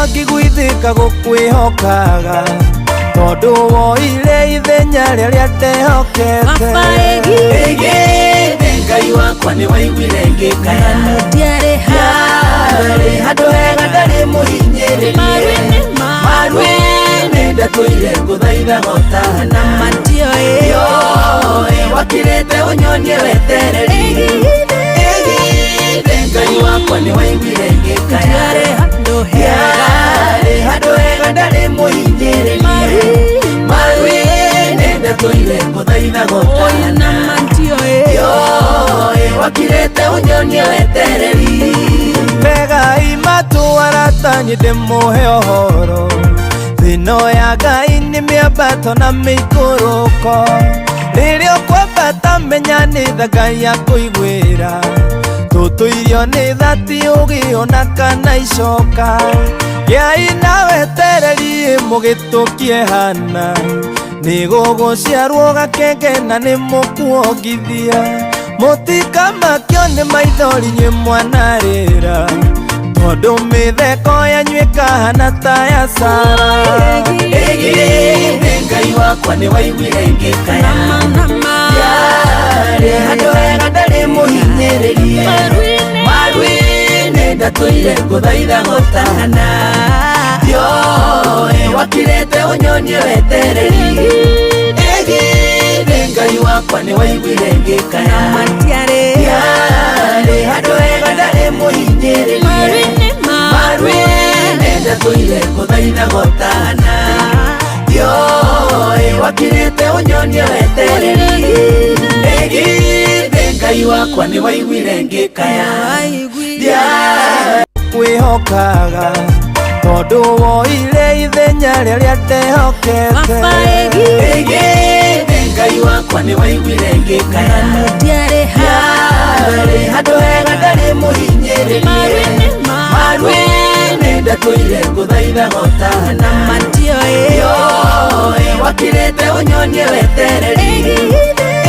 Ngĩiguithĩka gũkwĩhokaga tondũ woire ithenya rĩrĩa ndehokete. Baba ĩgi. Ĩgĩthĩ Ngai wakwa nĩ waiguire ngĩkaya. Ndiarĩ Yarĩ handũ hega ndarĩ mũhinyĩrĩrie. Maru-inĩ Maru-inĩ ndatũire ngũthaitha gotana. Matioĩ. Yoe wakirĩte ũnyonie wetereri. Ĩgĩthĩ Ngai wakwa nĩ waiguire ngĩkaya. Ndiarĩ handũ hega. Yarĩ handũ hega ndarĩ mũhinyĩrĩrie. Maru-inĩ ndatũire ngũthaitha Oi gotana. na matioĩ. Yoe wakirĩte ũnyonie wetereri. Tegai matũ arata niĩ ndĩmũhe ũhoro. Thĩno ya Ngai nĩ mĩambato na mĩikũrũko. Rĩrĩa ũkwambata menya nĩ tha Ngai akũiguĩra. Tũtũirio nĩ thati ũgĩ ona kana icoka. Gĩai na wetereri mũgĩtũkie hana. Nĩ gũgũciarwo gakenge na nĩ mũkuongithia. Mũtikamakio nĩ maithori inyuĩ mwanarĩra. Tondũ mĩtheko yanyu ĩkahana ta ya Sara. Ĩgĩthĩ Ngai wakwa nĩ waiguire ngĩkaya. Nama. Yarĩ handũ hega ndarĩ mũhinyĩrĩrie. Maru-inĩ. Maru-inĩ ndatũire ngũthaitha gũtana. Yoe wakirĩte ũnyonie wetereri. Ĩgĩthĩ Ngai wakwa nĩ waiguire ngĩkaya. Matiarĩ. Yarĩ handũ hega ndarĩ mũhinyĩrĩrie. Maru-inĩ. Maru-inĩ ndatũire ngũthaitha gũtana. Yoe wakirĩte ũnyonie wetereri. Ĩgĩthĩ Ngai wakwa nĩ waiguire ngĩkaya. Waiguire. Kwĩhokaga tondũ woire ithenya rĩrĩa ndehokete. Baba ĩgi. Ĩgĩthĩ Ngai wakwa nĩ waiguire ngĩkaya. Ndiarĩ Yarĩ handũ hega ndarĩ mũhinyĩrĩrie. Maru-inĩ. Maru-inĩ ndatũire ngũthaitha gotana. Matioĩ. Yoe wakirĩte ũnyonie wetereri.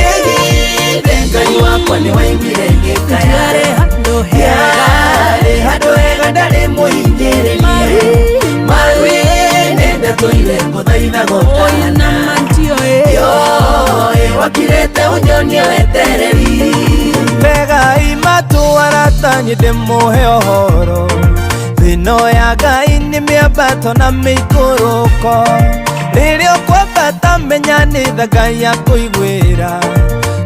Ĩgĩthĩ Ngai wakwa nĩ waiguire ngĩkaya. Ndiarĩ handũ hega. Yarĩ handũ hega ndarĩ mũhinyĩrĩrie. Maru-inĩ ndatũire ngũthaitha Oi gotana. na matioĩ. Yoe wakirĩte ũnyonie wetereri. Tegai matũ arata niĩ ndĩmũhe ũhoro. Thĩno ya Ngai nĩ mĩambato na mĩikũrũko. Rĩrĩa ũkwambata menya nĩ tha Ngai akũiguĩra.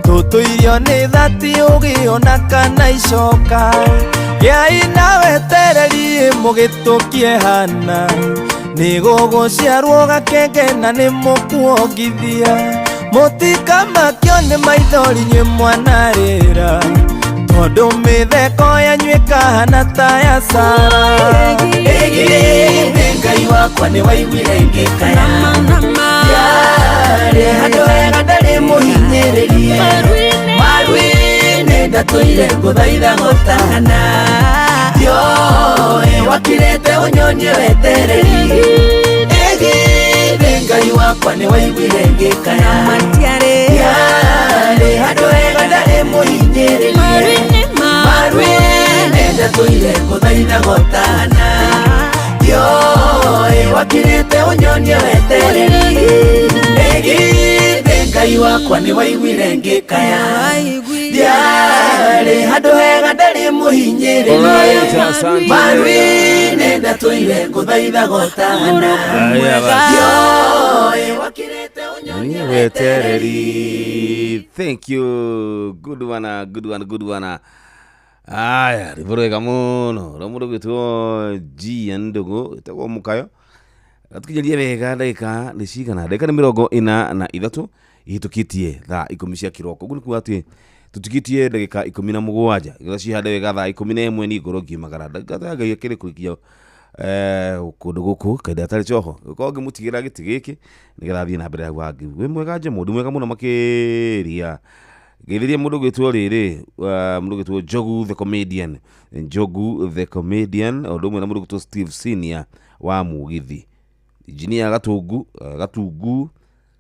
Tũtũirio nĩ thati ũgĩ ona kana icoka. Gĩai na wetereri mũgĩtũkie hana. Nĩ gũgũciarwo gakenge na nĩ mũkuongithia. Mũtikamakio nĩ maithori inyuĩ mwanarĩra. Tondũ mĩtheko yanyu ĩkahana ta ya Sara. Ĩgĩthĩ Ngai wakwa nĩ waiguire ngĩkaya. Nama. Yarĩ handũ hega ndarĩ mũhinyĩrĩrie. Maru-inĩ. Maru-inĩ ndatũire ngũthaitha gũtana. Yoe wakirĩte ũnyonie wetereri. Ĩgĩthĩ Ngai wakwa nĩ waiguire ngĩkaya. Matiarĩ. Yarĩ handũ hega ndarĩ mũhinyĩrĩrie. Maru-inĩ. Maru-inĩ ndatũire ngũthaitha gũtana. Yoe wakirĩte ũnyonie wetereri. Ĩgĩthĩ Ngai wakwa nĩ waiguire ngĩkaya. Waiguire. Yarĩ handũ hega ndarĩ mũhinyĩrĩrie. Alright, asante. Maru-inĩ ndatũire ngũthaitha gũtana. Haya basi. Yoe wakirĩte ũnyonie wetereri. Wetereri. Thank you. Good one, good one, good one. Aya, rwĩmbo rwega mũno rwa mũndũ gwĩtwo G Ndũng'ũ ĩtagwo Mũkayo. Gatukinyaria wega ndagĩka nĩ cigana? Ndagĩka nĩ 43 ihĩtũkĩtie thaa 10 cia kĩroko. Ũguo nĩ kuga atĩ tũtigĩtie ndagĩka 17 getha cihande wega thaa 11 nĩ ngorwo ngiumagara. Ndagĩka ta Ngai akĩrĩ kũrikia kũndũ gũkũ kahinda gatarĩ coho. Gũkorwo ngĩmũtigĩra gĩtĩ gĩkĩ nĩgetha athiĩ na mbere hau hangĩ. Wĩ mwega Njemo, ndĩ mwega mũno makĩria. Ngeithirie mũndũ gwĩtwo rĩrĩ, mũndũ gwĩtwo Njogu the comedian. Njogu the comedian o ũndũ ũmwe na mũndũ gwĩtwo Steve Senior wa Mũgithi. Engineer Gatungu, Gatungu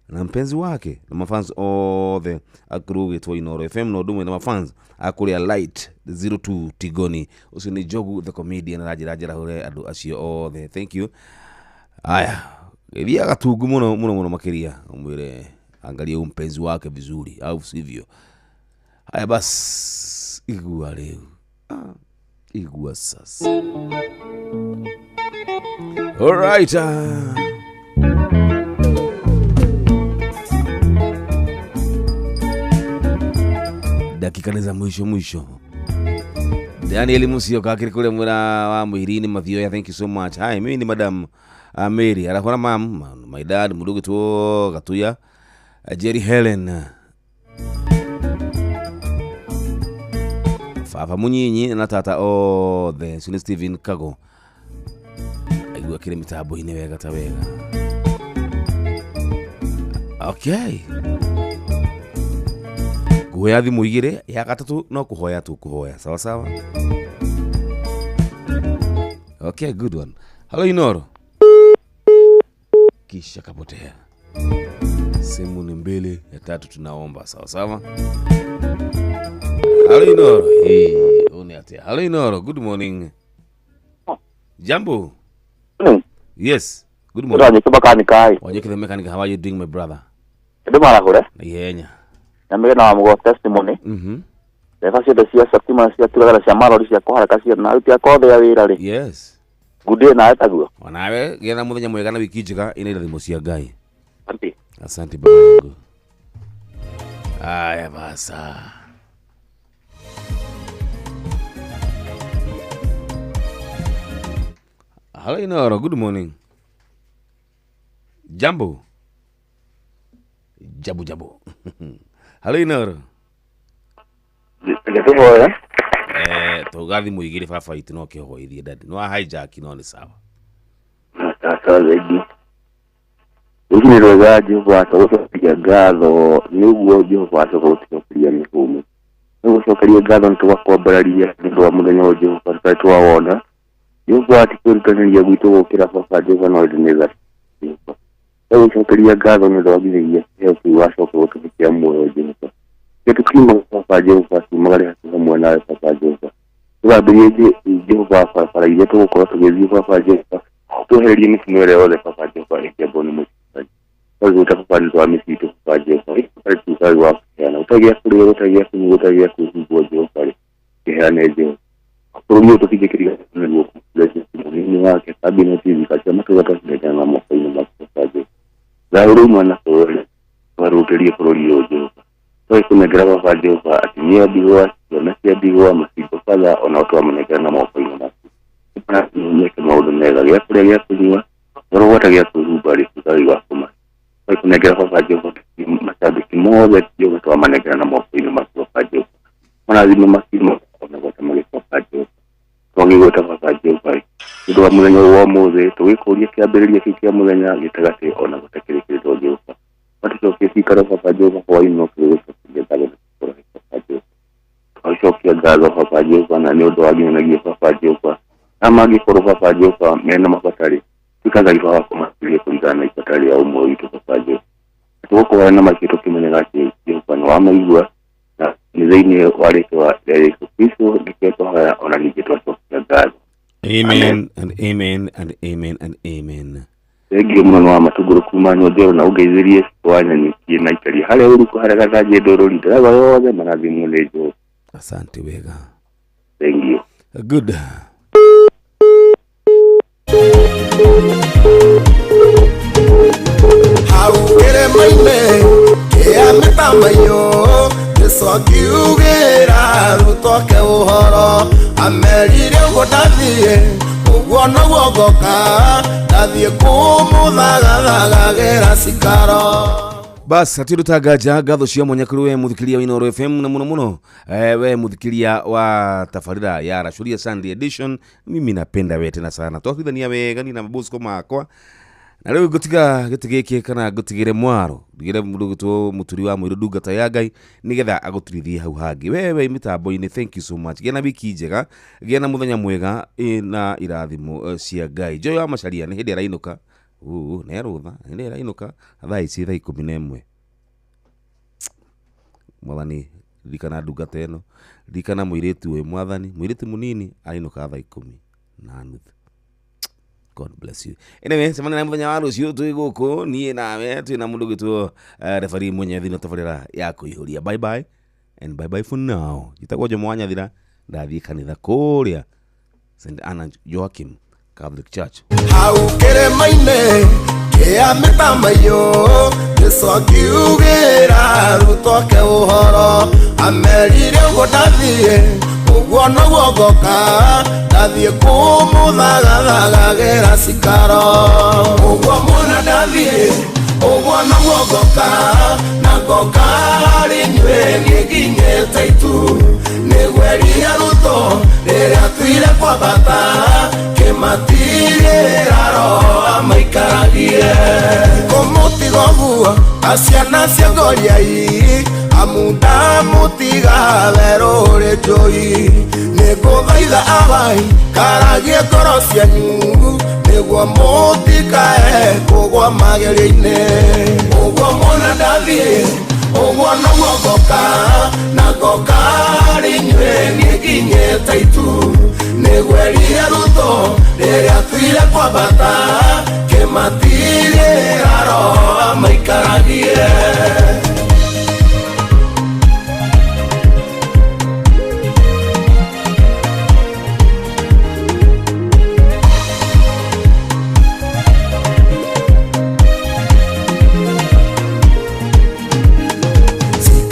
Na mpenzi wake na mafans othe akurugitwo Inoro FM no ndumwe na mafans akuria Light 02 Tigoni. Ucio ni Njogu the comedian aranjira njarahure andu acio othe. Thank you. Aya, githia gatungu muno muno muno makiria umwire angalie mpenzi wake vizuri au sivyo. Haya bas, igua leo. Igua sasa. All right. Dakika ni za mwisho mwisho. Daniel Musio kakiri kule mwira wa Muirini Mathioya, thank you so much. Hi, mimi ni Madam Mary. Arakora mam, my dad mudugu tu Gatuya, Jerry Helen. Fafa munyinyi na tata othe, Suni Steven Kago. Aigua kile mitambo-inĩ wega ta wega. Okay. Kuhoya thimũ igĩrĩ, ya gatatũ no kuhoya tu kuhoya. Sawa sawa. Okay, good one. Hello Inoro. Kisha kapotea. Simu ni mbili, ya tatu tunaomba. Sawa sawa. Hello Inoro. Hey, uniatia. Hello Inoro, good morning. Jambo. Yes, good morning. Wanyeke the mechanic, how are you doing my brother? Ihenya. Nyamire na mugo testimony. Reba ciothe cia Septima cia turagara cia marori cia kũharaka cia na aruti akwa othe a wĩra rĩ. Yes. Good day nawe taguo. Onawe gĩa na mũthenya mwega na wiki njega ina irathimo cia Ngai. Asante. Asante baba yangu. Aya basa. Hello Inoro, good morning. Jambo. Jabu jabu. Hello Inoro. Nĩtũhoe. Tugathi muigire baba itu no kihoithie dadi. No hijack no ni sawa. Sasa zaidi. Rũcinĩ rwega Jehova tũgũcokeria ngatho nĩguo Jehova acoka gũtũcokeria mĩhũmũ. Nĩgũcokeria ngatho nĩ tũgakwambararia nĩ ũndũ wa mũthenya ũyũ Jehova tũtarĩ twawona. Jehova ti kwĩrutanĩria gwitũ gũkĩra baba Jehova no ĩndĩ nĩ tha Jehova. Nĩgũcokeria ngatho nĩ ũndũ wa nginyagia kĩheo kĩu wacoka gũtũhe kĩa muoyo Jehova. Tukiuma baba Jehova tumagare hakuhĩ hamwe nawe baba Jehova. Tũgambĩrĩrie Jehova barabara iria tũgũkorwo tũgĩthiĩ baba Jehova. Twehererie mĩtino ĩrĩa yothe baba Jehova ĩkĩambwo nĩ mũtino. Tũgĩta baba nĩ ũndũ wa mĩtitũ baba Jehova. Ũtarĩ ũtarĩ wa kũheana, ũtarĩ gĩa kũrĩa, ũtarĩ gĩa kũnyua, ũtarĩ gĩa kwĩhumbwo Jehova rĩ, kĩheane Jehova. Bũrũri ũyũ tũtingĩkĩriganĩrwo nĩguo mũnini wake kabineti cia matũũra twacinengera na moko-inĩ maku baba Jehova. Thayũ ũroima na bũrũri twarũtĩrie bũrũri ũyũ Jehova. Twagĩkũnengera baba Jehova atumia a ndigwa, ciana cia ndigwa, macingo batha ona twamanengera na moko-inĩ maku. Meke maũndũ mega, gĩa kũrĩa, gĩa kũnyua, ũrogwata gĩa kwĩhumba rĩ, ũtarĩ wa kũmahe. Twagĩkũnengera baba Jehova macambĩki mothe Jehova twamanengera na moko-inĩ maku baba Jehova. Marathime makiuma ona gwata magĩka baba Jehova. Twagĩgwĩta baba Jehova rĩ, nĩ ũndũ wa mũthenya ũyũ wa ũmũthĩ tũgĩkũria kĩambĩrĩria kĩu kĩa mũthenya gĩtagatĩ ona gwata kĩrĩkĩrĩro Jehova. Matucokie cikaro baba Jehova hwaĩ-inĩ no tũgĩgũcokeria ngatho na tũkũrahe baba Jehova. Tũgagĩcokia ngatho baba Jehova na nĩ ũndũ wa nginyagia baba Jehova. Na mangĩkorwo baba Jehova mena mabata rĩ, tuĩka Ngai wa kũmakĩria kũringana na ibata rĩa ũmwe witũ baba Jehova. Tũgũkũhoya na maitũ tũkĩmenyaga atĩ Jehova nĩ wamaigua na nĩ thĩinĩ wa rĩtwa rĩa Jesũ Kristo nĩkĩo twahoya ona ningĩ twacokia ngatho. Amen and amen and amen and amen. Thengiũ mũno nĩ wa matũngũrũ kuma Nyongero na ũngeithĩrie wa Nyanyuki na ikaria harĩa ũrukũ harĩa gathanjĩ ndũrũri ndereba yothe marathimwo nĩ Jehova. Asante wega. Thengiũ. Good. Hau kĩrĩma-inĩ kĩa mĩtamaiyũ Jesũ akiugĩra arutwo ake ũhoro amerire ũguo ndathiĩ ũguo noguo ngoka ndathiĩ kũmũthagathagagĩra cikaro. Bas hatirĩ tangaja ngatho cia mwanya kũrĩ we mũthikĩria wa Inooro FM na mũno mũno we mũthikĩria wa tabarĩra ya Racũria Sunday Edition. Mimi napenda we tena sana twatwithania wega ni na mabosco makwa na rĩu ngũtiga gĩtĩ gĩkĩ kana ngũtigĩre mwaro ndigĩre mũndũ gwĩtwo mũturi wa mũirũ ndungata ya Ngai nĩgetha agũtirithie hau hangĩ. Wewe mĩtambo-inĩ, thank you so much. Gĩa na wiki njega, gĩa na mũthenya mwega na irathimo cia Ngai. Joy wa Macharia nĩ hĩndĩ arainũka Uu, nĩ rũtha nĩ ĩrainũka thaa ici thaa 11. Mwathani, ririkana ndungata ĩno, ririkana mũirĩtu ũyũ, mwathani, mũirĩtu mũnini arainũka thaa 10:30. God bless you. Anyway, cemania na mũthenya wa rũciũ twĩ gũkũ niĩ nawe twĩ na mũndũ gwĩtwo referee mwenye thĩinĩ tabarĩra ya kũihũria. Bye bye and bye bye for now. Njĩtagwo Jomo wa Nyathira, ndathiĩ kanitha kũrĩa St Anna Joachim Catholic Church. Hau kĩrĩma-inĩ kĩa mĩtamaiyũ, Jesũ akiugĩra arutwo ake ũhoro, amerire ũguo ndathiĩ ũguo noguo ngoka, ndathiĩ kũmũthagathagagĩra cikaro. Ũguo muona ndathiĩ ũguo noguo ngoka, na ngoka harĩ inyuĩ niĩ nginyĩte itu, nĩgwerire arutwo rĩrĩa atuire kwambata, kĩmatigĩra roho amaikaragie. Kũmũtiga ũguo aciana cia ngoriai, amu ndamũtiga werũ ũrĩ njũi, nĩngũthaitha awai karagie ngoro cianyu, nĩguo mũtikae kũgwa magerio-inĩ. Ũguo muona ndathiĩ ũguo noguo ngoka, na ngoka harĩ inyuĩ niĩ nginyĩte itu, nĩgwerire arutwo rĩrĩa atuire kwambata, kĩmatigĩra roho amaikaragie.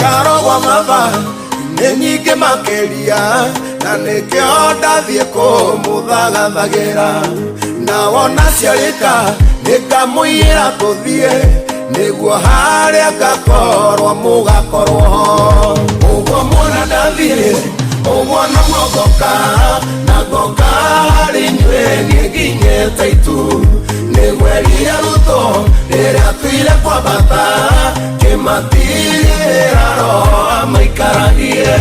Karogwa maba nĩ nyingĩ makĩria, na nĩkĩo ndathiĩ kũmũthagathagĩra, na wona ciarĩka nĩngamũiyĩra tũthiĩ, nĩguo harĩa ngakorwo mũgakorwo ho. Ũguo muona ndathiĩ ũguo noguo ngoka, na ngoka harĩ inyuĩ niĩ nginyĩte itu, nĩgwerire arutwo rĩrĩa atuire kwambata, kĩmatigĩra roho amaikaragie.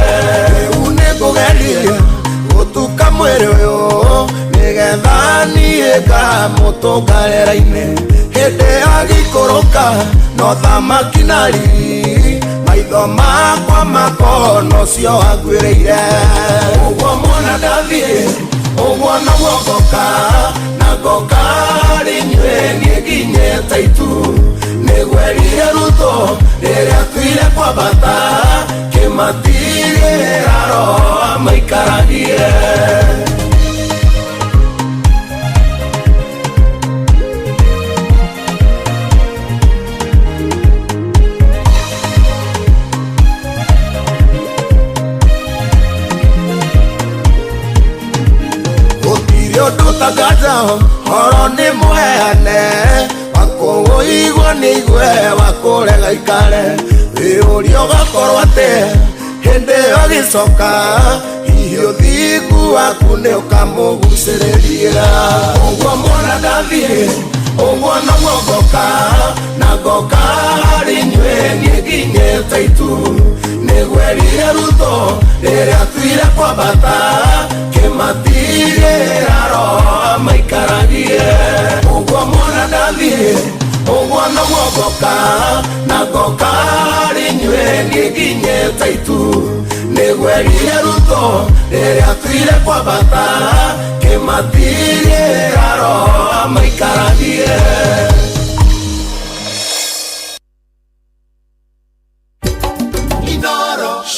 Rĩu nĩngũgeria gũtuka mwĩrĩ ũyũ, nĩgetha niĩ ngamũtũnga rĩera-inĩ, hĩndĩ agĩikũrũka no thamaki na riri, maitho makwa makona ũcio anguĩrĩire. Ũguo muona ndathiĩ ũguo noguo ngoka, na ngoka harĩ inyuĩ niĩ nginyĩte itu, nĩgwerire arutwo rĩrĩa atuire kwambata, kĩmatigĩra roho amaikaragie. Gũtirĩ ũndũ ũtangaza horo nĩ mũheane, wakũũigua nĩ igue, wakũrega ikare, wĩũria ũgakorwo atĩ hĩndĩ ĩyo agĩcoka, hihi ũthingu waku nĩ ũkamũgucĩrĩria. Ũguo muona ndathiĩ ũguo noguo ngoka, na ngoka harĩ inyuĩ niĩ nginyĩte itu, nĩgwerire arutwo rĩrĩa atuire kwambata, kĩmatigĩra roho amaikaragie. Ũguo muona ndathiĩ ũguo noguo ngoka, na ngoka harĩ inyuĩ niĩ nginyĩte itu, nĩgwerire arutwo rĩrĩa atuire kwambata, kĩmatigĩra roho amaikaragie.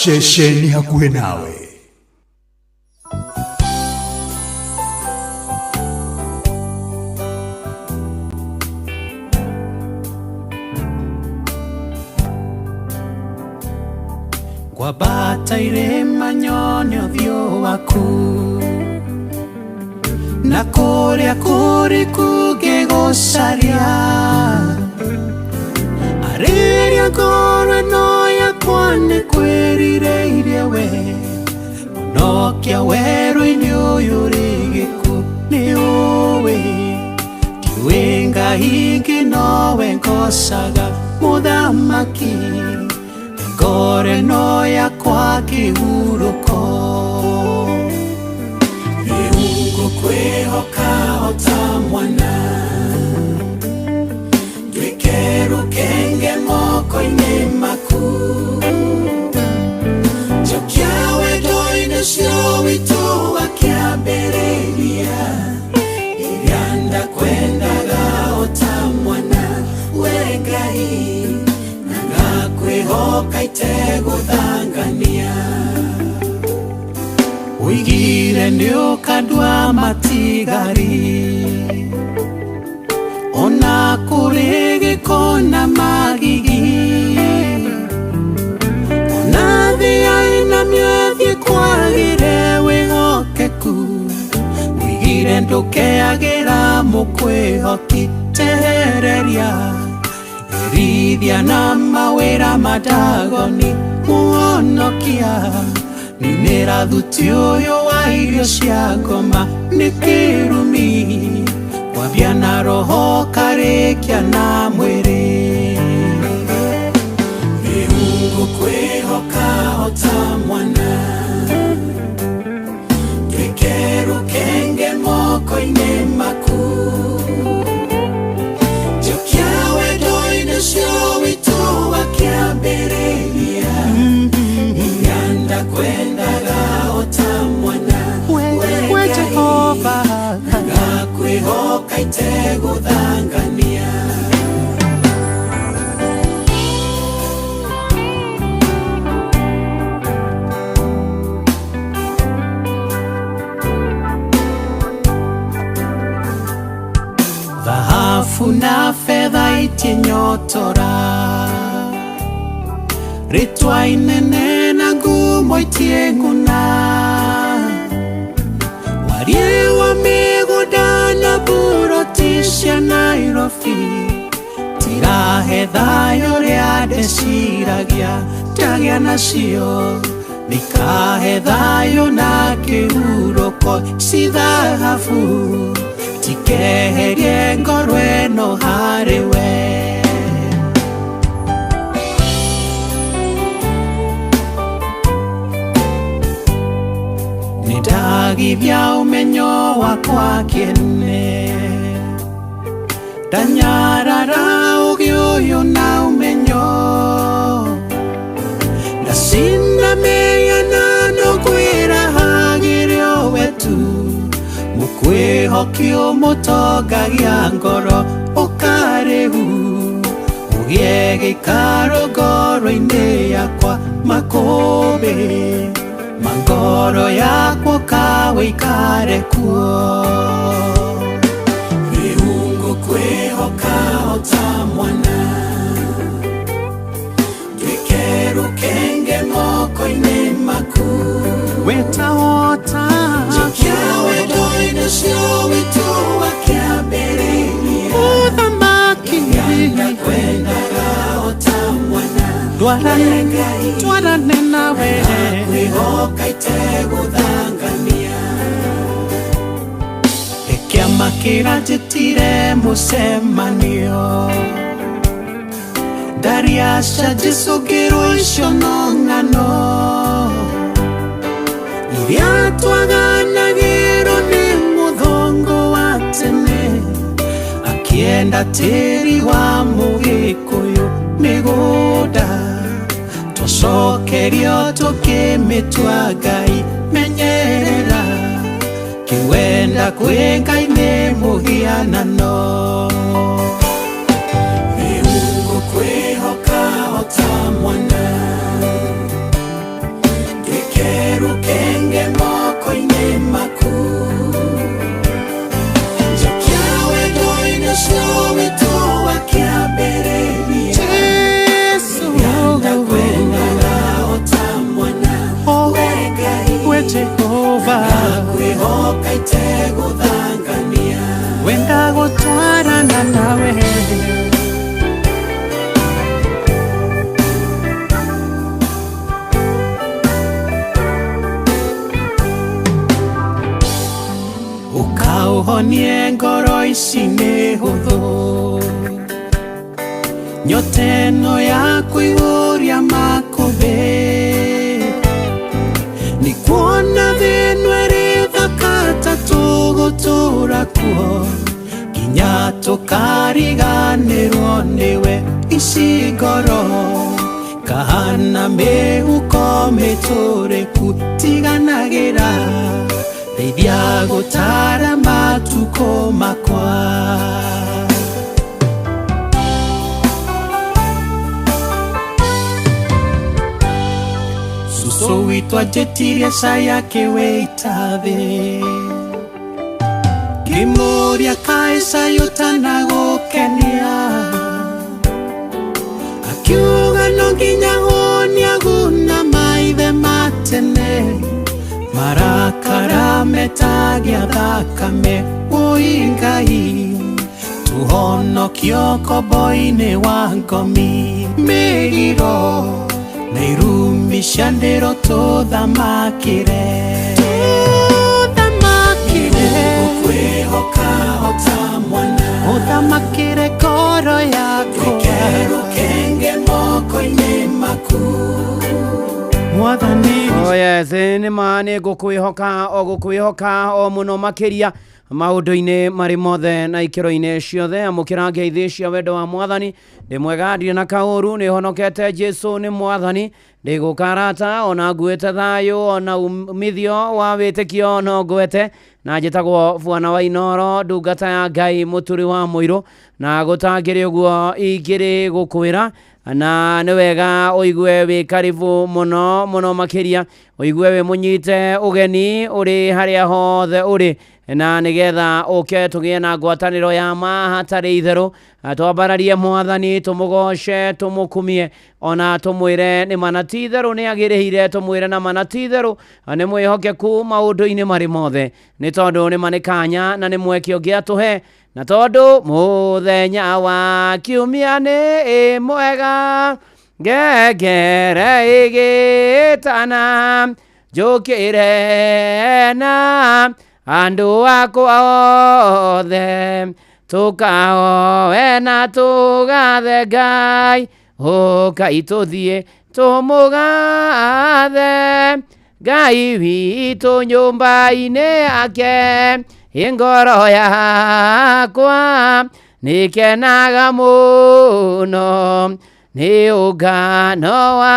Ceceni hakuhĩ nawe. Ngwambata irĩma nyone ũthiũ waku, na kũrĩa kũriku ngĩgũcaria, arĩria ngoro ĩno yakwa nĩkwĩrirĩirie we, mũnokia werũ-inĩ ũyũ rĩ gĩkuũ nĩũĩ, ndiũĩ Ngai ingĩ nowe ngocaga mũthamaki, ngoro ĩno yakwa kĩhurũko. Rĩu ngũkwĩhoka o ta mwana, mĩtangĩko na magigi ona thĩ yainamio ĩthiĩ kwagĩre wĩhokeku wĩigire ndũkeagĩra mũkwĩhoki tehereria erithia na mawĩra madagoni mũhonokia ninĩra thuti ũyũ wa irio cia ngoma nĩ kĩrumi kwambia na roho karĩkia na mwĩrĩ Rĩu ngũkwĩhoka o ta mwana Nduĩke rũkenge moko-inĩ maku Njokia wendo-inĩ ũcio witũ wa kĩambĩrĩria Iria ndakwendaga o ta mwana we We Ngai, Jehova ngakwĩhoka itegũthangania Dhahabu na fedha itinyotora rĩtwa inene na ngumo itieng'una wariĩ wa mĩgũnda na buroti cia Nairobi tirahe thayũ ũrĩa ndeciragia ndagĩa nacio nikahe thayũ na kĩhurũko ci thahabu tikeherie ngoro ĩno harĩ we nĩndagithia ũmenyo wakwa kĩene ndanyarara ũgĩ ũyũ na ũmenyo ndacinda mĩhianano kwĩrahagĩre o we tu mũkwĩhoki ũmũtongagia ngoro ũkarĩhu ũgĩe gĩikaro ngoro-inĩ yakwa makũmbĩ ma ngoro yakwa ũkawĩikare kuo Rĩu ngũkwĩhoka o ta mwana Nduĩke rũkenge moko-inĩ maku wetahota Njokia wendo-inĩ ũcio witũ wa kĩambĩrĩria ũthamaki Ndakwendaga o ta mwana twarane twarane nawe Kwĩhoka itegũthangania kĩama kĩranjĩtire mũcemanio ndariaca njĩcũngĩrwo icio no ng'ano iria twaganagĩrwo nĩ mũthongo wa tene akĩenda tĩri wa mũgĩkũyũ mĩgũnda twacokerio tũkĩmĩtua Ngai menyerera kĩwenda kwĩ Ngai nĩ mũhianano Rĩu ngũkwĩhoka o ta mwana Nduĩke rũkenge moko-inĩ maku Njokia wendo-inĩ ũcio witũ wa kĩambĩrĩria Jesu Ndakwendaga o ta mwana oh, We Ngai we Jehova Kwĩhoka itegũthangania wenda gũtwarana nawe ũkaũhonie ngoro ici nĩ hũthũ nyote ĩno ya kũihũria makũmbĩ nĩ kuona thĩ ĩno ĩrĩ thaka ta tũgũtũra kuo nginya tũkariganĩrwo nĩwe ici ngoro kahana mĩhuko mĩtũrĩku tiganagĩra ndeithia gũtara matukũ makwa Susu witũ anjĩtirie cai akĩwĩita thĩ ngĩmũũria kaĩ cai ũtanagũkenia Marakara metagia thakame Woi Ngai Tuhonokio kobo-inĩ wa ngomi Mĩgiro na irumi cia ndĩro tũthamakĩre Tũthamakĩre Kwĩhoka o ta mwana Ũthamakĩre ngoro yakwa Rũkenge moko-inĩ maku Mwathani Oh yes, nĩ ma nĩ ngũkwĩhoka o gũkwĩhoka o mũno makĩria maũndũ-inĩ marĩ mothe na ikĩro-inĩ ciothe. Amũkĩra ngeithi cia wendo wa mwathani. Ndĩ mwega, ndirĩ na kaũru, nĩ honokete. Jesu nĩ mwathani. Ndĩgũka arata ona nguĩte thayũ ona umithio wa wĩtĩkio no ngwete, na njĩtagwo Bwana wa Inooro, ndungata ya Ngai, mũturi wa mũirũ, na gũtangĩrĩ ũguo ingĩrĩ gũkwĩra na nĩ wega ũigue wĩ karibu mũno mũno makĩria, ũigue wĩ mũnyite ũgeni ũrĩ harĩa hothe ũrĩ, na nĩgetha ũke tũgĩe na ngwatanĩro ya ma hatarĩ itherũ. Twambararie mwathani, tũmũgoce, tũmũkumie, ona tũmwĩre nĩ mana ti itherũ nĩ agĩrĩire, tũmwĩre na mana ti itherũ nĩ mwĩhokeku maũndũ-inĩ marĩ mothe, nĩ tondũ nĩ ma nĩ kanya na nĩ mweke ũngĩ atũhe, na tondũ mũthenya wa kiumia nĩ mwega, ngengere ĩgĩtana njũkĩre na andũ akwa othe, tũkahoe na tũgathe Ngai, ũkai tũthiĩ tũmũgathe Ngai witũ nyũmba-inĩ yake, ngoro yakwa nĩkenaga mũno nĩ ũngano wa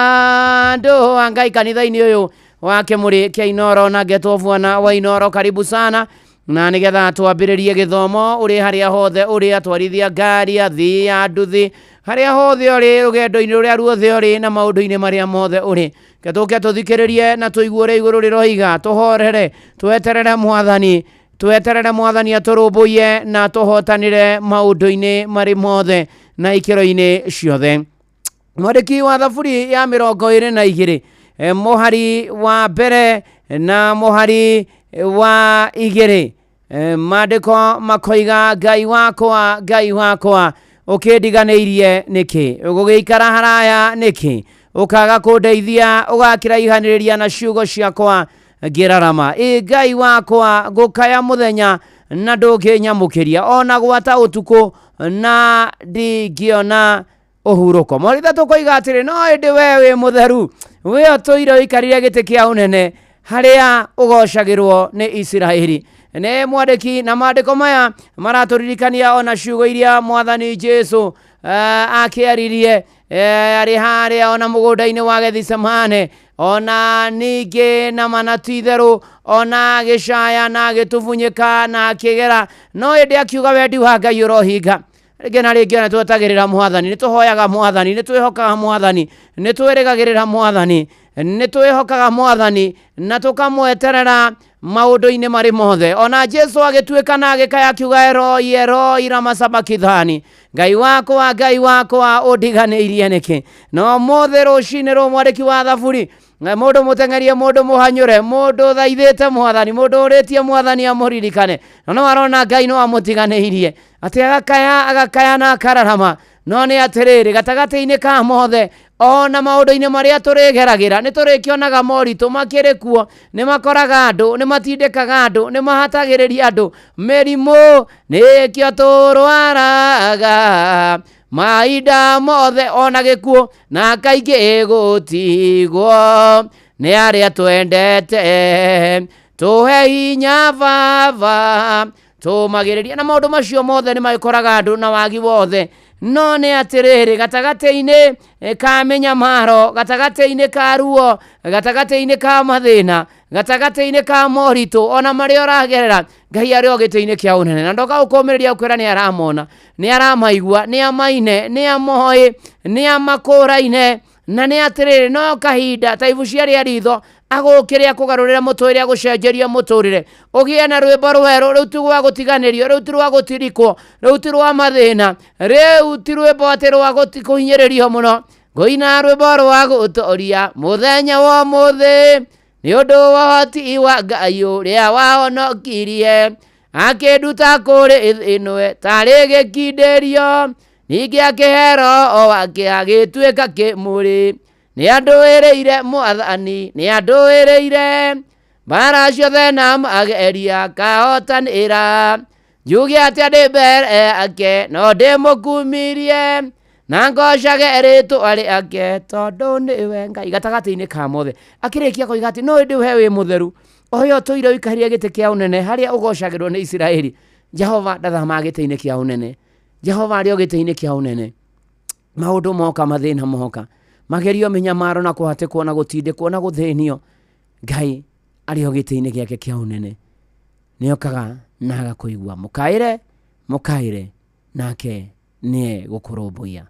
andũ a Ngai kanitha-inĩ ũyũ wa Kĩmũrĩ kĩa Inooro, na ngetwo Bwana wa Inooro. Karibu sana, na nĩgetha twambĩrĩrie gĩthomo ũrĩ harĩa hothe ũrĩ, atwarithia ngari, athii a nduthi, harĩa hothe ũrĩ, rũgendo-inĩ rũrĩa ruothe ũrĩ, na maũndũ-inĩ marĩa mothe ũrĩ, ke tũke tũthikĩrĩrie na tũigue ũrĩa igũrũ rĩroiga, tũhorere, tweterere mwathani, tweterere mwathani atũrũmbũiye na tũhotanĩre maũndũ-inĩ marĩ mothe na ikĩro-inĩ ciothe. Mwandĩki wa thaburi ya 22, mũhari wa mbere na mũhari wa 2, maandĩko makoiga, Ngai wakwa, Ngai wakwa, ũkĩndiganĩirie nĩkĩ? Ũgũgĩikara haraya nĩkĩ? Ũkaga kũndeithia, ũgakĩraihanĩrĩria na ciugo ciakwa ngĩrarama. Ĩ Ngai wakwa, ngũkaya mũthenya na ndũngĩnyamũkĩria, ona gwata ũtukũ na ndingĩona ũhurũko. Mweri ithatũ koiga atĩrĩ, no ĩndĩ we wĩ mũtheru, we ũtũire ũikarire gĩtĩ kĩa ũnene harĩa ũgocagĩrwo nĩ Isiraeli. Nĩ mwandĩki, na maandĩko maya maratũririkania ona ciugo iria mwathani Jesu akĩaririe arĩ harĩa ona mũgũnda-inĩ wa Gethisemane, ona ningĩ na mana ti itherũ, ona agĩcaya na agĩtubunyĩka na akĩgera, no ĩndĩ akiuga wendi wa Ngai ũrohinga. Rĩngĩ na rĩngĩ ona twetagĩrĩra mwathani, nĩ tũhoyaga mwathani, nĩ twĩhokaga mwathani, nĩ twĩrĩgagĩrĩra mwathani, nĩ twĩhokaga mwathani na tũkamweterera maũndũ-inĩ marĩ mothe. Ona Jesu agĩtuĩka na agĩkaya akiuga, Eroi Eroi lama sabakithani, Ngai wakwa, Ngai wakwa, ũndiganĩirie nĩkĩ? No mũthĩ rũcinĩ rũ mwandĩki wa thaburi, mũndũ mũteng'erie, mũndũ mũhanyũre, mũndũ ũthaithĩte mwathani, mũndũ ũrĩtie mwathani amũririkane, no no arona Ngai no amũtiganĩirie, atĩ agakaya, agakaya na akararama. No nĩ atĩrĩrĩ, gatagatĩ-inĩ ka mothe ona maũndũ-inĩ marĩa tũrĩgeragĩra, nĩ tũrĩkĩonaga moritũ makĩrĩ kuo, nĩ makoraga andũ, nĩ matindĩkaga andũ, nĩ mahatagĩrĩria andũ, mĩrimũ nĩkĩo tũrwaraga mahinda mothe, ona gĩkuũ na kaingĩ gũtigwo nĩ arĩa twendete, tũhe hinya Baba, tũmagĩrĩria. Na maũndũ macio mothe nĩ magĩkoraga andũ na wagi wothe. No nĩ atĩrĩrĩ, gatagatĩ-inĩ ka mĩnyamaro, gatagatĩ-inĩ ka ruo, gatagatĩ-inĩ ka mathĩna, gatagatĩ-inĩ ka moritũ ona marĩa ũragerera, Ngai arĩ o gĩtĩ-inĩ kĩa ũnene, na ndoka gũkũmĩrĩria gũkwĩra nĩ aramona, nĩ aramaigua, nĩ amaine, nĩ amoĩ, nĩ amakũraine. Na nĩ atĩrĩrĩ, no kahinda ta ibu cia rĩa ritho agũkĩre, akũgarũrĩre mũtũrĩre, agũcenjerie mũtũrĩre, ũgĩe na rwĩmbo rwerũ. Rĩu ti rwa gũtiganĩrio, rĩu ti rwa gũtirikwo, rĩu ti rwa mathĩna, rĩu ti rwĩmbo atĩ rwa kũhinyĩrĩrio mũno. Ngũina rwĩmbo rwa gũtoria mũthenya wa ũmũthĩ. Nĩ ũndũ wa ũhoti wa Ngai ũrĩa wahonokirie akĩnduta kũrĩ thĩ tarĩ gĩkindĩrio ningĩ akĩhe roho wake agĩtuĩka kĩmũrĩ nĩ andũĩrĩire mwathani nĩ andũĩrĩire mbara ciothe na mageria kahotanĩra njuge atĩa ndĩ mbere yake no ndĩmũkumirie na ngocage rĩtwa rĩake tondũ nĩwe Ngai gatagatĩ-inĩ ka mothe akĩrĩkia koiga atĩ no ĩndĩ we wĩ mũtheru ũyũ ũtũire ũikarĩire gĩtĩ kĩa ũnene harĩa ũgocagĩrwo nĩ Isiraeli. Jehova ndathamaga gĩtĩ-inĩ kĩa ũnene. Jehova arĩ o gĩtĩ-inĩ kĩa ũnene. Maũndũ moka, mathĩna moka, magerio, mĩnyamaro na kũhatĩkwo na gũtindĩkwo na gũthĩnio, Ngai arĩ o gĩtĩ-inĩ gĩake kĩa ũnene. Nĩokaga na agakũigua. Mũkaĩre, mũkaĩre, nake nĩe gũkũrũmbũiya.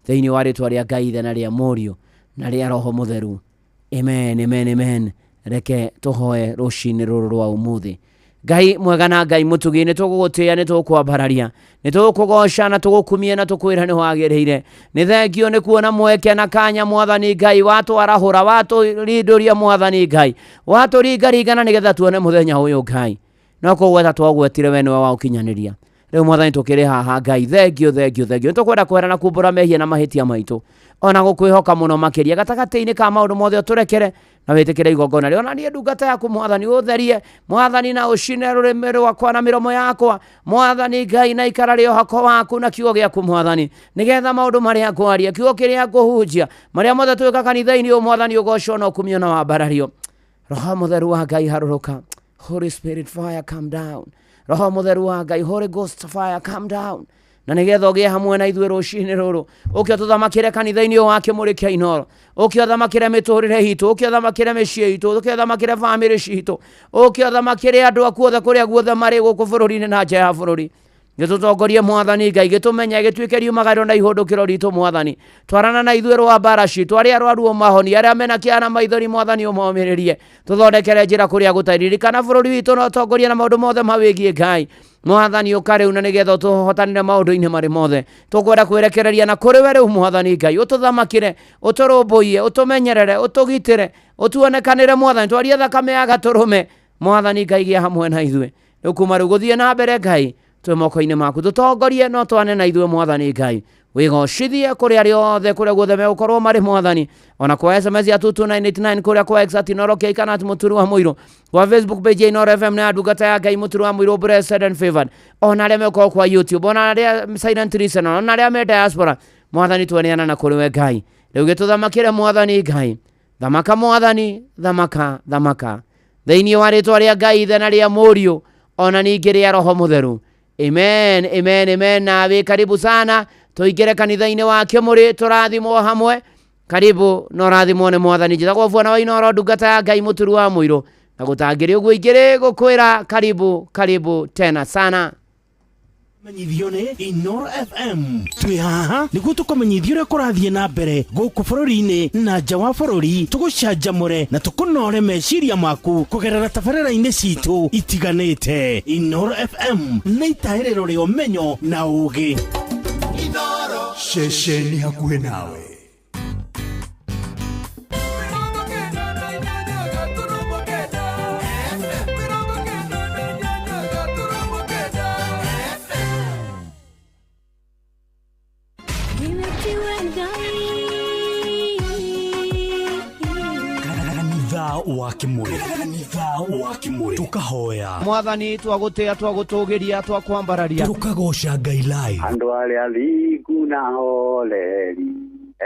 Thĩinĩ wa rĩtwa rĩa Ngai Ithe na rĩa Mũriũ na rĩa Roho Mũtheru. Amen, amen, amen. Reke tũhoe rũcinĩ rũrũ rwa ũmũthĩ. Ngai mwega na Ngai mũtugi, nĩ tũgũgũtĩĩa, nĩ tũgũkwambararia, nĩ tũgũkũgoca na tũgũkumie na tũkwĩra nĩ wagĩrĩire. Nĩ thengio nĩ kuona mweke na kanya mwathani Ngai watwarahũra, watũrindũria mwathani Ngai, watũringaringana nĩgetha tuone mũthenya ũyũ Ngai. No kũgweta twagwetire we nĩwe waũkinyanĩria. Rĩu mwathani tũkĩrĩ haha Ngai, thengio, thengio, thengio. Nĩ tũkwenda kwĩra na kumbũra mehia na mahĩtia maitũ, ona gũkwĩhoka mũno makĩria gatagatĩ-inĩ ka maũndũ mothe, ũtũrekere na wĩtĩkĩre igongona rĩo. Ona niĩ ndungata yaku mwathani, ũtherie mwathani na ũcine rũrĩmĩ rwakwa na mĩromo yakwa mwathani Ngai, na ikara rĩ ũhako waku na kiugo gĩaku mwathani, nĩgetha maũndũ marĩa ngwaria, kiugo kĩrĩa ngũhunjia, marĩa mothe twĩka kanitha-inĩ ũyũ mwathani, ũgocwo na ũkumio na wambarario. Roho Mũtheru wa Ngai harũrũka. Holy Spirit fire come down. Roho Mũtheru wa Ngai, Holy Ghost fire come down, na nĩgetha ũgĩe hamwe na ithuĩ rũcinĩ rũrũ. Ũke ũtũthamakĩre kanitha-inĩ ũyũ wa Kĩmũrĩ kĩa Inooro, ũke ũthamakĩre mĩtũrĩre itũ, ũke ũthamakĩre mĩciĩ itũ, ũke ũthamakĩre bamĩrĩ citũ, ũke ũthamakĩre andũ aku othe kũrĩa guothe marĩ gũkũ bũrũri-inĩ na nja ya bũrũri. Gĩtũtongorie mwathani Ngai, gĩtũmenye, gĩtuĩke riumagarĩro na ihũndũkĩro ritũ mwathani. Twarana na ithuĩ rwa mbara citũ, arĩa arwaru ũmahonie, arĩa mena kĩeha na maithori mwathani ũmomĩrĩrie, tũthondekere njĩra kũrĩa gũtarĩ. Ririkana bũrũri witũ na ũtongorie na maũndũ mothe mawĩgiĩ Ngai. Mwathani ũka rĩu na nĩgetha ũtũhotanĩre maũndũ-inĩ marĩ mothe. Tũkwenda kwĩrekereria na kũrĩ we rĩu mwathani Ngai, ũtũthamakĩre, ũtũrũmbũiye, ũtũmenyerere, ũtũgitĩre, ũtuonekanĩre mwathani. Twarie thakame ya gatũrũme mwathani Ngai, gĩa hamwe na ithuĩ rĩu kuma rĩu gũthiĩ na mbere. Ngai twĩ moko-inĩ maku, tũtongorie no twane na ithuĩ mwathani Ngai, wĩgocithie kũrĩ arĩa othe kũrĩa guothe megũkorwo marĩ mwathani, ona kwa SMS ya 22989, kũrĩa kwa X at Inooro K kana at Mũturu wa Mũirũ, kwa Facebook page ya Inooro FM na ya ndungata ya Ngai Mũturu wa Mũirũ blessed and favored, ona arĩa megũkorwo kwa YouTube, ona arĩa silent listener, ona arĩa me diaspora mwathani, tweneana na kũrĩ we Ngai. Rĩu gĩtũthamakĩre mwathani Ngai, thamaka mwathani, thamaka, thamaka, thĩinĩ wa rĩtwa rĩa Ngai Ithe na rĩa Mũriũ ona ningĩ rĩa Roho Mũtheru. Amen, amen, amen. Na wĩ karibu sana tũingĩre kanitha-inĩ wa Kĩmũrĩ, tũrathimwo hamwe. Karibu na ũrathimwo nĩ mwathani. Njĩtagwo Bwana wa Inooro, ndungata ya Ngai Mũturu wa Mũirũ, na gũtangĩrĩ ũguo ingĩrĩ gũkwĩra karibu, karibu tena sana. Menyithio nĩ Inooro FM. Twĩ haha nĩguo tũkũmenyithia ũrĩa kũrathiĩ na mbere gũkũ bũrũri-inĩ na nja wa bũrũri, tũgũcanjamũre na tũkũnore meciria maku kũgerera tabarĩra-inĩ citũ itiganĩte. Inooro FM nĩ itahĩrĩro rĩa ũmenyo na ũũgĩ. Ceceni hakuhĩ nawe. Kanitha wa Kimuri, kanitha wa Kimuri, tukahoya mwathani, twagũtĩa, twagũtũgĩria, twakwambararia, tukagoca Ngai live. Andũ arĩa thingu na horeri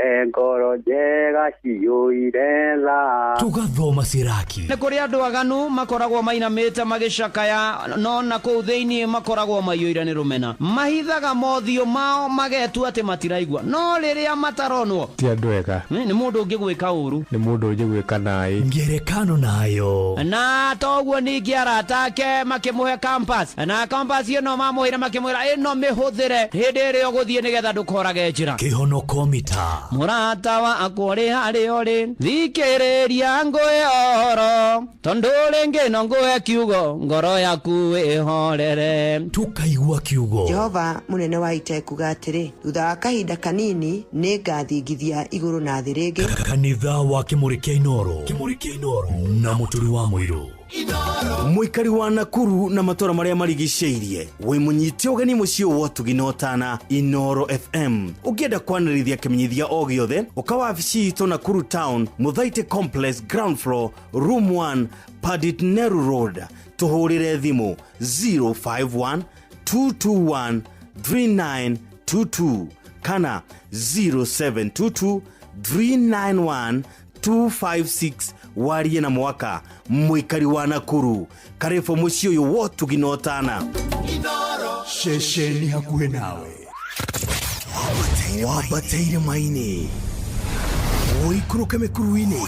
e ngoro njega ciyũire tha. Tugathoma Siraki. Nĩ kũrĩ andũ aganu makoragwo mainamĩte magĩcakaya, no na kũu thĩinĩ makoragwo maiyũire nĩ rũmena. Mahithaga mothiũ mao magetua atĩ matiraigua, no rĩrĩa mataronwo ti andũ ega. Nĩ mũndũ ũngĩgwĩka ũru. Nĩ mũndũ ũngĩgwĩka naĩ. Ngerekano nayo. Na toguo ningĩ arata ake makĩmũhe compass, na compass ĩno mamũheire makĩmwĩra ĩno mĩhũthĩre hĩndĩ ĩrĩa ũgũthiĩ nĩgetha ndũkorage njĩra. Kĩhonoko mita. Mũrata wakwa ũrĩ harĩa ũrĩ, thikĩrĩria ngũhe ũhoro, tondũ rĩngĩ no ngũhe kiugo, ngoro yaku ĩhorere. Tũkaigua kiugo. Jehova mũnene wa ita ekuuga atĩrĩ, thutha wa kahinda kanini nĩ ngathingithia igũrũ na thĩ rĩngĩ. Kanitha wa Kĩmũrĩ kĩa Inoro. Kĩmũrĩ kĩa Inoro na Mũturi wa Mũirũ. Mũikari wa Nakuru na matũra marĩa marigicĩirie, wĩ mũnyite ũgeni mũciĩ wa ũtugi na ũtana Inoro FM. Ũngĩenda kwanĩrithia kĩmenyithia o gĩothe, ũka wabici itũ Nakuru Town, Mũthaitĩ Complex, ground floor, room 1, Padit Neru Road. Tũhũrĩre thimũ 051 221 3922 kana 0722 391 256. Warie na mwaka mũikari wa Nakuru, karibu mũciĩ ũyũ wotugi na ũtana. Ceceni hakuhĩ nawe, wambateire maini, ũikũrũke mĩkuru-inĩ,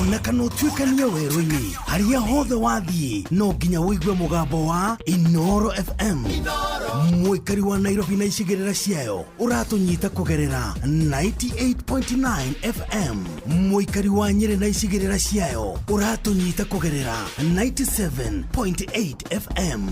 ona kana ũtuĩkanie werũ-inĩ, harĩa hothe wathiĩ no nginya ũigue mũgambo wa Inoro FM. Mũikari wa Nairobi na icigĩrĩra ciayo, ũratũnyita kũgerera 98.9 FM. Mũikari wa Nyĩrĩ na icigĩrĩra ciayo, ũratũnyita kũgerera 97.8 FM.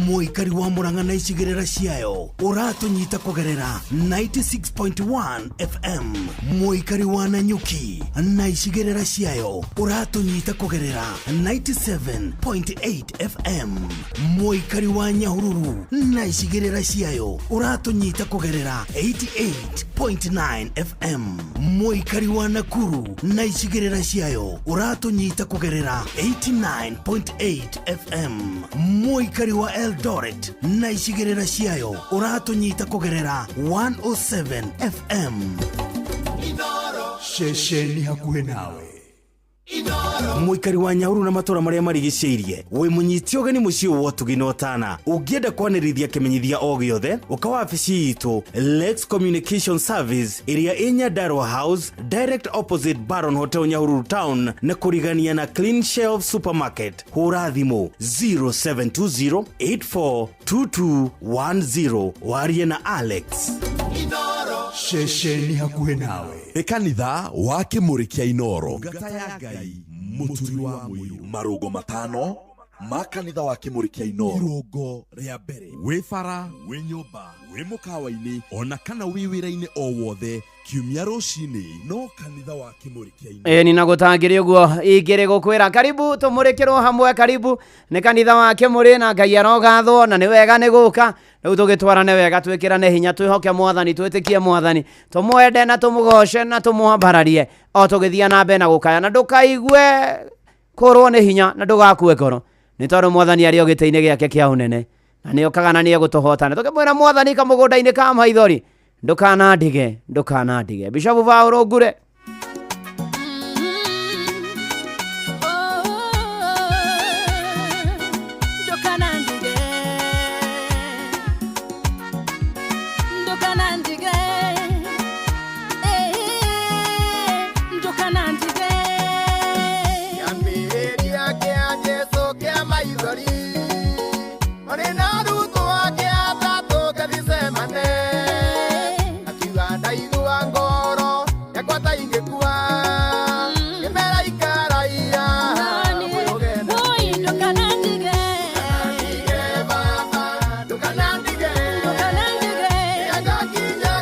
Mũikari wa Mũrang'a na icigĩrĩra ciayo, ũratũnyita kũgerera 96.1 FM. Mũikari wa Nanyuki na icigĩrĩra ciayo, ũratũnyita kũgerera 97.8 FM. Mũikari wa Nyahururu na icigĩrĩra ciayo, ũratũnyita kũgerera 88.9 FM. Mũikari wa Nakuru na icigĩrĩra ciayo, ũratũnyita kũgerera 89.8 FM. Mũikari wa Eldoret na icigĩrĩra ciayo, ũratũnyita kũgerera 107 FM. Ceceni hakuhĩ nawe. Mũikari wa Nyahururu na matũra marĩa marigicĩirie, wĩ mũnyite ũgeni mũciĩ wa ũtugi na ũtana. Ũngĩenda kwanĩrithia kĩmenyithia o gĩothe, ũka wabici itũ Lex Communication Service ĩrĩa ĩ Nyandarua House, direct opposite Baron Hotel, Nyahururu Town, na kũrigania na Clean Shelf Supermarket. Hũra thimũ 0720 842210, warie na Alex. Ceceni hakuhĩ nawe nĩ kanitha wa Kĩmũrĩ kĩa Inoro, ngata ya Ngai, Mũturi wa Mũirũ. Marũngo matano ma kanitha wa Kĩmũrĩ kĩa Inoro. Irũngo rĩa mbere, wĩ bara, wĩ nyũmba, wĩ mũkawa-inĩ, ona kana wĩ wĩra-inĩ o wothe, kiumia rũcinĩ no kanitha wa Kĩmũrĩ kĩa Inoro. Ĩni na gũtangĩrĩ ũguo ingĩrĩ gũkwĩra karibu tũmũrĩkĩrwo hamwe, karibu nĩ kanitha wa Kĩmũrĩ na Ngai arogathwo, na nĩ wega nĩ gũka. Rĩu tũgĩtwarane wega, twĩkĩrane hinya, twĩhoke Mwathani, twĩtĩkie Mwathani, tũmwende na tũmũgoce na tũmwambararie o tũgĩthiĩ na mbere na gũkaya, na ndũkaigue kũrwo nĩ hinya na ndũgakue ngoro, nĩ tondũ Mwathani arĩ o gĩtĩ-inĩ gĩake kĩa ũnene na nĩ okaga na nĩ egũtũhotana. Tũkĩmwĩra Mwathani kamũgũnda-inĩ ka maithori, ndũkanandige, ndũkanandige. Bishopu Paũlũ Ngure. Ndukanandige, ndukanandige, eh, ndukanandige. Kĩambĩrĩria kĩa Jesũ kĩa maithori, marĩ na arutwo ake atatũ Gethisemane, akiuga ndaigua ngoro yakwa ta ingĩkua, ngĩmera ikaraia mwĩrũgendo. Woi, ndukanandige, Ndige baba, ndũkanandige, ndukanandige, ngakinya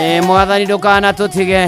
Ĩ mwathani ndũkanatũtige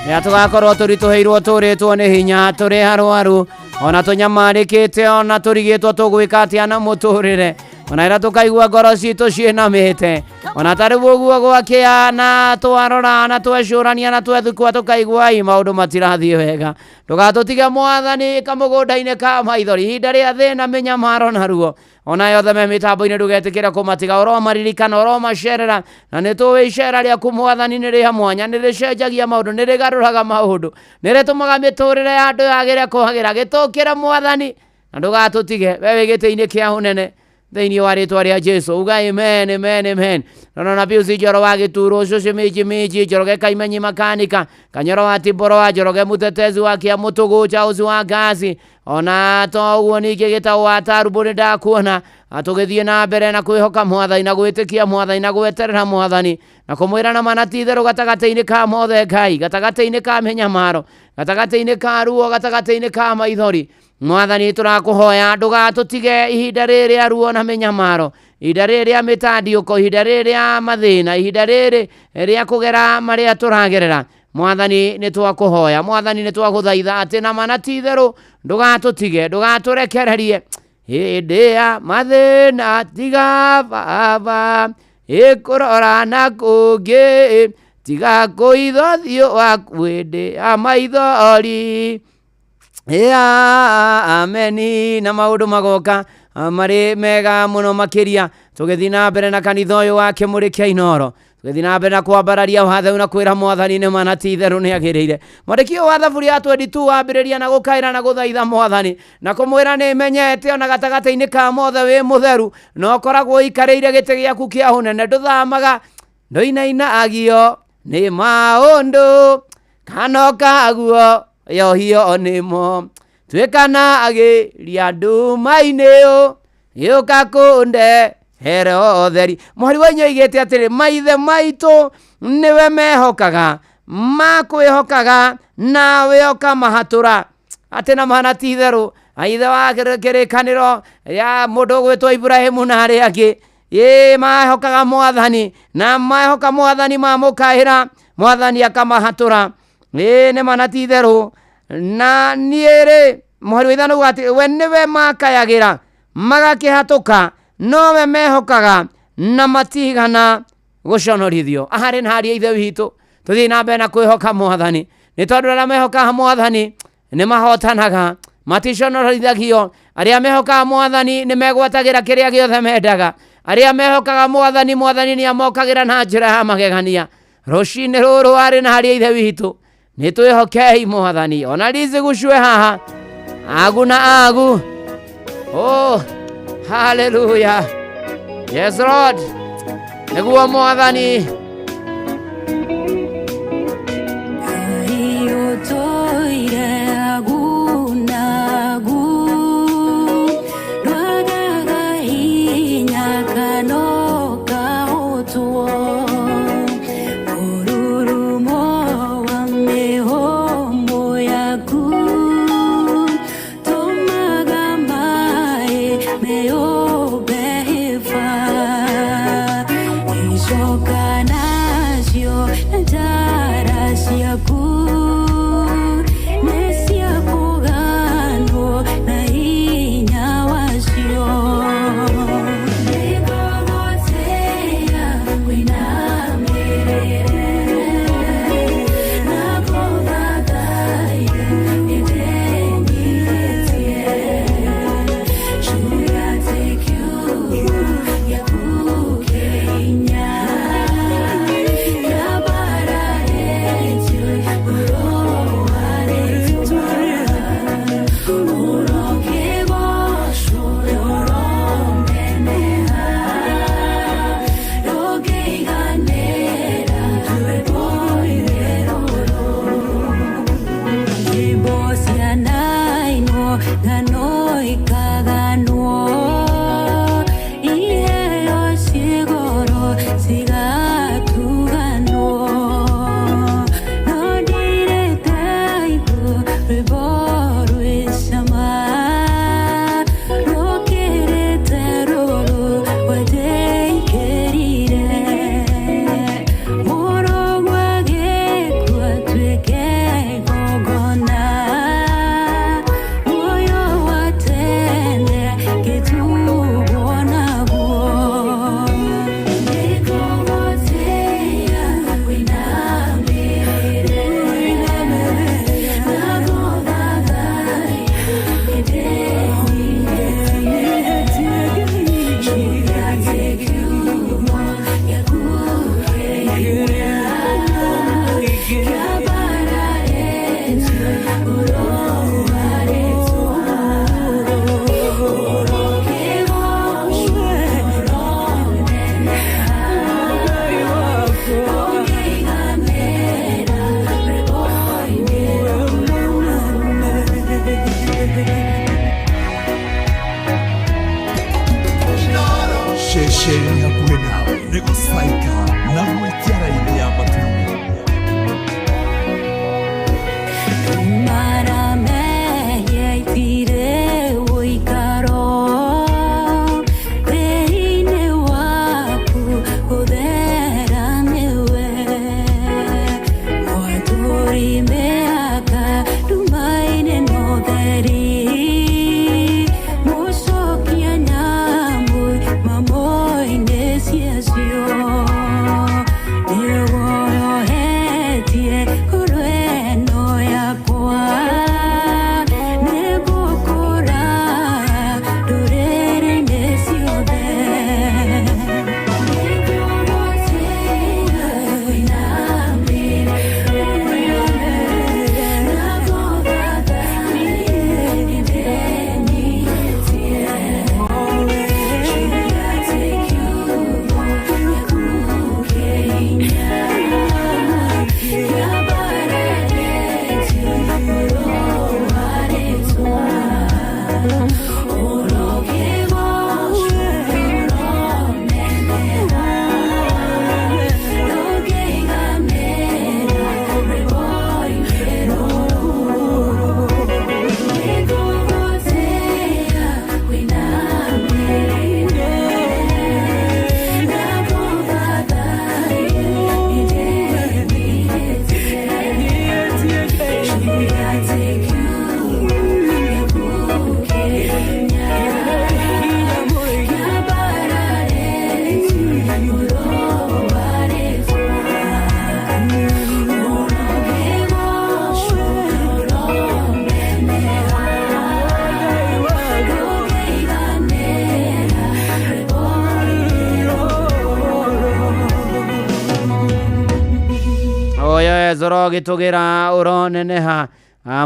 rĩrĩa tũgakorwo tũritũhĩirwo tũrĩtwo nĩ hinya tũrĩ arwaru ona tũnyamarĩkĩte ona tũrigĩtwo tũgwĩka atĩa na mũtũrĩre ona rĩrĩa tũkaigua ngoro citũ ciĩnamĩte ona tarĩ ũguo gwakĩa na twarora na twecũrania na twethukua tũkaigua i maũndũ matirathiĩ wega ndũgatũtige mwathani kamũgũnda-inĩ ka maithori ihinda rĩa thĩna mĩnyamaro na ruo ona yothe me mĩtambo-inĩ ndũgetĩkĩre kũmatiga ũromaririkana ũromacerera na nĩ tũĩ icera rĩaku mwathani nĩ rĩa mwanya nĩ rĩcenjagia maũndũ nĩ rĩgarũraga maũndũ nĩ rĩtũmaga mĩtũrĩre ya andũ yagĩre kwagĩra gĩtũkĩre mwathani na ndũgatũtige we wĩ gĩtĩ-inĩ kĩa ũnene thĩinĩ wa rĩtwa rĩa Jesu uga amen amen amen nono na Pius Njoro wa Gĩturo Cucu Miji Miji Njoroge Kaimenyi makanika Kanyoro wa Timboro wa Njoroge Mutetezi wa Kĩamũtũgũ Charles wa Ngasi ona to ũguo ningĩ gĩtaũ wa Tarubũ nĩ ndakuona tũgĩthiĩ na mbere na kwĩhoka mwathani na gwĩtĩkia mwathani na gweterera mwathani na kũmwĩra na mana ti itherũ gatagatĩ-inĩ ka mothe Ngai gatagatĩ-inĩ ka mĩnyamaro gatagatĩ-inĩ ka ruo gatagatĩ-inĩ ka maithori mwathani tũrakũhoya ndũgatũtige ihinda rĩrĩ rĩa ruo na mĩnyamaro ihinda rĩrĩ rĩa mĩtandiũko ihinda rĩrĩ rĩa mathĩna ihinda rĩrĩ rĩa kũgera marĩa tũragerera mwathani nĩ twakũhoya mwathani nĩ twagũthaitha atĩ na mana ti itherũ ndũgatũtige ndũgatũrekererie hĩndĩ ya mathĩna tiga baba ĩkũrora na kũngĩ tiga kũitho thiũ waku hĩndĩ ya maithori ya ameni na maũndũ magoka marĩ mega mũno makĩria tũgĩthiĩ na mbere na kanitha ũyũ wa Kĩmũrĩ kĩa Inooro tũgĩthiĩ na mbere na kwambararia watheu na kwĩra mwathani nĩ mana ti itherũ nĩ agĩrĩire mwandĩki ũyũ wa thaburi ya 22 wambĩrĩria na gũkaĩra na gũthaitha mwathani na kũmwĩra nĩ menyete ona gatagatĩ-inĩ ka mothe wĩ mũtheru na ũkoragwo ũikarĩire gĩtĩ gĩaku kĩa ũnene ndũthamaga ndũinainagio nĩ maũndũ kana ũkaguo yohio nĩmo twĩkanagĩria nduma-inĩ ũ gĩũka kũnde here ũtheri mũhari wa inya oigĩte atĩrĩ maithe maitũ nĩwe mehokaga makwĩhokaga nawe ũkamahatũra atĩ na mana ti itherũ aithe wa kĩrĩkanĩro ya mũndũ ũgwĩtwo Ibrahimu na arĩa angĩ ĩ mahokaga mwathani na mahoka mwathani mamũkaĩra mwathani akamahatũra ĩ nĩ mana ti itherũ na niĩ rĩ mũhari wa ithano uga atĩ we nĩwe makayagĩra magakĩhatũka nowe mehokaga na matigana gũconorithio aharĩ na harĩa ithe witũ tũthiĩ na mbere na kwĩhoka mwathani nĩ tondũ arĩa mehokaga mwathani nĩ mahotanaga maticonorithagio arĩa mehokaga mwathani nĩ megwatagĩra kĩrĩa gĩothe mendaga arĩa mehokaga mwathani mwathani nĩ amokagĩra na njĩra ya magegania rũcinĩ rũrũ arĩ na harĩa ithe witũ nĩ twĩhokei mwathani ona Lizi gucue haha agu na agu oh haleluya yes Lord nĩguo mwathani Ũtũire agu na agu, ndwagaga hinya kana ũkahotwo. Mũrurumo wa mĩhũmũ yaku tũmaga maĩ meyũmbe hĩba. Icoka na Ceceni hakuhĩ nawe nĩ gũcaika na gwĩtia raini ya matumbĩ. Oyo ezoro gĩtũgĩra ũroneneha.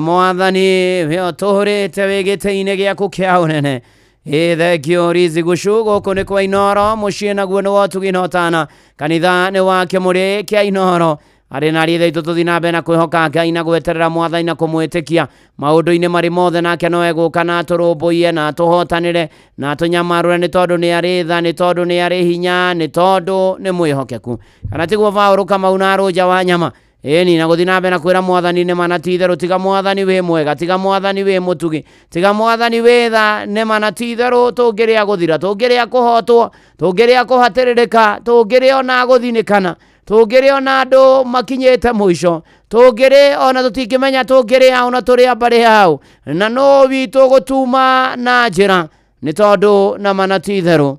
Mwathani we ũtũũrĩte wĩ gĩtĩ-inĩ gĩaku kĩa ũnene. Ĩ thengio Rizi Gucu, gũkũ nĩ kwa Inoro, mũciĩ naguo nĩ wa ũtugi na ũtana, kanitha nĩ wa kĩmũrĩ kĩa Inoro. Arĩ na ariĩ itũ tũthiĩ na mbere na kwĩhoka Ngai na gweterera Mwathani na kũmwĩtĩkia maũndũ-inĩ marĩ mothe, nake no egũka na atũrũmbũiye na atũhotanĩre na atũnyamarũre, nĩ tondũ nĩ arĩ tha, nĩ tondũ nĩ arĩ hinya, nĩ tondũ nĩ mwĩhokeku. Kana tiguo Paũlũ Kamau na Rũnja wa Nyama? Ĩni, na gũthiĩ na mbere na kwĩra Mwathani nĩ ma na ti itherũ, tiga Mwathani wĩ mwega, tiga Mwathani wĩ mũtugi, tiga Mwathani wĩ tha, nĩ ma na ti itherũ tũngĩrĩa gũthira, tũngĩrĩa kũhotwo, tũngĩrĩa kũhatĩrĩrĩka, tũngĩrĩa ona gũthinĩkana, tũngĩrĩ ona andũ makinyĩte mũico, tũngĩrĩ ona tũtingĩmenya tũngĩrĩ ao na tũrĩ a mbarĩ yao, na no witũ gũtuma na njĩra, nĩ tondũ na ma na ti itherũ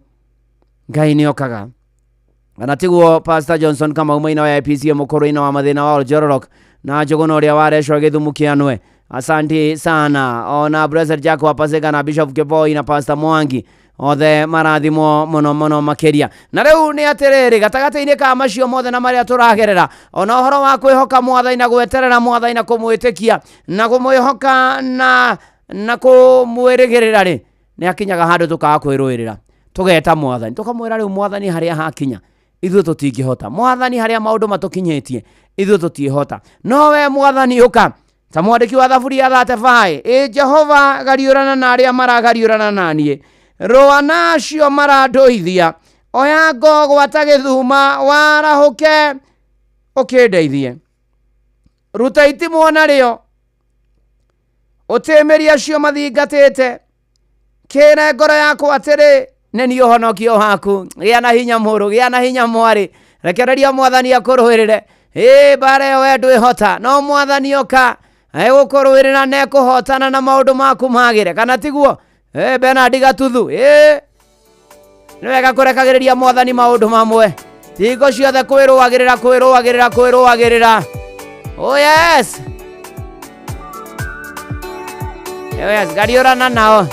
Ngai nĩ okaga. Kana tiguo Pastor Johnson Kamau maina wa IPC mũkũrũ-inĩ wa mathĩna wa Oljororok na Njũgũna ũrĩa warecwo gĩthumu kĩanwe. Asante sana ona Blessed Jack wa Paseka na Bishop Keboi na Pastor Mwangi, othe marathimwo mũno mũno makĩria. Na rĩu nĩ atĩrĩrĩ, gatagatĩ-inĩ ka macio mothe na marĩa tũragerera, ona ũhoro wa kwĩhoka Mwathani na gweterera Mwathani na kũmwĩtĩkia na kũmwĩhoka na kũmwĩrĩgĩrĩra rĩ, nĩ akinyaga handũ tũkaga kwĩrũĩrĩra, tũgeta Mwathani tũkamwĩra rĩu Mwathani harĩa hakinya ithuĩ tũtingĩhota, Mwathani harĩa maũndũ matũkinyĩtie ithuĩ tũtiĩhota, no we Mwathani ũka. Ta mwandĩki wa Thaburi ya 35, ĩ Jehova gariũrana na arĩa maragariũrana na niĩ, rũa na acio marandũithia, oya ngo gwata gĩthuma warahũke ũkĩndeithie, ruta itimũ narĩo ũtĩmĩrie acio mathingatĩte, kĩre ngoro yakwa atĩrĩ, nĩ niĩ ũhonokio waku. Gĩa na hinya mũrũ, gĩa na hinya mwarĩ, rekereria Mwathani akũrũĩrĩre. Ĩ mbara ĩyo we ndwĩhota, no Mwathani oka egũkũrũĩrĩra na ekũhotana na maũndũ maku magĩre. Kana tiguo? Bernard Gatuthu, ĩ nĩ wega kũrekagĩrĩria Mwathani maũndũ mamwe, hingo ciothe kwĩrũagĩrĩra, kwĩrũagĩrĩra, kwĩrũagĩrĩra. Oh yes. Oh yes, gariũrana nao.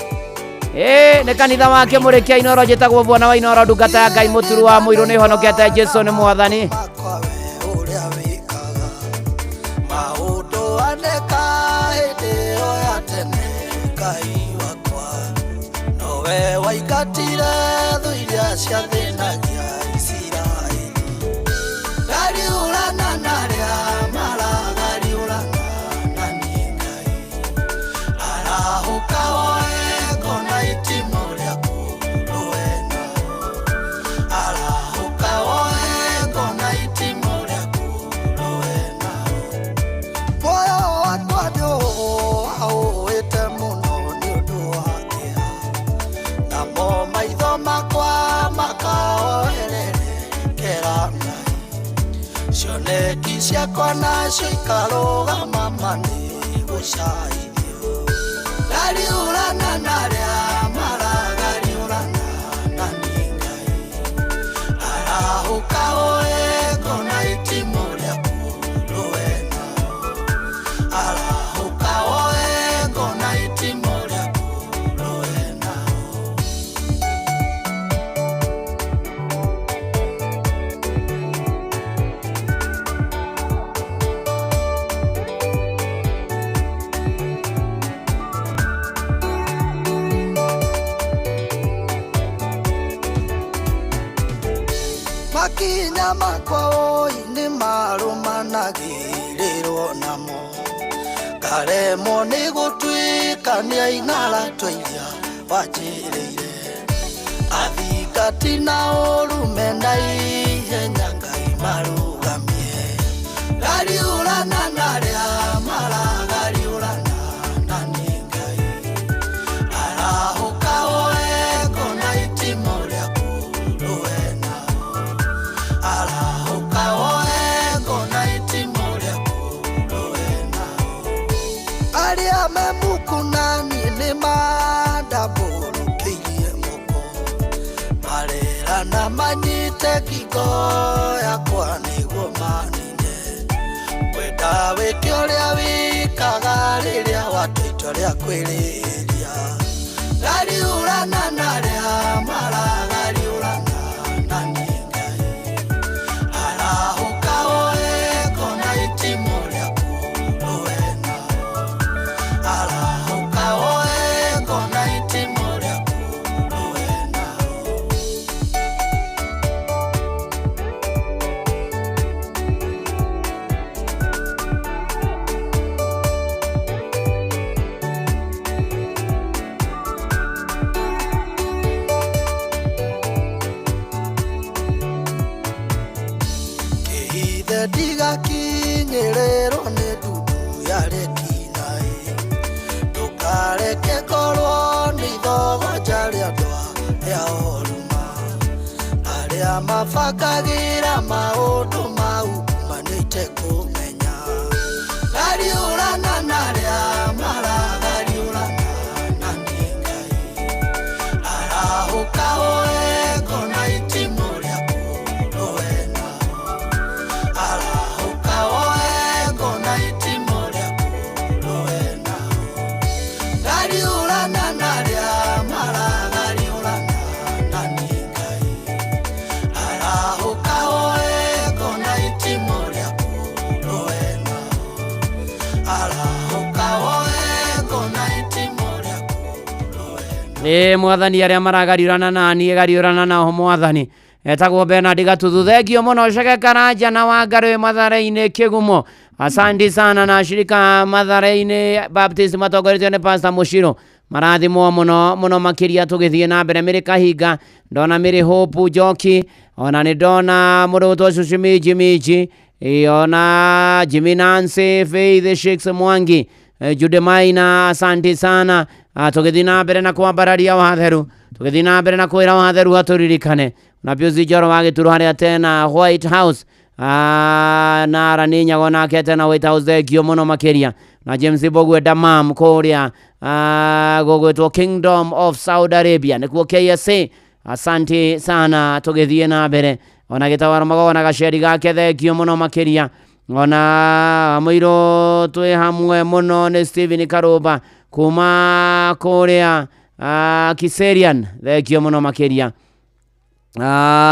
Ĩ nĩ kanitha wa kĩmũrĩ kĩa Inoro, njĩtagwo Bwana wa Inoro, ndungata ya Ngai mũturu wa mũirũ, nĩ honokete Jesu nĩ Mwathani. Maũndũ aneka hĩndĩ ĩyo ya tene, Ngai wakwa nowe waingatire thũ iria ciathĩnagia Isiraeli. Ngariũrana na arĩa maragariũrana na niĩ, Ngai arahũka woe ngo na itimũ rĩaku rũe nao. Ciakwa nacio ikarũgama ma nĩ gũcaithio. Ngariũrana na arĩa maragariũrana na niĩ Ngai. Arahũka woe ngona itimũ rĩaku rũe nao. Arahũka woe ngona itimũ rĩaku rũe nao. Makinya makwa oi nĩ marũmanagĩrĩrwo namo. Ngaremwo nĩ gũtuĩkania ing'ara twa iria wanjĩrĩire. Athingati na ũru mena ihenya Ngai marũgamie. Ngariũrana na arĩa maragariũrana na niĩ Ngai. Arahũka woe ngona itimũ rĩaku rũe nao. Arahũka woe ngona itimũ rĩaku rũe nao. Arĩa me muku na niĩ nĩ mandambũrũkĩirie moko. Marerana manyite ngingo yakwa nĩguo manine. Ngwenda wĩke ũrĩa wĩkaga rĩrĩa watua itua rĩa kwĩrĩria. Ngariũrana na arĩa maragariũrana na niĩ Ngai. Arahũka woe ngona itimũ rĩaku rũe nao. Arahũka woe ngona itimũ rĩaku rũe nao. Kĩhithe ndigakinyĩrĩrwo nĩ ndundu ya rĩkinaĩ. Ndũkareke ngorwo nĩ ithogoja rĩa andũ arĩa oruma. Arĩa mabangagĩra maũndũ mau manĩte kũmenya. Ngariũrana na arĩa maragariũrana na niĩ Ngai. Arahũka woe ngona itimũ rĩaku rũe nao. Arahũka woe ngona itimũ rĩaku rũe nao. Ngariũrana na arĩa maragariũrana na niĩ Ngai. Arahũka woe ngona itimũ rĩaku rũe nao. Arahũka woe ngona itimũ rĩaku Ĩ mwathani arĩa maragariũrana na niĩ gariũrana nao mwathani. Etagwo Bernard Gatuthu. Thengio mũno Chege Karanja na Wangarĩ Mathare-inĩ Kĩgumo. Asante sana na shirika Mathare-inĩ Baptist matongoretio nĩ Pastor Mũcirũ. Marathimwo mũno mũno makĩria tũgĩthiĩ na mbere. Mĩrĩ Kahinga, ndona Mĩrĩ Hope Njoki, ona nĩ ndona mũndũ ũgwĩtwo Cucu Minji Minji, ĩ, ona Jimmy Nancy, Faith Shakes Mwangi, Jude Maina, asante sana. Tũgĩthiĩ na mbere na kwambararia watheru, tũgĩthiĩ na mbere na kwĩra watheru atũririkane. Na Pius Njoro wa Gĩturu harĩa tena White House. Na Arani Nyago nake tena White House, thengio mũno makĩria. Na James Mbũgue Damam kũrĩa gũgwĩtwo Kingdom of Saudi Arabia nĩkuo KSA. Asante sana tũgĩthiĩ na mbere. Ona gĩtawaro magona gaceri gake, thengio mũno makĩria. Ona mũirũ twĩ hamwe mũno nĩ Steven Karũmba kuma kũrĩa Kiserian, thengio mũno makĩria.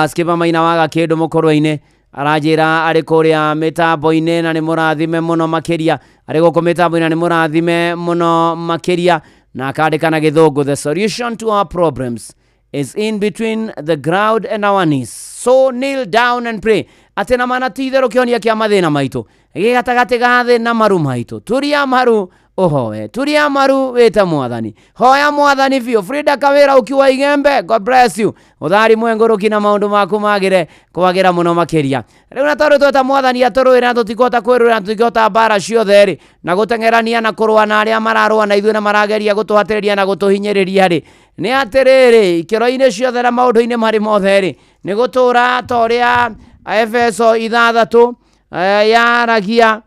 Skipa Maina wa Gakĩndũ mũkũrwe-inĩ aranjĩra arĩ kũrĩa mĩtambo-inĩ na nĩ mũrathime mũno makĩria. Arĩ gũkũ mĩtambo-inĩ na nĩ mũrathime mũno makĩria. Na akandĩka na gĩthũngũ, the solution to our problems is in between the ground and our knees, so kneel down and pray. Atĩ na mana ti itherũ kĩhonia kĩa mathĩna maitũ gĩ gatagatĩ ga thĩ na maru maitũ. Turia maru ũhoe, turia maru wĩte mwathani, hoya mwathani biũ. Frida Kawĩra ukiwa Igembe, God bless you. Ũthari mwengũrũki na maũndũ maku magĩre kwagĩra mũno makĩria. Rĩu na tondũ tweta mwathani atũrũĩre na tũtikũhota kwĩrũĩra na tũtingĩhota mbara ciothe rĩ, na gũteng'erania na kũrũa na arĩa mararũa na ithuĩ na marageria gũtũhatĩrĩria na gũtũhinyĩrĩria rĩ, nĩ atĩrĩrĩ, ikĩro-inĩ ciothe na maũndũ-inĩ marĩ mothe rĩ, nĩ gũtũra ta ũrĩa Efeso 6 Yaragia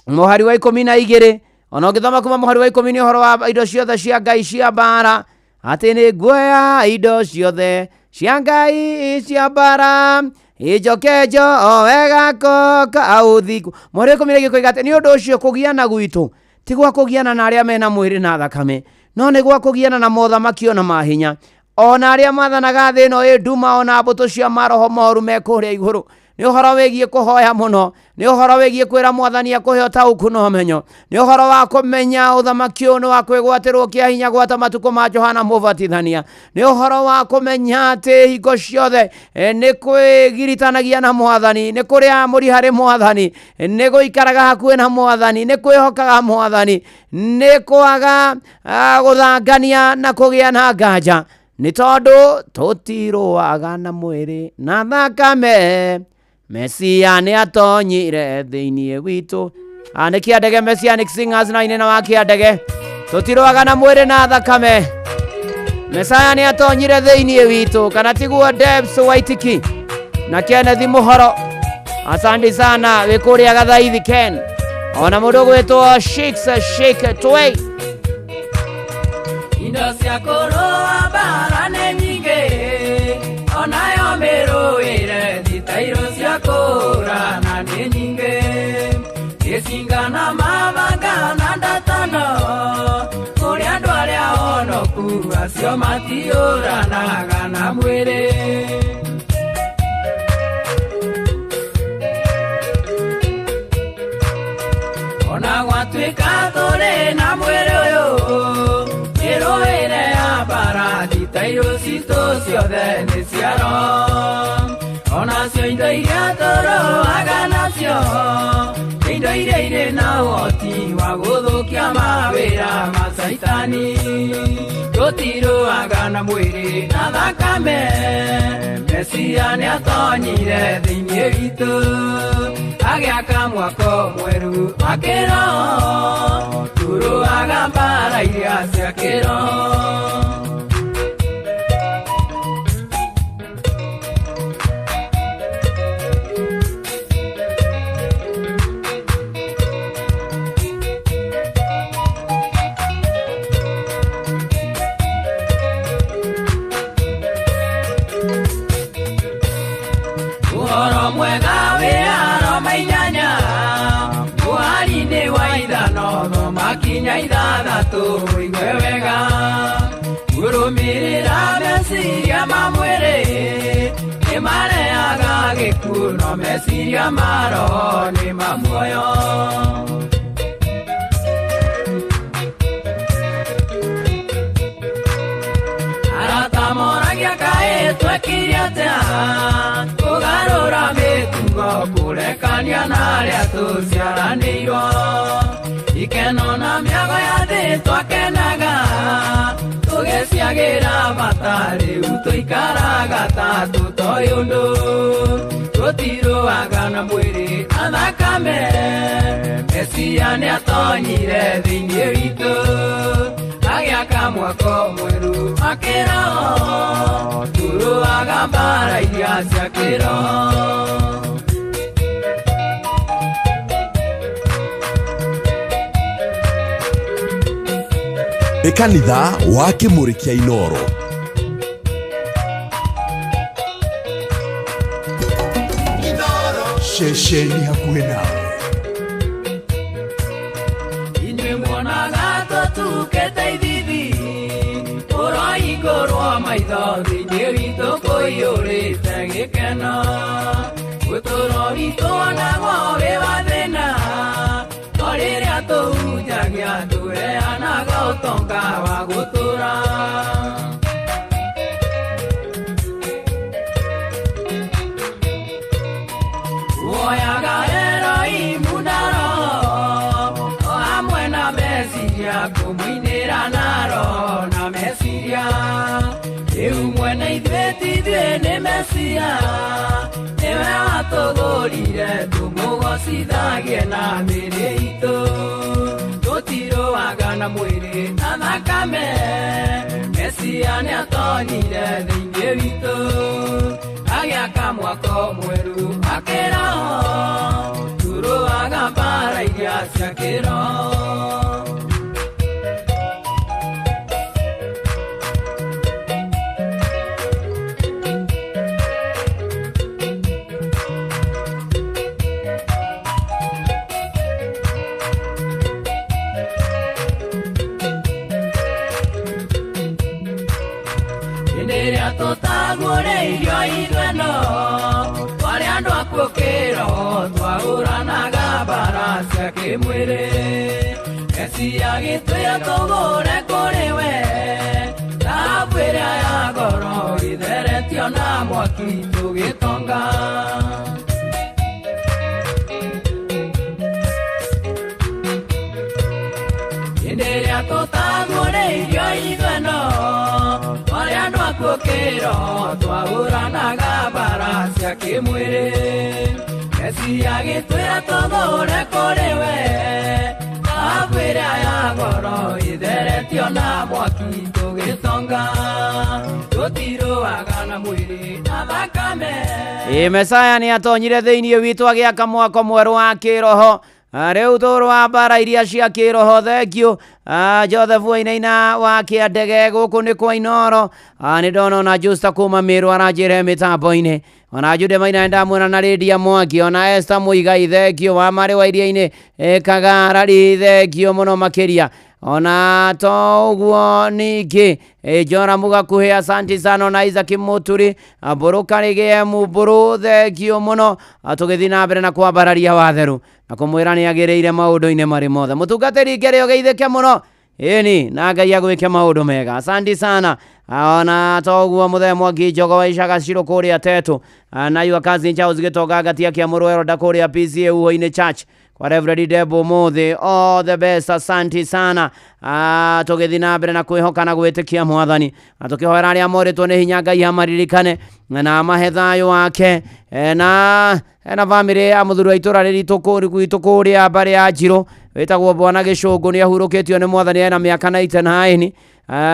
mũhari wa 12 ona ũngĩthoma kuma mũhari wa 10 nĩ ũhoro wa indo ciothe cia Ngai cia mbara, atĩ nĩ nguoya indo ciothe cia Ngai cia mbara ijoke njoe gako ka ũthingu. Mũhari wa 12 koiga atĩ nĩ ũndũ ũcio kũgiana gwitũ ti gwa kũgiana na arĩa mena mwĩrĩ na thakame, no nĩ gwa kũgiana na mothamaki ona mahinya, ona arĩa mathanaga thĩ ĩno ĩ nduma, ona mbũtũ cia maroho moru me kũrĩa igũrũ. Nĩ ũhoro wĩgiĩ kũhoya mũno, nĩ ũhoro wĩgiĩ kwĩra mwathani akũhe ũtaũku na ũmenyo, nĩ ũhoro wa kũmenya ũthamaki ũyũ nĩ wa kwĩgwatĩrwo kĩa hinya gwata matukũ ma Johana Mũbatithania, nĩ ũhoro wa kũmenya atĩ hingo ciothe nĩ kwĩgiritanagia na mwathani, nĩ kũrĩa mũri harĩ mwathani, nĩ gũikaraga hakuhĩ na mwathani, nĩ kwĩhokaga mwathani, nĩ kwaga gũthangania na kũgĩa na nganja, nĩ tondũ tũtirũaga na mwĩrĩ na thakame. Mesia nĩ atonyire thĩinĩ witũ. Nĩ Kĩandege Messianic Singers na inena wa Kĩandege. Tũtirũaga na mwĩrĩ na thakame, Mesaya nĩ atonyire thĩinĩ witũ. Kana tiguo Debs Waitiki na Kenneth Muhoro, asante sana wĩ kũrĩa Gathaithi Ken, ona mũndũ ũgwĩtwo Shix Shik Tway. Indo cia kũrũa mbara nĩ nyingĩ, onayo mĩrũĩre thitairũ cia kũũrana nĩ nyingĩ, gĩcinga na mabanga na ndatano, kũrĩ andũ arĩa honoku acio matiũranaga na mwĩrĩ. Ona gwatuĩka tũrĩ na mwĩrĩ ũyũ, mĩrũĩre ya mbara thitairũ citũ ciothe nĩ ciaro, onacio indo iria tũrũaga nacio nĩ indo iria irĩ na ũhoti wa gũthũkia mawĩra ma Caitani. Tũtirũaga na mwĩrĩ na thakame, Mesia nĩ atonyire thĩinĩ witũ, agĩaka mwako mwerũ wa kĩroho, tũrũaga mbara iria cia kĩroho. Ũhoro mwega wĩ aroma inyanya, mũhari-inĩ wa ithano thoma kinya ithathatũ ũigue wega. Kũrũmĩrĩra meciria ma mwĩrĩ nĩ marehaga gĩkuũ, no meciria ma roho nĩ ma muoyo. Arata moragia kaĩ twekire atĩa, kũgarũra mĩtugo kũrekania na arĩa tũciaranĩirwo, ikeno na mĩago ya thĩ twakenaga, tũgĩciagĩra bata rĩu tũikaraga ta tũtoĩ ũndũ. Tũtirũaga na mwĩrĩ na thakame, Mesia nĩ atonyire thĩinĩ witũ, agĩaka mwako mwerũ wa kĩroho, tũrũaga mbara iria cia kĩroho. Nĩ kanitha wa Kĩmũrĩ kĩa Inooro. Ceceni hakuhĩ nawe. Inyuĩ muonaga tũtukĩte ithithi, ũrohingũrwo maitho thĩinĩ witũ kũiyũrĩte gĩkeno, ũtũũro witũ onagwo wĩ wa thĩna, no rĩrĩa tũhunjagia tũheanaga ũtonga wa gũtũũra. Woyaga Erohimu na roho, o hamwe na meciria, kũmũinĩra na roho na meciria. Rĩu mwene ithuĩ ti ithuĩ nĩ Mesia, nĩwe watũgũrire tũmũgocithagie na mĩĩrĩ itũ. Tũtirũaga na mwĩrĩ na thakame, Mesia nĩ atonyire thĩinĩ witũ, agĩaka mwako mwerũ wa kĩroho, cia kĩroho. Hĩndĩ ĩrĩa tũtagũrĩirio ithueno twarĩ andũ akuũ kĩroho twahũranaga mbara cia kĩmwĩrĩ. Mesia agĩtwĩra tũgũre kũrĩ we thahabu ĩrĩa ya goro ĩtheretio na mwaki tũgĩtonga. Hĩndĩ ĩrĩa tũtagũrĩirio ithueno twarĩ andũ akuũ kĩroho twahũranaga mbara cia kĩmwĩrĩ. Mesia agĩtwĩra tũgũre kũrĩ we thahabu ĩrĩa ya goro ĩtheretio na mwaki tũgĩtonga. Tũtirũaga na mwĩrĩ na thakame. Ĩ Mesaya nĩ atonyire thĩinĩ witũ agĩaka mwako mwerũ wa kĩroho. Rĩu tũrũa mbara iria cia kĩroho. Thank you Joseph Wainaina wa Kĩandege gũkũ nĩ kwa Inoro. Nĩ ndona ona Justa kuma Mĩrũ aranjĩre mĩtambo-inĩ, ona Jude Maina ndamuona na Lydia Mwangi, ona Esther Muigai, thank you wa marĩ wa iria-inĩ Kagarari, thank you mũno makĩria. Ona to ũguo ningĩ Jora Mugakuhĩ, asanti sana, ona Isaac Muturi Mbũrũ Karĩgĩ Mbũrũ, thank you mũno. Tũgĩthiĩ na mbere na kwambararia watheru na kũmwĩra nĩ agĩrĩire maũndũ-inĩ marĩ mothe. Mũtungatĩri ngere ũgeithĩke mũno ĩni na Ngai agwĩke maũndũ mega, asanti sana. Ona toguo mũthee Mwangi Njogo wa Icaga Cirũ kũrĩa Tetu, na your cousin Charles Gĩtonga Ngatia kĩa Mũrũero nda kũrĩa PCA Uho-inĩ Church kwa Reverend Debo ũmũthĩ, all the best, asanti sana. Tũgĩthiĩ na mbere na kwĩhoka na gwĩtĩkia mwathani na tũkĩhoera arĩa morĩtwo nĩ hinya Ngai amaririkane na amahe thayũ wake. Na hena bamĩrĩ ya mũthuri wa itũra rĩritũ gwitũ kũrĩa mbarĩ ya Njirũ wĩtagwo Bwana Gĩcũngũ, nĩ ahurũkĩtio nĩ mwathani ena mĩaka 99.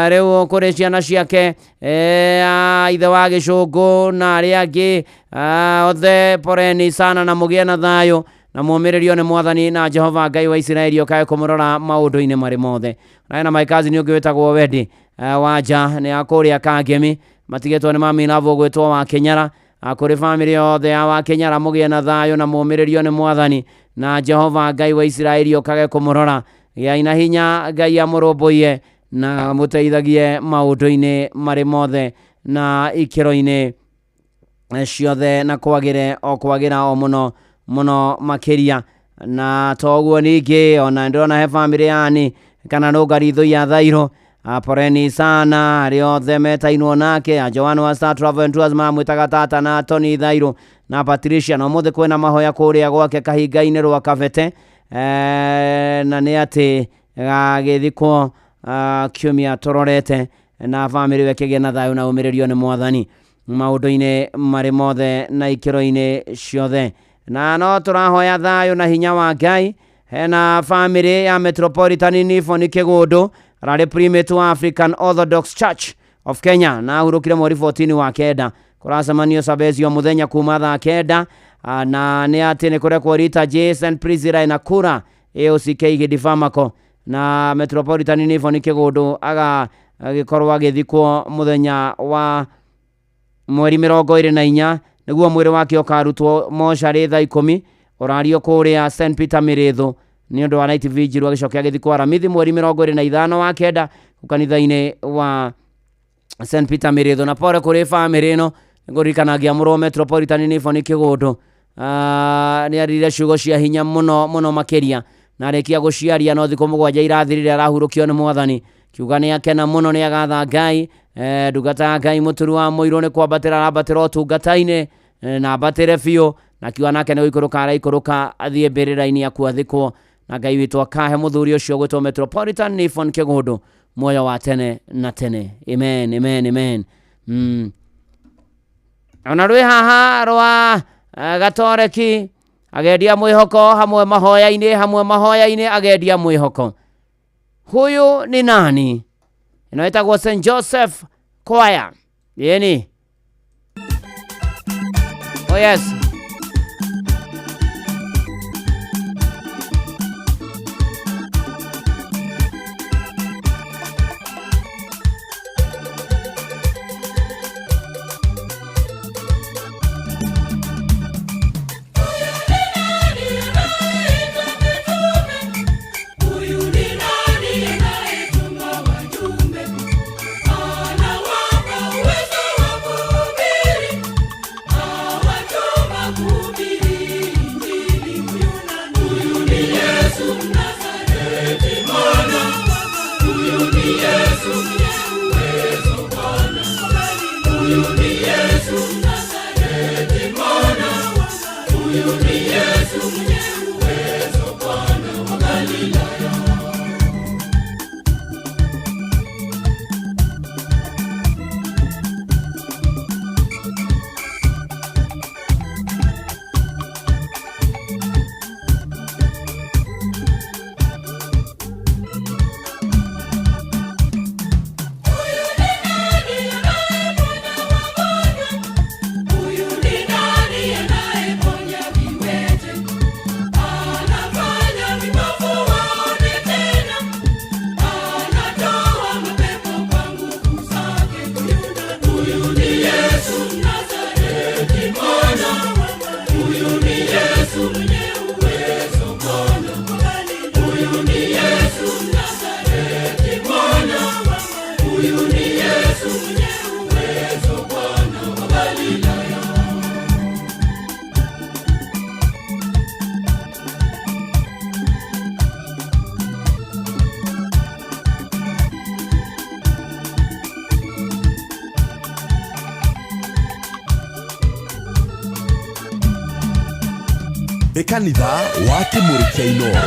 Rĩu kũrĩ ciana ciake ithe wa Gĩcũngũ na arĩa angĩ othe, poreni sana na mũgĩe na thayũ na mũmĩrĩrio nĩ mwathani na Jehova Ngai wa Isiraeli okae kũmũrora maũndũ-inĩ marĩ mothe. Na ena my cousin ũngĩ wĩtagwo Wendi Wanja nĩ akũrĩa Kangemi, matigĩtwo nĩ mami Lavo gwĩtwo wa Kĩnyara. Kũrĩ bamĩrĩ yothe ya wa Kĩnyara mũgĩe na thayũ na mũmĩrĩrio nĩ mwathani na Jehova Ngai wa Isiraeli okage kũmũrora. Gĩai na hinya, Ngai amũrũmbũiye na amũteithagie maũndũ-inĩ marĩ mothe na ikĩro-inĩ ciothe na kwagĩre o kwagĩra o mũno mũno makĩria. Na toguo ningĩ ona ndĩrona he bamĩrĩ yani kana nũngari ya Thairũ, poreni sana arĩa othe metainwo nake a Joan wa Star Travel and Tours maramwĩtaga tata na Tony Thairũ na Patricia, na ũmũthĩ kwĩna mahoya kũrĩa gwake kahinga-inĩ rwa Kabete, na nĩ atĩ gagĩthikwo kiumia tũrorete, na bamĩrĩ ĩyo ĩkĩgĩa na thayũ na ũmĩrĩrio nĩ mwathani maũndũ-inĩ marĩ mothe na ikĩro-inĩ ciothe. Na no tũrahoya thayũ na hinya wa Ngai. Hena bamĩrĩ ya Metropolitan Nifon Kĩgũndũ, ararĩ primate wa African Orthodox Church of Kenya na ahurũkire mweri 14 wa kenda. Kũracemanio Sabezio mũthenya kuma thaa 9, na nĩ atĩ nĩ kũrekwo Rita Jason Priscilla na Kura AOCK Gĩdifamako, na Metropolitan Nifon Kĩgũndũ agagĩkorwo agĩthikwo mũthenya wa mweri 24 nĩguo mwĩrĩ wake ũkarutwo mocarĩ thaa 10 ũrario kũrĩa St Peter Mĩrĩthũ nĩ ũndũ wa night vigil, agĩcoka agĩthikwo Aramithi mweri 25 wa kenda kanitha-inĩ wa St Peter Mĩrĩthũ. Na pore kũrĩ bamĩrĩ ĩno, nĩngũririkana ngĩamũrwo Metropolitan Nifon Kĩgũndũ, nĩ arire ciugo cia hinya mũno mũno makĩria, na arĩkia gũciaria no thikũ 7 irathirire arahurũkio nĩ mwathani, kiuga nĩ akena mũno, nĩ agatha Ngai. Ndungata ya Ngai mũturu wa mũirũ nĩ kwambatĩra arambatĩra ũtungata-inĩ, na ambatĩre biũ, na kiuga nake nĩ gũikũrũka araikũrũka athiĩ mbĩrĩra-inĩ akuathikwo, na Ngai witũ akahe mũthuri ũcio gwĩtwo Metropolitan Nifon Kĩgũndũ muoyo wa tene na tene. Amen, amen, amen. Ona rwĩ haha rwa Gatoreki agendia mwĩhoko hamwe mahoya-inĩ, hamwe mahoya-inĩ agendia mwĩhoko. Huyu ni nani? Ĩno ĩtagwo St Joseph Choir. Yeni. Oh yes. Nĩ kanitha wa Kĩmũrĩ kĩa Inoro.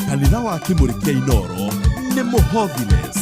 Kanitha wa Kĩmũrĩ kĩa Inoro nĩ mũhothines.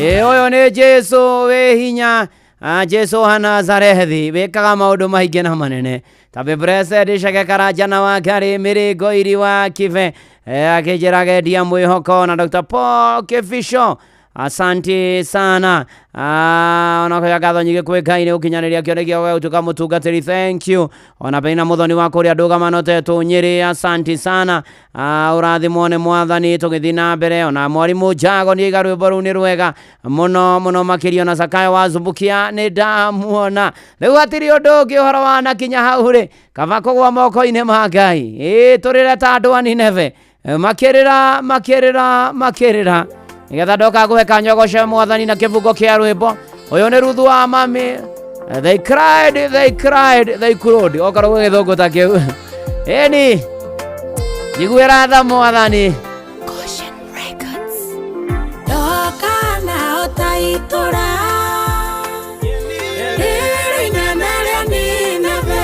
Ĩ ũyũ nĩ Jesu wĩ hinya. Jesu wa Nazarethi wĩkaga maũndũ maingĩ na manene. Tabe blessed Chege Karanja na wa Ngarĩ Mĩrĩngo Iri wa Kibe, akĩnjĩra gendia mwĩhoko na Dr. Paul Kĩbico. Asante sana. Ona ngatho nyingĩ kwĩ Ngai nĩ gũkinyanĩria kĩoneki gĩa gũtuĩka mũtungatĩri, thank you. Ona Penina Mũthoni wa kũrĩa ndũgamano tetũ Nyĩrĩ, asante sana. Ũrathimwo nĩ Mwathani tũgĩthiĩ na mbere. Ona mwarimũ Njago nĩ aiga rwĩmbo rũu nĩ rwega mũno mũno makĩria. Ona Zakayo wa Zumbukia nĩ ndamuona. Rĩu hatirĩ ũndũ ũngĩ ũhoro wa kinya hau rĩ, kaba kũgwa moko-inĩ ma Ngai. Ĩ tũrĩre ta andũ a Nineve, makĩrĩra makĩrĩra makĩrĩra, nĩgetha ndoka ngũhe kanyogoce Mwathani na kĩbungo kĩa rwĩmbo. Ũyũ nĩ Ruthu wa mami. They cried, they cried, they could. Okorwo gwĩ gĩthũngũ ta kĩu. Ĩni njiguĩra tha Mwathani. Ndoka nao ta itũra rĩrĩ inene rĩa Nineve,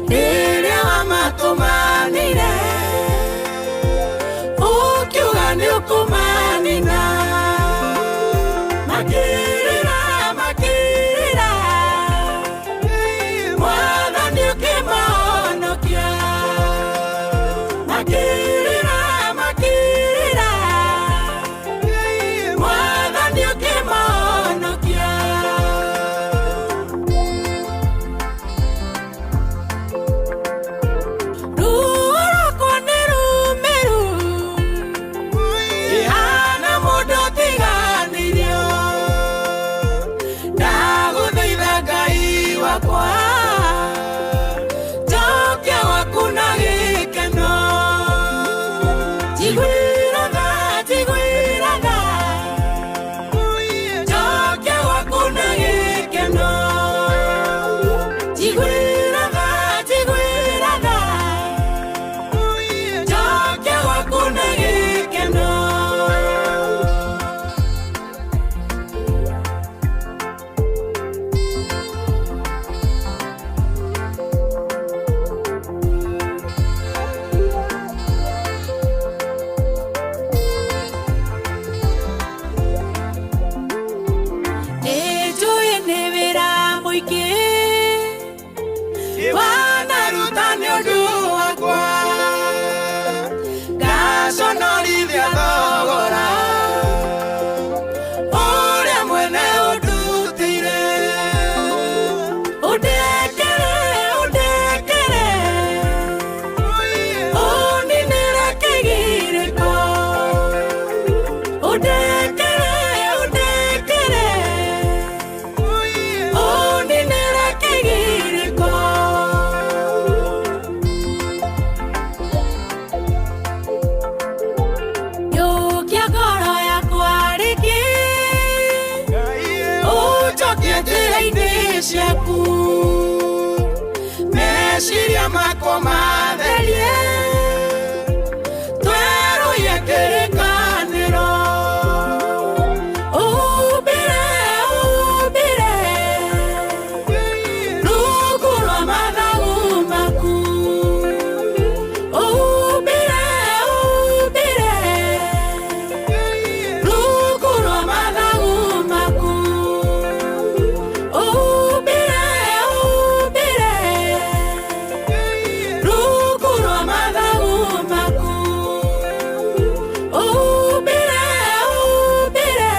rĩrĩa wamatũmanĩire ũkiuga nĩ ũkũmanina. Makĩrĩra makĩrĩra, Mwathani ũkĩmahonokia. Makĩrĩra makĩrĩra, Mwathani. ciaku meciria makwa matherie twerũhie kĩrĩkanĩro ũhumbĩre ũhumbĩre rungu rwa mathagu maku ũhumbĩre ũhumbĩre rungu rwa mathagu maku ũhumbĩre ũhumbĩre rungu rwa mathagu maku ũhumbĩre ũhumbĩre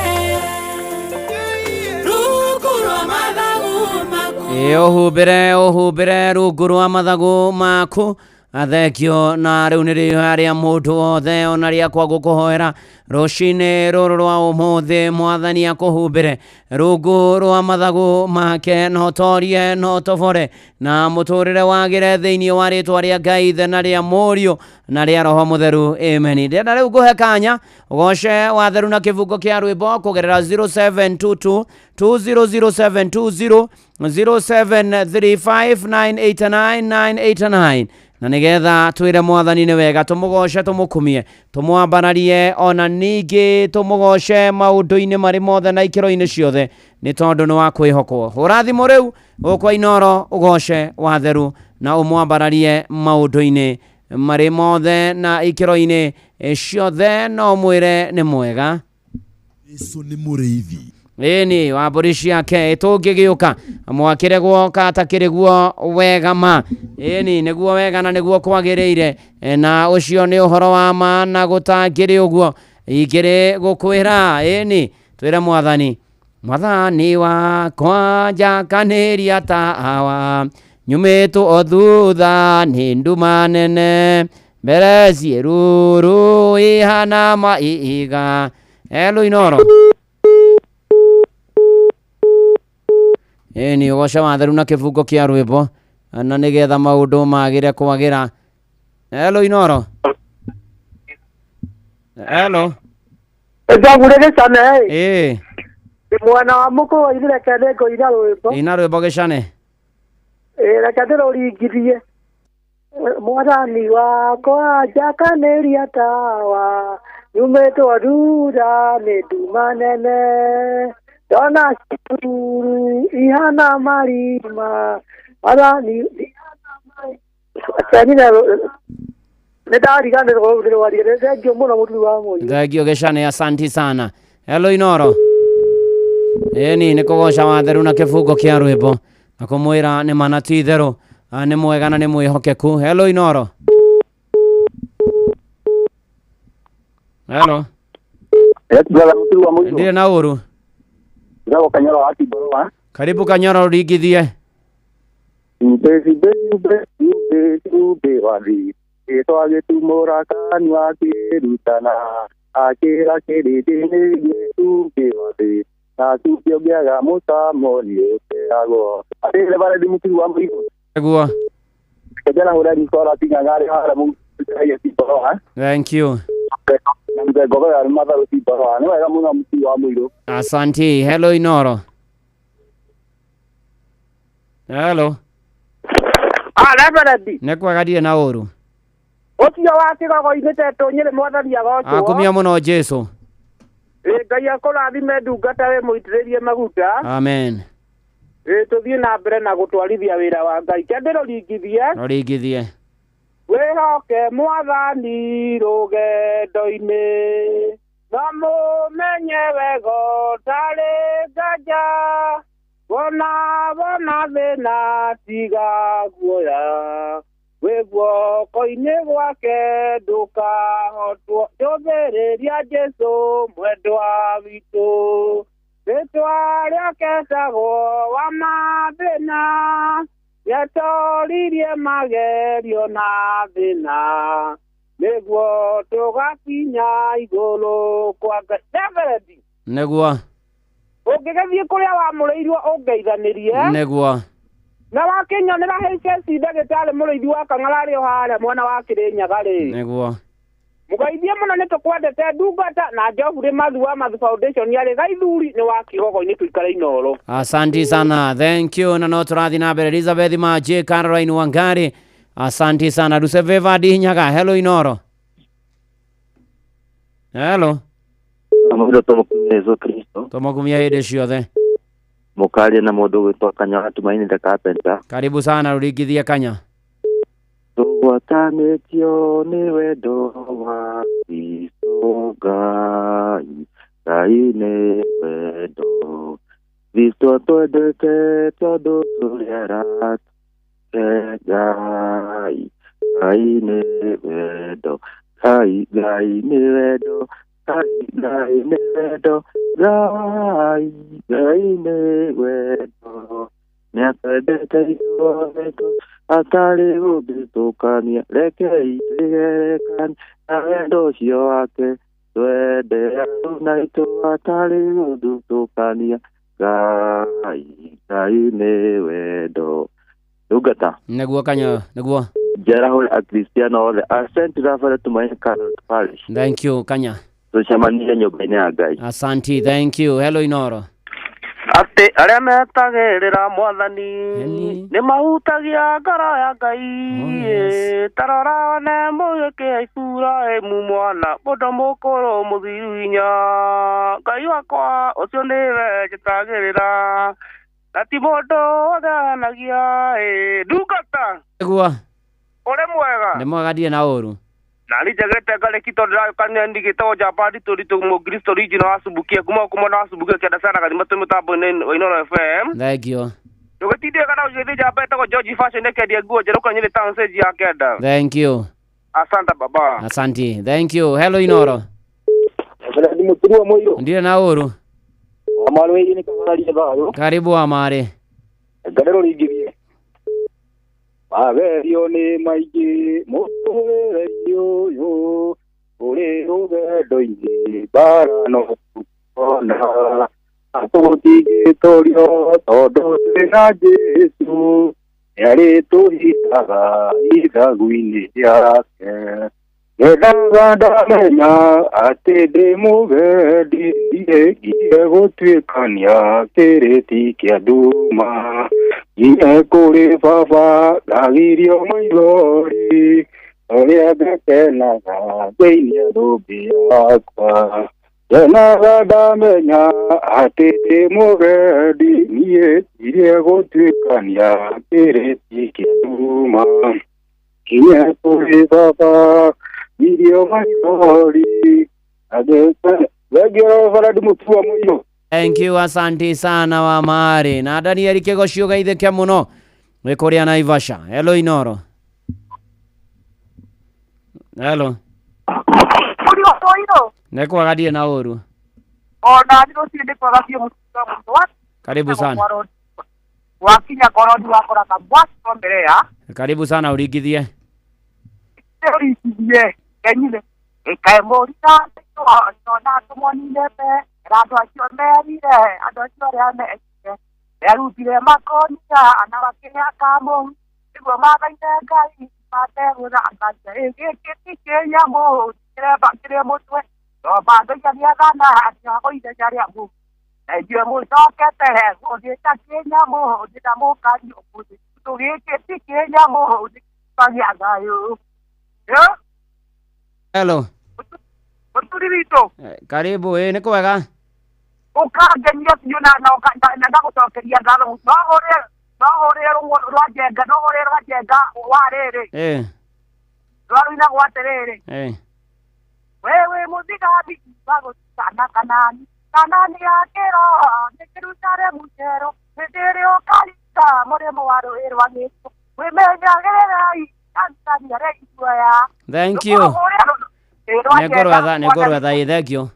rungu rwa mathagu maku. Ũhumbĩre ũhumbĩre rungu rwa mathagu maku athekio na rĩu nĩ rĩo rĩa mũndũ wothe ona rĩakwa gũkũhoera rũcinĩ rũrũ rwa ũmũthĩ mwathani akũhumbĩre rungu rwa mathagu make no torie no tobore na mũtũrĩre wagĩre thĩinĩ wa rĩtwa rĩa Ngai Ithe na rĩa Mũriũ na rĩa Roho Mũtheru amen. Ndĩrenda rĩu ngũhe kanya ũgoce watheru na kĩbungo kĩa rwĩmbo kũgerera 0722 200720 0735989989 na nigetha twire mwathani nĩ wega tũmũgoce tũmũkumie tũmwambararie ona ningĩ tũmũgoce maũndũ-inĩ marĩ mothe na ikĩro-inĩ ciothe nĩ tondũ nĩ wa kwĩhokwo. Hũra thimũ rĩu gũkũ Inooro ũgoce watheru na ũmwambararie maũndũ-inĩ marĩ mothe na ikĩro-inĩ ciothe no mwĩre nĩ mwega. Jesu nĩ mũrĩithi. Ĩni wa mbũri ciake tũngĩgĩũka mwakĩre guo katakĩrĩ guo wega ma ĩni nĩguo wega na nĩguo kwagĩrĩire na ũcio nĩ ũhoro wa ma na gũtangĩrĩ ũguo ingĩrĩ gũkwĩra ĩni twĩre mwathani mwathani wakwa njakanĩria tawa nyumĩtwo o thutha nĩ nduma nene mbere ciĩruru ihana maiga. Hello Inooro. Ĩni ũgoce watheru na kĩbungo kĩa rwĩmbo na nĩgetha maũndũ magĩre kwagĩra. Hello Inooro. Hello. Njagure gĩcane ĩ mwena wa mũkũyũ reke nĩngũina rwĩmbo. Ina rwĩmbo gĩcane. Ĩ reke ndĩrũringithie. Mwathani wakwa njakanĩria tawa nyumĩtwo thutha nĩ nduma nene ndona curu ihana marima mwathani nĩ ndariganĩrwo ndĩrwarire. Thengiũ mũno mũturi wa mũiru. Thengio gĩcane asanti sana. Hello Inooro. Ĩni nĩ kũgoca watheru na kĩbungo kĩa rwĩmbo na kũmwĩra nĩ mana ti itherũ nĩ mwega na nĩ mwĩhokeku. Hello Inooro. Hello. Ndirĩ na ũru. Njagwo Kanyoro wa Kibarũa. Karibu Kanyoro ũringithie. Cumbĩ cumbĩ cumbĩ cumbĩ cumbĩ wa thĩ ĩtwa gĩtumũra kanua akĩrutana akĩra kĩrĩndĩ nĩguĩ cumbĩ wa thĩ na cumbĩ ũngĩaga mũcamo nĩ ũteagwo. Atĩrĩ baredi mũturi wa mũigo. Nĩguo. Kejana hũra rikora ting'ang'arĩ harĩa mũturi Kibarũa. Thank you. Na mzengo ya matharu Kibarũa. Nĩ wega mũno mũturi wa mũirũ. Asanti. Hello Inooro. Hello. Reverend. Nĩ kwega ndirĩ na ũru. Ũcio wa kĩgogo-inĩ tetũ Nyĩrĩ mwathani agocwo. Akumia mũno Jesu. Ĩ Ngai akũrathime ndungata wĩ mũitĩrĩrie maguta. Amen. Ĩ tũthiĩ na mbere na gũtwarithia wĩra wa Ngai. Ke ndĩrũringithie. Rũringithie. Wĩhoke mwathani rũgendo-inĩ no mũmenye wega ũtarĩ nganja wona wona thĩna tiga guoya wĩ guoko-inĩ gwake ndũkahotwo njũthĩrĩria Jesũ mwendwa witũ rĩtwa rĩake etagwo wa mathĩna nĩatoririe magerio na thĩna nĩguo tũgakinya igũrũ kwa Ngai. Reverend. Nĩguo. Ũngĩgĩthiĩ kũrĩa wamũrĩirwo ũngeithanĩrie. Nĩguo. Na wakĩnyonera HSC ndagĩtarĩ mũrĩithi wa Kang'ara arĩ o harĩa mwena wa Kĩrĩnyaga rĩ. Nĩguo. Mũgeithie mũno nĩ tũkwendete ndungata na Geoffrey Mathu wa Mathu Foundation arĩ Gaithuri nĩ wa Kĩgogo-inĩ tũikare Inooro. Asanti sana, thank you. Na no tũrathiĩ na mbere. Elizabeth Maje, Caroline Wangari, asanti sana. Ruseveva Dinyaga, hello Inoro. Hello. Amahoro tũmũkumia Yesu Kristo. Tũmũkumia hĩndĩ ciothe. Mũkaria na mũndũ ũgwĩtwo Kanya wa Tumaini the Carpenter. Karibu sana, rũringithie Kanya. Tũgwatanĩtio nĩ wendo wa Kristo Ngai, Ngai nĩ wendo. Kristo atwendete tondũ tũrĩ arata Ngai, Ngai nĩ wendo. Ngai, Ngai nĩ wendo. Ngai, Ngai nĩ wendo. Ngai, Ngai nĩ wendo. Nĩatwendete ithuothe atarĩ gũthutũkania, rekei twĩgerekanie na wendo ũcio wake, twende andũ aitũ atarĩ gũthutũkania. Ngai, Ngai nĩ wendo. Ndungata. Nĩguo Kanya, nĩguo. Njarahũre Akristiano othe a St. Raphael Tumaini Catholic Parish. Thank you Kanya. Tũcemanie nyũmba-inĩ ya Ngai. Asanti, thank you. Hello Inoro. Atĩ arĩa metagĩrĩra mwathani nĩ mahutagia ngoro ya Ngai. Ta rora wone mũgĩkĩ Iburahĩmu mwana mũndũ mũkũrũ mũthiru hinya. Ngai wakwa ũcio nĩwe njĩtagĩrĩra na ti mũndũ wothe ahanagia. Ndungata. Nĩguo. Ũrĩ mwega? Nĩ mwega ndirĩ na ũru. Na nĩ njagĩrĩte ngarĩki tondũ ndĩragĩũkania ndigĩtagwo njamba nditũ nditũ mũkristo original wa Subukia kuma gũkũ mwena wa Subukia kĩanda sana gathima twĩ mũtambo-inĩ wa Inooro FM. Thank you. Ndũgĩtindĩke kana ũgĩthiĩ njamba ĩtagwo George Fashion ĩkendia nguo njerũ kũrĩa Nyĩrĩ town stage ya kenda. Thank you. Asante baba. Asanti. Thank you. Hello Inoro. Fred Muturwa Mũirũ. Ndirĩ na ũru. Amarĩ nĩ kagararia thayũ. Karibu Amarĩ. Ngai rũringithie. Magerio nĩ maingĩ mũtũrĩre ũyũ ũrĩ rũgendo-inĩ mbara no tuona tũtingĩtorio tondũ twĩna Jesũ nĩarĩtũhithaga ithagu-inĩ rĩake. Ngendaga ndamenya atĩ ndĩ mũgendi ndirĩ ngiye gũtuĩkania kĩrĩti kĩa nduma nginye kũrĩ baba ndagirio maithori ũrĩa ngekenaga thĩinĩ thũmbĩ yakwa. Ngenaga ndamenya atĩ ndĩ mũgendi niĩ ndirĩ gũtuĩkania kĩrĩti kĩa nduma nginye kũrĩ baba ngirio maithori. Thank you, asanti sana wa Mari. Na Daniel Kĩgoci ũgeithĩke mũno wĩ kũrĩa Naivasha. Hello Inoro. Hello. Nĩ kwaga ndirĩ na ũru. Ona nĩ rũcinĩ nĩ kwega biũ mũtuga. Karibu sana. Wakinya korodi wakora kamwaki mbere ya. Karibu sana ũringithie. Ũringithie. Kenyire. Ĩkae mũrita nona tũmonire pe andũ acio merire andũ acio arĩa mekire merutire makonia na makĩrĩa kamũhu nĩguo mathaithe Ngai mategũthakaria gĩkĩ ti kĩnyamũ kĩremba kĩrĩ mũtwe no mandũia gĩathana atĩ ithenya rĩa mũhu na ithuĩ mũcokete gũthiĩta kĩnyamũ ndĩramũkaria ũmũthĩ tondũ gĩkĩ ti kĩnyamũ nĩ gĩa thayũ. Hello. Mũturi witũ. Karibu, nĩ kwega. Ũkangenia biũ na ndagũcokeria ngatho no hũrĩre rwa Njenga no hũrĩre rwa Njenga wa rĩrĩ. Rwa rũinagwo atĩrĩrĩ. Wewe mũthigani wa gũtukana Kanani Kanani ya kĩroho nĩ Jerusalemu njerũ hĩndĩ ĩrĩa ũkarika mũrĩmo wa rũĩ rwa gĩkuũ wĩmenyagĩrĩrai Tanzania rĩ iguoya. Thank you. Nĩngũrwetha ĩ thank you.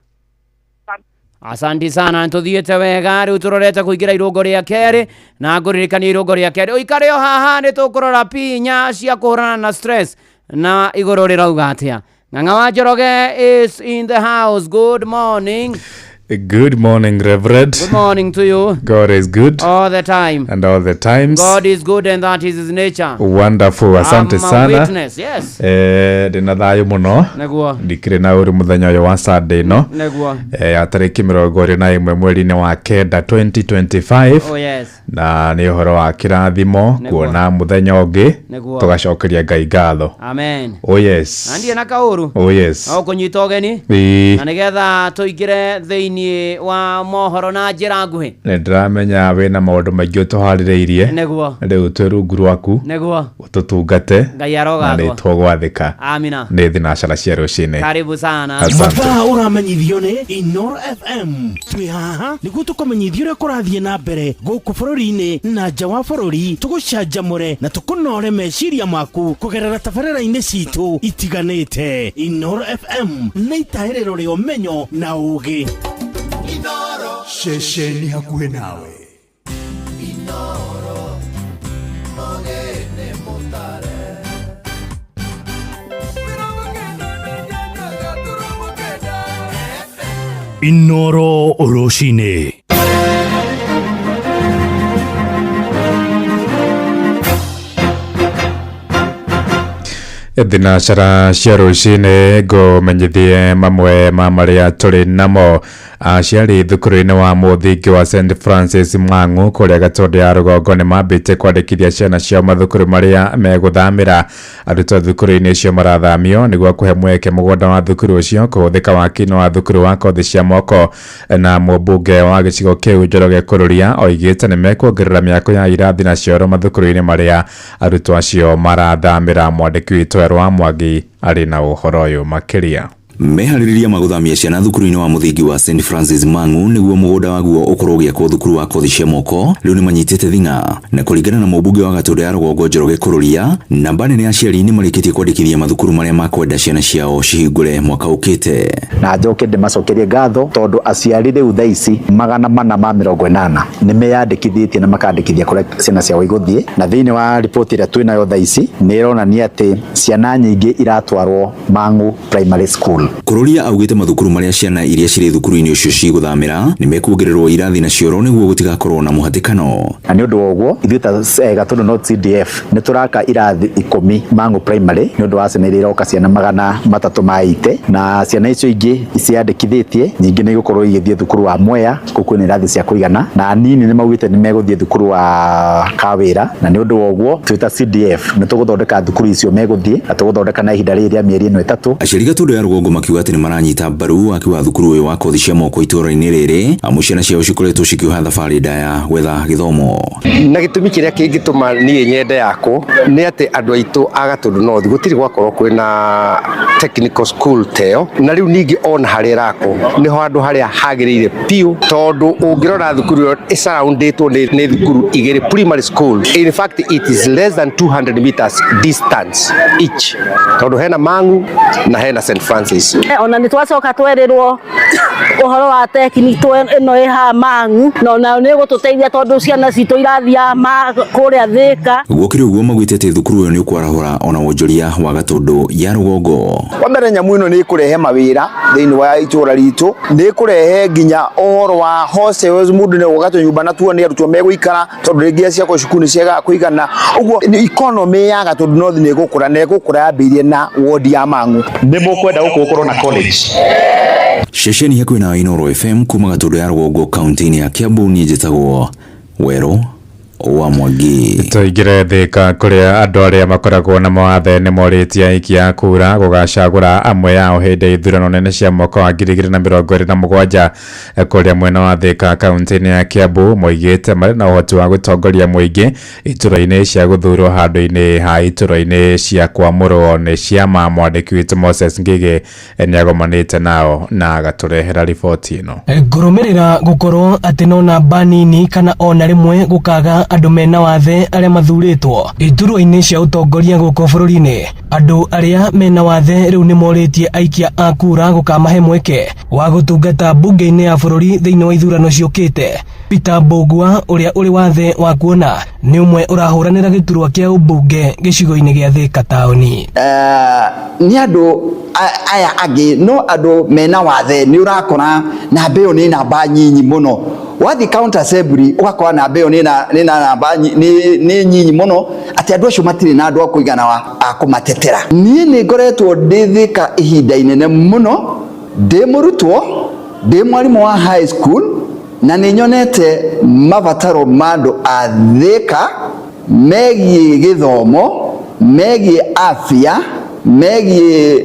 Asanti sana nĩtũthiĩte wega rĩu tũrorete kũingĩra irũngo rĩa kerĩ na ngũririkania irũngo rĩa kerĩ ũikare o haha nĩtũkũrora pinya cia kũhũrana na stress na igũrũ rĩrauga atĩa. Ng'ang'a wa Njoroge is in the house. Good morning. Good morning, Reverend. Good morning to you. God is good. All the time. And all the times. God is good and that is his nature. Wonderful. Asante I'm a sana. witness, yes. Ndĩna thayũ mũno. Nĩguo. Ndikĩrĩ na ũru mũthenya ũyũ wa Sunday ĩno. Nĩguo. Ya tarĩki 21 mweri-inĩ wa kenda 2025. Oh, yes. Na nĩ ũhoro wa kĩrathimo Nĩguo. kuona mũthenya ũngĩ Nĩguo. tũgacokeria Ngai ngatho. Amen. Oh yes. Na ndirĩ na kaũru. Oh yes. No kũnyita ũgeni. Ĩĩ. Na nĩgetha tũingĩre thĩinĩ wa mohoro na njĩra nguhĩ. Nĩ ndĩramenya wĩna maũndũ maingĩ ũtũharĩrĩirie. Nĩguo. Rĩu twĩ rungu rwaku. Nĩguo. Ũtũtungate. Ngai Na arogathwo. nĩ tũgwathĩka. Amina. Nĩ thinacara cia rũcinĩ. Karibu sana. Asante. Mathaa ũramenyithio nĩ Inoro FM. Twĩ haha nĩguo tũkũmenyithie ũrĩa kũrathiĩ na mbere gũkũ bũrũri-inĩ na nja wa bũrũri, tũgũcanjamũre na tũkũnore meciria maku kũgerera tabarĩra-inĩ citũ itiganĩte. Inoro FM nĩ itahĩrĩro rĩa ũmenyo na ũgĩ. Ceceni hakuhĩ nawe. Inoro rũcinĩ. Thinacara cia rũcinĩ ngũmenyithie mamwe ma marĩa tũrĩ namo. Aciari thukuru-inĩ wa mũthingi wa St Francis Mang'u kũrĩa Gatũndũ ya rũgongo nĩ mambĩtie kwandĩkithia ciana ciao mathukuru marĩa megũthamĩra. Arutwo thukuru-inĩ icio marathamio nĩguo kũhe mweke mũgũnda wa thukuru ũcio kũhũthĩka waki-inĩ wa thukuru wa kothi cia moko. Na mũmbunge wa gĩcigo kĩu Njoroge Kururia oigĩte nĩ mekuongerera mĩako ya irathi na cioro mathukuru-inĩ marĩa arutwo acio marathamĩra. Mwandĩki witũ Erwa Mwangi arĩ na ũhoro ũyũ makĩria. Meharĩrĩria ma gũthamia ciana thukuru-inĩ wa mũthingi wa St Francis Mang'u nĩguo mũgũnda waguo ũkorwo ũgĩakwo thukuru wa kothi cia moko rĩu nĩ manyitĩte thing'a. Na kũringana na mũmbunge wa Gatũndũ ya rũgongo Njoroge Kururia, namba nene ya aciari nĩ marĩkĩtie kwandĩkithia mathukuru marĩa makwenda ciana ciao cihingũre mwaka ũkĩte. Na njoke ndĩmacokerie ngatho tondũ aciari rĩu thaa ici 480 nĩ meyandĩkithĩtie na makandĩkithia kũrĩa ciana ciao igũthiĩ, na thĩinĩ wa riboti ĩrĩa twĩnayo thaa ici nĩ ĩronania atĩ ciana nyingĩ iratwarwo Mang'u Primary School. Kururia augĩte mathukuru marĩa ciana iria cirĩ thukuru-inĩ ũcio cigũthamĩra nĩ mekuongererwo irathi na cioro nĩguo gũtigakorwo na mũhatĩkano. Na nĩ ũndũ wa ũguo ithuĩ ta Gatũndũ North CDF nĩ tũraka irathi 10 Mang'u Primary nĩ ũndũ wa ciana iria iroka ciana 380, na ciana icio ingĩ ciandĩkithĩtie nyingĩ nĩ igũkorwo igĩthiĩ thukuru wa Mwea kũu kwĩna irathi cia kũigana, na anini nĩ maugĩte nĩ megũthiĩ thukuru wa Kawĩra. Na nĩ ũndũ wa ũguo twĩ ta CDF nĩ tũgũthondeka thukuru icio megũthiĩ, na tũgũthondeka na ihinda rĩrĩ rĩa mĩeri ĩno 3. Aciari Gatũndũ ya rũgongo makiuga atĩ nĩ maranyita mbaru waki wa thukuru ũyũ wa kothi cia moko itũũra-inĩ rĩrĩ, amu ciana ciao cikoretwo cikĩoha thabarĩ ndaya gwetha gĩthomo. Na gĩtũmi kĩrĩa kĩngĩtũma niĩ nyende yakwo nĩ atĩ andũ aitũ a Gatũndũ North gũtirĩ gwakorwo kwĩna technical school teo, na rĩu ningĩ ona harĩa ĩrakwo nĩho handũ harĩa hagĩrĩire biũ, tondũ ũngĩrora thukuru ĩyo ĩsurroundĩtwo nĩ thukuru igĩrĩ primary school. In fact it is less than 200 meters distance each, tondũ hena Mang'u na hena St Francis. Ona nĩ twacoka twerirwo ũhoro wa technical ĩno ĩ haha Mang'u, na ona nĩ ĩgũtũteithia tondũ ciana citũ irathiaga kũrĩa Thĩka. Gũkĩrĩ ũguo maugĩte atĩ thukuru ũyũ nĩ ũkwarahũra ona wonjoria wa Gatũndũ ya rũgongo. Wa mbere nyamũ ĩno nĩ ĩkũrehe mawĩra thĩinĩ wa itũũra ritũ, nĩ ĩkũrehe nginya ũhoro wa hostels, mũndũ nĩ egũka tũnyũmba na tuo nĩ arutwo megũikara tondũ rĩngĩ ciakwo cukuru nĩ ciagaga kũigana. Ũguo economy ya Gatũndũ North nĩ ĩgũkũra, na ĩgũkũra yambĩrĩirie na ward ya Mang'u. Nĩ mũkwenda gũkũ gũkorwo na college. Ceceni hakuhĩ na Inooro FM kuma Gatũndũ ya rũgongo kaunti-inĩ ya Kiambu, niĩ njĩtagwo Werũ wa Mwangi. Tũingĩre Thĩka kũrĩa andũ arĩa makoragwo na mawathe nĩ morĩtie aikia a kura gũgacagũra amwe ao hĩndĩ ya ithurano nene cia mwaka wa 2027 kũrĩa mwena wa Thĩka kaunti-inĩ ya Kiambu. Moigĩte marĩ na ũhoti wa gũtongoria mũingĩ iturwa-inĩ cia gũthurwo handũ-inĩ ha iturwa-inĩ cia kwamũrwo nĩ ciama. Mwandĩki witũ Moses Ngigĩ nĩagomanĩte nao na agatũrehera riboti ĩno. Ngũrũmĩrĩra gũkorwo atĩ no namba nini kana ona rĩmwe gũkaga andũ mena wathe arĩa mathurĩtwo iturwa-inĩ cia ũtongoria gũkũ bũrũri-inĩ. Andũ arĩa mena wathe rĩu nĩ morĩtie aikia a kura gũkamahe mweke wa gũtungata mbunge-inĩ ya bũrũri thĩinĩ wa ithurano ciũkĩte. Peter Mbũgua ũrĩa ũrĩ wathe wa kuona nĩ ũmwe ũrahũranĩra gĩturwa kĩa ũmbunge gĩcigo-inĩ gĩa Thĩka taũni. Nĩ andũ aya angĩ no andũ mena wathe nĩ ũrakora namba ĩyo nĩ namba nyinyi mũno. Wathiĩ county assembly ũgakora namba ĩyo nĩ namba nĩ nyinyi mũno atĩ andũ acio matirĩ na andũ a kũigana a kũmatetera. Niĩ nĩ ngoretwo ndĩ Thĩka ihinda inene mũno, ndĩ mũrutwo, ndĩ mwarimũ wa high school, na nĩ nyonete mabataro ma andũ a Thĩka megiĩ gĩthomo, megiĩ afya, megiĩ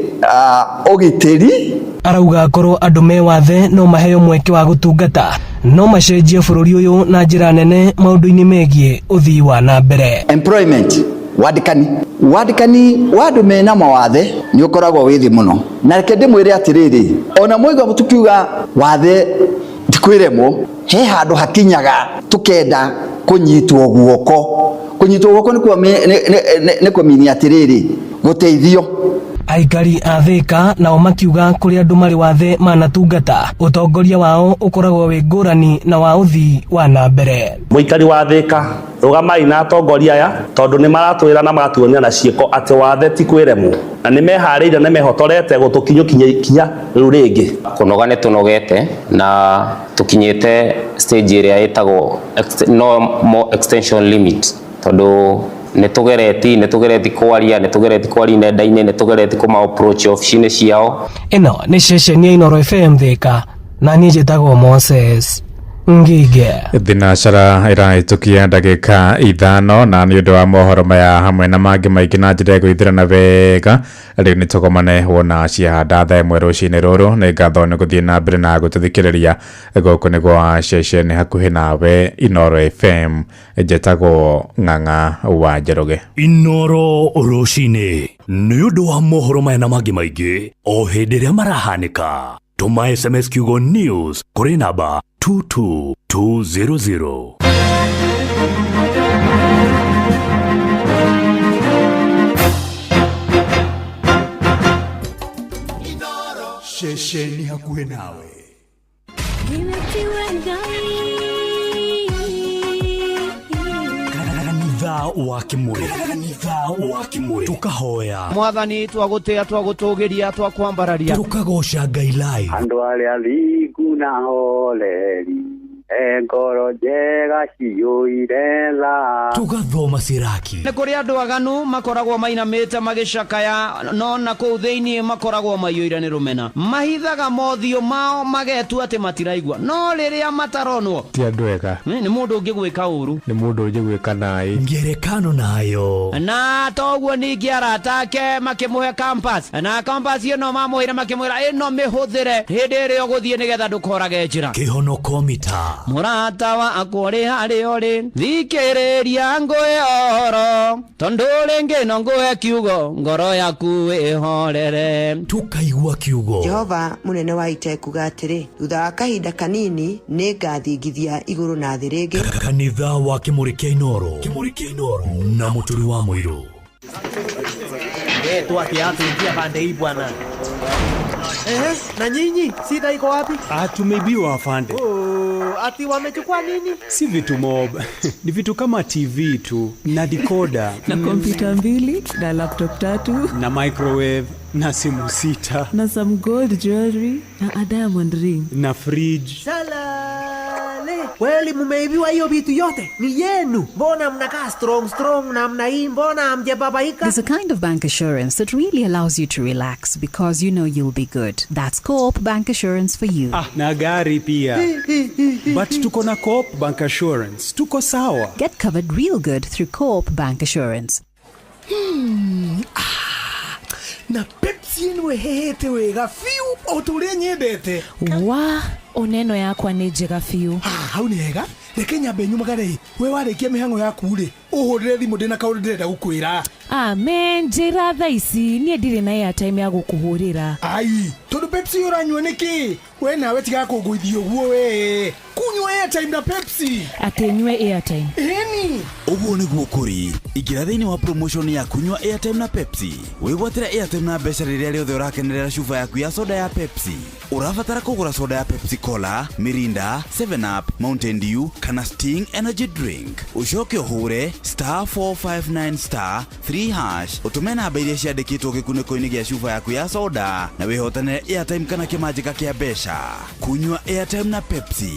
ũgitĩri. Arauga korwo andũ me wathe no maheo mweke wa gũtungata no macenjie bũrũri ũyũ na njĩra nene maũndũ-inĩ megiĩ ũthii wa na mbere. Employment, wandĩkani, wandĩkani wa andũ mena mawathe nĩ ũkoragwo wĩ thĩ mũno. Na reke ndĩmwĩre atĩrĩrĩ, ona mwaigua tũkiuga wathe ti kwĩremwo, he handũ hakinyaga tũkenda kũnyitwo guoko. Kũnyitwo guoko nĩ kũmini atĩrĩrĩ, gũteithio. Aikari a Thĩka nao makiuga kũrĩ andũ marĩ wathe manatungata, ũtongoria wao ũkoragwo wĩ ngũrani na wa ũthii wa na mbere. Mũikari wa Thĩka, rũgamai na atongoria aya tondũ nĩ maratwĩra na magatuonia na ciĩko atĩ wathe ti kwĩremwo, na nĩ meharĩirie na mehotorete gũtũkinyũkinya ikinya rĩu rĩngĩ. Kũnoga nĩ tũnogete na tũkinyĩte stage ĩrĩa ĩtagwo no more extension limit, tondũ nĩ tũgereti kwaria, nĩ tũgereti kwaria nenda-inĩ, nĩ tũgereti kũma approach ofici-inĩ ciao. Ĩno nĩ ceceni ya Inooro FM Thĩka, na niĩ njĩtagwo Moses Ngige. Thinacara ĩrahĩtũkia ndagĩka 5 na nĩ ũndũ wa mohoro maya hamwe na mangĩ maingĩ na njĩra ya gwĩthirana wega. Rĩu nĩ tũgomane wona ciahanda thaa 1 rũcinĩ rũrũ. Nĩ ngatho nĩ gũthiĩ na mbere na gũtũthikĩrĩria. Gũkũ nĩ gwa ceceni hakuhĩ nawe Inooro FM. Njetagwo Ng'ang'a wa Njoroge. Inooro rũcinĩ nĩ ũndũ wa mohoro maya na mangĩ maingĩ o hĩndĩ ĩrĩa marahanĩka. Tũma SMS kiugo news kũrĩ namba 22200. Ceceni hakuhĩ nawe. Kanitha wa Kĩmũrĩ, kanitha wa Kĩmũrĩ, tukahoya Mwathani, twagũtĩa, twagũtũgĩria, twakwambararia, tukagoca Ngai live. Andũ arĩa thingu na horeri, e ngoro njega ciyũire tha. Tugathoma Siraki. Nĩ kũrĩ andũ aganu makoragwo mainamĩte magĩcakaya, no na kũu thĩinĩ makoragwo maiyũire nĩ rũmena. Mahithaga mothiũ mao magetua atĩ matiraigua, no rĩrĩa mataronwo ti andũ ega. Nĩ mũndũ ũngĩgwĩka ũru, nĩ mũndũ ũngĩgwĩka naĩ. Ngerekano nayo. Na toguo ningĩ arata ake makĩmũhe compass, na compass ĩno mamũheire makĩmwĩra ĩno mĩhũthĩre hĩndĩ ĩrĩa ũgũthiĩ nĩgetha ndũkorage njĩra. Kĩhonoko mita. Mũrata wakwa ũrĩ harĩa ũrĩ, thikĩrĩria ngũhe ũhoro, tondũ rĩngĩ no ngũhe kiugo, ngoro yaku ĩhorere. Tukaigua kiugo. Jehova mũnene wa ita ekuga atĩrĩ, thutha wa kahinda kanini nĩ ngathingithia igũrũ na thĩ rĩngĩ. Kanitha wa Kĩmũrĩ kĩa Inooro, Kĩmũrĩ kĩa Inooro na Mũturi wa Mũirũ. Tuatia pande hii bwana. Na nyinyi shida iko wapi? Tumeibiwa afande. Oh, ati wamechukua nini? Si vitu mob. Ni vitu kama TV tu na decoder na kompyuta 2 na laptop 3 na microwave na simu 6 na some gold jewelry na a diamond ring na fridge. Salale. Kweli mumeibiwa hiyo vitu yote? Ni yenu. Mbona mnakaa strong strong namna hii? Mbona hamjababaika? There's a kind of bank assurance that really allows you to relax because you know you'll be good. That's Co-op Bank Assurance for you. Na gari pia. But tuko na Co-op Bank Assurance. Tuko sawa. Get covered real good through Co-op Bank Assurance. Na Pepsi ĩno ĩhĩhĩte wega biũ o ta ũrĩa nyendete. Wa, oneno yakwa nĩ njega biũ. Hau nĩ hega. Reke nyambe nyumagare. We warĩkia mĩhang'o yaku rĩ, ũhũrĩre thimũ ndĩna kaũndũ ndĩrenda gũkwĩra. Amen, njĩra thaa ici, niĩ ndirĩ na airtime ya gũkũhũrĩra. Ai, tondũ Pepsi ũranyua nĩkĩ? We nawe tiga kũngũithia ũguo we. Kunyua airtime na Pepsi. Atĩ nyue airtime. Ĩni. Ũguo nĩguo kũrĩ. Ingĩra thĩinĩ wa promotion ya kunyua airtime na Pepsi. Wĩgwatĩre airtime na mbeca rĩrĩa rĩothe ũrakenerera cuba yaku ya soda ya Pepsi. Ũrabatara kũgũra soda ya Pepsi Cola, Mirinda, 7up, Mountain Dew kana Sting Energy Drink. Ũcoke ũhũre star 459 star 3 hash ũtũme namba iria ciandĩkĩtwo gĩkunĩko-inĩ gĩa cuba yaku ya soda na wĩhotanĩre airtime kana kĩmanjĩka kĩa mbeca. Kunyua airtime na Pepsi.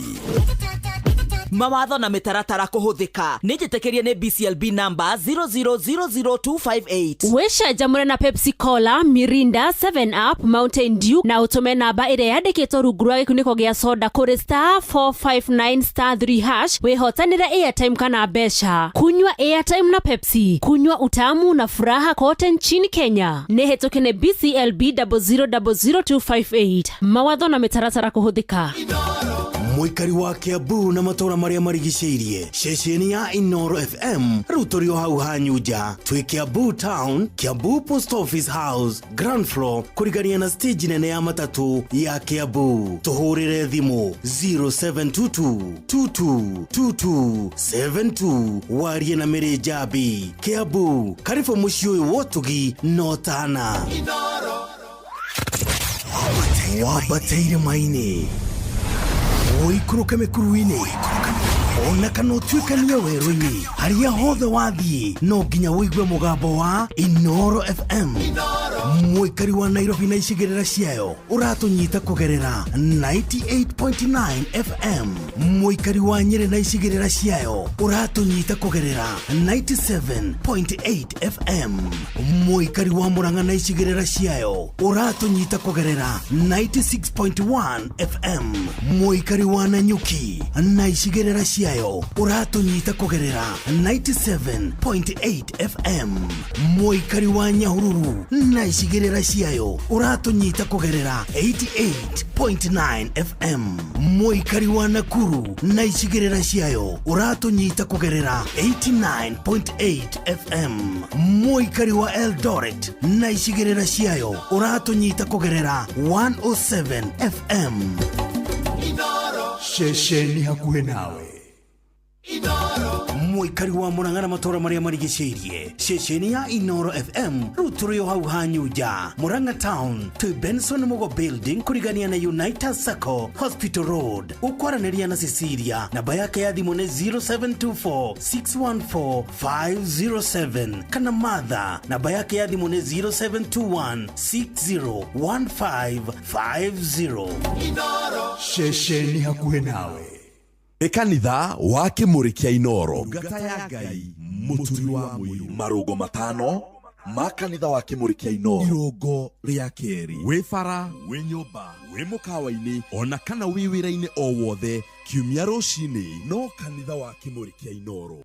Mawatho na mĩtaratara kũhũthĩka nĩ njĩtĩkĩrie nĩ BCLB number 0000258. Wĩcanjamũre na Pepsi Cola, Mirinda, 7up, Mountain Dew na ũtũme namba ĩrĩa yandĩkĩtwo rungu rwa gĩkunĩko gĩa soda kũrĩ star 459 star 3 hash wĩhotanĩre airtime kana mbeca. Kunywa airtime na Pepsi, kunywa utamu na furaha kote nchini Kenya. Nĩ hĩtũke nĩ BCLB 0000258. Mawatho na mĩtaratara kũhũthĩka. Mũikari wa Kiambu na matũra marĩa marigicĩirie, ceceni ya Inoro FM rĩu tũrĩ o hau hanyu nja. Twĩ Kiambu Town, Kiambu Post Office House, ground floor, kũrigania na stage nene ya matatũ ya Kiambu. Tũhũrĩre thimũ 0722 2222 72 warie na Mĩrĩ Njambi. Kiambu, karibu mũciĩ ũyũ wa ũtugi na ũtana. Wambate irĩma-inĩ, ũikũrũke mĩkuru-inĩ, ona kana ũtuĩkanie werũ-inĩ, harĩa hothe wathiĩ no nginya ũigue mũgambo wa Inoro FM. Mũikari wa Nairobi na icigĩrĩra ciayo ũratũnyita kũgerera 98.9 FM. Mũikari wa Nyĩrĩ na icigĩrĩra ciayo ũratũnyita kũgerera 97.8 FM. Mũikari wa Murang'a na icigĩrĩra ciayo ũratũnyita kũgerera 96.1 FM. Mũikari wa Nanyuki na icigĩrĩra ciayo ũratũnyita kũgerera 97.8 FM. Mũikari wa Nyahururu na icigĩrĩra ciayo ũratũnyita kũgerera 88.9 FM. Mũikari wa Nakuru na icigĩrĩra ciayo ũratũnyita kũgerera 89.8 FM. Mũikari wa Eldoret na icigĩrĩra ciayo ũratũnyita kũgerera 107 FM. Ceceni hakuhĩ nawe. Mũikari wa Murang'a na matũra marĩa marigicĩirie, ceceni ya Inoro FM rĩu tũrĩ o hau hanyu nja. Murang'a Town, twĩ Benson Mugo Building, kũrigania na United Sacco, Hospital Road. Ũkwaranĩria na Cecilia, namba yake ya thimũ nĩ 0724 614 507, kana Martha, namba yake ya thimũ nĩ 0721 601550. Ceceni hakuhĩ nawe. Nĩ kanitha wa Kĩmũrĩ kĩa Inoro. Ndungata ya Ngai Mũturi wa Mũirũ. Marũngo matano ma kanitha wa Kĩmũrĩ kĩa Inoro. Irũngo rĩa kerĩ. Wĩ bara, wĩ nyũmba, wĩ mũkawa-inĩ, ona kana wĩ wĩra-inĩ o wothe, kiumia rũcinĩ no kanitha wa Kĩmũrĩ kĩa Inoro.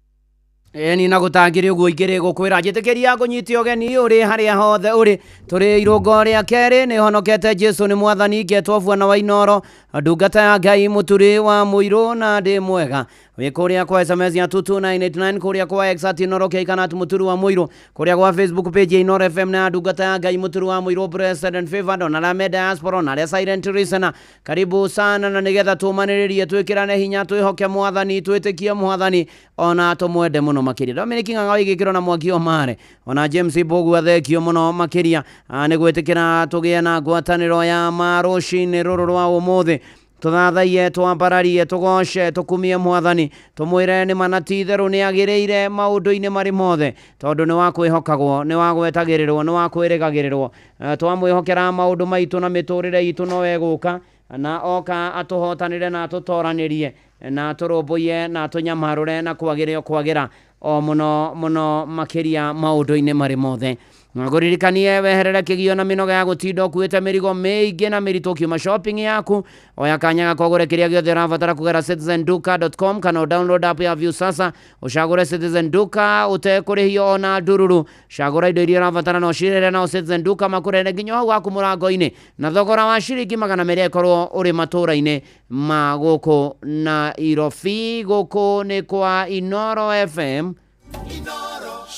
Ĩni na gũtangĩrĩ ũguo ingĩrĩ gũkwĩra njĩtĩkĩria ngũnyite ũgeni ũrĩ harĩa hothe ũrĩ. Tũrĩ irũngo rĩa kerĩ. Nĩ honokete, Jesu nĩ mwathani. Ngetwo Bwana wa Inoro, ndungata ya Ngai Mũturi wa Mũirũ, na ndĩ mwega. Wĩ kũrĩa kwa SMS ya 22989, kũrĩa kwa X at Inoro K kana at Mũturi wa Mũirũ, kũrĩa gwa Facebook page ya Inoro FM na ya ndungata ya Ngai Mũturi wa Mũirũ, blessed and favored, ona arĩa me diaspora, ona arĩa silent listener, karibu sana, na nĩgetha tũmanĩrĩrie, twĩkĩrane hinya, twĩhoke mwathani, twĩtĩkie mwathani, ona tũmwende mũno makĩria. Dominic Ng'ang'a wĩgĩkĩrwo na mwaki omare, ona James Mbogu athekio mũno makĩria nĩ gwĩtĩkĩra tũgĩe na ngwatanĩro ya ma rũcinĩ rũrũ rwa ũmũthĩ. Tũthathaiye, twambararie, tũgoce, tũkumie mwathani, tũmwĩre nĩ mana ti itherũ nĩ agĩrĩire maũndũ-inĩ marĩ mothe, tondũ nĩ wa kwĩhokagwo, nĩ wa gwetagĩrĩrwo, nĩ wa kwĩrĩgagĩrĩrwo. Twamwĩhokera maũndũ maitũ na mĩtũrĩre itũ, no egũka na oka atũhotanĩre na atũtoranĩrie na atũrũmbũiye na atũnyamarũre na kwagĩre o kwagĩra o mũno mũno makĩria maũndũ-inĩ marĩ mothe. Ngũririkanie weherere kĩgio na mĩnoga ya gũtinda ũkuĩte mĩrigo mĩingĩ na mĩritũ ũkiuma shopping yaku. Oya kanya gako ũgũre kĩrĩa gĩothe ũrabatara kũgera citizenduka.com kana download app ya Viusasa, ũcagũre Citizen Duka ũtekũrĩhio ona ndururu. Cagũra indo iria ũrabatara na ũcirĩre nao Citizen Duka makũrehere nginya hau gwaku mũrango-inĩ na thogora wa ciringi 200 ĩkorwo ũrĩ matũra-inĩ ma gũkũ Nairobi. Gũkũ nĩ kwa Inoro FM.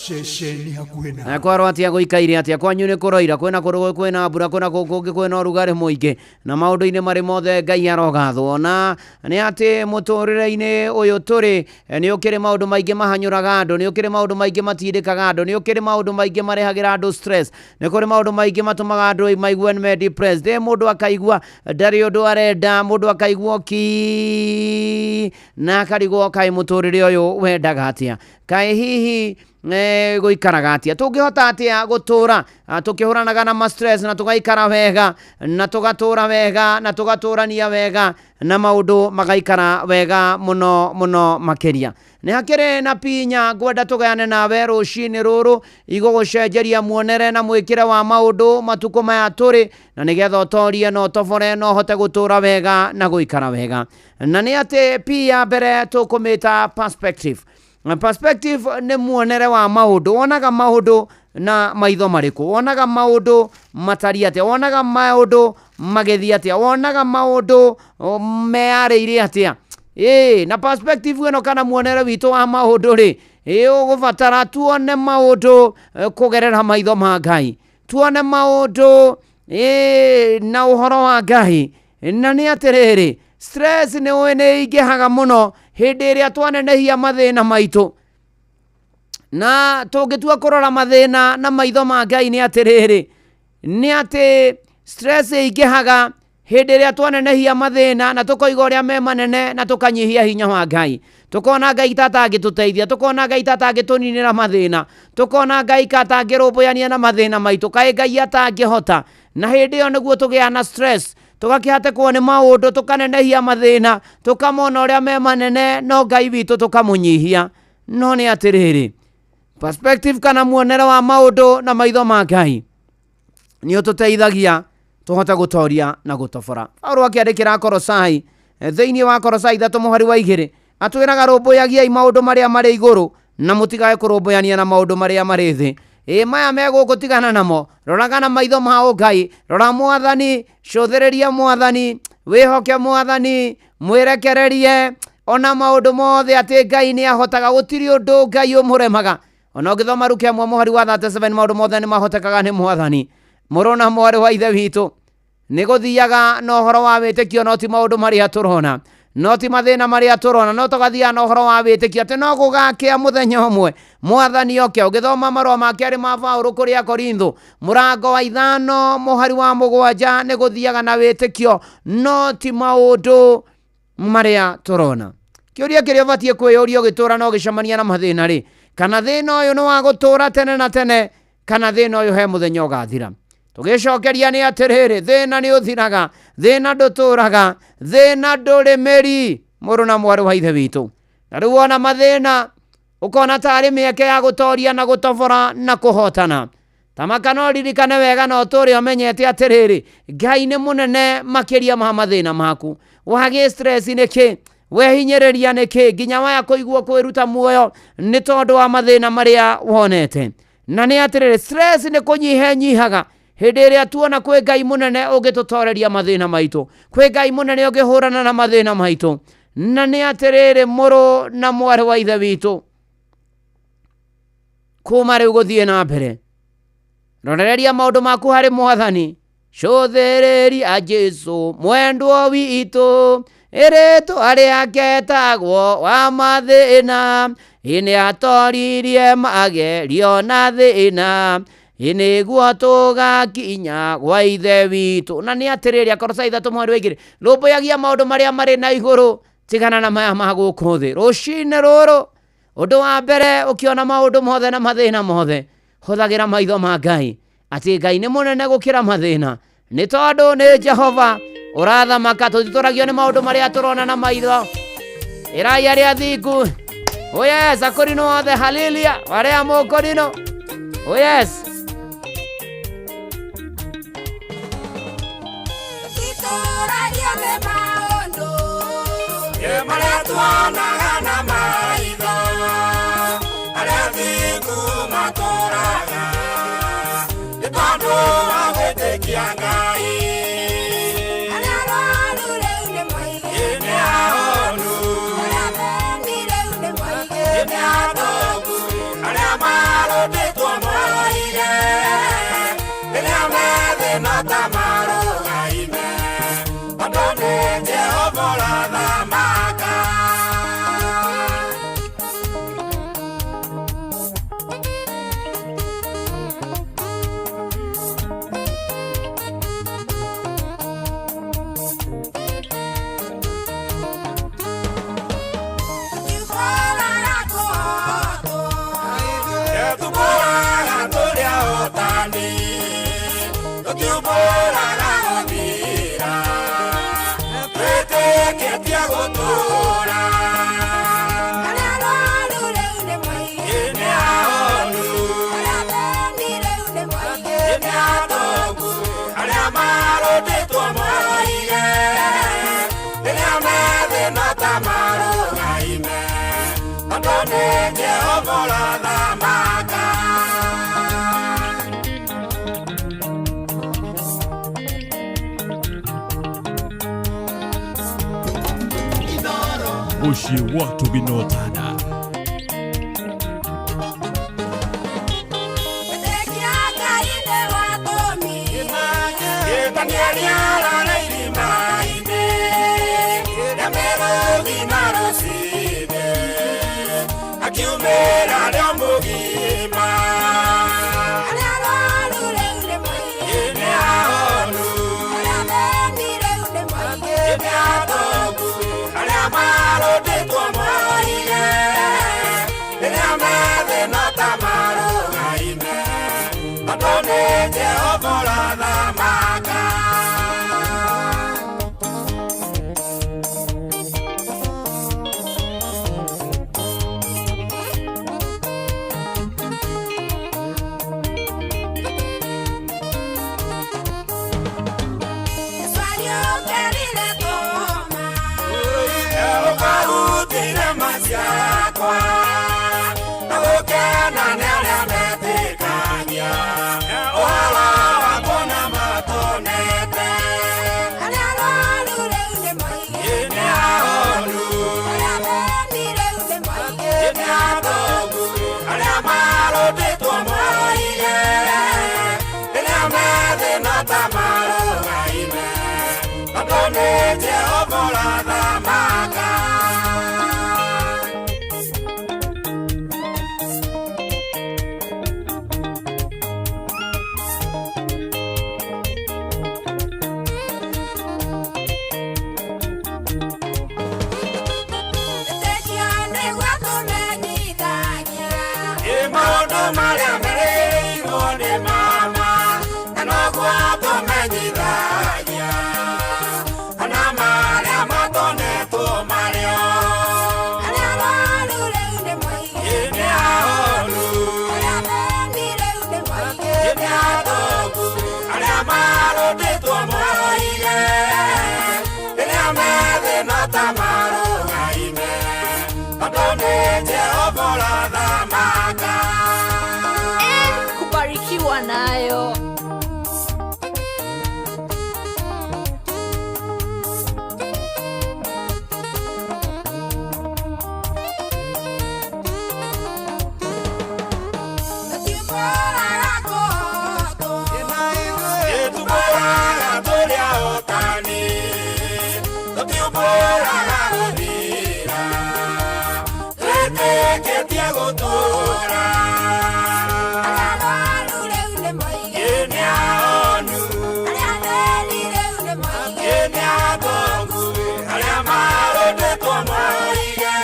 Ceceni hakuhĩ na Kwarwo atia gũikaire atia kwanyu nĩ kũroira kwĩna kũndũ kwĩna mbura kwĩna kũndũ kũngĩ kwĩna ũrugarĩ mũingĩ na maũndũ-inĩ marĩ mothe Ngai arogathwo na nĩ atĩ mũtũrĩre-inĩ ũyũ tũrĩ nĩ ũkĩrĩ maũndũ maingĩ mahanyũraga andũ nĩ ũkĩrĩ maũndũ maingĩ matindĩkaga andũ nĩ ũkĩrĩ maũndũ maingĩ marehagĩra andũ stress nĩ kũrĩ maũndũ maingĩ matũmaga andũ maigue me depressed mũndũ akaigua ndarĩ ũndũ arenda mũndũ akaigua ki na akarigwo kaĩ mũtũrĩre ũyũ wendaga atĩa kaĩ hihi gũikaraga atĩa tũngĩhota atĩa gũtũra tũkĩhũranaga na ma stress na tũgaikara wega na tũgatũra wega na tũgatũrania wega na maũndũ magaikara wega mũno mũno makĩria nĩ hakĩrĩ na pinya ngwenda tũgayane nawe rũcinĩ rũrũ igũgũcenjeria muonere na mwĩkĩre wa maũndũ matukũ maya tũrĩ na nĩgetha ũtorie na ũtobore na ũhote gũtũra wega na gũikara wega na nĩ atĩ pi ya mbere tũkũmĩta perspective. Perspective nĩ muonere wa maũndũ wonaga maũndũ na maitho marĩkũ wonaga maũndũ matariĩ atĩa wonaga maũndũ magĩthiĩ atĩa wonaga maũndũ meyarĩire atĩa ĩĩ na perspective ĩno kana muonere witũ wa maũndũ rĩ ĩ ũgũbatara tuone maũndũ kũgerera maitho ma Ngai tuone maũndũ ĩ na ũhoro wa Ngai na nĩ atĩrĩrĩ stress nĩ ũĩ nĩ ingĩhaga mũno hĩndĩ ĩrĩa twanenehia mathĩna maitũ na tũngĩtua kũrora mathĩna na maitho ma Ngai nĩ atĩrĩrĩ nĩ atĩ stress ĩingĩhaga hĩndĩ ĩrĩa twanenehia mathĩna na tũkoiga ũrĩa me manene na tũkanyihia hinya wa Ngai tũkona Ngai ta atangĩtũteithia tũkona Ngai ta atangĩtũninĩra mathĩna tũkona Ngai ka atangĩrũmbũyania na mathĩna maitũ kaĩ Ngai atangĩhota na hĩndĩ ĩyo nĩguo tũgĩa na stress tũgakĩhatĩkwo nĩ maũndũ tũkanenehia mathĩna tũkamona ũrĩa me manene no Ngai witũ tũkamũnyihia no nĩ atĩrĩrĩ perspective kana muonere wa maũndũ na maitho ma Ngai nĩ ũtũteithagia tũhote gũtoria na gũtobora Paulo akĩandĩkĩra Kolosai thĩinĩ wa Kolosai 3:2 atwĩraga rũmbũyagiai maũndũ marĩa marĩ igũrũ na mũtigae kũrũmbũyania na maũndũ marĩa marĩ thĩ ĩ maya megũkũ tigana namo roraga na maitho ma ũngai rora mwathani cũthĩrĩria mwathani wĩhoke mwathani mwĩrekererie ona maũndũ mothe atĩ Ngai nĩ ahotaga gũtirĩ ũndũ Ngai ũmũremaga ona ũngĩthoma Luka 1:37 maũndũ mothe nĩ mahotekaga nĩ mwathani mũrũ na mwarĩ wa ithe witũ nĩ gũthiaga na ũhoro wa wĩtĩkio no ti maũndũ marĩa tũrona no ti mathĩna marĩa tũrona no tũgathiaga na ũhoro wa wĩtĩkio atĩ no gũgakĩa mũthenya ũmwe mwathani oke ũgĩthoma marũa ma kerĩ ma Paũlũ kũrĩ Akorintho 5:7 nĩ gũthiaga na wĩtĩkio no ti maũndũ marĩa tũrona kĩũria kĩrĩa ũbatiĩ kwĩyũria ũgĩtũra na ũgĩcemania na mathĩna rĩ kana thĩna ũyũ nĩ wa gũtũra tene na tene kana thĩna ũyũ he mũthenya ũgathira tũgĩcokeria nĩ atĩrĩrĩ thĩna nĩ ũthiraga thĩna ndũtũraga thĩna ndũrĩ mĩri mũrũ na mwarĩ wa ithe witũ na rĩu wona mathĩna ũkona tarĩ mĩeke ya gũtoria na gũtobora na kũhotana tamaka no ririkane wega na ũtũre ũmenyete atĩrĩrĩ Ngai nĩ mũnene makĩria ma mathĩna maku wagĩ stress nĩkĩ wehinyĩrĩria nĩkĩ nginya waya kũigua kwĩruta muoyo nĩ tondũ wa mathĩna marĩa wonete na nĩ atĩrĩrĩ stress nĩ kũnyiha nyihaga hĩndĩ ĩrĩa tuona kwĩ Ngai mũnene ũngĩtũtoreria mathĩna maitũ kwĩ Ngai mũnene ũngĩhũrana na mathĩna maitũ na nĩ atĩrĩrĩ mũrũ na mwarĩ wa ithe witũ kuma rĩu gũthiĩ na mbere rorereria maũndũ maku harĩ mwathani cũthĩrĩria Jesũ mwendwo witũ ĩrĩtwa rĩake etagwo wa mathĩna ĩ atoririe magerio na thĩna nĩguo tũgakinya gwa ithe witũ na nĩ atĩrĩrĩ Akolosai 3:2 rũmbũyagia maũndũ marĩa marĩ na igũrũ tigana na maya ma gũkũ thĩ rũcinĩ rũrũ ũndũ wa mbere ũkĩona maũndũ mothe na mathĩna mothe hũthagĩra maitho ma Ngai atĩ Ngai nĩ mũnene gũkĩra mathĩna nĩ tondũ nĩ Jehova ũrathamaka tũtitũragio nĩ maũndũ marĩa tũrona na maitho ĩrai arĩa athingu oh yes akorino othe haleluya arĩa mũkorino oh yes Marĩa tuonaga na maitho arĩa athingu matũraga nĩ tondũ wa gwĩtĩkia Ngai arĩa arwaru rĩu nĩ moige nĩ ahonu arĩa athĩni rĩu nĩ moige nĩ atongu arĩa marũ Tondũ nĩ Jehova ũrathamaka. Mũciĩ wa Tũginotana. Gwĩtĩkia Ngai nĩ watũmire Gĩtania rĩarara irima-inĩ rĩa mĩrũthi na rũcinĩ akiumĩra rĩo mũgima. Arĩa arwaru rĩu nĩ moige nĩ ahonu, arĩa athĩni rĩu nĩ moige nĩ atongu, arĩa marũndĩtwo moige rĩrĩa methĩna ta marũgaine, tondũ nĩ Jehova ũrathamaka. Yesu ariũkĩrire Toma, ũkarutire maciakwa, na gũkena nĩ arĩa metĩkagia ũhoro wa kuona matonete. Arĩa arwaru rĩu nĩ moige nĩ ahonu, arĩa athĩni rĩu nĩ moige nĩ atongu, arĩa marũndĩtwo moige rĩrĩa methĩna ta marũgaine, tondũ nĩ Jehova ũrathamaka. Gwĩtĩkia nĩguo tũmenyithagia ĩ maũndũ marĩa merĩirwo nĩ mama, na noguo tũmenyithagia ona marĩa matonetwo marĩo. Arĩa arwaru rĩu nĩ moige nĩ ahonu, arĩa athĩni rĩu nĩ moige nĩ atongu, arĩa marũndĩtwo moige rĩrĩa methĩna ta marũgaine, tondũ nĩ Jehova ũrathamaka. Kubarikiwa nayo. Tũtiũmbũraga kũhotwo, tũtũmbũraga tũrĩ ahotani, tũtiũmbũraga gũthira, twĩtĩkĩtie gũtũũra. Arĩa arwaru rĩu nĩ moige nĩ ahonu, arĩa athĩni rĩu nĩ moige nĩ atongu, arĩa marũndĩtwo moige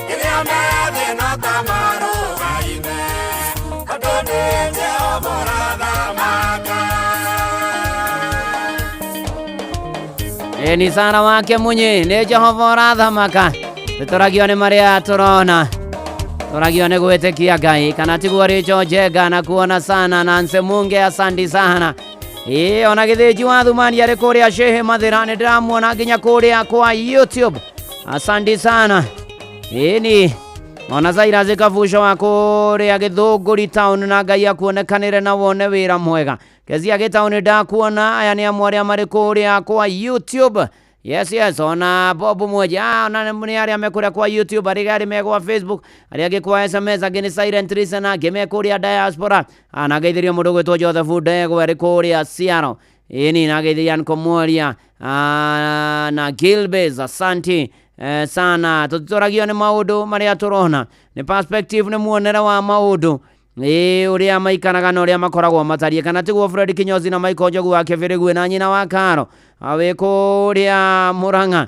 rĩrĩa methĩna ta marũgaine, tondũ nĩ Jehova ũrathamaka. Ĩ ni Sara wake munyi nĩ Jehova ũrathamaka. Tũtũragio nĩ marĩa tũrona, tũragio nĩ gwĩtĩkia Ngai kana tiguo Rachel Njenga na kuona sana na Nsemunge asandi sana. Ĩ ona gĩthĩnji wa Thumani arĩ kũrĩa Shehe Mathĩra nĩ ndĩramuona nginya kũrĩa kwa YouTube, asandi sana. Ĩni ona Zaira Zikabusha wa kũrĩa Gĩthũngũri town na Ngai akuonekanĩre na wone wĩra mwega. Kezia gĩtaũni ndakuona, aya nĩ amwe arĩa marĩ kũrĩa kwa YouTube. Yes, yes, ona Bob Mweja, ona nĩ arĩa me kũrĩa kwa YouTube, arĩa arĩ me kwa Facebook, arĩa angĩ kwa SMS, angĩ nĩ Silent Listener, angĩ me kũrĩa diaspora. Na ngeithĩrio mũndũ ũgwĩtwo Joseph Ndegwa arĩ kũrĩa Siaro. Ĩni na ngeithĩria Anko Mworia, na Gilbes, asanti sana. Tũtitũragio nĩ maũndũ marĩa tũrona, nĩ perspective, nĩ muonere wa maũndũ ĩ ũrĩa maikaraga na ũrĩa makoragwo matariĩ, kana tiguo Fred Kinyozi na Michael Njogu wa Kĩbĩrĩgwe na nyina wa Karo wĩ kũrĩa Murang'a.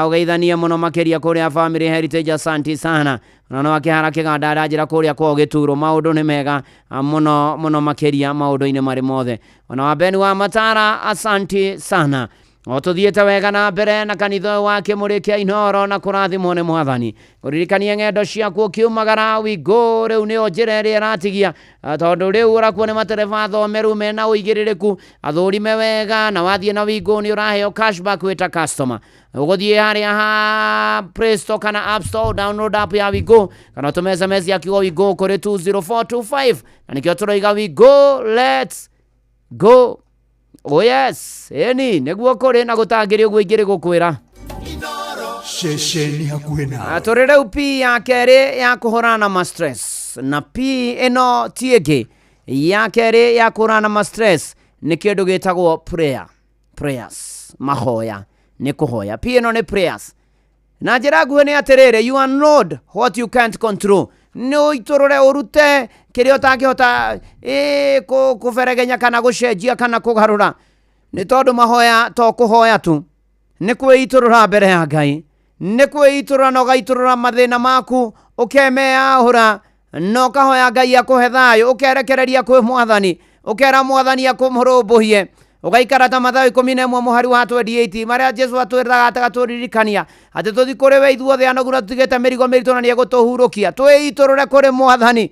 Ũgeithanie mũno makĩria kũrĩa Family Heritage, asanti sana. Ona no akĩhara kĩganda aranjĩra kũrĩa kwao gĩturo maũndũ nĩ mega mũno mũno makĩria maũndũ-inĩ marĩ mothe. Ona wa Ben wa Matara, asanti sana. O tũthiĩte wega na mbere na kanitha ũyũ wa Kĩmũrĩ kĩa Inooro na kũrathimwo nĩ mwathani. Kũririkania ng'endo ciaku ũkiumagara Wigo rĩu nĩyo njĩra ĩrĩa ĩratigia, tondũ rĩu ũrakuo nĩ matereba athomeru mena ũigĩrĩrĩku, athũrime wega, na wathiĩ na Wigo nĩ ũraheo cashback wĩ ta customer. Ũgũthiĩ harĩa ha Play Store kana App Store, download app ya Wigo kana ũtũme SMS ya kiugo Wigo kũrĩ 20425, na nĩkĩo tũroiga Wigo, let's go. Oh yes, ĩni nĩguo kũrĩ na gũtangĩrĩ ũguo ingĩrĩ gũkwĩra. Ceceni hakuhĩ nawe. Tũrĩ rĩu P ya kerĩ ya kũhũrana na ma stress, na P ĩno ti ĩngĩ ya kerĩ ya kũhũrana na ma stress nĩ kĩndũ gĩtagwo prayer. Prayers, mahoya, nĩ kũhoya. P ĩno nĩ prayers. Na njĩra nguhĩ nĩ atĩrĩrĩ, you unload what you can't control. Nĩ ũitũrũre ũrute kĩrĩa ũtangĩhota kũberegenya kana gũcenjia kana kũgarũra, nĩ tondũ mahoya to kũhoya tu, nĩ kwĩitũrũra mbere ya Ngai, nĩ kwĩitũrũra na ũgaitũrũra mathĩna maku, ũkemeyahũra na ũkahoya Ngai akũhe thayũ, ũkerekereria kwĩ mwathani, ũkera mwathani akũmũrũmbũiye, ũgaikara ta Mathayo 11 mũhari wa 28 marĩa Jesu atwĩraga agatũririkania atĩ tũthiĩ kũrĩ we ithuothe anogu na tũtigĩte mĩrigo mĩritũ na nĩegũtũhurũkia. Twĩitũrũre kũrĩ mwathani.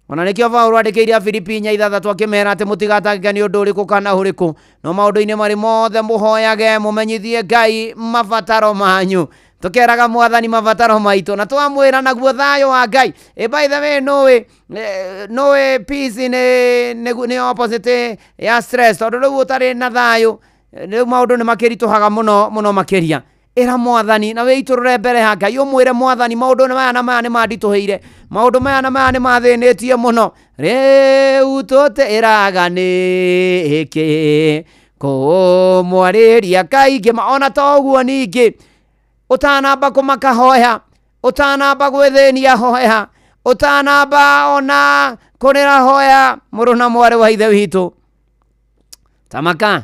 Ona nĩkĩo Paulo andĩkĩire Afilipi 4:6 akĩmera atĩ mũtigatangĩke nĩ ũndũ ũrĩkũ kana ũrĩkũ, no maũndũ-inĩ marĩ mothe mũhoyage mũmenyithie Ngai mabataro manyu. Tũkeraga mwathani mabataro maitũ na twamwĩra naguo thayũ wa Ngai. By the way, nũĩ peace nĩ opposite ya stress, tondũ rĩu ũtarĩ na thayũ rĩu maũndũ nĩ makĩritũhaga mũno mũno makĩria. Ĩra mwathani na wĩitũrũre mbere ya Ngai, ũmwĩre mwathani maũndũ maya na maya nĩ manditũhĩire, maũndũ maya na maya nĩ mathĩnĩtie mũno, rĩu tũtĩraga nĩkĩ kũmwarĩria kaingĩ. Ona to ũguo ningĩ, ũtanamba kũmaka hoya, ũtanamba gwĩthĩnia hoya, ũtanamba ona kũrĩra hoya, mũrũ na mwarĩ wa ithe witũ. Tamaka,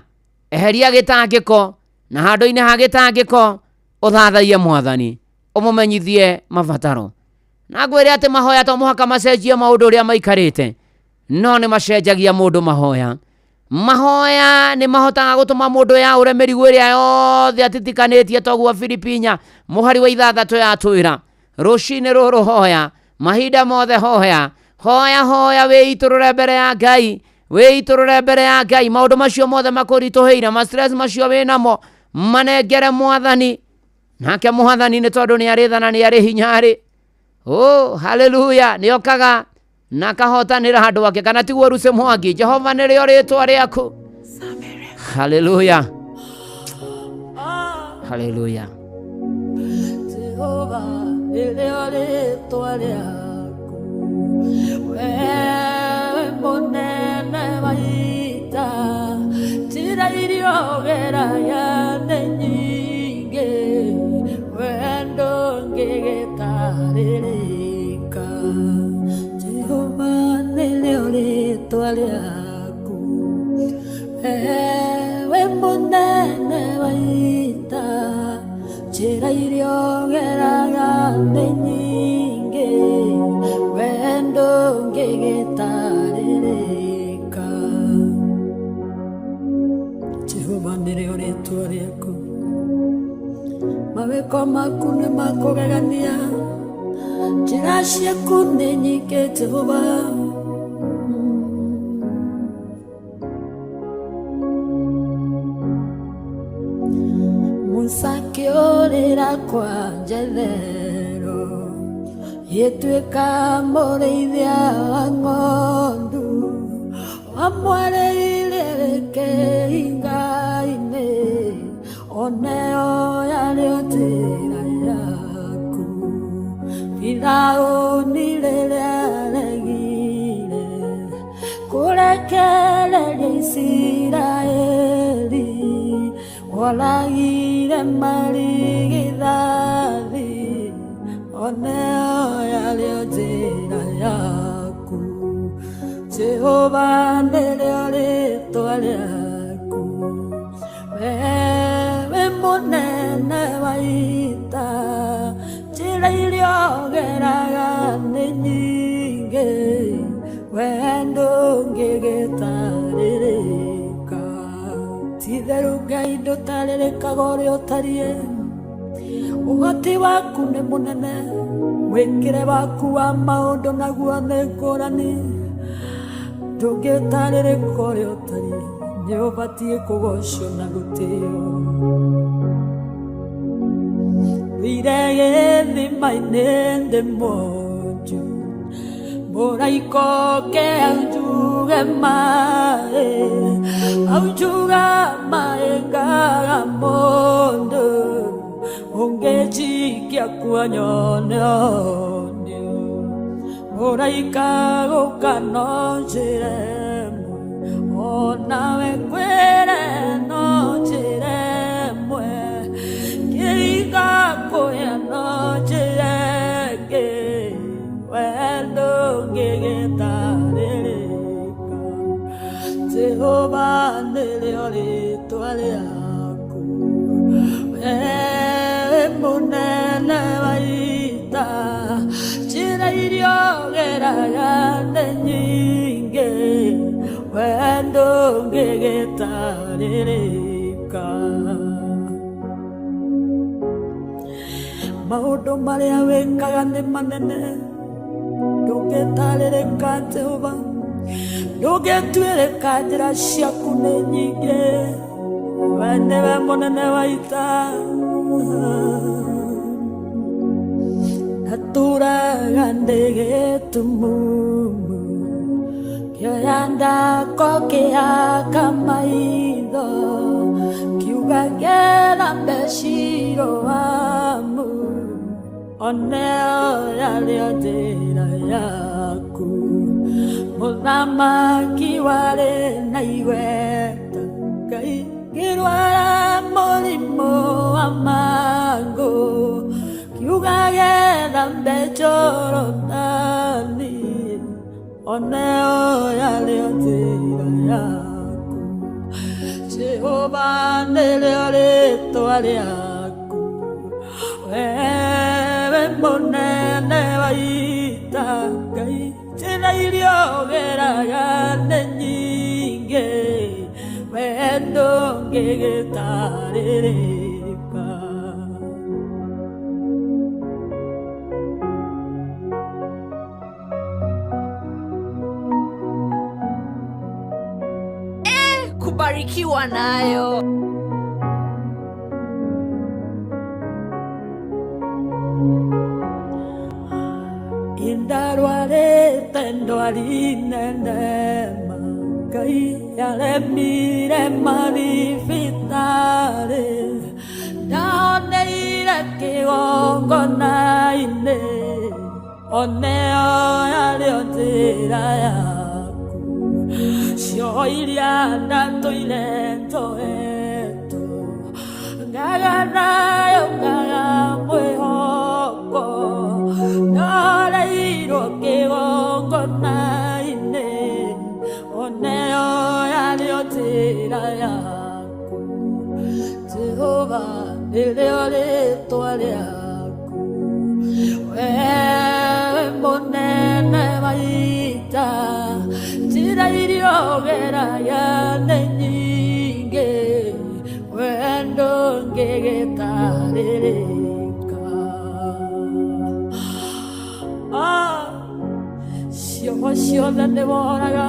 eheria gĩtangĩko, na handũ-inĩ ha gĩtangĩko ũthathaiye mwathani, ũmũmenyithie mabataro. Na ngwĩre atĩ mahoya to mũhaka macenjie maũndũ ũrĩa maikarĩte, no nĩ macenjagia mũndũ mahoya. Mahoya nĩ mahotaga gũtũma mũndũ yaũre mĩrigo ĩrĩa yothe atitikanĩtie, toguo Filipi 4 mũhari wa 6 yatwĩra. Rũcinĩ rũrũ hoya, mahinda mothe hoya, hoya hoya, wĩitũrũre mbere ya Ngai, wĩitũrũre mbere ya Ngai. Maũndũ macio mothe makũritũhĩire, ma stress macio wĩnamo, manengere mwathani. Nake mwathani nĩ tondũ nĩ arĩ tha na nĩ arĩ hinya rĩ, oh haleluya, nĩ okaga na akahotanĩra handũ ake, kana tiguo Ruse Mwangi? Jehova nĩrĩo rĩtwa rĩaku. Haleluya, haleluya. Jehova nĩrĩo rĩtwa rĩaku, wewe mũnene wa ita, njĩra iria ũgeraga nĩ nyingĩ, we ndũngĩgĩtarĩrĩka. Jehova nĩrĩo rĩtwa rĩaku, wewe mũnene wa ita, njĩra iria ũgeraga nĩ nyingĩ, we ndũngĩgĩtarĩrĩka. Jehova nĩrĩo rĩtwa rĩaku, mawĩko maku nĩ makũgegania, njĩra ciaku nĩ nyingĩ Jehova. Musa akĩũrĩra kwa Jethero, gĩtuĩka mũrĩithia wa ng'ondu, wamwarĩire kĩhinga-inĩ, oneo yarĩ njĩra yaku. Firaũni rĩrĩa aregire kũrekereria Isiraeli, woragire marigithathi, oneo yarĩ njĩra yaku. Jehova nĩrĩo rĩtwa rĩaku, wewe mũnene wa ita, njĩra iria ũgeraga nĩ nyingĩ, we ndũngĩgĩtarĩrĩka. Ti Itherũ Ngai ndũtarĩrĩkaga ũrĩa ũtariĩ. Ũhoti waku nĩ mũnene, mwĩkĩre waku wa maũndũ naguo nĩ ngũrani. Ndũngĩtarĩrĩka ũrĩa ũtariĩ, nĩ ũbatiĩ kũgocwo na gũtĩo. Thire gĩthima-inĩ ndĩ mwonju, mũraika oke aunjuge maĩ, aunjuga maĩ ngaga mũndũ, ũngĩnjikia kuo nyone ũnio. Mũraika gũka no njĩra ĩmwe, onawe ngwĩre no njĩra ĩmwe, kĩringa kũya no njĩra ĩngĩ, we ndũngĩgĩtarĩrĩka. Jehova nĩrĩo rĩtwa rĩaku, we mũnene wa ita, njĩra iria ũgeraga nĩ nyingĩ, we ndũngĩgĩtarĩrĩka. Maũndũ marĩa wĩkaga nĩ manene, ndũngĩtarĩrĩka Jehova, ndũngĩtuĩrĩka, njĩra ciaku nĩ nyingĩ, we nĩwe mũnene wa ita. Natũraga ndĩ gĩtumumu, kĩoya ndako kĩhaka maitho, kiuga ngethambe Shiloamu, oneo yarĩo njĩra yaku. Mũthamaki warĩ na igweta, Ngai ngĩrwara mũrimũ wa mangũ, kiuga gethambe Jorodani, oneo yarĩo njĩra yaku. Jehova nĩrĩo rĩtwa rĩaku, wewe mũnene wa ita, Ngai njĩra iria ũgeraga nĩ nyingĩ, we ndũngĩgĩtarĩrĩka. Kubarikiwa nayo. Indarwarĩte ndwari nene ma, Ngai yaremire mathibitarĩ, ndahoneire kĩgongona-inĩ, oneo yarĩo njĩra yaku. Cioho iria ndatũire njohetwo, ngaga nayo ngaga mwĩhoko, ndahoreirwo kĩgongona-inĩ, oneo yarĩo njĩra yaku. Jehova nĩrĩo rĩtwa rĩaku, wewe mũnene wa ita, njĩra iria ũgeraga nĩ nyingĩ, we ndũngĩgĩtarĩrĩka. Cioho ciothe nĩworaga,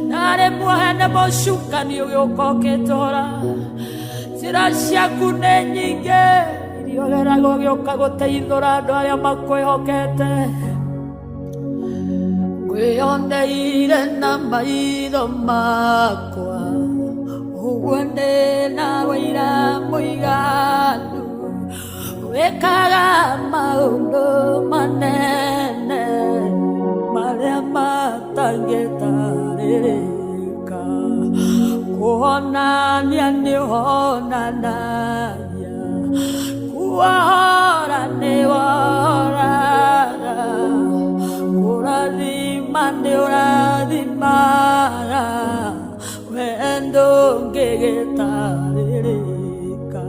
ndarĩ muohe nĩ mũcukani ũgĩũka ũkĩnjohora. Njĩra ciaku nĩ nyingĩ, iria ũgeraga ũgĩũka gũteithũra andũ arĩa makwĩhokete. Ngwĩyoneire na maitho makwa, ũguo ndĩ na wĩira mũiganu, wĩkaga maũndũ manene marĩa matangĩtarĩrĩka. Kũhonania nĩũhonanagia, kuohora nĩwohoraga, kũrathima nĩũrathimaga, we ndũngĩgĩtarĩrĩka.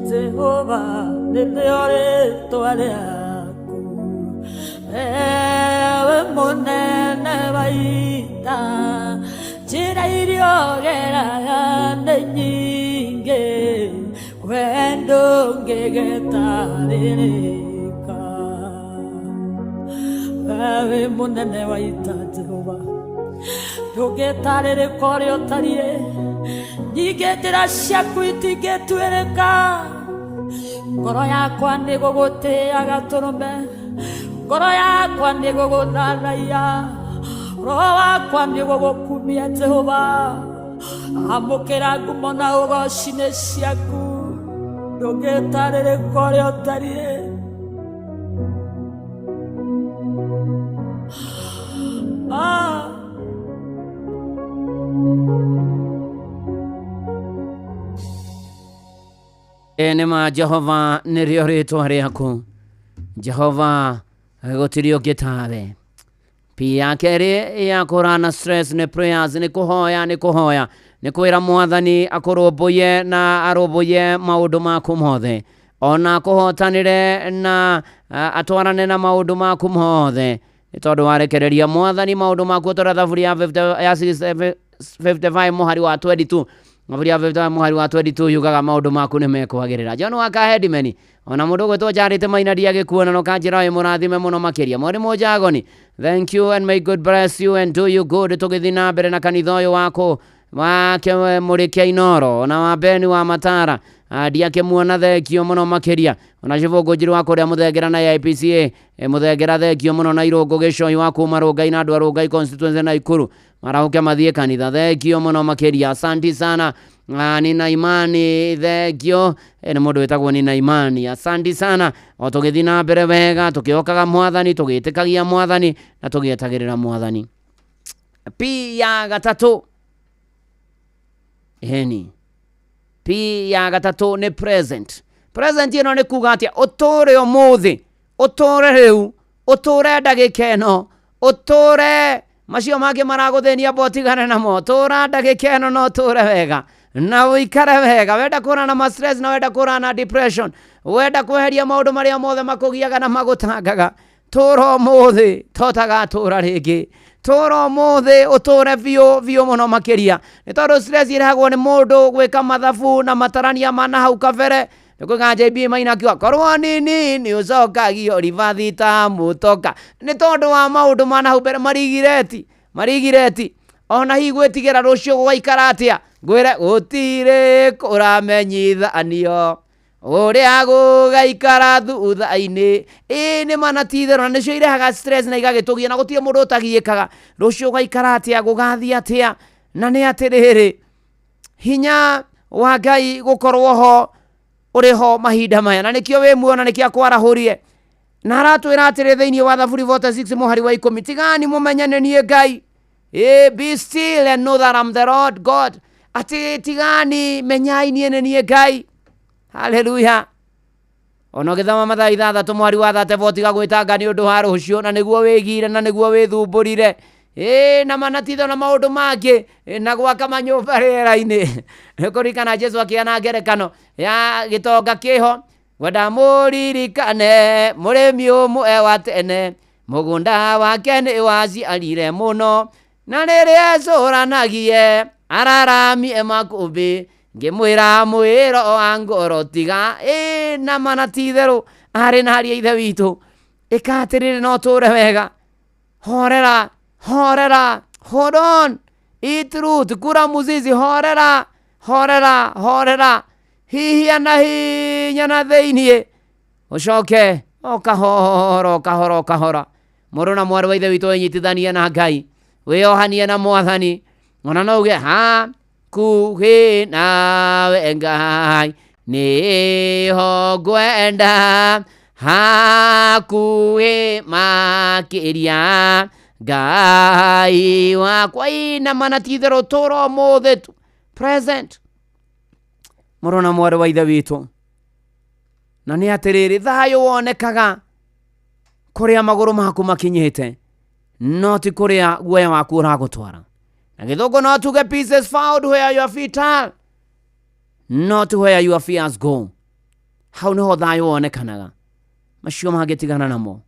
Jehova nĩrĩo rĩtwa rĩaku, wewe mũnene wa ita, njĩra iria ũgeraga nĩ nyingĩ we ndũngĩgĩtarĩrĩka we wĩ mũnene wa ita Jehova ndũngĩtarĩrĩka ũrĩa ũtariĩ nyingĩ njĩra ciaku itingĩtuĩrĩka ngoro yakwa nĩ gũgũtĩaga tũrũme ngoro yakwa nĩ gũgũthathaiya roho wakwa nĩ gũgũkumia Jehova amũkĩra ngumo na ũgoci nĩ ciaku ndũngĩtarĩrĩka ũrĩa ũtariĩ. Nĩ ma Jehova nĩrĩo rĩtwa rĩaku Jehova gũtirĩ ũngĩ tawe. P ya kerĩ ya kũrana stress nĩ prayers, nĩ kũhoya, nĩ kũhoya, nĩ kwĩra mwathani akũrũmbũiye na arũmbũiye maũndũ maku mothe, ona akũhotanĩre na atwarane na maũndũ maku mothe, nĩ tondũ warekereria mwathani maũndũ maku ũtũra thaburi ya 55 mũhari wa 22. Thaburi ya 55 mũhari wa 22 yugaga maũndũ maku nĩ mekwagĩrĩra. John wa Kahedimeni ona mũndũ ũgwĩtwo Charity Maina ndiagĩkuona no kanjĩra wĩ mũrathime mũno makĩria. Mwarimũ Njagoni, thank you and may God bless you and do you good. Tũgĩthiĩ na mbere na kanitha ũyũ wako wa Mũrĩkia Inoro ona wa Beni wa Matara ndiakĩmuona, thengio mũno makĩria. Ona Cibũngũ Njirũ wa kũrĩa Mũthengera na IPCA Mũthengera, thengio mũno. Na Irũngũ Gĩcoi wa kuma Rũngai na andũ a Rũngai constituency na Ikuru marahũke mathiĩ kanitha, thengio mũno makĩria, asanti sana. Nina Imani, thengio. Nĩ mũndũ wĩtagwo Nina Imani, asanti sana. O tũgĩthiĩ na mbere wega tũkĩhokaga mwathani, tũgĩtĩkagia mwathani na tũgĩetagĩrĩra mwathani. P ya gatatũ, heni P ya gatatũ nĩ present. Present ĩno nĩ kuga atĩa? Ũtũre ũmũthĩ, ũtũre rĩu, ũtũre ndagĩka ĩno, ũtũre macio mangĩ maragũthĩnia mbo tigane namo, tũra ndagĩka ĩno na ũtũre wega na ũikare wega. Wenda kũrana ma stress na wenda kũrana depression, wenda kweheria maũndũ marĩa mothe makũgiaga na magũtangaga, tũra ũmũthĩ totagatũra rĩngĩ, tũra ũmũthĩ ũtũre biũ biũ mũno makĩria, nĩ tondũ stress ĩrehagwo nĩ mũndũ gwĩka mathabu na matarania ma na hau kabere. Nĩkuga JB Maina akiuga korwo nini nĩ ũcokagio ribathi ta mũtoka, nĩ tondũ wa maũndũ ma na hau mbere marigireti marigireti. Ona hihi gwĩtigĩra rũciũ gũgaikara atĩa, ngwĩre gũtirĩ kũramenyithanio ũrĩa gũgaikara thutha-inĩ. Ĩĩ nĩ ma na ti itherũ, na nĩcio irehaga stress na igagĩtũgia, na gũtirĩ mũndũ ũtagiĩkaga rũciũ gũgaikara atĩa, gũgathiĩ atĩa. Na nĩ atĩrĩrĩ, hinya wa Ngai gũkorwo ho ũrĩ ho mahinda maya, na nĩkĩo wĩ muoyo na nĩkĩo akwarahũrie. Na aratwĩra atĩrĩ thĩinĩ wa Thaburi 46 mũhari wa 10, tigani mũmenye nĩ niĩ Ngai. Be still and know that I'm the Lord God. Atĩ tigani menyai niĩ nĩ niĩ Ngai. Haleluya. Ona ũgĩthoma Mathayo 6 mũhari wa 34, tiga gwĩtanga nĩ ũndũ wa rũciũ, na nĩguo wĩgire na nĩguo wĩthumbũrire. Na manatitho na maũndũ mangĩ, na gwaka manyũmba rĩera-inĩ. Nĩkũririkana Jesu akĩheana ngerekano ya gĩtonga kĩho, ngwenda mũririkane mũrĩmi ũmwe wa tene, mũgũnda wake nĩ waciarire mũno, na rĩrĩa ecũranagie araramie makũmbĩ, ngĩmwĩra mwĩro wa ngoro tiga. Na mana ti itherũ arĩ na aria ithe witũ, ĩka atĩrĩrĩ na ũtũre wega, horera horera, hold on, eat root, kura muzizi, horera horera horera, hihia na hinya na thĩiniĩ, ũcoke o kahora o kahora o kahora. Mũrũ na mwarĩ wa ithe witũ wĩnyitithanie na Ngai, wĩyohanie na mwathani, ona no uge hakuhĩ nawe Ngai nĩho ngwenda, hakuhĩ makĩria Ngai wakwa. Ina mana ti itherũ, tũra ũmũthĩ tu present. Mũrũ na mwarĩ wa ithe witũ, na nĩ atĩrĩrĩ, thayũ wonekaga kũrĩa magũrũ maku makinyĩte, no ti kũrĩa guoya waku ũragũtwara. Na gĩthũngũ no tuge peace is found where your feet are, not where your fears go. Hau nĩho thayũ wonekanaga, macio mangĩtigana namo.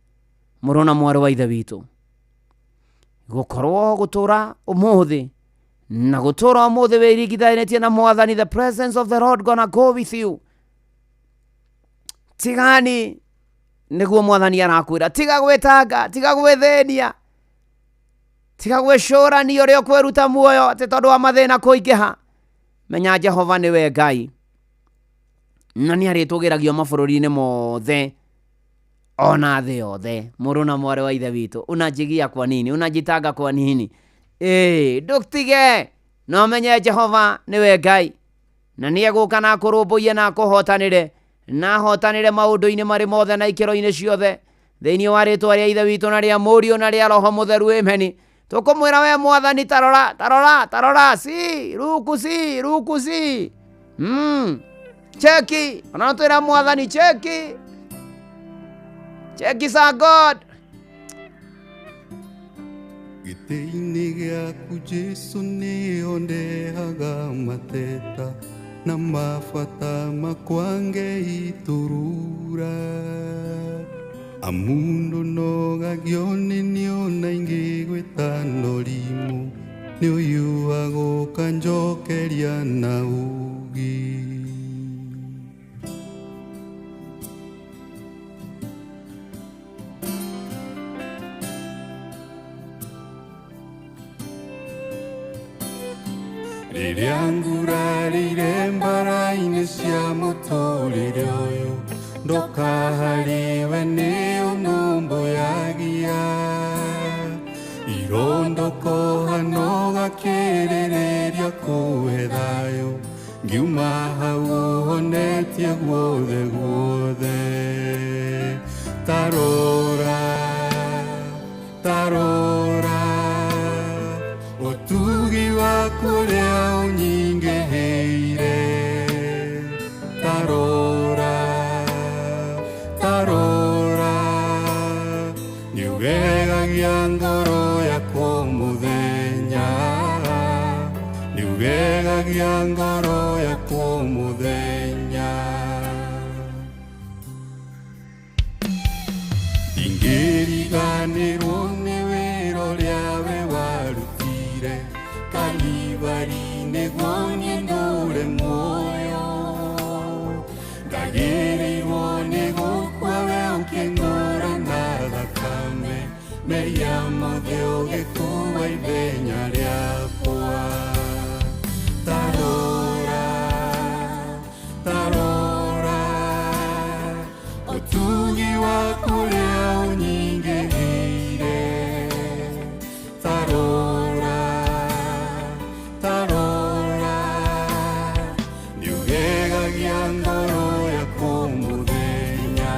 Mũrũ na mwarĩ wa ithe witũ, gũkorwo gũtũra ũmũthĩ Na gũtũra ũmũthĩ wĩringithanĩtie na mwathani, the presence of the Lord gonna go with you. Tigani nĩguo mwathani arakwĩra, tiga gwĩtanga, tiga gwĩthĩnia, tiga gwĩcũrania ũrĩa ũkwĩruta muoyo atĩ tondũ wa mathĩna kũingĩha. Menya Jehova nĩwe Ngai na nĩ arĩtũgĩragio mabũrũri-inĩ mothe ona thĩ yothe. Mũrũ na mwarĩ wa ithe witũ, unajigia kwa nini? Unajitanga kwa nini? Ĩĩ, ndũtige, no menye Jehova nĩwe Ngai na nĩ egũka na akũrũmbũiye na akũhotanĩre, na ahotanĩre maũndũ-inĩ marĩ mothe na ikĩro-inĩ ciothe, thĩinĩ wa rĩtwa rĩa ithe witũ na rĩa mũriũ na rĩa roho mũtheru, ameni. Tũkũmwĩra we mwathani, tarora tarora tarora, si ruku si ruku si cheki ona twĩra mwathani cheki cheki sa God. Gĩtĩ-inĩ gĩaku Jesũ nĩho ndehaga mateta na mabata makwa ngeiturura, amu ndũnogagio nĩ niona ingĩgwĩta norimũ, nĩ ũyũ agũka njokeria na ũũgĩ. Rĩrĩa ngurarĩire mbara-inĩ cia mũtũrĩre ũyũ, ndoka harĩwe nĩ ũnũmbũyagia, irondokoha no gakĩrĩrĩria kũhe thayũ, ngiuma hau ũhonetie guothe guothe. Tarora tarora ũtugi waku ũrĩa ũnyingĩhĩire, tarora tarora nĩũgegagia ngoro yakwa mũthenya, nĩũgegagia ngoro yakwa mũthenya. Ndingĩriganĩrwo nĩ wĩra ũrĩa we warutire Kalivari nĩguo niĩ ndũre muoyo, ndagĩrĩirwo nĩ gũkua we ũkĩngũra na thakame, mehia mothe ũgĩkua ithenya rĩakwa. Tarora tarora ũtugi waku ũrĩa ũnyingĩhĩire, tarora tarora nĩũgegagia ngoro yakwa mũthenya,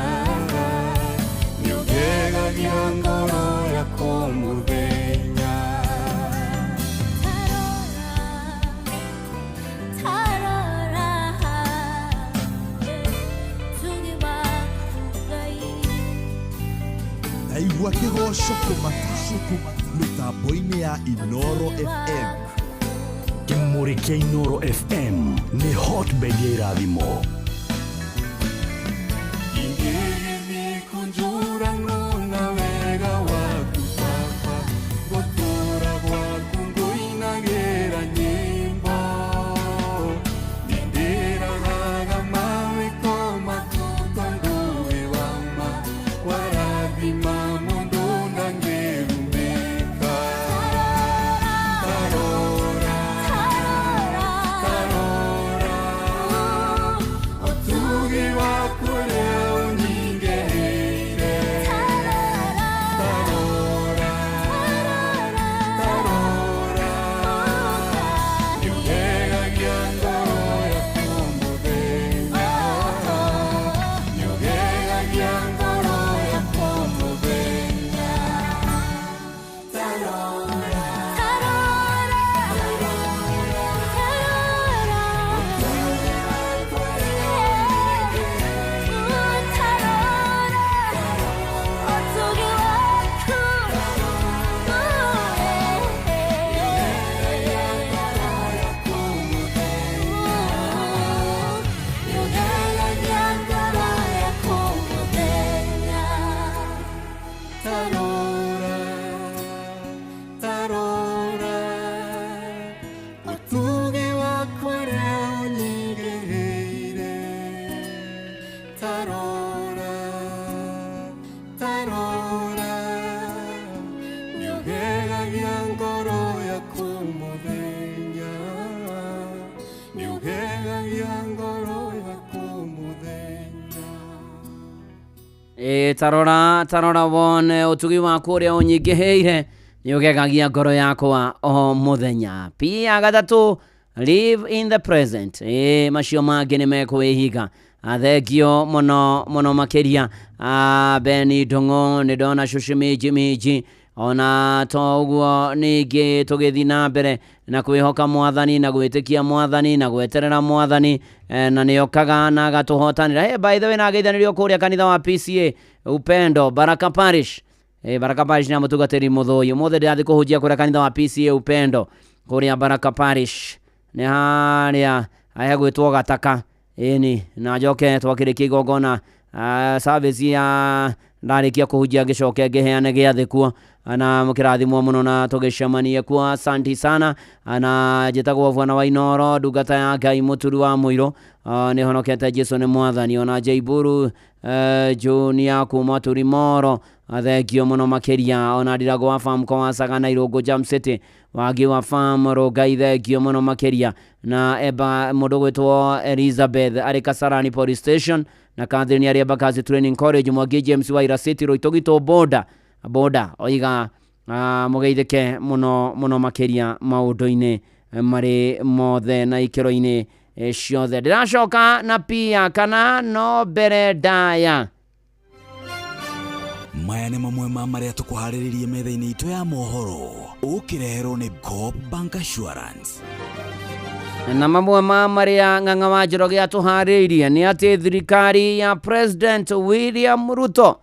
nĩũgegagia ngoro yakwa mũthenya. Tarora tugi waku Ngai. Ndaigua kĩgoco kũmata mĩtambo-inĩ ya Inoro FM. Kĩmũrĩ kĩa Inoro FM nĩ hotbed ya irathimo. Ingĩgĩthiĩ kũnjũranwo na wega waku Baba, gũtũũra gwaku ngũinagĩra nyĩmbo, nĩndĩrahaga mawĩko maku tondũ wĩ wa ma, warathima mũndũ ndangĩrumĩka. Tarora tarora ũtugi waku ũrĩa ũnyingĩhĩire, tarora tarora nĩũgegagia ngoro yaku mũthenya, nĩũgegagia ngoro yaku mũthenya. Tarora tarora ũtugi waku nĩũgegagia ngoro yakwa mũthenya. Tarora tarora Ĩ tarora tarora wone ũtugi waku ũrĩa ũnyingĩhĩire nĩ ũgegagia ngoro yakwa o mũthenya. P ya gatatũ, live in the present. Ĩ macio mangĩ nĩ mekwĩhinga. Thengio mũno mũno makĩria. Beni Ndung'u, nĩ ndona cucu minji minji ona to ũguo ningĩ tũgĩthiĩ na mbere na kwĩhoka mwathani na gwĩtĩkia mwathani na gweterera mwathani, na nĩokaga na agatũhotanĩra. Hey, by the way, na ngeithanĩrio kũrĩa kanitha wa PCA Upendo Baraka Parish. Baraka Parish na mũtungatĩri Mũthũi. Ũmũthĩ ndĩrathiĩ kũhunjia kũrĩa kanitha wa PCA Upendo kũrĩa Baraka Parish, nĩ harĩa hegwĩtwo Gataka. Ĩni na njoke twakĩrĩkia igongona, service ya ndarĩkia kũhunjia ngĩcoke ngĩheane gĩathĩ kuo na mũkĩrathimwo mũno na tũgĩcemanie kuo. Asanti sana. Na njĩtagwo Bwana wa Inoro, ndungata ya Ngai, mũturi wa mũirũ, nĩ honokete, Jesu nĩ mwathani. Ona Jaiburu Junior kuma Turimoro, thengio mũno makĩria. Ona Ndirago wa farm kwa na Irũngũ Jam City, Wagi wa farm Rũngai, thengio mũno makĩria. Na eba mũndũ gwĩtwo Elizabeth arĩ Kasarani Police Station, na Catherine arĩ Embakasi Training College, Mwangi James wa Ira City Roitogito boda boda oiga mũgeithĩke mũno mũno makĩria maũndũ-inĩ marĩ mothe na ikĩro-inĩ ciothe. Ndĩracoka na pia kana no mbere ndaya. Maya nĩ mamwe ma marĩa tũkũharĩrĩrie metha-inĩ itũ ya mohoro, ũkĩreherwo nĩ Coop Bank Assurance. Na mamwe ma marĩa Ng'ang'a wa Njoroge atũharĩirie nĩ atĩ thirikari ya President William Ruto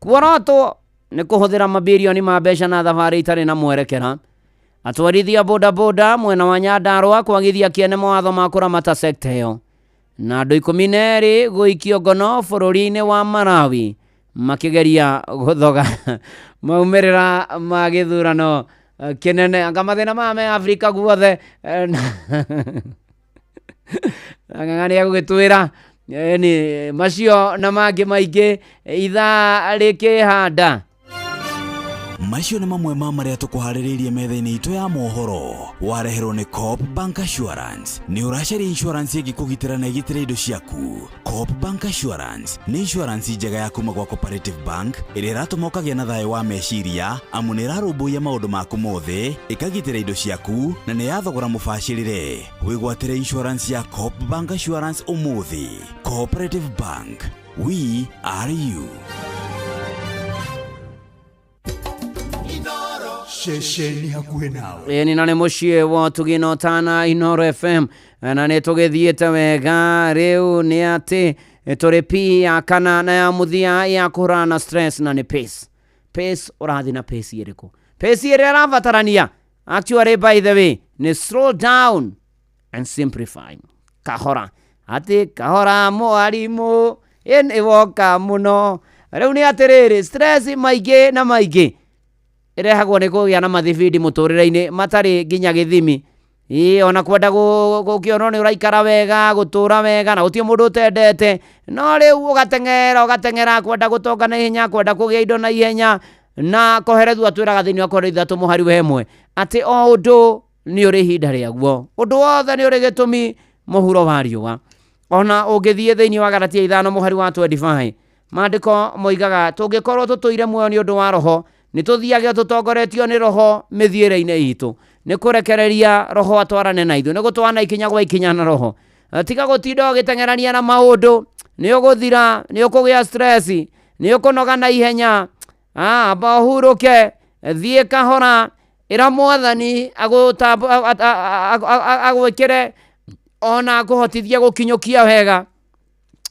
kuorotwo nĩ kũhũthĩra mabirioni ma mbeca na thabarĩ itarĩ na mwerekera. Atwarithia bodaboda mwena wa Nyandarua kwagithia kĩene mawatho ma kũramata sekta ĩyo. Na andũ 12 gũikio ngono bũrũri-inĩ wa Malawi makĩgeria gũthoga maumĩrĩra ma gĩthurano kĩnene. Anga mathĩna maya me Afrika guothe, Ng'ang'a nĩ egũgĩtwĩra nĩ macio na mangĩ maingĩ ithaa rĩkĩhanda. Macio nĩ mamwe ma marĩa tũkũharĩrĩirie metha-inĩ itũ ya mohoro, wareherwo nĩ Coop Bank Assurance. Nĩ ũracaria insurance ĩngĩkũgitĩra na ĩgitĩre indo ciaku? Coop Bank Assurance nĩ insurance njega ya kuma gwa Cooperative Bank ĩrĩa ĩratũma ũkagĩa na thayũ wa meciria, amu nĩ ĩrarũmbũiya maũndũ maku mothe, ĩkagitĩra indo ciaku na nĩ ya thogora mũbacĩrĩre. Wĩgwatĩre insurance ya Coop Bank Assurance ũmũthĩ. Cooperative Bank, we are you. Ceceni hakuhĩ nawe. Ĩni na nĩ mũciĩ wa ũtugi na ũtana Inoro FM, na nĩ tũgĩthiĩte wega. Rĩu nĩ atĩ tũrĩ P ya kana na ya mũthia ya kũhũrana na stress, na nĩ pace. Pace, ũrathiĩ na pace ĩrĩkũ? Pace ĩrĩa ĩrabatarania actually, by the way, nĩ slow down and simplify. Kahora atĩ kahora mwarimũ ĩ woka mũno. Rĩu nĩ atĩrĩrĩ, stress maingĩ na maingĩ ĩrehagwo nĩ kũgĩa na mathibindi mũtũrĩre-inĩ matarĩ nginya gĩthimi. Ĩ ona kwenda gũkĩonwo nĩ ũraikara wega, gũtũra wega, na gũtirĩ mũndũ ũtendete, no rĩu ũgateng'era ũgateng'era kwenda gũtonga na ihenya, kwenda kũgĩa indo na ihenya. Na Koherethu atwĩraga thĩinĩ wa Koherethu 3 mũhari wa 1 atĩ o ũndũ nĩ ũrĩ ihinda rĩaguo, ũndũ wothe nĩ ũrĩ gĩtũmi mũhuro wa riũa. Ona ũngĩthiĩ thĩinĩ wa Galatia 5 mũhari wa 25, maandĩko moigaga tũngĩkorwo tũtũire muoyo nĩ ũndũ wa roho, nĩ tũthiage tũtongoretio nĩ roho mĩthiĩre-inĩ itũ, nĩ kũrekereria roho atwarane na ithuĩ, nĩ gũtwarana ikinya gwa ikinya na roho. Tiga gũtinda ũgĩteng'erania na maũndũ, nĩ ũgũthira, nĩ ũkũgĩa stress, nĩ ũkũnoga na ihenya. Amba ũhurũke, thiĩ kahora, ĩra mwathani agwĩkĩre ona akũhotithie gũkinyũkia wega,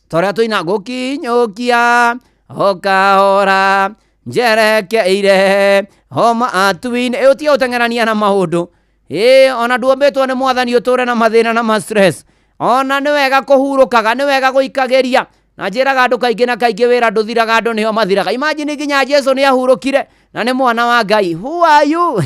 torĩa tũina gũkinyũkia o kahora njerekeire homa atuinĩ. Ĩ ũtige gũteng'erania na maũndũ. Ĩ ona nduombĩtwo nĩ mwathani ũtũre na mathĩna na ma stress. Ona nĩ wega kũhurũkaga, nĩ wega gũikagĩria. Na njĩraga andũ kaingĩ na kaingĩ, wĩra ndũthiraga, andũ nĩo mathiraga. Imagine nginya Jesu nĩ ahurũkire na nĩ mwana wa Ngai. Who are you?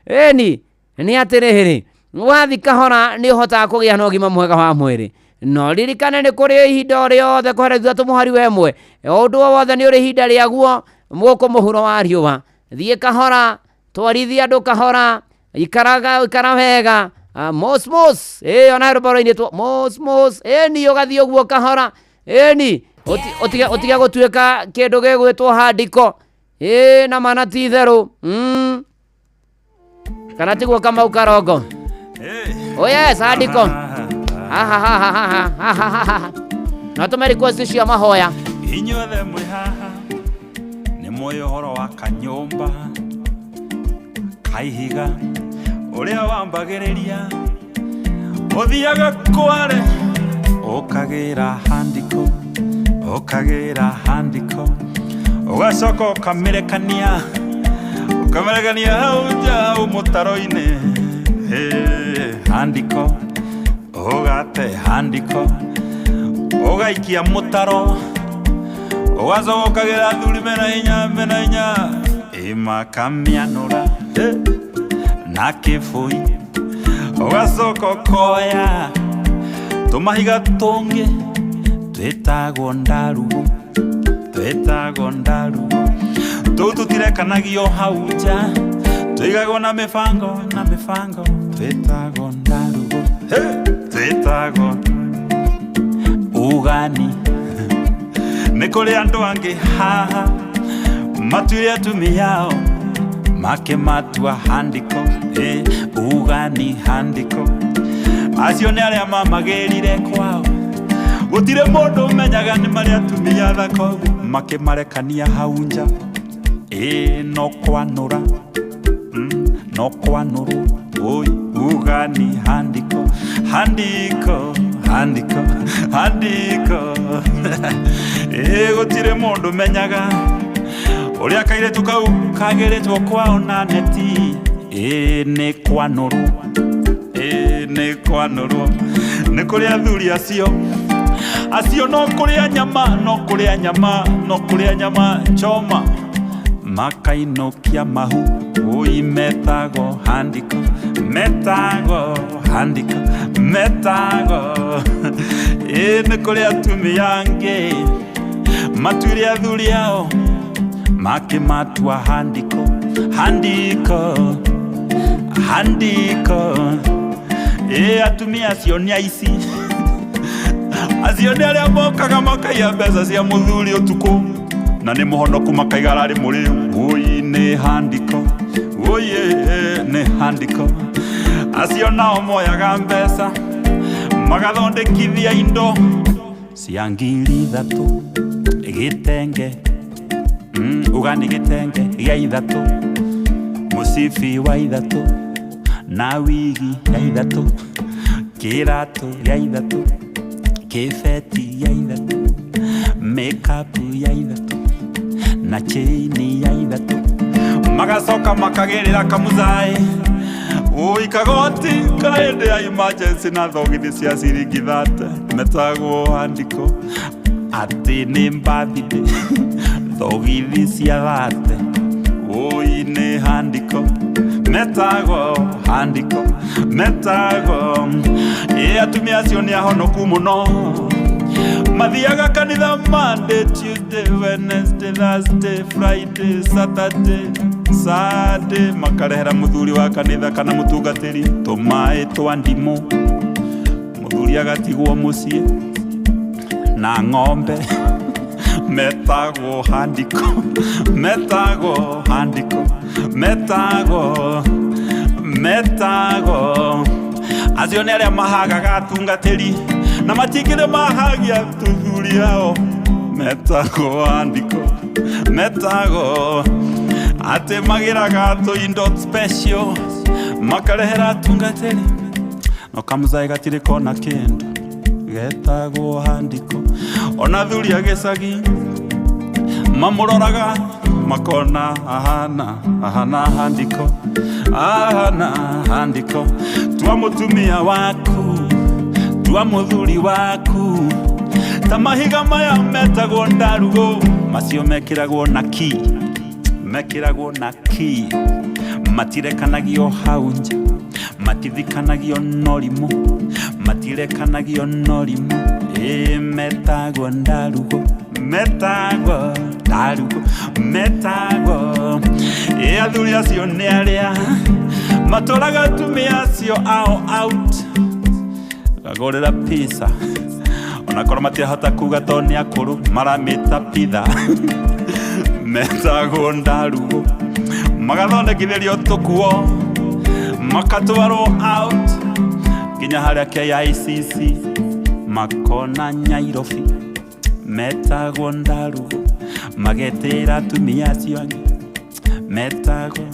Ĩni nĩ atĩrĩrĩ, wathi kahora nĩ ũhotaga kũgĩa na ũgima mwega wa mwĩrĩ. No ririkane nĩ kũrĩ ihinda o rĩothe, kũherithia 3 mũhari wa 1, o ũndũ o wothe nĩ ũrĩ ihinda rĩaguo gũkũ mũhuro wa riũa. Thiĩ kahora, twarithia andũ kahora, ikaraga ikara wega. Mos mos, ĩ ona rũboro-inĩ two mos mos, ĩni ũgathiĩ ũguo kahora. Ĩni Ũtige gũtuĩka kĩndũ gĩgwĩtwo handiko. Ĩĩ na mana ti itherũ. Kana tiguo Kamau Karongo? Oh yes, handiko. Ha ha ha ha ha ha ha ha ha. No tũme request cia mahoya. Inyuothe mwĩ haha nĩ mũĩ ũhoro wa kanyũmba kaihiga ũrĩa wambagĩrĩria ũthiaga kware ũkagĩra handiko ũkagĩra handiko ũgacoka ũkamĩrekania ũkamĩrekania hau nja hau mũtaro-inĩ. Ĩ, handiko ũgate handiko ũgaikia mũtaro ũgacoka ũkagĩra athuri mena hinya ĩmakamianũra na kĩbũi ũgacoka ũkoya tũmahiga tũngĩ twĩtagwo ndarugu twĩtagwo ndarugu tũu tũtirekanagio hau nja tũigagwo na mĩbango na mĩbango twĩtagwo ndarugu twĩtagwo ugani. Nĩ kũrĩ andũ angĩ haha matuire atumia ao makĩmatua handiko ugani handiko acio nĩ arĩa mamagĩrire kwao gũtirĩ mũndũ ũmenyaga nĩ marĩa atumia thaka ũguo makĩmarekania hau nja no kwanũra no kwanũrwo oi ugani handiko handiko handiko handiko gũtirĩ mũndũ ũmenyaga ũrĩa kairĩtu kau kagĩrĩtwo kwao na neti nĩ kwanũrwo nĩ kwanũrwo nĩ kũrĩ athuri acio acio no kũrĩa nyama no kũrĩa nyama no kũrĩa nyama choma makainũkia mahu oi metagwo handiko metagwo handiko metagwo nĩ kũrĩ atumia angĩ matuire athuri ao makĩmatua handiko handiko handiko atumia acio nĩ aici acio nĩ arĩa mokaga makaiya mbeca cia mũthuri ũtukũ na nĩ mũhonoku makaiga ararĩ mũrĩu oi nĩ handiko oi nĩ handiko acio nao moyaga mbeca magathondekithia indo cia 3,000 gĩtenge ugani gĩtenge gĩa 3 mũcibi wa 3 na wigi ya 3 kĩratũ gĩa 3 kĩbeti ya 3 makeup ya 3 na chain ya 3 magacoka makagĩrĩra kamũcaĩ oi kagoti ka hĩndĩ ya emergency na thogithi cia ciringi 30 metagwo handiko atĩ nĩ birthday thogithi cia 30 oi nĩ handiko metagwo handiko metagwo atumia acio nĩ ahonoku mũno mathiaga kanitha Monday Tuesday Wednesday Thursday Friday Saturday Sunday makarehera mũthuri wa kanitha kana mũtungatĩri tũmaĩ twa ndimũ mũthuri agatigwo mũciĩ na ng'ombe metagwo handiko metagwo handiko metagwo metagwo acio nĩ arĩa mahagaga atungatĩri na matingĩrĩ mahagia athuri ao metagwo handiko metagwo atĩ magĩraga tũindo special makarehera atungatĩri no kamũcaĩ gatirĩ kona kĩndũ getagwo handiko ona athuri a gĩcagi mamũroraga makona ahana ahana handiko ahana handiko tua mũtumia waku tua mũthuri waku ta mahiga maya metagwo ndarugo macio mekĩragwo na ki mekĩragwo na ki matirekanagio hau nja matithikanagio norimũ matirekanagio norimũ metagwo ndarugo metagwo ndarugo metagwo athuri acio nĩ arĩa matwaraga atumia acio ao out gagũrĩra pizza ona Onakorwo matirahota kuga to nĩ akũrũ maramĩta pitha metagwo ndarugo magathondekithĩrio tũkuo makatwarwo out nginya harĩa KICC makona Nyairobi metagwo ndarugo magetĩra atumia acio angĩ metagwo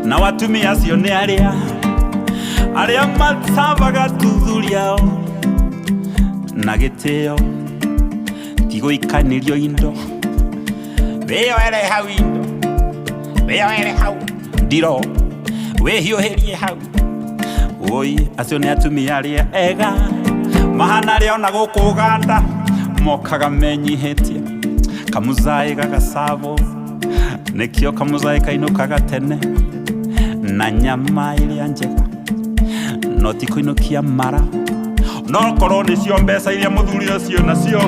na watumia acio nĩ arĩa arĩa mathabaga tuthuri ao na gĩtĩo ti gũikanĩrio indo wĩyoere hau indo wĩyoere hau ndiro wĩhiũhĩrie hau oi acio nĩ atumia arĩa ega mahana arĩa ona gũkũ Uganda mokaga menyihĩtie kamuzaĩ gagacabwo nĩkĩo kamuzaĩ kainũkaga tene na nyama ĩrĩa njega no ti kũinũkia mara no korwo nĩcio mbeca iria mũthuri ũcio nacio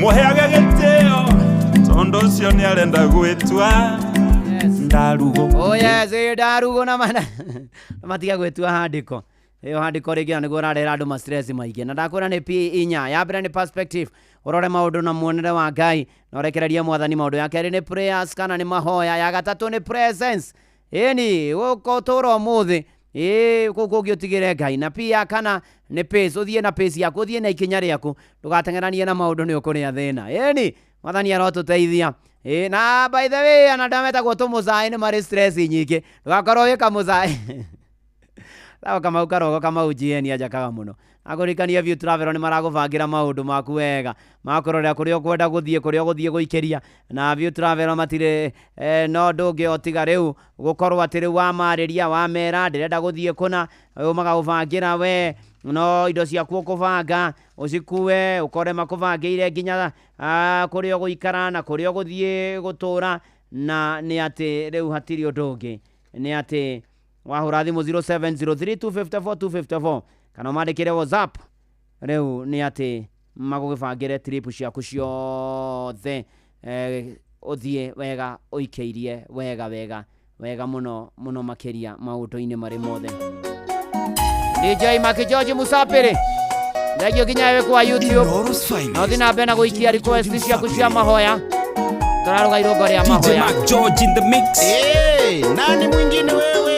mũheage gĩtĩo tondũ ũcio nĩ arenda gwĩtua ndarugo. Oh yes, ndarugo na mana na matiga gwĩtua handĩko ĩyo handĩko rĩngĩ na nĩguo ũrarehera andũ ma stress maingĩ na ndakwĩra nĩ P inya ya mbere nĩ perspective ũrore maũndũ na muonere wa Ngai na ũrekererie mwathani maũndũ ya kerĩ nĩ prayers kana nĩ mahoya ya gatatũ nĩ presence ĩni gũkũ tũra ũmũthĩ ĩĩ kũu kũngĩ ũtigĩre Ngai na P ya kana nĩ pace ũthiĩ na pace yaku ũthiĩ na ikinya rĩaku ndũgateng'eranie na maũndũ nĩ ũkũrĩa thĩna ĩni mwathani arotũteithia. Ĩĩ na by the way ana arĩa metagwo tũmũcaĩ nĩ marĩ stress nyingĩ ndũgakorwo wĩ kamũcaĩ sawa Kamau Karogo Kamau GN anjakaga mũno akũririkania View Travel nĩ maragũbangĩra maũndũ maku wega makũrorera kũrĩa ũkwenda gũthiĩ kũrĩa ũgũthiĩ gũikĩria na View Travel matirĩ no ũndũ ũngĩ o tiga rĩu gũkorwo atĩ rĩu wamarĩria wamera ndĩrenda gũthiĩ kũna rĩu magagũbangĩra we no indo ciaku ũkũbanga ũcikue ũkore makũbangĩire nginya kũrĩa ũgũikara na kũrĩa ũgũthiĩ gũtũra na nĩ atĩ rĩu hatirĩ ũndũ ũngĩ nĩ atĩ wahũra thimũ 0703254254 kana ũmandĩkĩre WhatsApp rĩu nĩ atĩ magũgĩbangĩre trip ciaku ciothe ũthiĩ wega ũikĩirie wega wega wega mũno mũno makĩria maũndũ-inĩ marĩ mothe. DJ Maki George Musapiri thengio nginya wewe kwa YouTube na ũthiĩ na mbere na gũikia request ciaku cia mahoya tũraruga irũngo rĩa DJ mahoya. Mark George in the mix. Hey, nani mwingine wewe?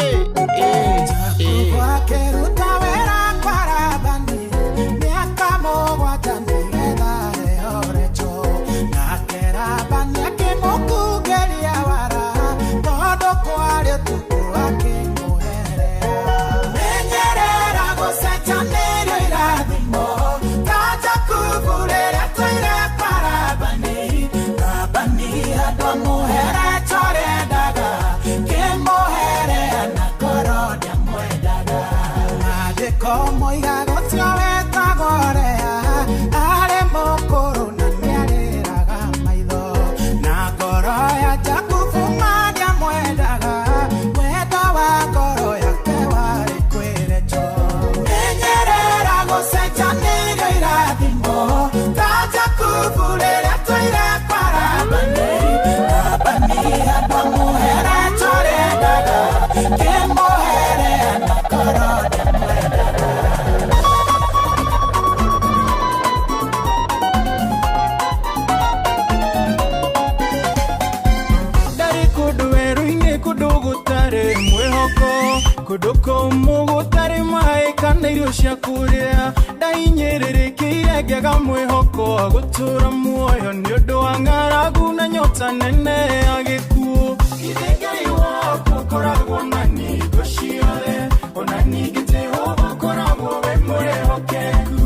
Cia kũrĩa ndainyĩrĩrĩkĩire ngĩaga mwĩhoko wa gũtũũra muoyo nĩ ũndũ wa ng'aragu na nyota nene ya gĩkuũ. Githĩ Ngai wakwa ũkoragwo na ningo ciothe, ona ningĩ Jehova ũkoragwo wĩ mwĩhokeku.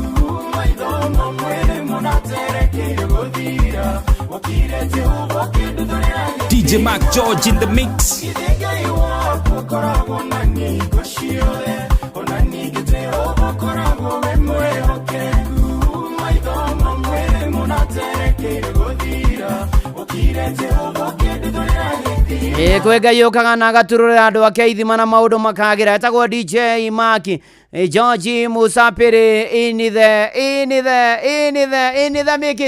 Maitho ma mwĩrĩ mũnaterekeire gũthira, wokire Jehova ũkĩnduthũrĩra gĩthima. DJ Mark George in the mix. Githĩ Ngai wakwa ũkoragwo na ningo ciothe, ona ningĩ Jehova ũkoragwo wĩ mwĩhokeku. Maitho ma mwĩrĩ mũnaterekeire gũthira, wokire Jehova ũkĩnduthũrĩra gĩthima. Ĩĩ kwĩ Ngai ũkaga na agaturũrĩra andũ ake ithima na maũndũ makagĩra. Etagwo DJ Maki George Musapiri in the in the in the in the mix.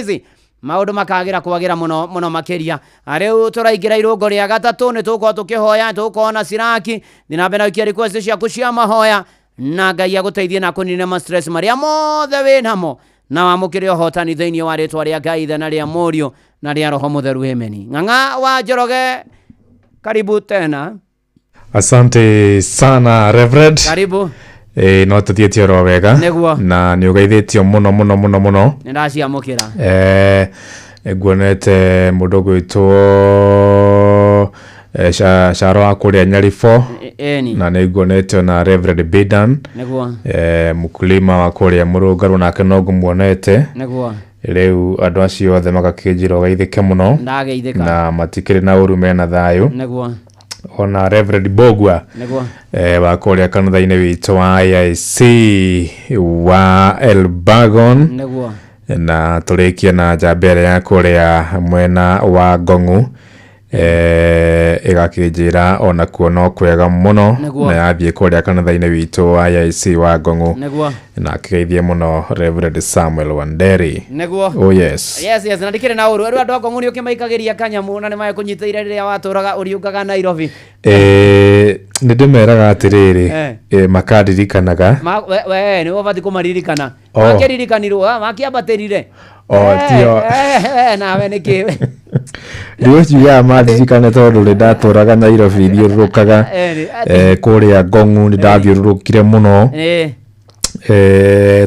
Maũndũ makagĩra kwagĩra mũno mũno makĩria. Rĩu tũraingĩra irũngo rĩa gatatũ nĩ tũgũkorwo tũkĩhoya tũgũkorwo na Siraki thiĩ na mbere na gũikia request ciaku cia mahoya na Ngai agũteithie na akũnine ma stress marĩa mothe wĩ namo Na wamũkĩre ũhotani thĩinĩ wa rĩtwa rĩa Ngai Ithe na rĩa Mũriũ na rĩa Roho Mũtheru, ameni. Ng'ang'a wa Njoroge, karibu tena. Asante sana, Reverend. Karibu. Ĩ, no tũthiĩte oro wega. Nĩguo. Na nĩ ũgeithĩtio mũno mũno mũno mũno. Nĩ ndaciamũkĩra. Nguonete mũndũ ũgwĩtwo Caro wa kũrĩa Nyaribũ. Ĩni. Na nĩ nguonete ona Reverend Bidan. Nĩguo. Mkulima wa kũrĩa Mũrũngarũ, nake no ngũmuonete. Nĩguo. Rĩu andũ acio othe magakĩnjĩra ũgeithĩke mũno. Ndageithĩka. Na matikĩrĩ na ũru, mena thayũ. Nĩguo. Ona Reverend Bogwa Nĩguo. Wa kũrĩa kanitha-inĩ witũ wa AIC wa Elbagon. Nĩguo. Na tũrĩkie na njamba ĩrĩa ya kũrĩa mwena wa Ngong'u, ĩgakĩnjĩra onakuo no kwega mũno. Nĩguo. Na yathiĩ kũrĩa kanitha-inĩ witũ wa AIC wa Ngong'u. Nĩguo. Na akĩgeithie mũno Reverend Samuel Wanderi. Nĩguo. Oh yes. Yes, na ndikĩrĩ na ũru. Rĩu andũ a Ngong'u nĩ ũkĩmaikagĩria kanyamũ na nĩ magĩkũnyitĩire rĩrĩa watũraga ũriũngaga Nairobi. Nĩ ndĩmeraga atĩrĩrĩ, makandirikanaga. We nĩ ũbatiĩ kũmaririkana. Oh. Makĩririkanirwo, makĩambatĩrire. Oh, tio. Nawe nĩkĩ? Ndiũciugaga mandirikane tondũ nĩ ndatũraga Nairobi, thiũrũrũkaga. Kũrĩa Ngong'u nĩ ndathiũrũrũkire mũno.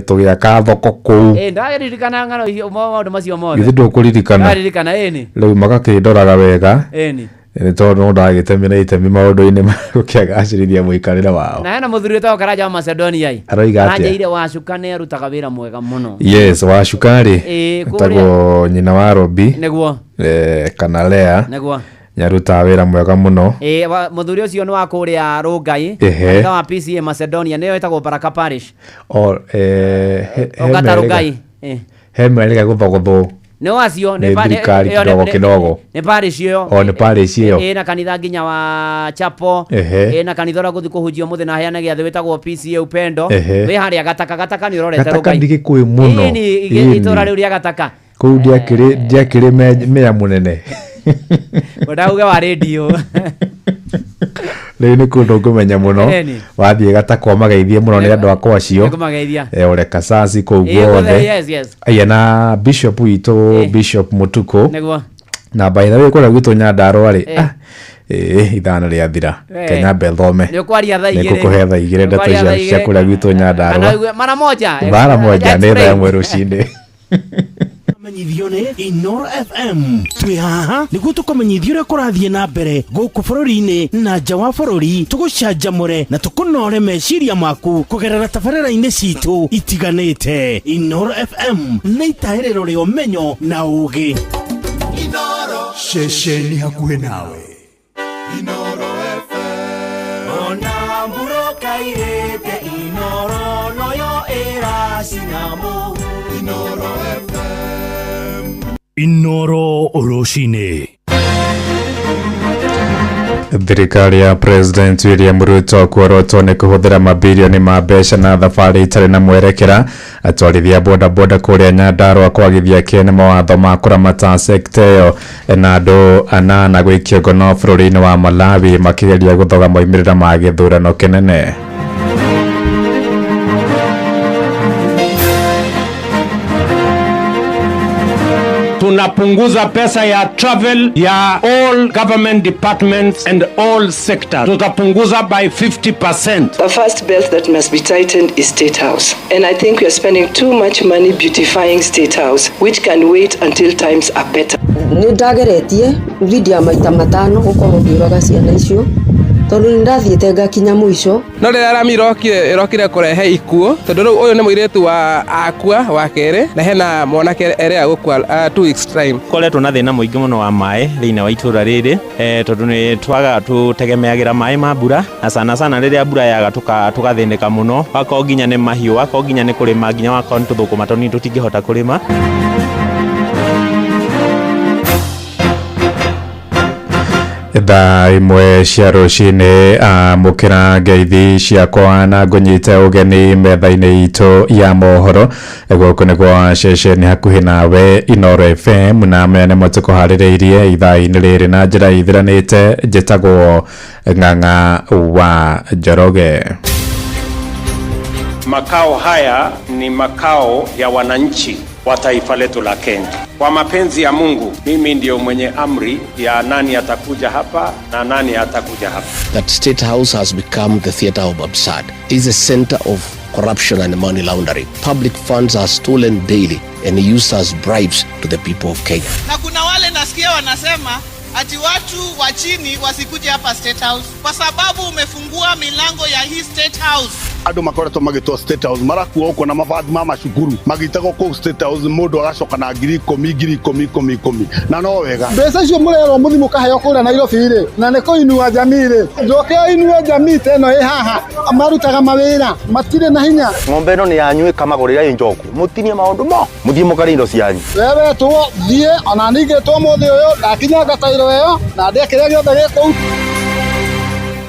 Tũgĩaka thoko kũu. Ndagĩririkana ng'ano icio, maũndũ macio mothe. Githĩ ndũkũririkana? Ndaririkana, ĩni. Rĩu magakĩndoraga wega. Ĩni. Nĩ tondũ no ndagĩtemire itemi maũndũ-inĩ ma gũkĩagacĩrithia mũikarĩre wao. Na hena mũthuri wĩtagwo Karanja wa Macedonia ĩ. Aroiga atĩa? Aranjĩire Wacuka nĩ arutaga wĩra mwega mũno. Yes, Wacuka rĩ, etagwo nyina wa Robi. Nĩguo. Kana Lea. Nĩguo. Nĩarutaga wĩra mwega mũno. Ĩĩ, mũthuri ũcio nĩ wa kũrĩa Rũngai. Ehe. Kanitha wa PCA Macedonia, nĩyo ĩtagwo Baraka Parish. O, he Ũgata merĩga- Rũngai. He merĩga gũthogothwo Nĩ wacio. Nĩ thirikari kidogo kidogo. Nĩ parish ĩyo. O, nĩ parish ĩyo. Ĩna kanitha nginya wa Chapo. Ehe. Ĩna kanitha ũrĩa ngũthiĩ kũhunjia ũmũthĩ na heane gĩathĩ wĩtagwo PCA Upendo. Ehe. Wĩ harĩa Gataka. Gataka nĩ ũrorete Gataka Rũngai. ndigĩkũĩ mũno. Ĩni, Ĩni. itũra rĩu rĩa Gataka. Kũu ndiakĩrĩ mea mũnene. Ngwendaga uge wa rĩndiũ. Rĩu nĩ kũndũ ngũmenya mũno. Ĩni. Wathiĩ Gatakwa mageithie mũno nĩ andũ akwa acio. Nĩngũmageithia. Ore Kasasi kũu Ĩĩ, guothe. yes. Aya, na bishop witũ, Bishop Mũtukũ. Nĩguo. Na by the way, kũrĩa gwitũ Nyandarũa rĩ, ithano rĩathira. Kenya thome. Nĩ ũkwaria thaa 2. Nĩngũkũhe thaa 2 ndeto Nĩũkwaria thaa cia 2. kũrĩa gwitũ Kana Nyandarũa. ũigue mara moja. Mara moja nĩ thaa Explain. 1 rũcinĩ. Menyithio nĩ Inoro FM. Twĩ haha nĩguo tũkũmenyithia ũrĩa kũrathiĩ na mbere gũkũ bũrũri-inĩ na nja wa bũrũri, tũgũcanjamũre na tũkũnore meciria maku kũgerera tabarĩra-inĩ citũ itiganĩte. Inoro FM nĩ itahĩrĩro rĩa ũmenyo na ũũgĩ. Ceceni hakuhĩ nawe. Ona mburoka irĩte Inoro noyo ĩracina mũhu. Inoro FM. Inoro rũcinĩ. Thirikari ya President William Ruto kuorotwo nĩ kũhũthĩra mabirioni ma mbeca na thabarĩ itarĩ na mwerekera. Atwarithia bodaboda kũrĩa Nyandarũa kwagithia kĩene mawatho ma kũramata sekta ĩyo, na andũ 8 gũikio ngono bũrũri-inĩ wa Malawi makĩgeria gũthoga moimĩrĩra ma gĩthurano kĩnene. Tunapunguza pesa ya travel ya all government departments and all sectors. Tutapunguza by 50%. The first belt that must be tightened is State House. And I think we are spending too much money beautifying State House, which can wait until times are better. Nĩ ndageretie video maita matano gũkorwo ngĩũraga ciana icio tondũ nĩ ndathiĩte ngakinya mũico. No rĩrĩa rami ĩrokire, ĩrokire kũrehe ikuũ, tondũ rĩu ũyũ nĩ mũirĩtu wa akua wa kerĩ na hena mwanake erĩa gũkua 2 weeks time. Koretwo na thĩna mũingĩ mũno wa maĩ thĩinĩ wa itũra rĩrĩ, tondũ nĩ twaga tũtegemeagĩra maĩ ma mbura, na sana sana rĩrĩa mbura yaga tũgathĩnĩka mũno, wakorwo nginya nĩ mahiũ, wakorwo nginya nĩ kũrĩma, nginya wakorwo nĩ tũthũkũma tũnini tũtingĩhota kũrĩma. Thaa 1 cia rũcinĩ, amũkĩra ngeithi ciakwa na ngũnyite ũgeni metha-inĩ itũ ya mohoro. Gũkũ nĩ gwa ceceni hakuhĩ nawe Inoro FM, na maya nĩmo tũkũharĩrĩirie ithaa-inĩ rĩrĩ na njĩra ithiranĩte. Njĩtagwo Ng'ang'a wa Njoroge. Makao haya ni makao ya wananchi wa taifa letu la Kenya. Kwa mapenzi ya Mungu, mimi ndiyo mwenye amri ya nani atakuja hapa na nani atakuja hapa. That State House has become the theater of absurd. Is a center of corruption and money laundering. Public funds are stolen daily and used as bribes to the people of Kenya. Na kuna wale nasikia wanasema ati watu wa chini wasikuje hapa State House kwa sababu umefungua milango ya hii State House. Andå makoretwo magätwo State House marakuo å na mabathi ma macukuru magäitagwo kå State House må agacoka na 10,000 10,000 10 10 na no wega. Mbeca icio mũrerwo mũthi mũkaheo kũrĩa Nairobi rĩ, na nĩ kũinua jamii rĩ, njoke inue jamii ta ĩno ĩ haha marutaga mawĩra matirĩ na hinya. Ng'ombe ĩno nĩ yanyu ĩkamagũrĩra ĩ njoku mũtinie maũndũ mo mũthiĩ mũkarĩe indo cianyu. Wewe wetwo thiĩ ona ningĩtwo mũthĩ ũyũ ndakinyanga tairo ĩyo na ndĩe kĩrĩa gĩothe gĩ kũu.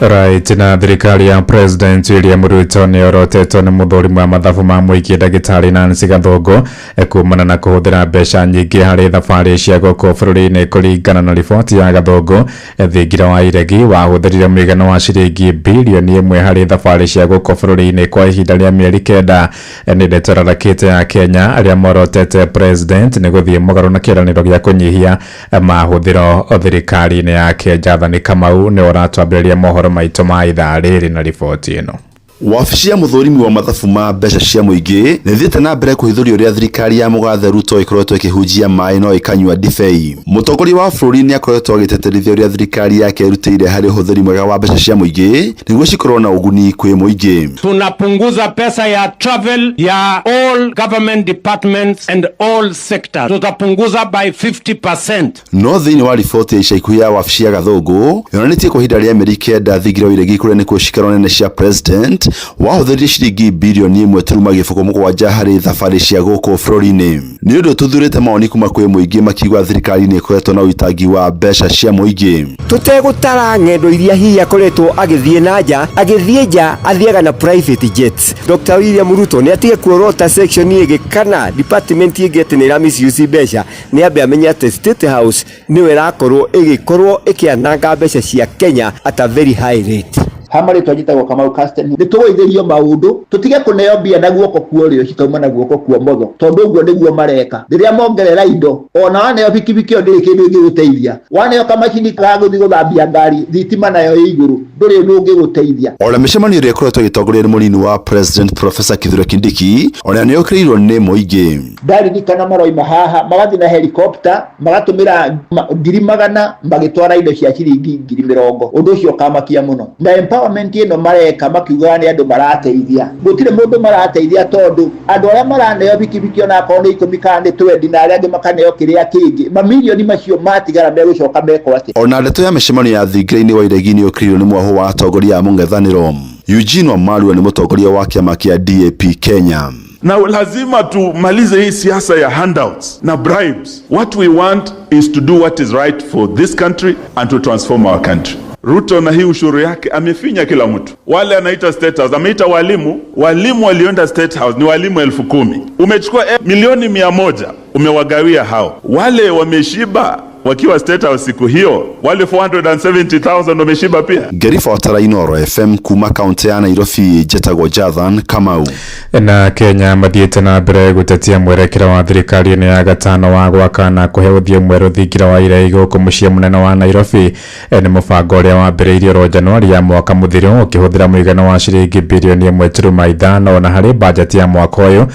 Right, na thirikari ya President William Ruto nĩ yorotetwo nĩ mũthũrimi wa mathabu ma mũingĩ ndagĩtarĩ Nancy Gathũngũ kumana na kũhũthĩra mbeca nyingĩ harĩ thabarĩ cia gũkũ bũrũri-inĩ. Kũringana na riboti ya Gathũngũ, thingira wa iregi wahũthĩrire mũigana wa ciringi 1 bilioni harĩ thabarĩ cia gũkũ bũrũri-inĩ kwa ihinda rĩa mĩeri 9. Nĩ ndeto ĩrarakĩte ya Kenya arĩa morotete President nĩ gũthiĩ mũgarũ na kĩĩranĩro gĩa kũnyihia mahũthĩro thirikari-inĩ yake. Jathani Kamau nĩ ũratwambĩrĩria mohoro maitũ ma ithaa rĩrĩ na riboti ĩno. Wabici ya mũthũrimi wa mathabu ma mbeca cia mũingĩ nĩ ĩthiĩte na mbere kũhithũria ũrĩa thirikari ya mũgathe Ruto ĩkoretwo ĩkĩhunjia maĩ no ĩkanyua ndibei. Mũtongoria wa bũrũri nĩ akoretwo agĩteterithia ũrĩa thirikari yake ĩrutĩire harĩ ũhũthĩri mwega wa mbeca cia mũingĩ nĩguo cikorwo na ũguni kwĩ mũingĩ. Tunapunguza pesa ya travel ya all government departments and all sectors. Tutapunguza by 50%. No thĩinĩ wa riboti ya ica ikuhĩ ya wabici ya Gathũngũ yonanĩtie kwa ihinda rĩa mĩeri 9 thingira wa iregi kũrĩa nĩkuo cikaro nene cia president wahũthĩrire ciringi 1.07 bilioni harĩ thabarĩ cia gũkũ bũrũri-inĩ. Nĩ ũndũ tũthurĩte mawoni kuma kwĩ mũingĩ makiuga thirikari nĩ ĩkoretwo na ũitangi wa mbeca cia mũingĩ. Tutegũtara ng'endo iria hihi akoretwo agĩthiĩ na nja, agĩthiĩ nja athiaga na private jets. Dr. William Ruto nĩ atige kuorota section ĩngĩ kana department ĩngĩ atĩ nĩ ĩra misuse mbeca, nĩ ambe amenye atĩ State House nĩyo ĩrakorwo ĩgĩkorwo ĩkĩananga mbeca cia Kenya at a very high rate. Ha marĩtwa njĩtagwo Kamau Casten. Nĩ tũgũithĩrio maũndũ tũtige kũneo mbia na guoko kwa ũrĩo cikauma na guoko kwa ũmotho, tondũ ũguo nĩguo mareka. Rĩrĩa mongerera indo, ona waneo bikibiki ĩyo ndĩrĩ kĩndũ ĩngĩgũteithia, waneo kamacini ga gũthiĩ gũthambia ngari, thitima nayo ĩ igũrũ, ndũrĩ ũndũ ũngĩgũteithia. Ona mĩcemanio ĩrĩa ĩkoretwo ĩgĩtongorio nĩ mũnini wa president Professor Kithure Kindiki ona nĩ yũkĩrĩirwo nĩ mũingĩ. Ndaririkana maroima haha magathiĩ na helicopter magatũmĩra 100,000 magĩtwara indo cia ciringi 20,000. Ũndũ ũcio ũkamakia mũno. Na empowerment ĩno mareka makiugaga nĩ andũ marateithia, gũtirĩ mũndũ marateithia, tondũ andũ arĩa maraneo bikibiki onakorwo nĩ 10 kana nĩ 20 na arĩa angĩ makaneo kĩrĩa kĩngĩ, mamirioni macio matigara megũcoka mekwo atĩa? Ona ndeto ya mĩcemanio ya thingira-inĩ wa iregi nĩ yũkĩrĩirwo nĩ mwahũ wa atongoria a mũng'ethanĩro. Eugene Wamalwa nĩ mũtongoria wa kĩama kĩa DAP Kenya. Na lazima tumalize hii siasa ya handouts na bribes. What we want is to do what is right for this country and to transform our country. Ruto na hii ushuru yake amefinya kila mtu. Wale anaita State House, ameita walimu, walimu walioenda State House ni walimu 10,000. Umechukua 100,000,000 umewagawia hao. Wale wameshiba wakiwa State House siku hiyo, wale 470,000 wameshiba pia. Ngĩribotera Inoro FM kuma kaunti ya Nairobi, njĩtagwo Jathan Kamau. Na Kenya mathiĩte na mbere gũtetia mwerekera wa thirikari ĩno ya gatano wa gwaka na kũhe ũthiũ mwerũ thingira wa iregi gũkũ mũciĩ mũnene wa Nairobi. Nĩ mũbango ũrĩa wambĩrĩirio oro Januari ya mwaka mũthiru ũkĩhũthĩra mũigana wa ciringi 1.5 bilioni na harĩ bajeti ya mwaka ũyũ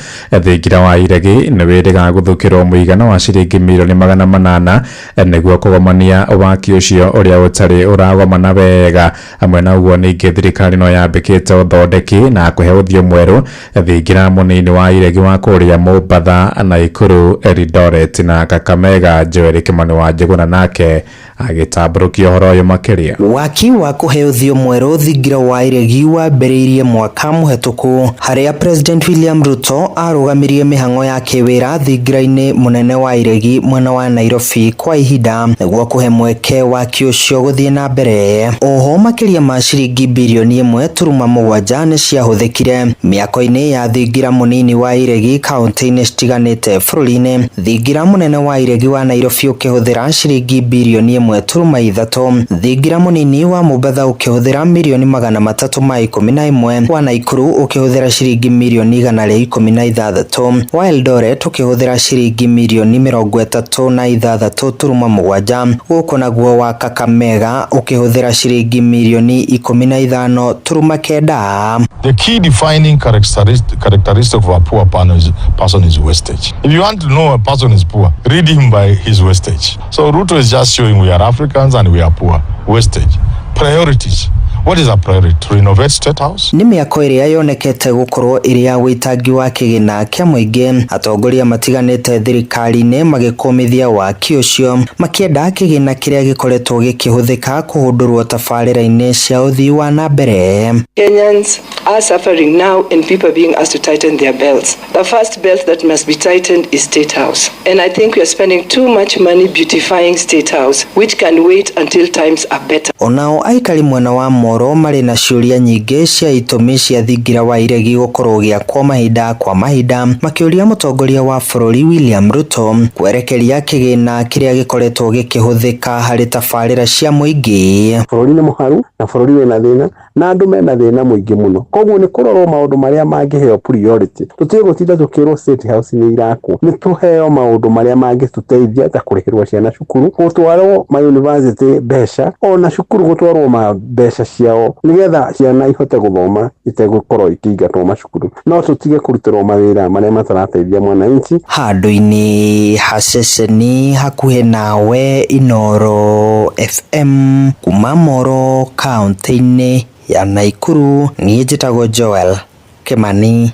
thingira wa iregi nĩ wĩrĩga gũthukĩrwo mũigana wa ciringi 800 milioni nĩguo kũgomania waki ũcio ũrĩa ũtarĩ ũragomana wega. Hamwe na ũguo ningĩ thirikari no yambĩkĩte ũthondeki na kũhe ũthiũ mwerũ thingira mũnini wa iregi wa kũrĩa Mombatha, Naikuru, Eldoret na Kakamega. Joel Kimani wa Njũgũna nake agĩtambũrũkia ũhoro ũyũ makĩria. Waki wa kũhe ũthiũ mwerũ thingira wa iregi wambĩrĩirie mwaka mũhetũku harĩa President William Ruto arũgamirie mĩhang'o ya kĩwĩra thingira-inĩ mũnene wa iregi mwena wa Nairobi kwa ihinda nĩguo kũhe mweke waki ũcio gũthiĩ na mbere. Oho makĩria ma ciringi birioni 1.7 nĩ ciahũthĩkire mĩako-inĩ ya thingira mũnini wa iregi kaunti-inĩ citiganĩte bũrũri-inĩ. Thingira mũnene wa iregi wa Nairobi ũkĩhũthĩra ciringi birioni 1.3, thingira mũnini wa Mombatha ũkĩhũthĩra mirioni 311, wa Naikuru ũkĩhũthĩra ciringi mirioni 116, wa Eldoret ũkĩhũthĩra ciringi mirioni 36.7, gũkũ naguo wa Kakamega ũkĩhũthĩra ciringi mirioni 15.9. The key defining characteristic of a poor person is wastage. If you want to know a person is poor, read him by his wastage. So Ruto is just showing we are Africans and we are poor. Wastage. Priorities. What is a priority? To renovate State House? Nĩ mĩako ĩrĩa yonekete gũkorwo ĩrĩ ya wĩitangi wa kĩgĩna kĩa mũingĩ, atongoria matiganĩte thirikari-inĩ magĩkũmithia waki ũcio makĩenda kĩgĩna kĩrĩa gĩkoretwo gĩkĩhũthĩka kũhũndũrwo tabarĩra-inĩ cia ũthii wa na mbere. Kenyans are suffering now and people are being asked to tighten their belts. The first belt that must be tightened is State House. And I think we are spending too much money beautifying State House, which can wait until times are better. Onao aikari mwena wa Moro marĩ na ciũria nyingĩ cia itũmi cia thingira wa iregi gũkorwo ũgĩakwo mahinda kwa mahinda, makĩũria mũtongoria wa bũrũri William Ruto kwerekeria kĩgĩna kĩrĩa gĩkoretwo gĩkĩhũthĩka harĩ tabarĩra cia mũingĩ. Bũrũri nĩ mũharu na bũrũri wĩna thĩna na andũ mena thĩna mũingĩ mũno, koguo nĩ kũrorwo maũndũ marĩa mangĩheo priority. Tũtige gũtinda tũkĩrwo State House nĩ irakwo, nĩ tũheo maũndũ marĩa mangĩtũteithia ta kũrĩhĩrwo ciana cukuru, gũtwarwo ma university mbeca, ona cukuru gũtwarwo ma mbeca ciao nĩgetha ciana ihote gũthoma itegũkorwo ikĩingatwo macukuru. No tũtige kũrutĩrwo mawĩra marĩa matarateithia mwananchi. Handũ-inĩ ha ceceni hakuhĩ nawe Inooro FM kuma Moro kaunti-inĩ ya Naikuru, niĩ njĩtagwo Joel Kimani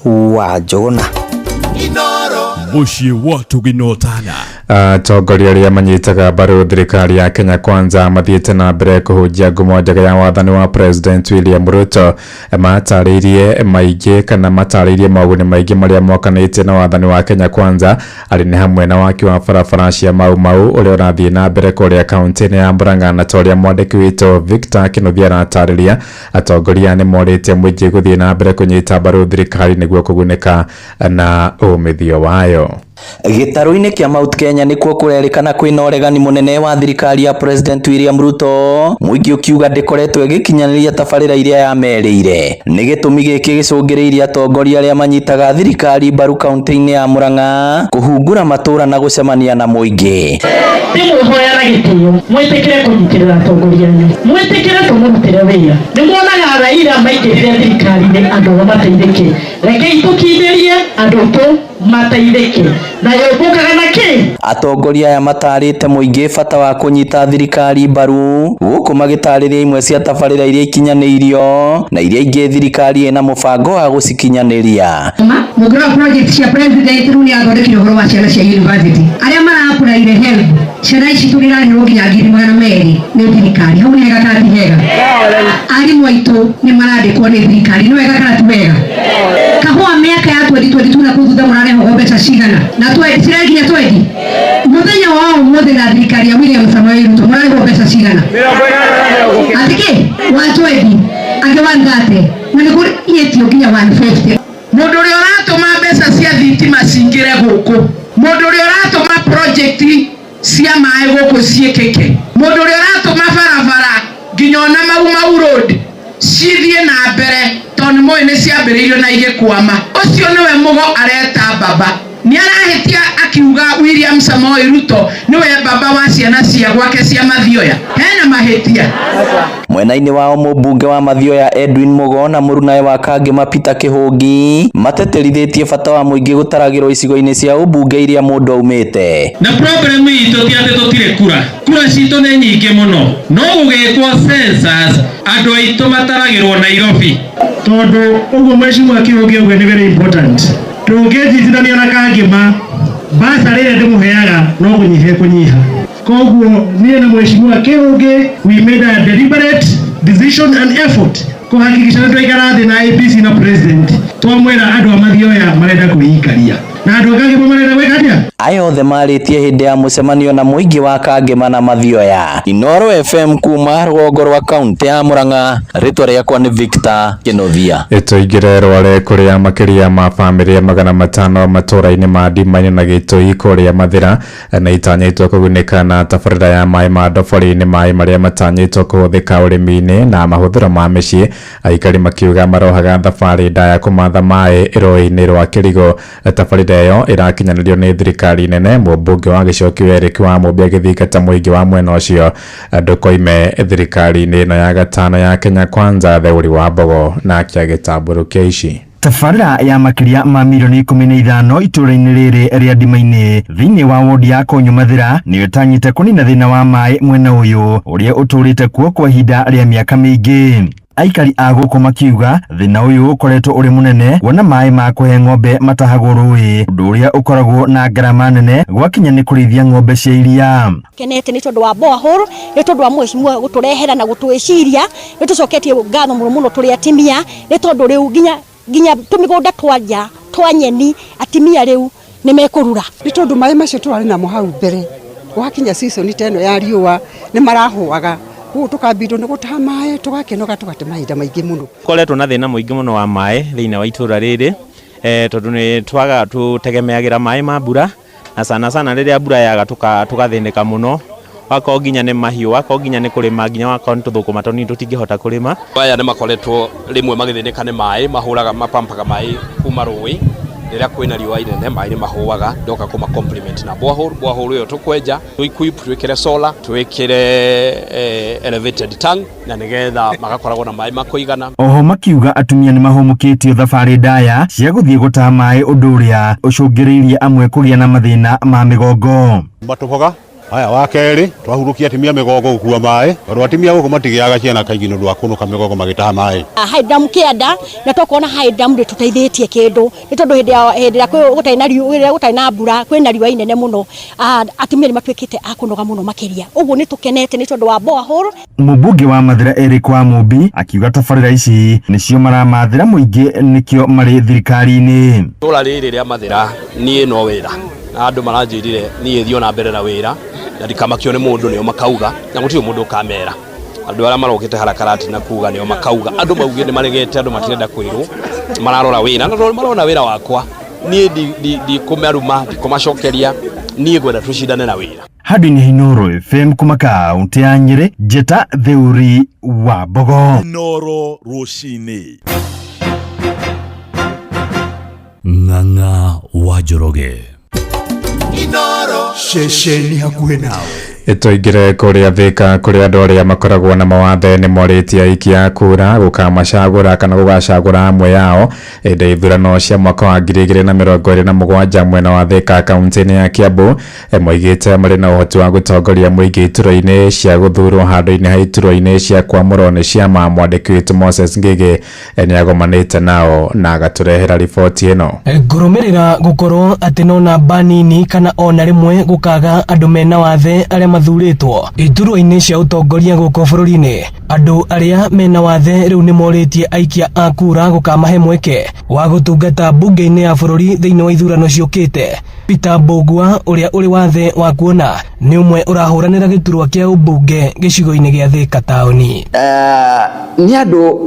wa Njũgũna. Mũciĩ wa Tũginotana. Atongoria arĩa manyitaga mbaru thirikari ya Kenya Kwanza mathiĩte na mbere kũhunjia ngumo njega ya wathani wa President William Ruto. Matarĩirie maingĩ kana matarĩirie moguni maingĩ marĩa mokanĩte na wathani wa Kenya Kwanza, arĩ nĩ hamwe na waki wa barabara cia Mau Mau ũrĩa ũrathiĩ na mbere kũrĩa kaunti-inĩ ya Murang'a, na ta ũrĩa mwandĩki witũ Victor Kĩnuthia aratarĩria, atongoria nĩ morĩtie mũingĩ gũthiĩ na mbere kũnyita mbaru thirikari nĩguo kũgunĩka na umithio wayo. Gĩtarũ-inĩ kĩa Mount Kenya nĩkuo kũrerĩkana kwĩna ũregani mũnene wa thirikari ya President William Ruto, mũingĩ ũkiuga ndĩkoretwo ĩgĩkinyanĩria tabarĩra iria yamerĩire. Nĩ gĩtũmi gĩkĩ gĩcũngĩrĩirie atongoria arĩa manyitaga thirikari mbaru kaunti-inĩ ya Murang'a kũhungura matũra na gũcemania na mũingĩ. Ndĩmwĩhoya na gĩtĩo mwĩtĩkĩre kũnyitĩrĩra atongoria anyu, mwĩtĩkĩre tũmũrutĩre wĩra. Nĩ muonaga Raila maingĩrire thirikari-inĩ andũ ao mateithĩke, rekei tũkindĩrie andũ aitũ mateithĩke na yũmbũkaga na kĩ. Atongoria aya matarĩte mũingĩ bata wa kũnyita thirikari mbaru, gũkũ magĩtarĩria imwe cia tabarĩra iria ikinyanĩirio na iria ingĩ thirikari ĩna mũbango wa gũcikinyanĩria. Mũngĩrora project cia president rĩu nĩ athondekire ũhoro wa ciana cia university arĩa mara-applyire HELB, ciana ici tũrĩrarĩhwo nginya 200,000 nĩ thirikari. Hau nĩ hega kana ti hega? Arimũ aitũ nĩ marandĩkwo nĩ thirikari, nĩ wega kana ti wega? Kahũa mĩaka ya 2022 na kũu thutha mũrarehwo mbeca cigana na cirakinya 20 mũthenya wa ũmũthĩ na thirikari ya William Samoei Ruto mũrarĩhwo mbeca cigana? Atĩ kĩ 120 angĩ 130 na nĩ kũrĩtio nginya 150. Mũndũ ũrĩa ũratũma mbeca cia thitima cingĩre gũkũ, mũndũ ũrĩa ũratũma project cia maĩ gũkũ ciĩkĩke, mũndũ ũrĩa ũratũma barabara nginya ona Mau Mau Road cithiĩ na mbere tondũ nĩ mũĩ nĩ ciambĩrĩirio na igĩkwama, ũcio nĩwe Mũgo areta baba. Nĩ arahĩtia akiuga William Samoei Ruto nĩwe baba wa ciana cia gwake cia Mathioya. Hena mahĩtia. Mwena-inĩ wao mũmbunge wa Mathioya Edwin Mugo na mũrunawe wa Kangema Peter Kĩhũngi matetĩrithĩtie bata wa mũingĩ gũtaragĩrwo icigo-inĩ cia ũmbunge iria mũndũ aumĩte. Na problem itũ ti atĩ tũtirĩ kura, kura citũ nĩ nyingĩ mũno, no gũgĩkwo census andũ aitũ mataragĩrwo Nairobi. Tondũ ũguo mheshimiwa Kĩhũngi auga nĩ very important, tũngĩnjitithania na Kangema basarĩ ĩrĩa ndĩmũheaga no kũnyiha kũnyiha. Koguo niĩ na mheshimiwa Kĩhũngi we made a deliberate decision and effort kuhakikisha nĩ twaikara thĩ na APC na president, twamwĩra andũ a Mathioya marenda kwĩikaria. Na andũ a Kangema marenda gwĩka atĩa? Aya othe marĩtie hĩndĩ ya mũcemanio na mũingĩ wa Kangema na Mathioya. Inooro FM kuma rũgongo rwa kaunti ya Murang'a, rĩtwa rĩakwa nĩ Victor Kĩnuthia. Tũingĩre Rware kũrĩa makĩria ma bamĩrĩ 500 matũũra-inĩ ma Ndimainĩ na Gĩtũi kũrĩa Mathĩra nĩ itanyĩtwo kũgunĩka na tabarĩra ya maĩ ma ndobori. Nĩ maĩ marĩa matanyĩtwo kũhũthĩka ũrĩmi-inĩ na mahũthĩro ma mĩciĩ. Aikari makiuga marohaga thabarĩ ndaya kũmatha maĩ rũĩ-inĩ rwa Kĩrigo. Tabarĩra ĩyo ĩrakinyanĩrio nĩ thirikari nene. Mũmbunge wa Gĩcokio Eric wa Mũmbi agĩthingata mũingĩ wa mwena ũcio ndũkoime thirikari-inĩ ĩno ya gatano ya Kenya Kwanza. Theuri wa Mbogo nake agĩtambũrũkia ici. Tabarĩra ya makĩria ma mirioni 15 itũũra-inĩ rĩrĩ rĩa Ndimainĩ thĩinĩ wa wodi ya Konyo Mathĩra nĩyo ĩtanyĩte kũnina thĩna wa maĩ mwena ũyũ ũrĩa ũtũũrĩte kuo kwa ihinda rĩa mĩaka mĩingĩ. Aikari a gũkũ makiuga thĩna ũyũ ũkoretwo ũrĩ mũnene kuona maĩ ma kũhe ng'ombe matahagwo rũĩ, ũndũ ũrĩa ũkoragwo na ngarama nene gwakinya nĩ kũrĩithia ng'ombe cia iria. Kenete nĩ tondũ wa borehole, nĩ tondũ wa mheshimiwa gũtũrehera na gũtwĩciria, nĩ tũcoketie ngatho mũno mũno tũrĩ atimia, nĩ tondũ rĩu nginya tũmĩgũnda twa nja twa nyeni atimia rĩu nĩ mekũrura. Nĩ tondũ maĩ macio tũrarĩ namo hau mbere, gwakinya season ta ĩno ya riũa nĩ marahũaga, koguo tũkambindwo nĩ gũtaha maĩ tũgakĩnoga tũgate mahinda maingĩ mũno. Koretwo na thĩna mũingĩ mũno wa maĩ thĩinĩ wa itũra rĩrĩ, tondũ nĩ twagaga tũtegemeagĩra maĩ ma mbura, na sana sana rĩrĩa mbura yaga tũgathĩnĩka mũno, wakorwo nginya nĩ mahiũ, wakorwo nginya nĩ kũrĩma, nginya wakorwo nĩ tũthũkũma tũnini tũtingĩhota kũrĩma. Aya nĩ makoretwo rĩmwe magĩthĩnĩka nĩ maĩ, mahũraga mapampaga maĩ kuma rũĩ, rĩrĩa kwĩna riũa inene maĩ nĩ mahũaga, ndoka kũma compliment na borehole, borehole ĩyo tũkwenja, tũ-equip, twĩkĩre solar, twĩkĩre elevated tank, na nĩgetha magakoragwo na maĩ ma kũigana. Oho makiuga atumia nĩ mahũmũkĩtio thabarĩ ndaya cia gũthiĩ gũtaha maĩ, ũndũ ũrĩa ũcũngĩrĩirie amwe kũgĩa na mathĩna ma mĩgongo. Matũboga haya wa kerĩ twahurũkia atimia mĩgongo gũkua maĩ, tondũ atimia gũkũ matigĩaga ciana kaingĩ nĩ ũndũ wa kũnũka mĩgongo magĩtaha maĩ. High dam kĩanda na tũkona high dam ndĩtũteithĩtie kĩndũ, nĩ tondũ hĩndĩ ya hĩndĩ ĩrĩa gũtarĩ na riũa, rĩrĩa gũtarĩ na mbura kwĩna riũa inene mũno, atumia nĩ matuĩkĩte a kũnoga mũno makĩria, ũguo nĩ tũkenete nĩ tondũ wa borehole. Mũmbunge wa Mathĩra Eric wa Mũmbi akiuga tabarĩra ici nĩcio maramathĩra mũingĩ nĩkĩo marĩ thirikari-inĩ. Itũra rĩrĩ rĩa Mathĩra niĩ no wĩra, na andũ maranjĩrire niĩ thiĩ ona mbere na wĩra na ndikamakio nĩ mũndũ, nĩo makauga na gũtirĩ mũndũ ũkamera. Andũ arĩa marokĩte harakarati na kuga nĩo makauga, andũ mauge nĩ maregete, andũ matirenda kwĩrwo, mararora wĩra na tondũ marona wĩra wakwa niĩ ndikũmaruma, ndikũmacokeria, niĩ ngwenda tũcindane na wĩra. Handũ-inĩ ha Inooro FM kuma kaunti ya Nyĩrĩ, Njĩta Theuri wa Mbogo. Inooro rũcinĩ. Ng'ang'a wa Njoroge. Inooro. Ceceni hakuhĩ nawe. Tũingĩre kũrĩa Thĩka kũrĩa andũ arĩa makoragwo na mawathe nĩ morĩtie aikia a kura gũkamacagũra kana gũgacagũra amwe yao hĩndĩ ya ithurano cia mwaka wa 2027 mwena wa Thĩka kaunti-inĩ ya Kiambu. Moigĩte marĩ na ũhoti wa gũtongoria mũingĩ iturwa-inĩ cia gũthurwo handũ-inĩ ha iturwa-inĩ cia kwamũrwo nĩ ciama. Mwandĩki witũ Moses Ngĩgĩ nĩ agomanĩte nao na agatũrehera riboti ĩno. Ngũrũmĩrĩra gũkorwo atĩ no namba nini kana ona rĩmwe gũkaga andũ mena wathe arĩa mathurĩtwo iturwa-inĩ cia ũtongoria gũkũ bũrũri-inĩ. Andũ arĩa mena wathe rĩu nĩ morĩtie aikia a kura gũkamahe mweke wa gũtungata mbunge-inĩ ya bũrũri thĩinĩ wa ithurano ciũkĩte. Peter Mbũgua ũrĩa ũrĩ wathe wa kuona nĩ ũmwe ũrahũranĩra gĩturwa kĩa ũmbunge gĩcigo-inĩ gĩa Thĩka taũni. Nĩ andũ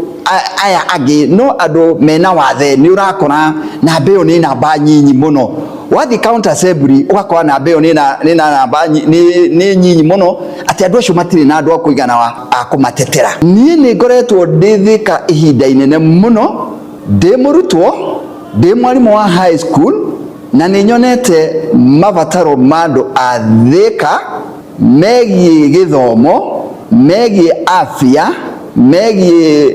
aya angĩ no andũ mena wathe nĩ ũrakora namba ĩyo nĩ namba nyinyi mũno. Wathiĩ county assembly ũgakora namba ĩyo nĩ nyinyi mũno, atĩ andũ acio matirĩ na andũ a kũigana a kũmatetera. Niĩ nĩ ngoretwo ndĩ Thĩka ihinda inene mũno, ndĩ mũrutwo, ndĩ mwarimũ wa high school, na nĩ nyonete mabataro ma andũ a Thĩka megiĩ gĩthomo, megiĩ afya, megiĩ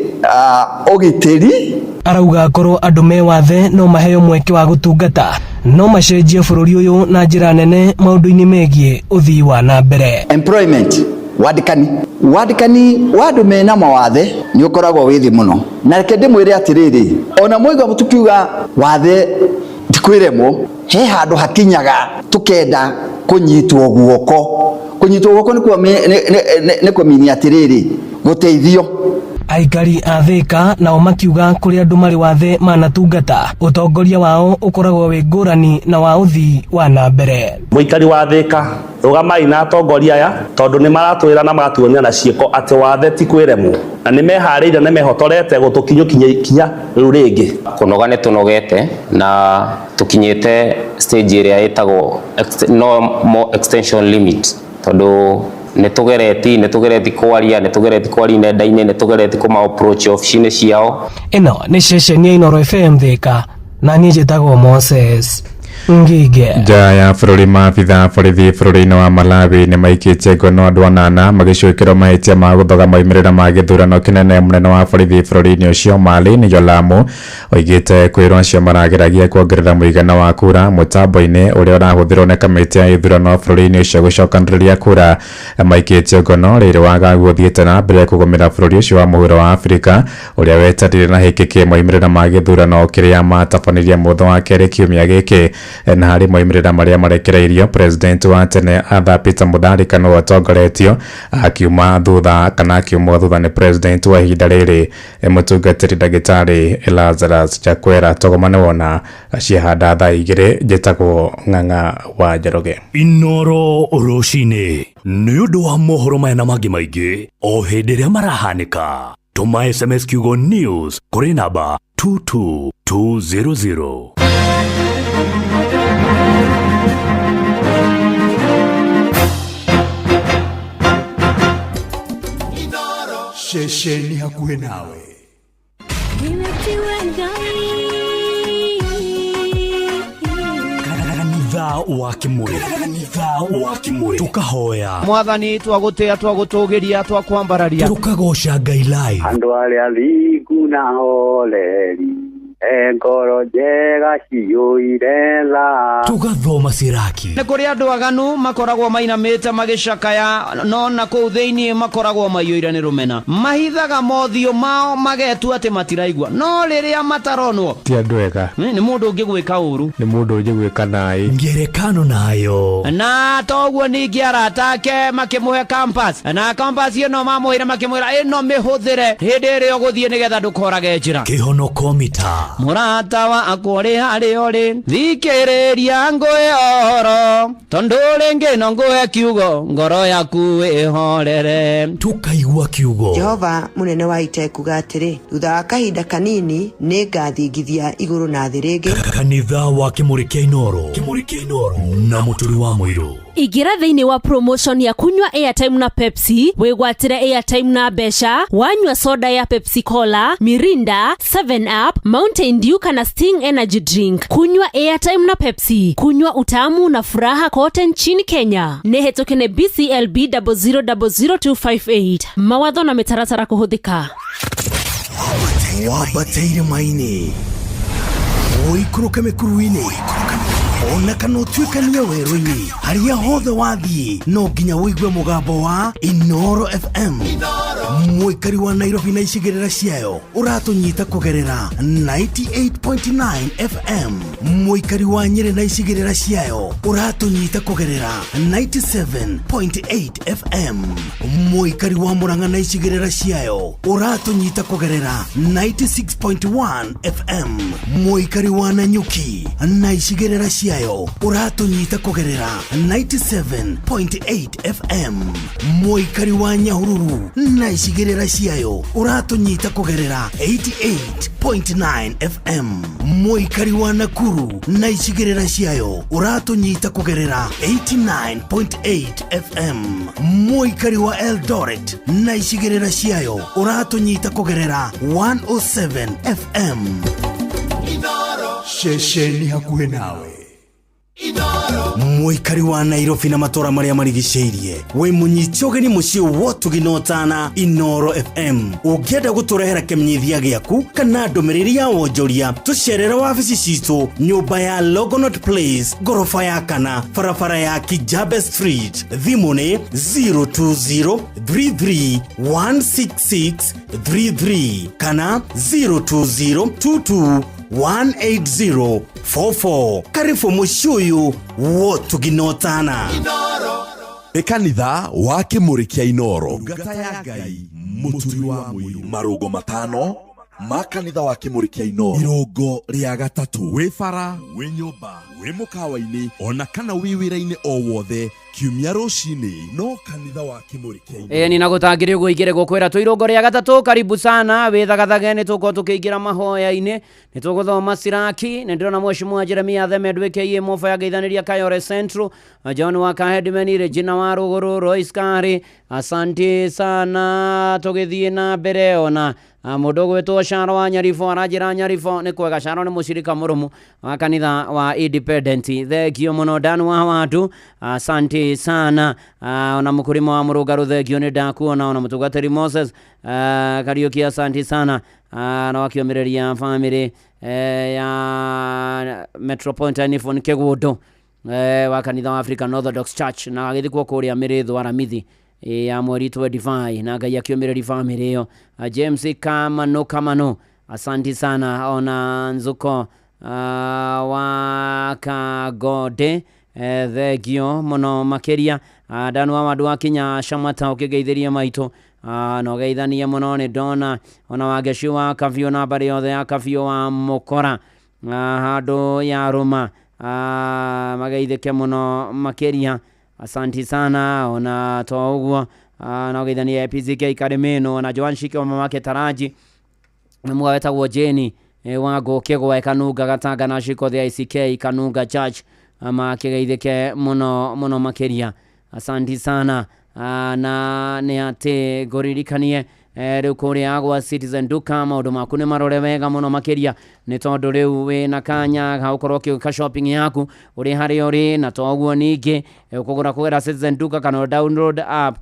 ũgitĩri. Arauga korwo andũ me wathe no maheo mweke wa gũtungata no macenjie bũrũri ũyũ na njĩra nene maũndũ-inĩ megiĩ ũthii wa na mbere. Employment, wandĩkani. Wandĩkani wa andũ mena mawathe nĩ ũkoragwo wĩ thĩ mũno. Na reke ndĩmwĩre atĩrĩrĩ, ona mwaigua tũkiuga wathe tikwĩremwo, he handũ hakinyaga tũkenda kũnyitwo guoko. Kũnyitwo guoko nĩ kũmini atĩrĩrĩ, gũteithio. Aikari a Thika nao makiuga kũrĩ andũ marĩ wathe manatungata ũtongoria wao ũkoragwo wĩ ngũrani na wa ũthii wa na mbere. Mũikari wa Thika, rũgamai na atongoria aya tondũ nĩ maratwĩra na magatuonia na ciĩko atĩ wathe ti kwĩremwo na nĩ meharĩirie na mehotorete gũtũkinyũkinya ikinya rĩu rĩngĩ. Kũnoga nĩ tũnogete na tũkinyĩte stage ĩrĩa ĩtagwo no more extension limit tondũ nĩ tũgereti nĩ tũgereti kwaria nĩ tũgereti kwaria nenda-inĩ nĩ tũgereti kũma approach obici-inĩ ciao. Ĩno nĩ ceceni ya Inooro FM Thika na niĩ njĩtagwo Moses Ngige. Nja ya bũrũri, maabitha a borithi bũrũri-inĩ wa Malawi nĩ maikĩtie ngono andũ anana magĩcuĩkĩrwo mahĩtia ma gũthoga moimĩrĩra ma gĩthurano kĩnene. Mũnene wa borithi bũrũri-inĩ ũcio Marlin Yolamu oigĩte kwĩrwo acio marageragia kuongerera mũigana wa kura mũtambo-inĩ ũrĩa ũrahũthĩrwo nĩ kamĩtĩ ya ithurano bũrũri-inĩ ũcio gũcokanĩrĩria kura. Maikĩtio ngono rĩrĩ wagagu ũthiĩte na mbere kũgũmĩra bũrũri ũcio wa mũhuro wa Afrika ũrĩa weterire na hĩkĩkĩ moimĩrĩra ma gĩthurano kĩrĩa matabanirie mũthenya wa kerĩ kiumia gĩkĩ. Na harĩ moimĩrĩra marĩa marekereirio, president wa tene Arthur Peter Mutharika nĩwe ũtongoretio akiuma thutha kana akiumwo thutha nĩ president wa ihinda rĩrĩ mũtungatĩri ndagĩtarĩ Lazarus Chakwera. Togoma nĩ wona ciahanda thaa 2. Njĩtagwo Ng'ang'a wa Njoroge. Inooro rũcinĩ nĩ ũndũ wa mohoro maya na mangĩ maingĩ o hĩndĩ ĩrĩa marahanĩka, tũma SMS kiugo news kũrĩ namba 22200. Ceceni hakuhĩ nawe. Kanitha wa Kimuri, kanitha wa Kimuri, tukahoya Mwathani, twagũtĩa, twagũtũgĩria, twakwambararia, tukagoca Ngai live. Andũ arĩa thingu na horeri e ngoro njega ciyũire tha. Tugathoma siraki. Nĩ kũrĩ andũ aganu makoragwo mainamĩte magĩcakaya, no na kũu thĩinĩ makoragwo maiyũire nĩ rũmena, mahithaga mothiũ mao magetua atĩ matiraigua, no rĩrĩa mataronwo ti andũ ega. Nĩ mũndũ ũngĩgwĩka ũru, nĩ mũndũ ũngĩgwĩka naĩ. Ngerekano nayo. Na toguo ningĩ arata ake makĩmũhe compass, na compass ĩno mamũheire makĩmwĩra ĩno mĩhũthĩre hĩndĩ ĩrĩa ũgũthiĩ nĩgetha ndũkorage njĩra. Kĩhonoko mita. Mũrata wakwa ũrĩ harĩa ũrĩ, thikĩrĩria ngũhe ũhoro, tondũ rĩngĩ no ngũhe kiugo, ngoro yaku ĩhorere. Tukaigua kiugo. Jehova mũnene wa ita ekuga atĩrĩ, thutha wa kahinda kanini nĩ ngathingithia igũrũ na thĩ rĩngĩ. Kanitha wa Kimuri kĩa Inooro, Kimuri kĩa Inooro na Mũturi wa Mũirũ. Ingĩra thĩinĩ wa promotion ya kunywa airtime na Pepsi, wĩgwatĩre airtime na mbeca wanyua soda ya Pepsi Cola, Mirinda, 7 Up, Mountain Dew kana Sting Energy Drink. Kunywa airtime na Pepsi, kunywa utamu na furaha kote nchini Kenya. Nĩ hetũke nĩ BCLB 0000258. Mawatho na mĩtaratara kũhũthĩka. Wambate irĩma-inĩ, ũikũrũke mĩkuru-inĩ, ona kana ũtuĩkanie werũ-inĩ, harĩa hothe wathiĩ no nginya ũigue mũgambo wa Inooro FM. Mũikari wa Nairobi na icigĩrĩra ciayo ũratũnyita kũgerera 98.9 FM. Mũikari wa Nyĩrĩ na icigĩrĩra ciayo ũratũnyita kũgerera 97.8 FM. Mũikari wa Mũrang'a na icigĩrĩra ciayo ũratũnyita kũgerera 96.1 FM. Mũikari wa Nanyuki na icigĩrĩra ciayo ũratũnyita kũgerera 97.8 FM. Mũikari wa Nyahururu na icigĩrĩra ciayo ũratũnyita kũgerera 88.9 FM. Mũikari wa Nakuru na icigĩrĩra ciayo ũratũnyita kũgerera 89.8 FM. Mũikari wa Eldoret na icigĩrĩra ciayo ũratũnyita kũgerera 107 FM. Ceceni hakuhĩ nawe. Mũikari wa Nairobi na matũra marĩa marigicĩirie, wĩ mũnyite ũgeni mũciĩ wotugi na ũtana Inooro FM. Ũngĩenda gũtũrehera kĩmenyithia gĩaku kana ndũmĩrĩri ya wonjoria, tũcerere wabici citũ nyũmba ya Longonot Place, ngoroba ya kana, barabara ya Kijabe Street. Thimũ nĩ 020 33 166 33 kana 020 22 18044. Karibu mũciĩ ũyũ wotugi na ũtana. Nĩ kanitha wa Kĩmũrĩ kĩa Inoro. Ndungata ya Ngai Mũturi wa Mũirũ. Marũngo matano ma kanitha wa Kĩmũrĩ kĩa Inoro. Irũngo rĩa gatatũ. Wĩ bara, wĩ nyũmba, wĩ mũkawa-inĩ ona kana wĩ wĩra-inĩ o wothe kiumia rũcinĩ no kanitha wa Kĩmũrĩ kĩa Inoro. Ĩni na gũtangĩrĩ ũguo ingĩrĩ gũkwĩra twĩ irũngo rĩa gatatũ. Karibu sana wĩthagathage, nĩ tũkorwo tũkĩingĩra mahoya-inĩ, nĩ tũgũthoma Siraki. Nĩ ndĩrona Mheshimiwa Jeremia Theme Ndwĩkĩiĩ Moba ya Ngeithanĩria Kayore Central, John wa Kahedimeni, Regina wa Rũgũrũ, Royce Kari, asante sana. Tũgĩthiĩ na mbere ona mũndũ ũgwĩtwo Caro wa Nyarifo aranjĩra Nyarifo nĩ kwega. Caro nĩ mũcirika mũrũmu wa kanitha wa Independent, thengio mũno. Dan wa Watu, asante sana. Ona mũkũrima wa Mũrũngarũ, thengio nĩ ndakuona. Ona mũtungatĩri Moses Kariuki, asante sana. Na wakĩũmĩrĩria family ya Metropolitan Ephon Kĩgũndũ wa kanitha wa African Orthodox Church na agĩthikwo kũrĩa Mĩrĩthũ Aramithi ya mweri 25, na Ngai akĩũmĩrĩria family ĩyo. James Kamano Kamano, asanti sana. Ona Nzuko wa Kagode, thengio mũno makĩria. Dan wa Wandu wakinya Shamata ũkĩgeithĩria maitũ na ũgeithanie mũno. Nĩ ndona ona Wangeci wa Kabiũ na mbarĩ yothe ya Kabiũ wa Mũkora handũ ya Rũma, mageithĩke mũno makĩria, asanti sana. Ona to ũguo, na ũgeithanie PCK Karimeno na Joan Shike wa mamake Taraji na mwa wetagwo Jeni wa Ngũkĩgwa Kanunga Gatanga na Shiko the ICK Kanunga Church, makĩgeithĩke mũno mũno makĩria, asanti sana. Na nĩ atĩ ngũririkanie rĩu kũrĩa gwa Citizen Duka maũndũ maku nĩ marore wega mũno makĩria, nĩ tondũ rĩu wĩna kanya ga gũkorwo ũkĩũka shopping yaku ũrĩ harĩa ũrĩ. Na to ũguo ningĩ ũkũgũra kũgerera Citizen Duka kana download app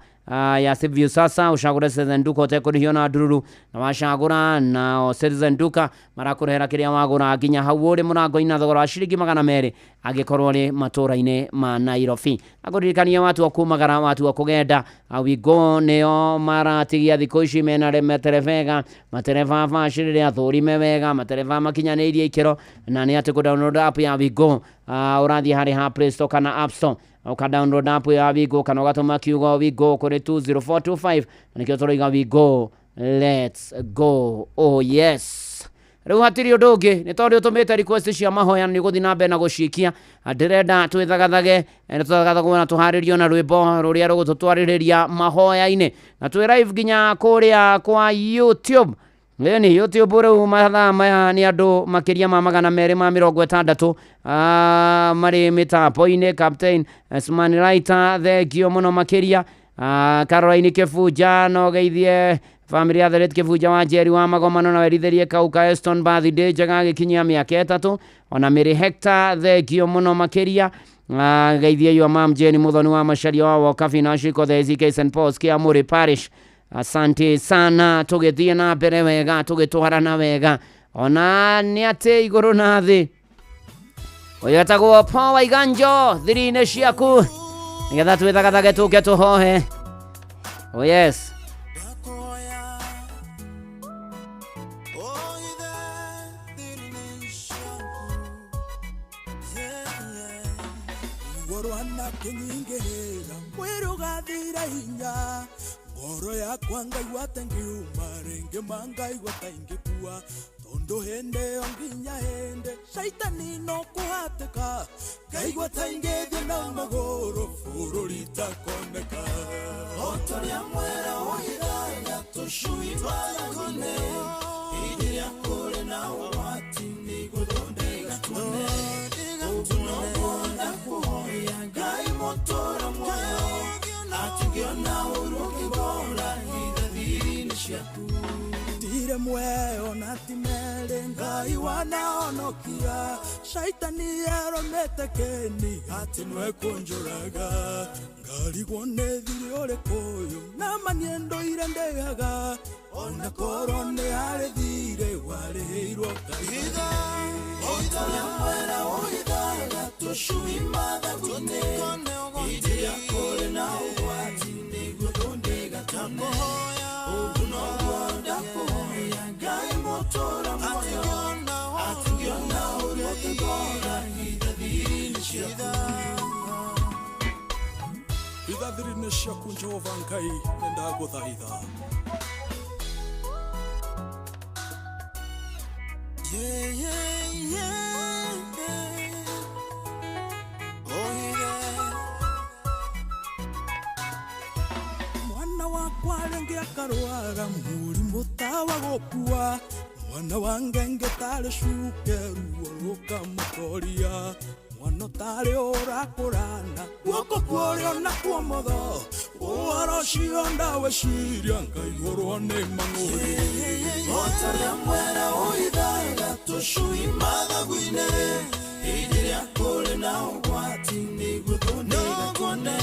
ya Sivyu sasa ucagũre Citizen Duka ũtekũrĩhio na ndururu, na wacagũra na Citizen Duka marakũrehera kĩrĩa wagũra nginya hau ũrĩ mũrango-inĩ na thogora wa ciringi 200 angĩkorwo ũrĩ matũra-inĩ ma Nairobi. Agũririkania watua kumagara watua kũgenda Wigo nĩo maratigia thikũ ici mena matereba matereba bacĩrĩre athũrime wega matereba makinyanĩirie ikĩro, na nĩ atĩ kũ download app ya Wigo ũrathiĩ harĩ ha Play Store kana App Store uka download app ya Wigo kana ũgatũma kiugo Wigo kũrĩ 20425, na nĩkĩo tũroiga Wigo, let's go. Oh yes, rĩu hatirĩ ũndũ ũngĩ nĩ tondũ ũtũmĩte request cia mahoya nĩ ũgũthiĩ na mbere na gũcikia. Ndĩrenda twĩthagathage tũthagathagwo na tũharĩrio na rwĩmbo rũrĩa rũgũtũtwarĩrĩria mahoya-inĩ, na twĩ live nginya kũrĩa kwa YouTube. Ĩni YouTube rĩu mathaa maya nĩ andũ makĩria ma 260 marĩ mĩtambo-inĩ. Captain Sman Writer, thengio mũno makĩria. Caroline Kĩbunja, no geithie family ya Theret Kĩbunja wa Njeri wa Magomano na werithĩrie kau ka Eston birthday njega agĩkinyia mĩaka 3. Ona Mary Hector, thengio mũno makĩria. Geithie your mom Jane Muthoni wa Macharia wa Wakabi na Shiko the ACK St Paul's Kiamuri Parish, asante sana. Tũgĩthiĩ na mbere wega tũgĩtwarana wega ona nĩ atĩ igũrũ na thĩ. Ũyũ etagwo Paul Waiganjo, thiri-inĩ ciaku nĩgetha twĩthagathage tũke tũhohe. Oh yes. Ngoro yakwa ngaigua ta ngiuma rĩngĩ ma ngaigua ta ingĩkua tondũ hĩndĩ ĩyo nginya hĩndĩ caitani no kũhatĩka ngaigua ta ingĩthiĩ na magũrũ bũrũri takoneka. O ta ũrĩa mwera ũhithaga tũcui twathagune hĩndĩ ĩrĩa kũrĩ na ũgwati nĩguo ndĩgatuone. Ũguo noguo ndakũhoya Ngai mũtũũra muoyo atingĩona ũru ũkĩngora hitha thiri-inĩ ciaku. Ndirĩ muoyo na ti merĩ Ngai wanahonokia caitani aromete kĩni atĩ nĩwe kũnjũraga ngarigwo nĩ thiri ũrĩkũ ũyũ na ma niĩ ndũire ndĩhaga ona korwo nĩ harĩ thirĩ warĩhĩirwo kaitha. O ta ũrĩa mwera ũhithaga tũcui mathagu-inĩ hĩndĩ ĩrĩa kũrĩ na ũgwati nĩguo ndĩgatone. Ũguo noguo ndakũhoya Ngai mũtũũra muoyo atingĩona ũrĩa ũkĩngora hitha thiri-inĩ ciaku. Hitha thiri-inĩ ciaku Jehova Ngai nĩ ndagũthaitha. Yeah, yeah, yeah, yeah. Oh, yeah. Mwana wakwa rĩngĩ akarwara mũrimũ ta wa gũkua, mwana wa ngenge tarĩ cuke ruo rũkamũtoria, mwana ũtarĩ ũrakũrana guoko kwa ũrĩo na kwa ũmotho, ũhoro ũcio ndawĩciria ngaihũrwo nĩ mang'ũrĩ. O ta ũrĩa mwera ũhithaga tũcui mathagu-inĩ, hĩndĩ ĩrĩa kũrĩ na ũgwati nĩguo thũ ndĩgatuone.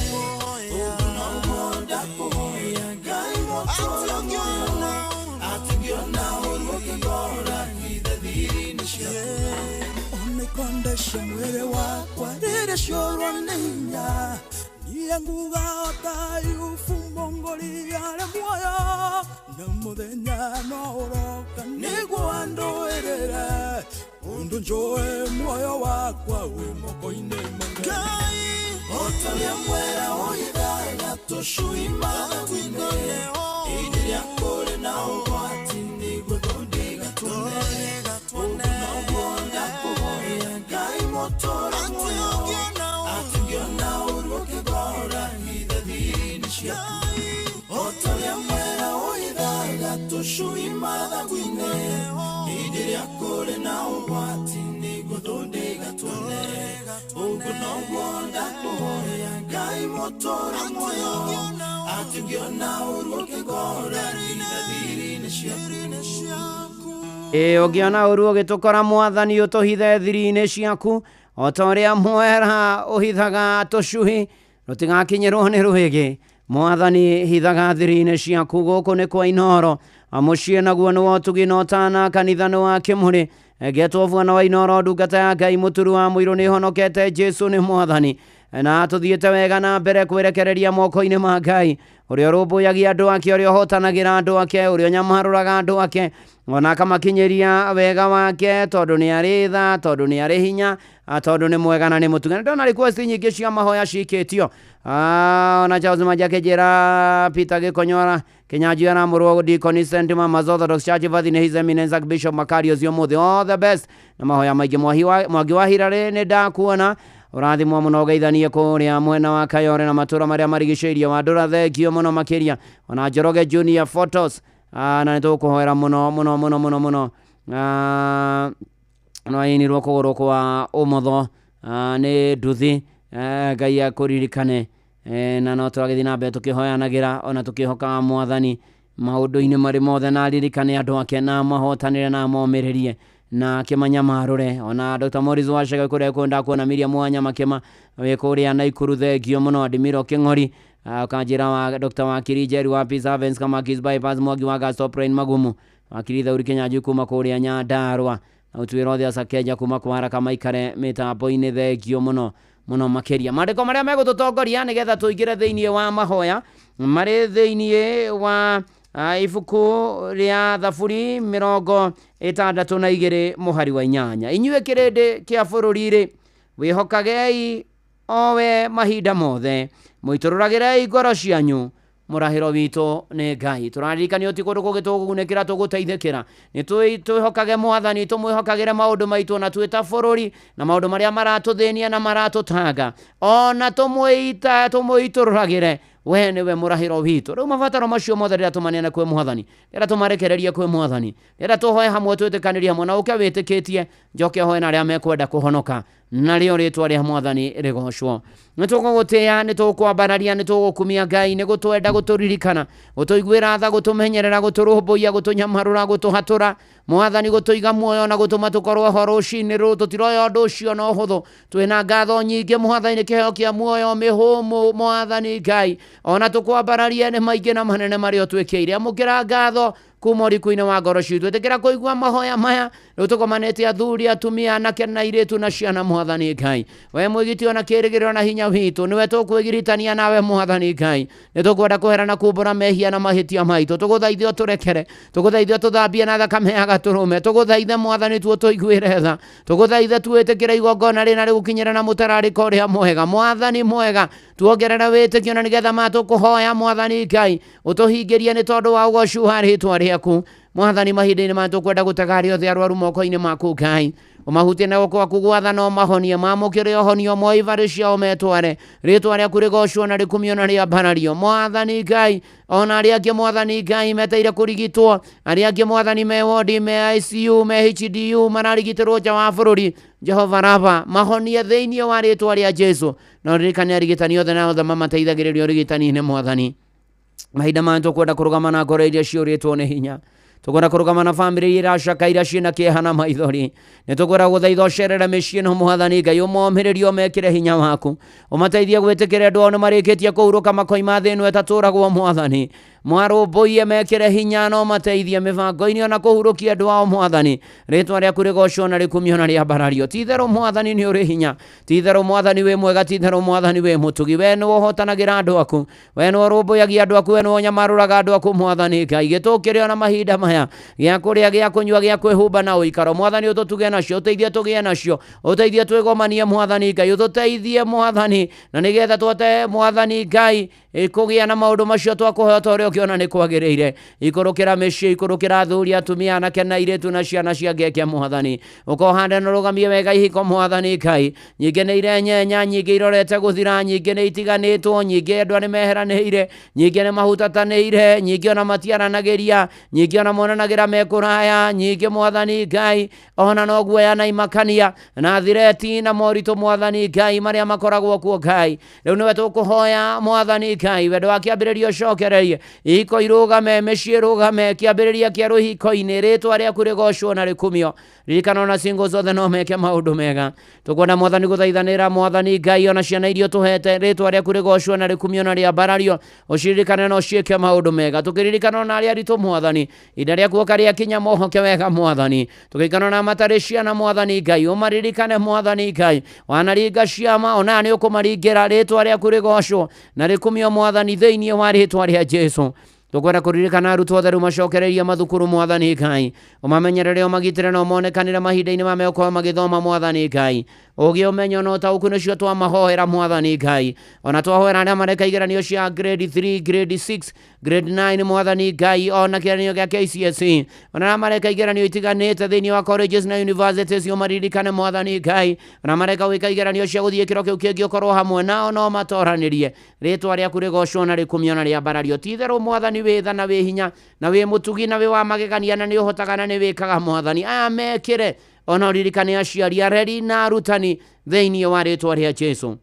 Ũguo noguo ndakũhoya Ngai mũtũũra muoyo, atĩ ngĩona ũru ũkĩngora hithe thiri-inĩ ciaku. Ona ikonde cia mwĩrĩ wakwa rĩrĩa ciorwo nĩ hinya, niĩ nguga o ta Ayubu mũngũri arĩ muoyo, na mũthenya no ũroka nĩguo andũĩrĩre ũndũ njũĩ muoyo wakwa wĩ moko-inĩ ma Ngai. O ta ũrĩa mwera ũhithaga tũcui mathagu-inĩ, hĩndĩ ĩrĩa kũrĩ na ũgwati nĩguo thũ ndĩgatuone. Ũguo noguo ndakũhoya Ngai mũtũũra muoyo, atĩ ngĩona ũru ũkĩngora hithe thiri-inĩ ciaku. O ta ũrĩa mwera ũhithaga tũcui mathagu-inĩ, hĩndĩ ĩrĩa kũrĩ na ũgwati nĩguo thũ ndĩgatuone. Ũguo noguo ndakũhoya Ngai mũtũũra muoyo, atĩ ngĩona ũru ũkĩngora hithe thiri-inĩ ciaku. Ĩ ũngĩona ũru ũgĩtũkora mwathani ũtũhithe thiri-inĩ ciaku, o ta ũrĩa mwera ũhithaga tũcui rũtigakinyĩrwo nĩ rwĩgĩ. Mwathani hithaga thiri-inĩ ciaku. Gũkũ nĩ kwa Inooro, mũciĩ naguo nĩ wa ũtugi na ũtana, kanitha nĩ wa Kĩmũrĩ. Ngetwo bwana wa Inooro, ndungata ya Ngai mũturu wa mũirũ nĩ honokete, Jesu nĩ mwathani, na tũthiĩte wega na mbere kwĩrekereria moko-inĩ ma Ngai ũrĩa ũrũmbũyagia andũ ake, ũrĩa ũhotanagĩra andũ ake, ũrĩa ũnyamarũraga andũ ake, ona akamakinyĩria wega wake, tondũ nĩ arĩ tha, tondũ nĩ arĩ hinya, tondũ nĩ mwega na nĩ mũtuge. Ndona request nyingĩ cia mahoya cikĩtio. Ona Charles Majake njĩra Peter Gĩkonyora Kinyanjui aramũrwo Deacon St Mama's Orthodox Church Vathine His Eminence Archbishop Makarios ũmũthĩ. All the best na mahoya maingĩ. Mwangi wa Hirarĩ nĩ ndakuona ũrathimwo mũno, ũgeithanie kũrĩa mwena wa Kayore na matũra marĩa marigicĩirie. Wandũra thengio mũno makĩria, ona Njoroge Junior Photos, na nĩ tũkũhoera mũno mũno mũno mũno mũno. No ainirwo kũgũrũ kwa ũmotho nĩ nduthi. Ngai akũririkane. Na no tũragĩthiĩ na mbere tũkĩhoyanagĩra ona tũkĩhokaga mwathani maũndũ-inĩ marĩ mothe, na aririkane andũ ake na mahotanĩre na momĩrĩrie na kĩmanyamarũre. Ona Dr. Morris Wachega kũrĩa kwenda kuona Miriam Wanyama Kĩma wĩ kũrĩa Naikuru, thengio mũno. Adimiro Kĩng'ori ũkanjĩra wa Dr. Wakiri Njeri wa Peace Havens Kamakis Bypass Mwangi wa Gastoprain Magumu Wakiri Thauri Kinyanjui kuma kũrĩa Nyandarua na ũtuĩro othe acakenja kuma kwa haraka maikare mĩtambo-inĩ, thengio mũno mũno makĩria. Maandĩko marĩa megũtũtongoria nĩgetha tũingĩre thĩinĩ wa mahoya marĩ thĩinĩ wa ibuku rĩa Thaburi 62 mũhari wa 8. Inyuĩ kĩrĩndĩ kĩa bũrũri-rĩ, wĩhokagei o we mahinda mothe, mũitũrũragĩrei ngoro cianyu, mũrahĩro witũ nĩ Ngai. Tũraririkanio ti kũndũ kũngĩ tũgũgunĩkĩra tũgũteithĩkĩra, nĩ twĩhokage mwathani, tũmwĩhokagĩre maũndũ maitũ na twĩ ta bũrũri na maũndũ marĩa maratũthĩnia na maratũtanga, ona tũmũitũrũragĩre we nĩwe mũrahĩro witũ. Rĩu mabataro macio mothe rĩrĩa tũmaneane kwĩ mwathani, rĩrĩa tũmarekererie kwĩ mwathani, rĩrĩa tũhoe hamwe twĩtĩkanĩrie hamwe, na ũke wĩtĩkĩtie njoke hoe na arĩa mekwenda kũhonoka, narĩo rĩtwa rĩa mwathani rĩgocwo. Nĩ tũgũgũtĩĩa, nĩ tũgũkwambararia, nĩ tũgũkumia Ngai, nĩ gũtwenda, gũtũririkana, gũtũiguĩra tha, gũtũmenyerera, gũtũrũmbũiya, gũtũnyamarũra, gũtũhatũra mwathani, gũtũiga muoyo na gũtũma tũkorwo ho rũcinĩ rũrũ. Tũtiroya ũndũ ũcio na ũhũthũ, twĩna ngatho nyingĩ mwathani, nĩ kĩheo kĩa muoyo mĩhũmũ mwathani Ngai, ona tũkwambararie nĩ maingĩ na manene marĩa ũtwĩkĩire. Amũkĩra ngatho kuma ũriku-inĩ wa ngoro citũ, ĩtĩkĩra kũigua mahoya maya rĩu tũkomanĩte athuri, atumia, anake na airĩtu na ciana mwathani Ngai. We mwĩgitio na kĩĩrĩgĩrĩro na hinya witũ, nĩwe tũkwĩgiritania nawe mwathani Ngai. Nĩ tũkwenda kũhera na kumbũra mehia na mahĩtia maitũ, tũgũthaithe ũtũrekere, tũgũthaithe ũtũthambie na thakame ya gatũrũme, tũgũthaithe mwathani tu ũtũiguĩre tha, tũgũthaithe tuĩtĩkĩre igongona rĩna rĩgũkinyĩra na mũtararĩko ũrĩa mwega. Mwathani mwega, Tuongerere wĩtĩkio na nĩgetha matũkũhoya Mwathani Ngai ũtũhingĩrie nĩ tondũ wa ũgoci wa rĩtwa rĩaku. Mwathani mahinda-inĩ maya tũkwenda gũtega arĩa othe arwaru moko-inĩ maku Ngai, ũmahutie na guoko gwaku gwathana ũmahonie, mamũkĩre ũhonio moe ibarĩ ciao metware, rĩtwa rĩaku rĩgocwo na rĩkumio na rĩambarario. Mwathani Ngai ona arĩa angĩ Mwathani Ngai meteire kũrigitwo, arĩa angĩ Mwathani me wodi, me ICU, me HDU, mararigitĩrwo nja wa bũrũri, Jehova Raba mahonie thĩinĩ wa rĩtwa rĩa Jesu. Na ũririkane arigitani othe na othe mamateithagĩrĩria ũrigitani-inĩ Mwathani. Mahinda maya tũkwenda kũrũgama na ngoro iria ciũrĩtwo nĩ hinya, tũkwenda kũrũgama na bamĩrĩ iria iracaka iria ciĩna kĩeha na maithori. Nĩ tũkwenda gũthaitha ũcerere mĩciĩ ĩno Mwathani Ngai, ũmomĩrĩrie ũmekĩre hinya waku, ũmateithie gwĩtĩkĩra andũ ao nĩ marĩkĩtie kũhurũka makoima thĩ ĩno ĩtatũragwo Mwathani. Mwarũmbũiye mekĩre hinya na ũmateithie mĩbango-inĩ ona kũhurũkia andũ ao Mwathani. Rĩtwa rĩaku rĩgocwo na rĩkumio na rĩambarario. Ti-itherũ Mwathani nĩ ũrĩ hinya, ti-itherũ Mwathani wĩ mwega, ti-itherũ Mwathani wĩ mũtugi. We nĩwe ũhotanagĩra andũ aku, we nĩwe ũrũmbũyagia andũ aku, we nĩwe ũnyamarũraga andũ aku Mwathani Ngai. Gĩtũkĩre ona mahinda maya gĩa kũrĩa, gĩa kũnyua, gĩa kwĩhumba na ũikaro Mwathani, ũtũtuge nacio, ũteithie tũgĩe nacio, ũteithie twĩgomanie Mwathani Ngai, ũtũteithie Mwathani na nĩgetha tũhote Mwathani Ngai kũgĩa na maũndũ macio twakũheo ta ũrĩa ũkĩona nĩ kwagĩrĩire. Ikũrũkĩra mĩciĩ, ikũrũkĩra athuri, atumia, anake na airĩtu na ciana cia ngeke Mwathani. Ũkohande na ũrũgamie wega ihiko Mwathani Ngai. Nyingĩ nĩ irenyenya, nyingĩ irorete gũthira, nyingĩ nĩ itiganĩtwo, nyingĩ endwa nĩ meheranĩire, nyingĩ nĩ mahutatanĩire, nyingĩ ona matiaranagĩria, nyingĩ ona monanagĩra me kũraya, nyingĩ Mwathani Ngai ona no guoya na imakania na thireti na moritũ Mwathani Ngai marĩa makoragwo kuo Ngai. Rĩu nĩwe tũkũhoya Mwathani Ngai, wendo wa kĩambĩrĩria ũcokererie, ihiko irũgame, mĩciĩ ĩrũgame, kĩambĩrĩria kĩerũ ihiko-inĩ, rĩtwa rĩaku rĩgocwo na rĩkumio. Ririkana ona singles othe no meke maũndũ mega. Tũkwenda Mwathani gũthaithanĩra Mwathani Ngai ona ciana iria ũtũhete, rĩtwa rĩaku rĩgocwo na rĩkumio na rĩambarario. Ũciririkane na ũciĩke maũndũ mega. Tũkĩririkana ona arĩa aritũ Mwathani, ihinda rĩaku oka rĩakinya mohoke wega Mwathani. Tũkĩririkana ona matarĩ ciana Mwathani Ngai, ũmaririkane Mwathani Ngai. Wanaringa ciama ona nĩ ũkũmaringĩra, rĩtwa rĩaku rĩgocwo na rĩkumio Mwathani thĩinĩ wa rĩtwa rĩa Jesu. Tũkwenda kũririkana arutwo othe rĩu macokereirie mathukuru Mwathani Ngai, ũmamenyerere ũmagitĩre na ũmonekanĩre mahinda-inĩ ma megũkorwo magĩthoma Mwathani Ngai. Ũgĩ, ũmenyo na ũtaũku nĩcio twamahoera Mwathani Ngai. Ona twahoera arĩa mareka igeranio cia grade 3, grade 6, grade 9 Mwathani Ngai, ona kĩgeranio gĩa KCSE, ona arĩa mareka igeranio itiganĩte thĩinĩ wa colleges na universities, ũmaririkane Mwathani Ngai. Ona mareka gwĩka igeranio cia gũthiĩ kĩro kĩu kĩngĩ, ũkorwo hamwe nao na ũmatoranĩrie. Rĩtwa rĩaku rĩgocwo na rĩkumio na rĩambarario. Ti-itherũ Mwathani wĩ tha na wĩ hinya na wĩ mũtugi na wĩ wa magegania na nĩ ũhotaga na nĩ wĩkaga Mwathani. Aya mekĩre ona ũririkane aciari, areri na arutani thĩinĩ wa rĩtwa rĩa Jesu.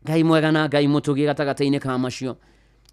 Ngai mwega na Ngai mũtugi gatagatĩ-inĩ ka macio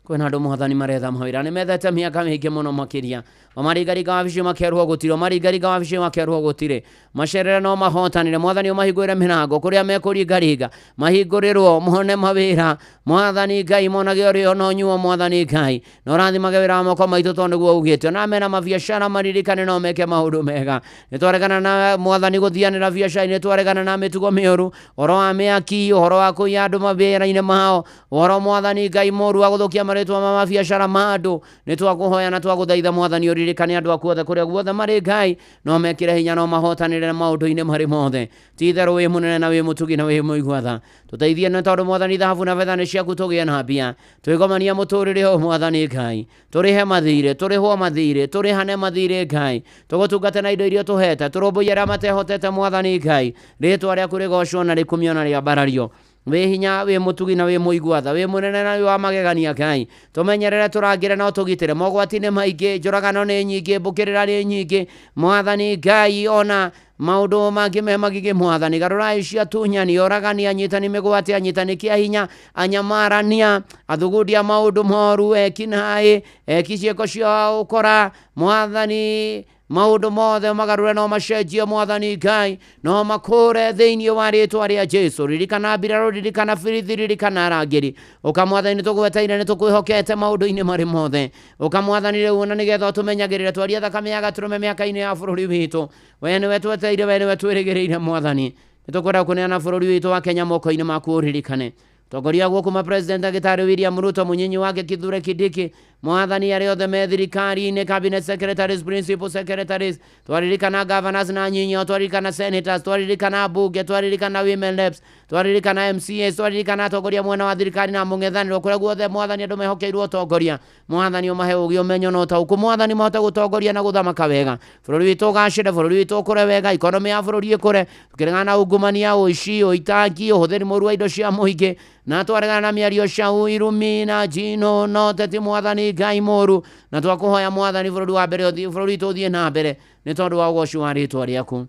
kwĩna andũ Mwathani maretha mawĩra, nĩ methete mĩaka mĩingĩ mũno makĩria, ũmaringaringa wabici makerwo gũtirĩ, ũmaringaringa wabici makerwo gũtirĩ, macerere no mahotanire. Mwathani ũmahingũrĩre mĩrango kũrĩa mekũringaringa, mahingũrĩrwo mone mawĩra Mwathani Ngai, monage ũrĩo na ũnyuo Mwathani Ngai, na ũrathimage wĩra wa moko maitũ tondũ nĩguo ugĩte. Ona mena mabiacara maririkane no meke maũndũ mega. Nĩ twaregana na Mwathani gũthianĩra biacara-inĩ, twaregana na mĩtugo mĩũru, ũhoro wa mĩaki, ũhoro wa kũiya andũ mawĩra-inĩ mao, ũhoro Mwathani Ngai mũũru wa gũthũkia marĩtwa ma mabiacara ma andũ. Nĩ twakũhoya na twagũthaitha Mwathani ũririkane andũ aku othe kũrĩa guothe marĩ Ngai, no mekĩre hinya no mahotanĩre maũndũ-inĩ marĩ mothe. Ti-itherũ wĩ mũnene na wĩ mũtugi na wĩ mũigua tha. Tũteithie nĩ tondũ Mwathani thahabu na betha nĩ ciaku tũgĩe na mbia. Twĩgomania mũtũrĩre ũyũ Mwathani Ngai, tũrĩhe mathirĩ, tũrĩhwo mathirĩ, tũrĩhane mathirĩ Ngai, tũgũtungate na indo iria ũtũhete, tũrũmbũiye arĩa matehotete Mwathani Ngai. Rĩtwa rĩaku rĩgocwo na rĩkumio na rĩambarario. Wĩ hinya, wĩ mũtugi na wĩ mũigua tha, wĩ mũnene na wĩ wa magegania Ngai. Tũmenyerere, tũrangĩre na ũtũgitĩre. Mogwati nĩ maingĩ, njũragano nĩ nyingĩ, mbũkĩrĩra nĩ nyingĩ Mwathani Ngai, ona maũndũ mangĩ me magigi Mwathani. Garũrai cia tunyani, oragani, anyitani mĩgwate, anyitani kĩa hinya, anyamarania, athugundi a maũndũ moru, eki naĩ, eki ciĩko cia ũkora Mwathani. Maũndũ mothe magarũre no macenjie Mwathani Ngai, no makũre thĩinĩ wa rĩtwa rĩa Jesu. Ririkana mbirarũ, ririkana birithi, ririkana arangĩri. Ũka Mwathani, nĩtũgweteire, nĩtũkwĩhokete maũndũ-inĩ marĩ mothe. Ũka Mwathani rĩu na nĩgetha ũtũmenyagĩrĩre, twarie thakame ya gatũrũme mĩaka-inĩ ya bũrũri witũ. We nĩwe tweteire, we nĩwe twĩrĩgĩrĩire Mwathani. Nĩtũkwenda kũneana bũrũri witũ wa Kenya moko-inĩ maku, ũririkane. Tongoria guo kuma President Ndagĩtarĩ William Ruto, mũnyinyi wake Kithure Kindiki, mwathani arĩa othe me thirikari-inĩ, cabinet secretaries, principal secretaries, twaririkana governors na nyinyi, twaririkana senators, twaririkana bunge, twaririkana women reps, twaririkana MCAs, twaririkana atongoria mwena wa thirikari na mũng'ethanĩro kũrĩa guothe mwathani andũ mehokeirwo ũtongoria. Mwathani ũmahe ũgĩ, ũmenyo na ũtaũku, mwathani mahote gũtongoria na gũthamaka wega, bũrũri witũ ũgacĩre, bũrũri witũ ũkũre wega, ikonomi ya bũrũri ĩkũre, tũkĩregana na ungumania, ũici, ũitangi, ũhũthĩri mũru wa indo cia mũingĩ, na twaregana na mĩario cia irumi na njino na ũteti mwathani Ngai mũru, na twakũhoya mwathani bũrũri wa mbere bũrũri witũ ũthiĩ na mbere nĩ tondũ wa ũgoci wa rĩtwa rĩaku.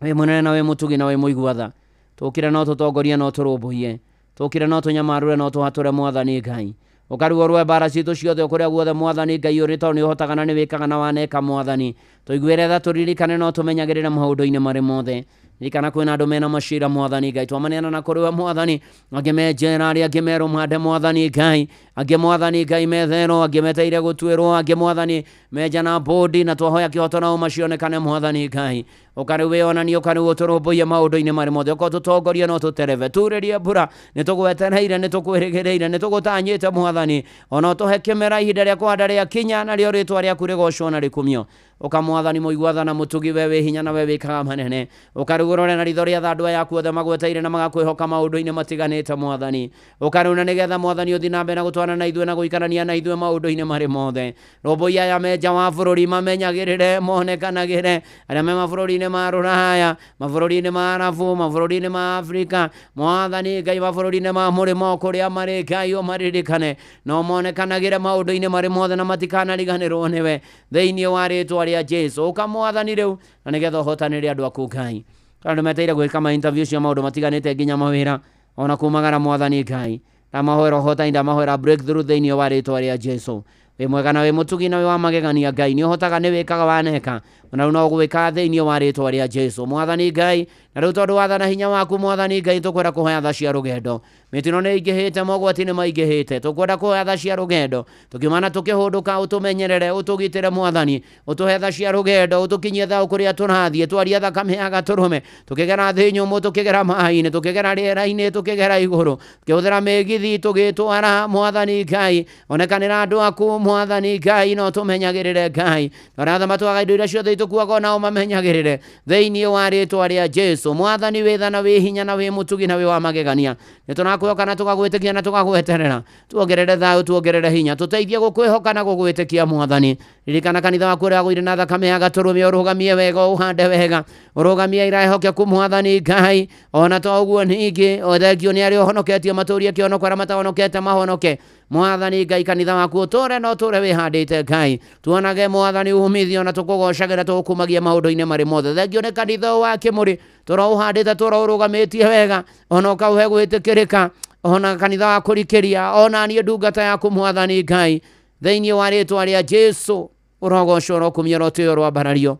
Wĩ mũnene na wĩ mũtugi na wĩ mũigua tha, tũkire no tũtongorie no tũrũmbũiye, tũkire no tũnyamarũre no tũhatũre mwathani Ngai, ũkaruo rwe mbara citũ ciothe kũrĩa guothe mwathani Ngai ũrĩ, tondũ nĩ ũhotaga na nĩ wĩkaga na waneka mwathani. Tũiguĩre tha, tũririkane no tũmenyagĩrĩre maũndũ-inĩ marĩ mothe. Ririkana kwĩna andũ mena macira mwathani Ngai, twamaneana na kũrĩ we mwathani, angĩ me njera, arĩa angĩ me rũmande mwathani Ngai, angĩ mwathani Ngai me thero, angĩ meteire gũtuĩrwo, angĩ mwathani menja na bodi, na twahoya kĩhoto na ũma cionekane mwathani Ngai. Ũkarĩu wĩonanie, ũkarĩu ũtũrũmbũiye maũndũ-inĩ marĩ mothe, ũkorwo tũtongorie no tũterebe, turĩrie mbura, nĩ tũgwetereire, nĩ tũkwĩrĩgĩrĩire, nĩ tũgũtanyĩte mwathani, ona ũtũhe kĩmera ihinda rĩa kũhanda rĩakinya, narĩo rĩtwa rĩaku rĩgocwo na rĩkumio. Ũka mwathani mũigua tha na mũtugi, we wĩ hinya na we wĩkaga manene, ũkarĩu ũrore na ritho rĩa tha andũ aya aku othe magweteire na magakwĩhoka maũndũ-inĩ matiganĩte mwathani. Ũkarĩu na nĩgetha mwathani ũthiĩ na mbere na gũtwarana na ithuĩ na gũikarania na ithuĩ maũndũ-inĩ marĩ mothe. Rũmbũiya aya me nja wa bũrũri mamenyagĩrĩre, monekanagĩre, arĩa me mabũrũri-inĩ ma rũraya, mabũrũri-inĩ ma Arabu, mabũrũri-inĩ ma Afrika, mwathani Ngai mabũrũri-inĩ ma mũrĩmo kũrĩa marĩ Ngai ũmaririkane no monekanagĩre maũndũ-inĩ marĩ mothe na matikanariganĩrwo nĩwe thĩinĩ wa rĩtwa rĩa Jesu. Ũka mwathani rĩu na nĩgetha ũhotanĩre andũ aku Ngai. Andũ meteire gwĩka ma interview cia maũndũ matiganĩte nginya mawĩra ona kumagara mwathani Ngai, ndamahoera ũhotani, ndamahoera breakthrough thĩinĩ wa rĩtwa rĩa Jesu. Wĩ mwega na wĩ mũtugi na wĩ wa magegania Ngai, nĩ ũhotaga, nĩ wĩkaga, waneka, ona rĩu no ũgwĩka thĩinĩ wa rĩtwa rĩa Jesu mwathani Ngai. Na rĩu tondũ watha na hinya waku mwathani Ngai, tũkwenda kũhoya tha cia rũgendo. Mĩtino nĩ ĩingĩhĩte, mogwati nĩ maingĩhĩte, tũkwenda kũhoya tha cia rũgendo, tũkiuma na tũkĩhũndũka, ũtũmenyerere, ũtũgitĩre mwathani, ũtũhe tha cia rũgendo, ũtũkinyie thayũ kũrĩa tũrathiĩ, twarie thakame ya gatũrũme, tũkĩgera thĩ nyũmũ, tũkĩgera maĩ-inĩ, tũkĩgera rĩera-inĩ, tũkĩgera igũrũ, tũkĩhũthĩra mĩgithi, tũgĩtwara mwathani Ngai, onekanĩra andũ aku mwathani Ngai, no tũmenyagĩrĩre Ngai, arĩa othe matwaga indo iria ciothe itũkuaga onao mamenyagĩrĩre thĩinĩ wa rĩtwa rĩa Jesu. Mwathani wĩ tha na wĩ hinya na wĩ mũtugi na wĩ wa magegania, nĩ tũrakwĩhoka na tũgagwĩtĩkia na tũgagweterera, tuongerere thayũ, tuongerere hinya, tũteithie gũkwĩhoka na gũgwĩtĩkia mwathani. Ririkana kanitha waku ũrĩa wagũire na thakame ya gatũrũme, ũrũgamie wega, ũhande wega, ũrũgamie ira ehokeku mwathani Ngai. Ona to ũguo ningĩ, thengio nĩ arĩa ũhonoketie matũrie kĩhonoko, arĩa matahonokete mahonoke mwathani Ngai. Kanitha waku ũtũre na ũtũre wĩhandĩte Ngai, tuonage mwathani umithio na tũkũgocagĩra, tũgũkumagia maũndũ-inĩ marĩ mothe. Thengio nĩ kanitha ũyũ wa Kĩmũrĩ, tũraũhandĩte, tũraũrũgamĩtie wega, ona ũkaũhe gwĩtĩkĩrĩka, ona kanitha wa kũrikĩria, ona niĩ ndungata yaku mwathani Ngai, thĩinĩ wa rĩtwa rĩa Jesu. Ũrogocwo, ũrokumio, ũrotĩo, ũroambarario.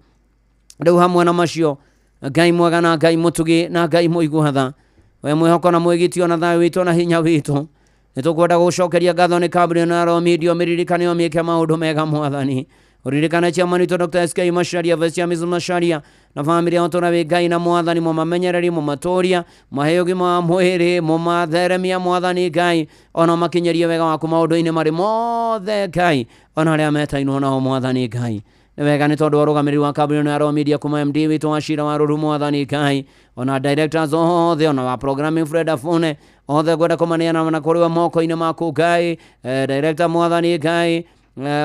Rĩu hamwe na macio, Ngai mwega na Ngai mũtugi na Ngai mũigua tha, we mwĩhoko na mwĩgitio na thayũ witũ na hinya witũ, nĩ tũkwenda gũcokeria ngatho nĩ kambuni na Royal Media, ũmĩririkane, ũmĩke maũndũ mega mwathani. Ũririkane chairman witũ Dr. SK Macharia, Vice Chairman Mrs. Macharia na famĩlĩ yao, tũra wĩ Ngai na mwathani, mũmamenyereri, mũmatũria, mũmahe ũgima wa mwĩrĩ, mũmatheremia mwathani Ngai, ona ũmakinyĩrie wega waku maũndũ-inĩ marĩ mothe Ngai, ona arĩa metainwo nao mwathani Ngai. Nĩ wega nĩ tondũ wa ũrũgamĩrĩri wa kambuni ĩno ya Royal Media kuma MD witũ wa Cira wa Rũru mwathani Ngai, ona directors othe, ona wa programming Fred Afune, othe ngwenda kũmaneana na kũrĩ we moko-inĩ maku Ngai. Director mwathani Ngai,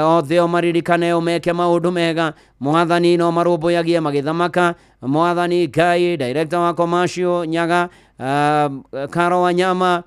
othe ũmaririkane, ũmeke maũndũ mega mwathani, no marũmbũyagie magĩthamaka mwathani Ngai. Director wa commercial Nyaga, Karo Wanyama,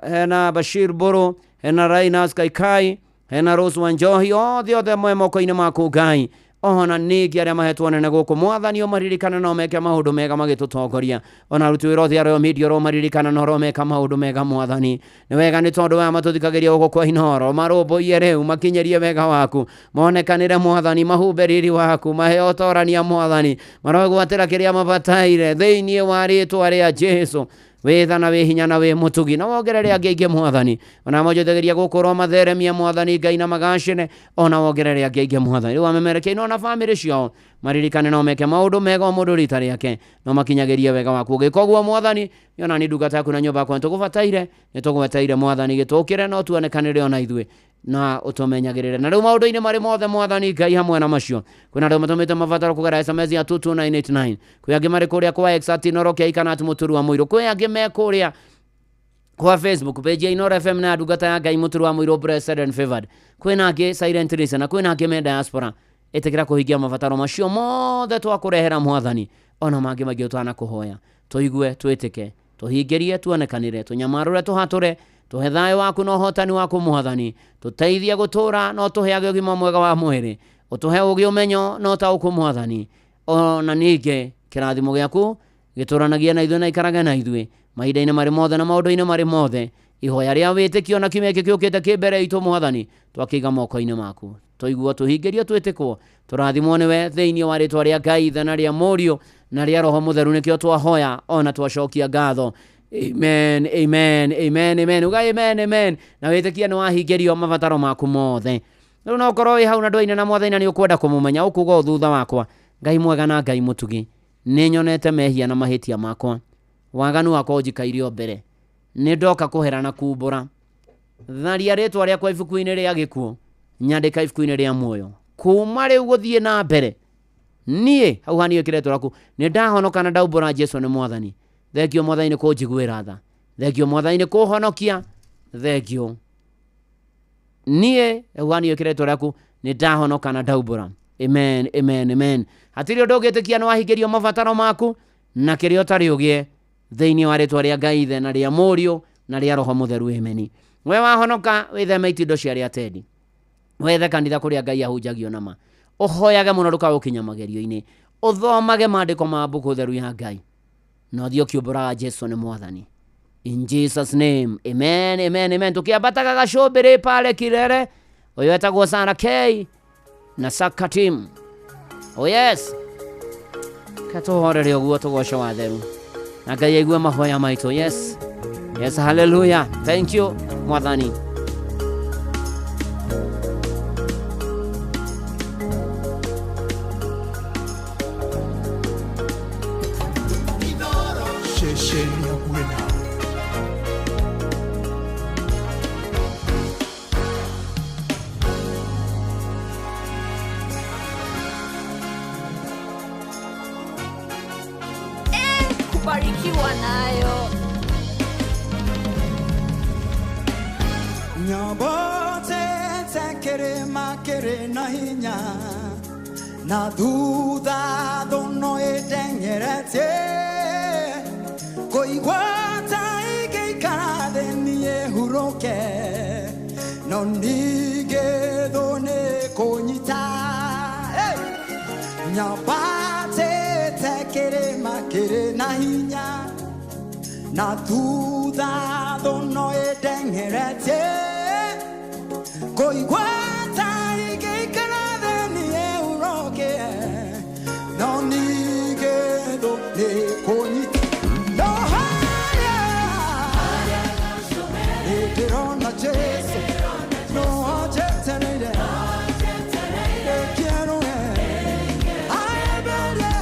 hena Bashir Boro, hena Rainas Kaikai, hena Rose Wanjohi, othe othe mwe moko-inĩ maku Ngai. Ona ningĩ arĩa mahetwo nene gũkũ mwathani, ũmaririkane na ũmeke maũndũ mega magĩtũtongoria, ona aruti wĩra othe a Royal Media ũromaririkana na ũromeka maũndũ mega mwathani. Nĩ wega nĩ tondũ aya matũthikagĩria gũkũ kwa Inooro, marũmbũiye rĩu, makinyĩrie wega waku, monekanĩre mwathani, mahumbe riri waku, mahe ũtorania mwathani, marogwatĩra kĩrĩa mabataire thĩinĩ wa rĩtwa rĩa Jesu. Wĩ tha na wĩ hinya na wĩ mũtugi, na wongerere angĩ aingĩ Mwathani, ona monjothagĩria gũkorwo matheremia Mwathani Ngai na magacĩre, ona wongerere angĩ aingĩ Mwathani. Rĩu amemerekia ona bamĩrĩ ciao maririkane no meke maũndũ mega o mũndũ rita rĩake, no makinyagĩrie wega waku. Ũgĩka ũguo Mwathani, nĩ ona nĩ ndungata yaku na nyũmba yakwa nĩtũgũbataire, nĩtũgweteire Mwathani, gĩtũkĩre no tuonekanĩre ona ithuĩ na ũtũmenyagĩrĩre. Na rĩu maũndũ-inĩ marĩ mothe Mwathani Ngai hamwe na macio, kwĩna andũ matũmĩte mabataro kũgerera SMS ya 22989, kwĩ angĩ marĩ kũrĩa kwa X at Inooro K kana at Mũturu wa Mũirũ, kwĩ angĩ me kũrĩa kwa Facebook page ya Inooro FM na ndungata ya Ngai Mũturu wa Mũirũ blessed and favored, kwĩna angĩ silent listener, kwĩna angĩ me diaspora. Ĩtĩkĩra kũhingia mabataro macio mothe twakũrehera Mwathani, ona mangĩ maingĩ ũtanakũhoya. Tũigue, twĩtĩke, tũhingĩrie, tuonekanĩre, tũnyamarũre, tũhatũre, tũhe thayũ waku na ũhotani waku Mwathani, tũteithie gũtũra na ũtũheage ũgima mwega wa mwĩrĩ, ũtũhe ũgĩ, ũmenyo na ũtaũku Mwathani, ona ningĩ kĩrathimo gĩaku gĩtũranagie na ithuĩ na ikarage na ithuĩ mahinda-inĩ marĩ mothe na maũndũ-inĩ marĩ mothe. Ihoya rĩa wĩtĩkio na kiumia gĩkĩ gĩũkĩte kĩ mbere itũ Mwathani, twakĩiga moko-inĩ maku, tũiguo, tũhingĩrio, twĩtĩkwo, tũrathimwo nĩwe thĩinĩ wa rĩtwa rĩa Ngai Ithe na rĩa Mũriũ na rĩa Roho Mũtheru, nĩkĩo twahoya ona twacokia ngatho. Amen, amen, amen, amen. Uga amen, amen. Na wĩtĩkie nĩ wahingĩrio mabataro maku mothe. Rĩu no ũkorwo wĩ hau na ndwaine na Mwathani na nĩ ũkwenda kũmũmenya, ũkuga ũũ thutha wakwa, Ngai mwega na Ngai mũtugi, nĩ nyonete mehia na mahĩtia makwa, waganu wakwa ũnjikairie o mbere, nĩ ndoka kũhera na kumbũra, tharia rĩtwa rĩakwa ibuku-inĩ rĩa gĩkuũ, nyandĩka ibuku-inĩ rĩa muoyo, kuma rĩu gũthiĩ na mbere niĩ hau hani wĩkĩre rĩtwa rĩaku, nĩ ndahonoka na ndaumbũra Jesu nĩ Mwathani. Thengio Mwathani nĩ kũnjiguĩra tha, thengio Mwathani nĩ kũhonokia, thengio niĩ hau hani wĩkĩre rĩtwa rĩaku, nĩ ndahonoka na ndaumbũra. Amen, amen, amen. Hatirĩ ũndũ ũngĩtĩkia nĩ wahingĩrio mabataro maku na kĩrĩa ũtarĩ ũgĩe thĩinĩ wa rĩtwa rĩa Ngai Ithe na rĩa Mũriũ na rĩa Roho Mũtheru. Amen. We wahonoka wĩtheme itindo cia arĩa atendi, wethe kanitha kũrĩa Ngai ahunjagio nama, ũhoyage mũno ndũkae magerio-inĩ, ũthomage maandĩko ma mbuku theru ya Ngai, na ũthiĩ ũkiumbũraga Jesu nĩ Mwathani. In Jesus name, amen, amen, amen. Tukiambataga gacũmbĩrĩ pale kilele, ũyũ etagwo Sarah K na Saka team. Oh yes, katũhorere ũguo tũgoce watheru na Ngai aigue mahoya maitũ. Yes, yes, hallelujah. Thank you Mwathani. Ceceni hakuhĩ nawe. Kubarikiwa nayo. Nyambatĩte kĩrĩma kĩrĩ na hinya, na thutha thũ no ĩteng'eretie, kũigua ta ingĩikara thĩ niĩ hurũke, no ningĩ thũ nĩ kũnyita. Hey! Nyambatĩte kĩrĩma kĩrĩ na hinya, na thutha thũ no ĩteng'eretie, kũigua ta ingĩikara thĩ niĩ hurũke, no ningĩ thũ nĩ kũnyita. No harĩa nĩndĩrona Jesũ, no anjetereire, ndĩkĩerũe, aemberie,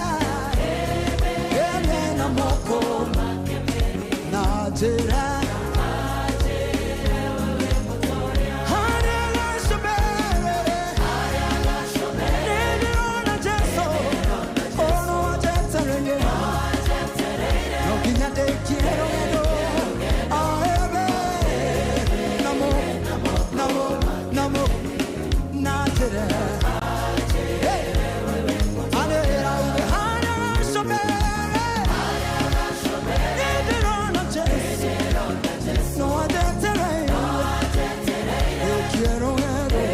ĩrĩ na moko na njĩra. Harĩa gacũmbĩrĩ, nĩndĩrona Jesũ, ono anjetereire, no nginya ndĩkie rũgendo, aembe, namo, namo, namo, na njĩra. Hey! Anĩrĩra uge, harĩa gacũmbĩrĩ, nĩndĩrona Jesũ, no anjetereire, ndĩkie rũgendo,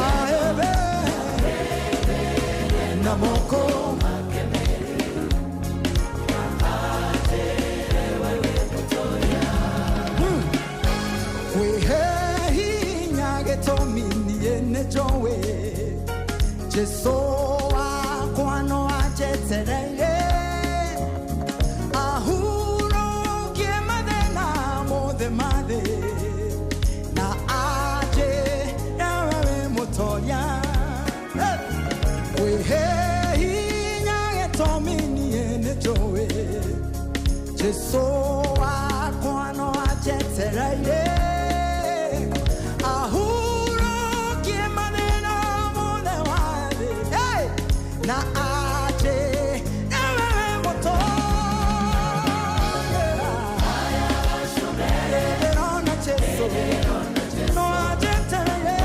aembe, na moko. Kwĩhe hinya gĩtũmi niĩ nĩ njũĩ Jesũ wakwa no anjetereire, ahurũkie Jesu wakwa no anjetereire ahurukie mathĩna mothe wa thĩ. Hey! Na aje ewe mũtongoria. Ndĩrona Jesu no anjetereire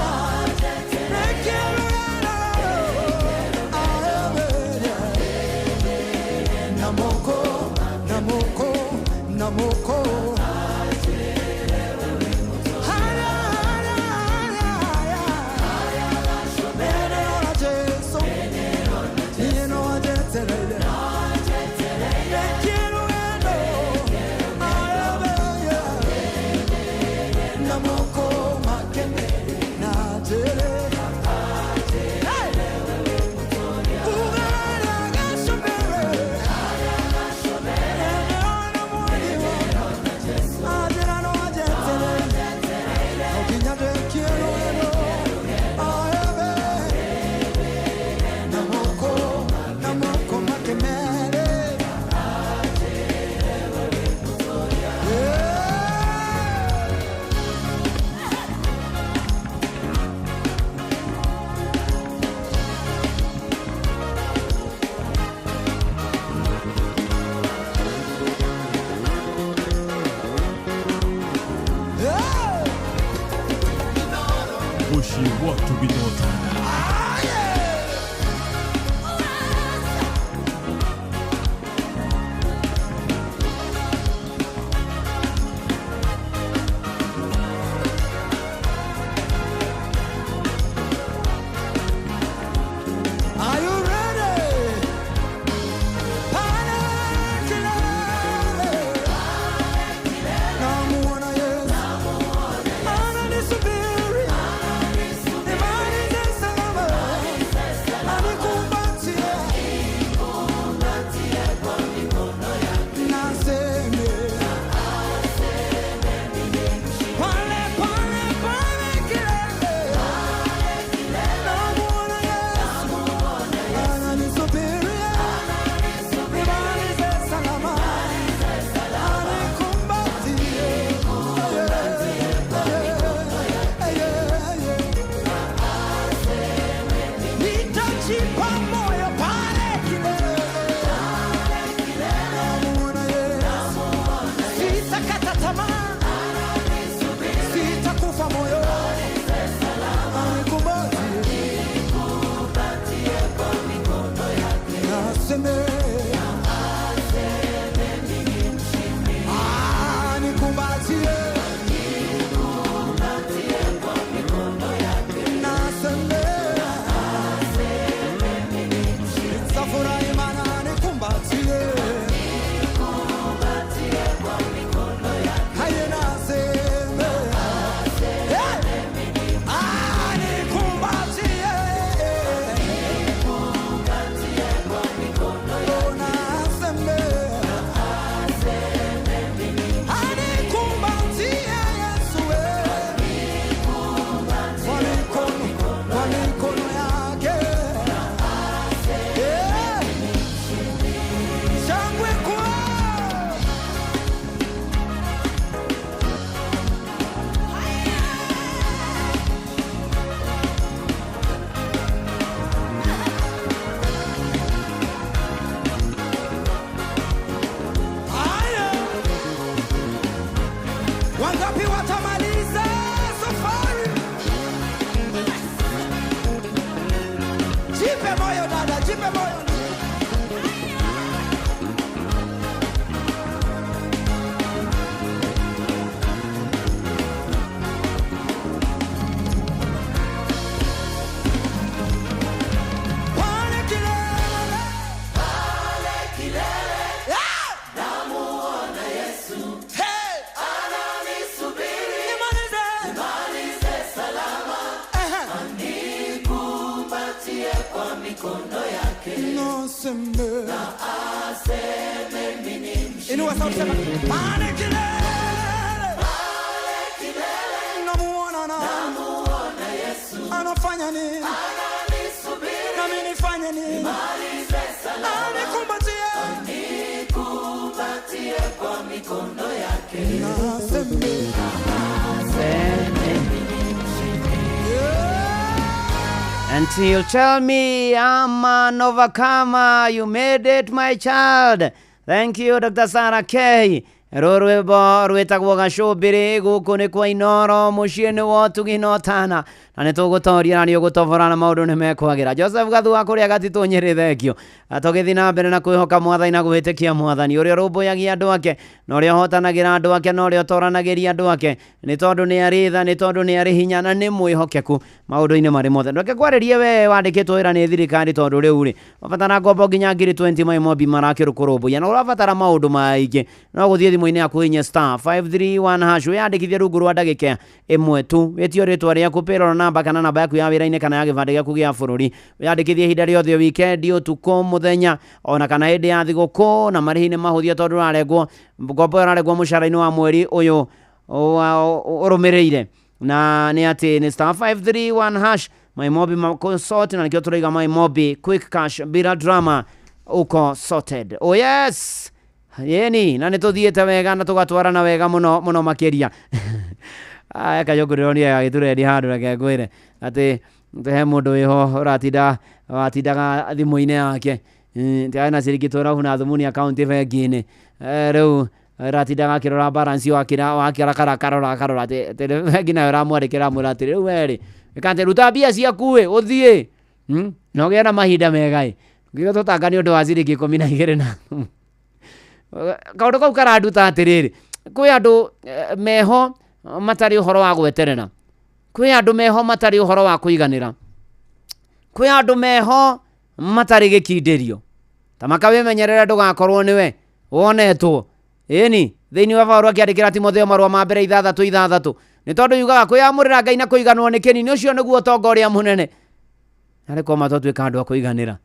rekie rũgendo aeberie namoko namoko namoko. Haya, haya, haya, haya. Ndĩrona Jesu niĩ no anjetereire rekie rũgendo aeberie namoko makene na njĩre. Hey! Ugara gacũmbĩrĩ. Anjĩra no anjeterere no nginya ndĩkie rũgendo aebe namoko namoko makemere. Yeah. Yeah. Mũciĩ wa Tũgitotana. Are you ready? Pale kilele. Namuona Yesu. Ananisubiri. Nimalize salama. Anikumbatie. Naseme. Pale, pale, pale kilele. Namuona Yesu. Ananisubiri. Nimalize salama. Anikumbatie. Nitajipa moyo pale kilele. Namuona Yesu. Sitakata tamaa. Sitakufa moyo. Anikumbatie. Naseme. Anikumbatie. Naseme. Nitafurahi maana anikumbatie. Haye naseme. Hey! Anikumbatie. Oh, naseme. Anikumbatie Yesu, eh. Kwa mikono yake. Eh. Shangwe kwa Haya. Wangapi watamaliza safari? Jipe moyo dada, jipe moyo. Pale kilele. Pale kilele. Ah! Namuona Yesu. Hey! Ananisubiri. Nimalize. Nimalize salama. Aha. Anikumbatie kwa mikono yake. Naseme. Na aseme mimi ni mshindi. Inua sauti sema, pale kilele. Pale kilele. Namuona na Namuona Yesu. Anafanya nini? Ananisubiri. Nami nifanye nini? Nimalize salama. Anikumbatie. Anikumbatie kwa mikono yake. Until tell me I'm an overcomer. You made it, my child. Thank you, Dr. Sarah K. Rũrwĩmbo rwĩtagwo gacũmbĩrĩ gũkũ nĩ kwa Inoro mũciĩ nĩ wotugi na ũtana na nĩ tũgũtoria na nĩ ũgũtobora na maũndũ nĩ mekwagĩra. Joseph Gathua kũrĩa Gatitũ Nyĩrĩ, thengio. Tũgĩthiĩ na mbere na kwĩhoka mwathani na gwĩtĩkia mwathani ũrĩa ũrũmbũyagia andũ ake na ũrĩa ũhotanagĩra andũ ake na ũrĩa ũtoranagĩria andũ ake, nĩ tondũ nĩ arĩ tha, nĩ tondũ nĩ arĩ hinya na nĩ mwĩhokeku maũndũ-inĩ marĩ mothe. Ndweke kwarĩrie we wandĩkĩtwo wĩra nĩ thirikari tondũ rĩu rĩ wabatara ngombo nginya ngiri 20 maimobi marakĩrũkũrũmbũiya na ũrabatara maũndũ maingĩ no gũthiĩ thimũ-inĩ yaku hinya star 531 hash wĩyandĩkithie rungu rwa ndagĩka ĩmwe tu, wĩtio rĩtwa rĩaku, payroll namba kana namba yaku ya wĩra-inĩ kana ya gĩbandĩ gĩaku gĩa bũrũri, wĩyandĩkithie ihinda rĩothe, weekend, ũtukũ, mũthenya ona kana hĩndĩ ya thigũkũ, na marĩhi nĩ mahũthie tondũ ũrarengwo ngombo ĩyo ũrarengwo mũcara-inĩ wa mweri ũyũ ũrũmĩrĩire, na nĩ atĩ nĩ star 531 hash maimobi makosort, na nĩkĩo tũraiga maimobi quick cash bila drama uko sorted. Oh yes, yeni na nĩ tũthiĩte wega na tũgatwarana wega mũno mũno makĩria. Aya Kajũngũ ndĩronire agĩtũrendi handũ, reke ngwĩre atĩ he mũndũ wĩho ũratinda watindaga thimũ-inĩ yake ti na ciringi twerabu na thumuni akaunti bengi-inĩ, rĩu ũratindaga akĩrora balance wakĩra wakĩra karora karora atĩ bengi nayo ĩramwandĩkĩra amwĩra atĩ rĩu we rĩ ĩka ruta mbia ciaku ĩ ũthiĩ na ũgĩe na mahinda mega ĩ ngĩgo tũtanga nĩ ũndũ wa ciringi 12 na kaũndũ kau karanduta atĩrĩrĩ, kwĩ andũ meho matarĩ ũhoro wa gweterera, kwĩ andũ meho matarĩ ũhoro wa kũiganĩra, kwĩ andũ meho matarĩ gĩkindĩrio. Ta makawĩmenyerere ndũgakorwo nĩwe wonetwo ĩni thĩinĩ wa Paũlũ akĩandĩkĩra Timotheo marũa ma mbere 6:6 nĩ tondũ yugaga kwĩyamũrĩra Ngai na kũiganwo nĩ kĩnini, ũcio nĩguo ũtonga ũrĩa mũnene. Narĩ korwo matwatuĩka andũ a kũiganĩra,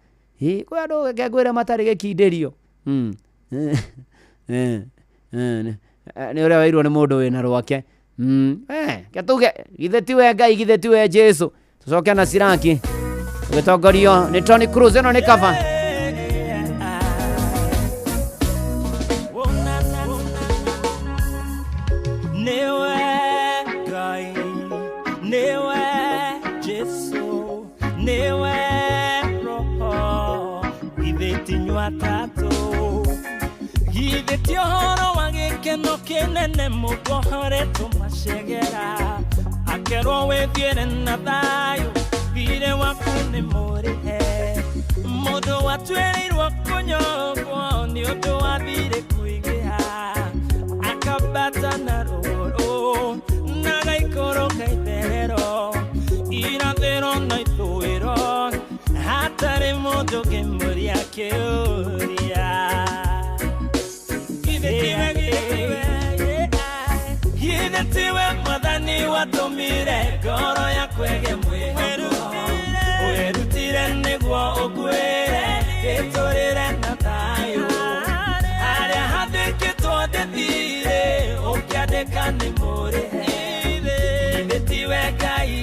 kwĩ andũ reke ngwĩre matarĩ gĩkindĩrio. Nĩ ũrĩa wairwo nĩ mũndũ wĩna rwake. Ke tuge githĩ tiwe Ngai, githĩ tiwe Jesu. Tũcoke na Siraki ũgĩtongorio nĩ Tony Cruz, ĩno nĩ cover. Niwe Ngai, niwe Jesu, niwe Roho, githĩ ti inyuĩ atatũ, githĩ ti ũhoro wa gĩkeno kĩnene mũndũ ohoretwo macegera, akerwo wĩthiĩre na thayũ, thirĩ waku nĩ mũrĩhe, mũndũ watuĩrĩirwo kũnyongwo nĩ ũndũ wa thirĩ kũingĩha, akambata na rũgũrũ na gaikũrũka itherero, irathĩro na ithũĩro, hatarĩ mũndũ ũngĩmũria kĩũria. Githĩ tiwe mwathani watũmire ngoro yaku ĩgĩe mwĩhoko, wĩrutire nĩguo ũkuĩre ĩtũrĩre na thayũ, harĩa handĩkĩtwo ndĩthire ũkĩandĩka nĩ mũrĩhe. Githĩ tiwe Ngai,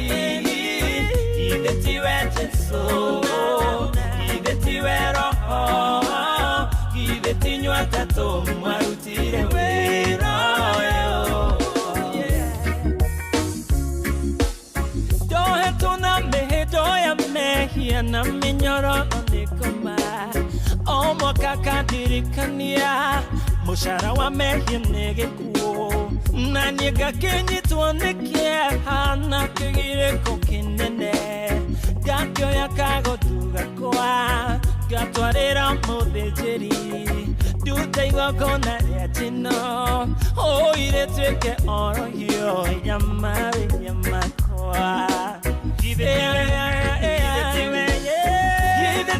githĩ tiwe Jesu, githĩ tiwe Roho, githĩ ti inyuĩ atatũ mwarutire wĩra ũyũ. Ndohetwo na mĩhĩndo ya mehia na mĩnyororo nĩ ngoma, o mwaka kandirikania mũcara wa mehia nĩ gĩkuũ, na niĩ ngakĩnyitwo nĩ kĩeha na kĩgirĩko kĩnene, ngakĩoya kagotu gakwa ngatwarĩra mũthĩnjĩri, ndute igongona rĩa njino ũire tuĩke orohio ya mawĩhia makwa. Githĩ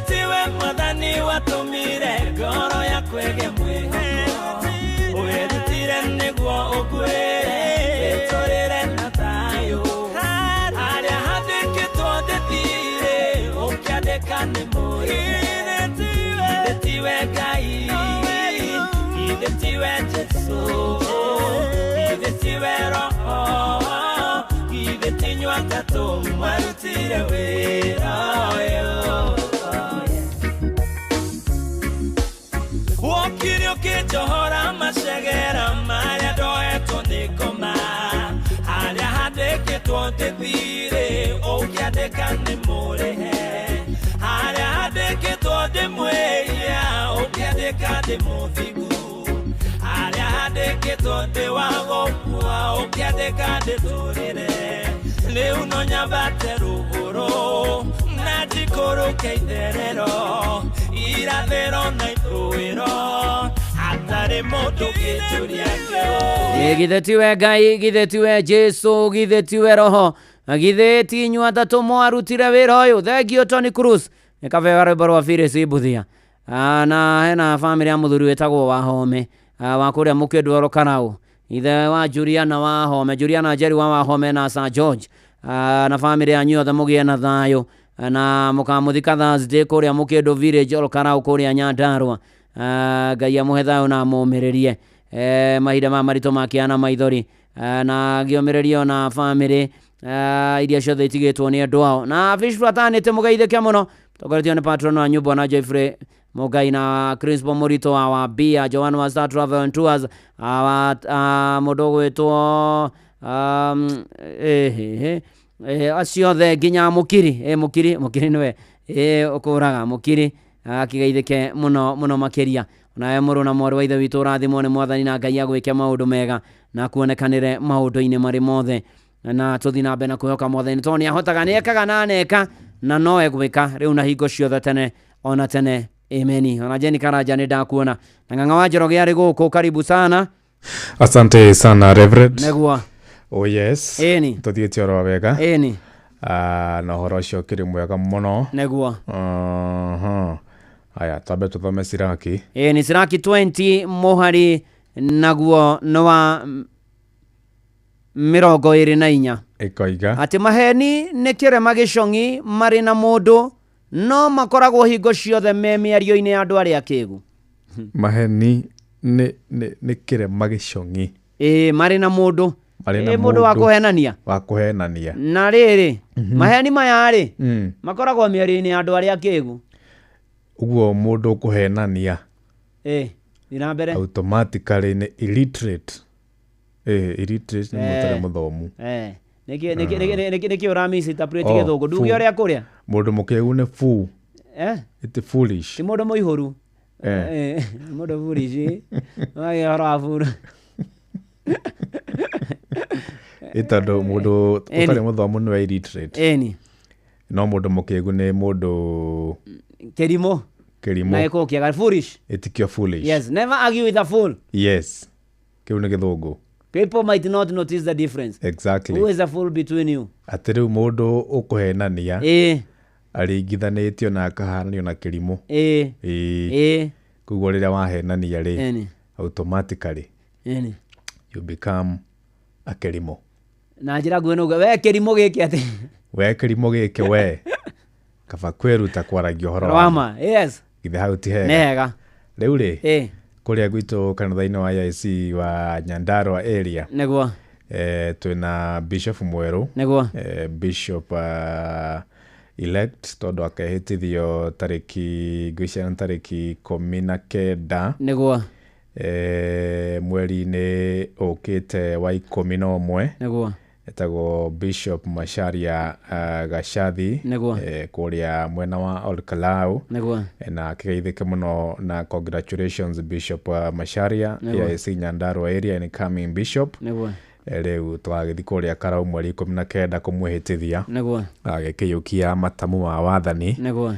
tiwe mwathani watũmire ngoro yaku ĩgĩe mwĩhoko, wĩrutire nĩguo ũkuĩre ĩtũrĩre na thayũ, harĩa handĩkĩtwo ndĩthire ũkĩandĩka nĩ mũrĩhe. Githĩ tiwe Ngai, githĩ tiwe Jesu, githĩ tiwe Roho, githĩ ti inyuĩ atatũ mwarutire wĩra ũyũ. Wokire ũkĩnjohora macegera ndĩmũrĩhe harĩa handĩkĩtwo ndĩmwĩhia ũkĩandĩka ndĩ mũthingu harĩa handĩkĩtwo ndĩ wa gũkua ũkĩandĩka ndĩtũrĩre rĩu no nyambate rũgũrũ na njikũrũke itherero irathĩro na ithũĩro hatarĩ mũndũ gĩtũria kĩo. Githĩ tiwe Ngai, githĩ tiwe Jesu, githĩ tiwe Roho, githĩ ti inyuĩ atatũ mwarutire wĩra ũyũ. Thengio Tony Cruz nĩ kabea rwĩmbo rwa Phyllis Mbuthia. Na hena bamĩrĩ ya mũthuri wĩtagwo Wahome, wa kũrĩa Mũkĩndwaro Karau, ithe wa Juliana Wahome, Juliana Njeri wa Wahome na Sir George, na bamĩrĩ yanyu yothe mũgĩe na thayũ, na mũkamũthika Thursday kũrĩa Mũkĩndũ Village Ol Karau kũrĩa Nyandarua. Ngai amũhe thayũ na amũmĩrĩrie mahinda ma maritũ makĩana maithori, na ngĩũmĩrĩrie ona bamĩrĩ iria ciothe itigĩtwo nĩ andũ ao. Na Fish Fraternity mũgeithĩke mũno, tongoretio nĩ patron wa nyũmba na Jeffrey Mugai na Crispo Mũritũ wa Wambia, Joan wa Star Travel and Tours, wa mũndũ ũgwĩtwo acio othe nginya Mũkiri, Mũkiri Mũkiri nĩwe ũkũraga Mũkiri, akĩgeithĩke mũno mũno makĩria. Onawe mũrũ na mwarĩ wa ithe witũ ũrathimwo nĩ Mwathani na Ngai agwĩke maũndũ mega na kuonekanĩre maũndũ-inĩ marĩ mothe, na tũthiĩ na mbere na kwĩhoka Mwathani tondũ nĩ ahotaga, nĩ ekaga na aneka na no egwĩka rĩu na hingo ciothe tene ona tene. Ameni. Ona Jeni Karanja nĩ ndakuona na Ng'ang'a wa Njoroge arĩ gũkũ, karibu sana. Asante sana Reverend. Nĩguo. Oh yes. Ĩni. Tũthiĩte oro wega. Ĩni. Na ũhoro ũcio ũkĩrĩ mwega mũno. Nĩguo. Aya, twambe tũthome Siraki. Ĩni, Siraki 20 mũhari naguo nĩ wa 24. Ĩkoiga atĩ maheni nĩ kĩrema gĩcong'i marĩ na mũndũ, no makoragwo hingo ciothe me mĩario-inĩ ya andũ arĩa akĩgu. Maheni nĩ kĩrema gĩcong'i. Ĩĩ, marĩ na mũndũ. Ĩ mũndũ wa kũhenania. Wa kũhenania. Na rĩrĩ, maheni maya rĩ, makoragwo mĩario-inĩ ya andũ arĩa akĩgu. Ũguo mũndũ ũkũhenania. Ĩĩ, thiĩ na mbere. Automatically nĩ illiterate. Illiterate nĩ mũndũ ũtarĩ mũthomu. Nĩkĩ ũramisinterpret gĩthũngũ? Nduge ũrĩa kũrĩa. Mũndũ mũkĩgu nĩ fool. It's foolish. Ti mũndũ mũihũru. Mũndũ foolish. Wagĩa ũhoro wa fool. Ĩ tondũ mũndũ ũtarĩ mũthomu nĩwe illiterate. Ĩni. No mũndũ mũkĩgu nĩ mũndũ kĩrimũ. Kĩrimũ. Na gĩkũyũ kĩega, foolish. Ĩtikio foolish. Yes, never argue with a fool. Yes. Kĩu nĩ gĩthũngũ. People might not notice the difference. Exactly. Who is a fool between you? Atĩ rĩu mũndũ ũkũhenania aringithanĩtio na akahananio na kĩrimũ. Ĩĩ. Koguo rĩrĩa wahenania rĩ, automatically you become a kĩrimũ. Na njĩra nguhĩ nĩuga we kĩrimũ gĩkĩ atĩ. We kĩrimũ gĩkĩ we. Kaba kwĩruta kwaragia ũhoro wa ma. Yes. Githĩ hau ti hega? Nĩ hega. Rĩu rĩ, kũrĩa gwitũ kanitha-inĩ wa AIC wa Nyandarua area. Nĩguo. Twĩna bishop mwerũ. Nĩguo. Bishop elect tondũ akehĩtithio tarĩki ngwĩciria nĩ tarĩki 19. Nĩguo. Mweri-inĩ ũkĩte wa 11. Nĩguo. Etagwo Bishop Macharia Gachathi. Nĩguo. Kũrĩa mwena wa Ol Kalou. Nĩguo. Na akĩgeithĩke mũno na congratulations Bishop Macharia. AIC Nyandarua area incoming bishop. Nĩguo. Rĩu twagĩthiĩ kũrĩa Karau mweri 19 kũmwĩhĩtithia. Nĩguo. Agĩkĩiyũkia matamu ma wathani. Nĩguo.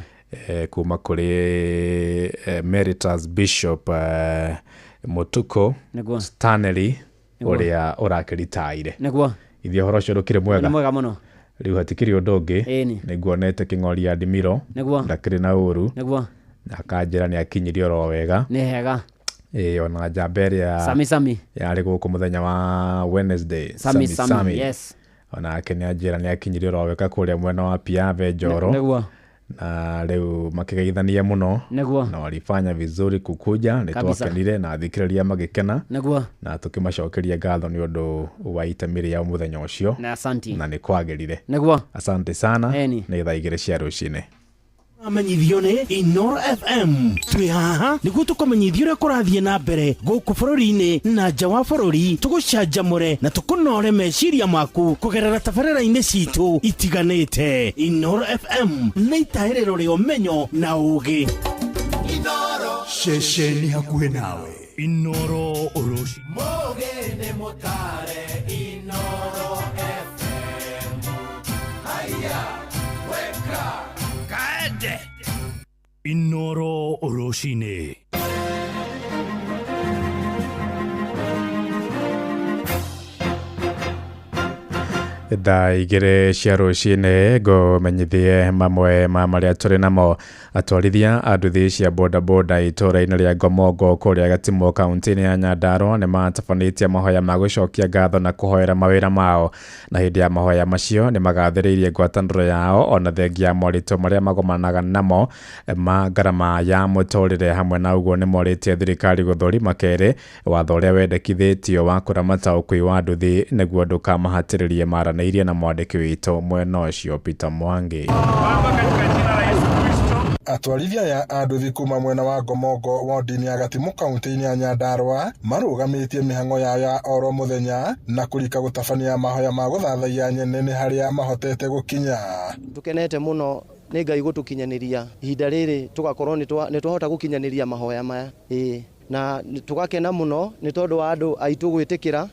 Kuma kũrĩ Emeritus Bishop Mutuku Stanley ũrĩa ũrakĩritaire. Nĩguo. Ithuĩ ũhoro ũcio ndũkĩrĩ mwega. Nĩ mwega mũno. Rĩu hatikĩrĩ ũndũ ũngĩ. Nĩnguonete kĩng'ori ya Ndimiro. Nĩguo. Ndakĩrĩ na ũru. Nĩguo. Na akanjĩra nĩ akinyirie oro wega. Nĩ hega. Ĩĩ, ona njamba ĩrĩa Sami Sami yarĩ gũkũ mũthenya wa Wednesday. Sami Sami, yes. Onake nĩ anjĩra nĩ akinyirie oro wega kũrĩa mwena wa Piave Njoro. Nĩguo. Na rĩu makĩgeithania mũno. Nĩguo. Na walifanya vizuri kukuja, nĩ twakenire na athikĩrĩria magĩkena. Nĩguo. Na tũkĩmacokeria ngatho nĩ ũndũ wa itemi rĩao mũthenya ũcio. Na asanti. Na nĩ kwagĩrire. Nĩguo. Asante sana. Eni. Nĩ thaa 2 cia rũcinĩ. Amenyithio nĩ Inoro FM. Twĩ haha nĩguo tũkũmenyithia ũrĩa kũrathiĩ na mbere gũkũ bũrũri-inĩ na nja wa bũrũri, tũgũcanjamũre na tũkũnore meciria maku kũgerera tabarĩra-inĩ citũ itiganĩte. Inoro FM nĩ itahĩrĩro rĩa ũmenyo na ũũgĩ. Ceceni hakuhĩ nawe. Inoro rũcinĩ. Mũgĩ mũtare Inoro FM. Haya, weka kaende. Inoro rũcinĩ. Thaa 2 cia rũcinĩ ngũmenyithie mamwe ma marĩa tũrĩ namo. Atwarithia a nduthi cia bodaboda itũũra-inĩ rĩa Ngomongo kũrĩa Gatimu kaunti-inĩ ya Nyandarua nĩ matabanĩtie mahoya ma gũcokia ngatho na kũhoera mawĩra mao, na hĩndĩ ya mahoya macio nĩ magathĩrĩirie ngwatanĩro yao ona thengia ya moritũ marĩa magomanaga namo ma ngarama ya mũtũrĩre. Hamwe na ũguo nĩ morĩtie thirikari gũthũrima kerĩ watho ũrĩa wendekithĩtio wa kũramata ũkui wa nduthi nĩguo ndũkamahatĩrĩrie. Maranĩirie na mwandĩki witũ mwena ũcio Peter Mwangi. Atwarithia aya a nduthi kuma mwena wa Ngomongo wodi-inĩ ya Gatimu kaunti-inĩ ya Nyandarua marũgamĩtie mĩhang'o yao ya oro mũthenya na kũrika gũtabania mahoya ma gũthathaiya nyene nĩ harĩa mahotete gũkinya. Tũkenete mũno nĩ Ngai gũtũkinyanĩria ihinda rĩrĩ, tũgakorwo nĩ twahota gũkinyanĩria mahoya maya, ĩĩ, na tũgakena mũno nĩ tondũ wa andũ aitũ gwĩtĩkĩra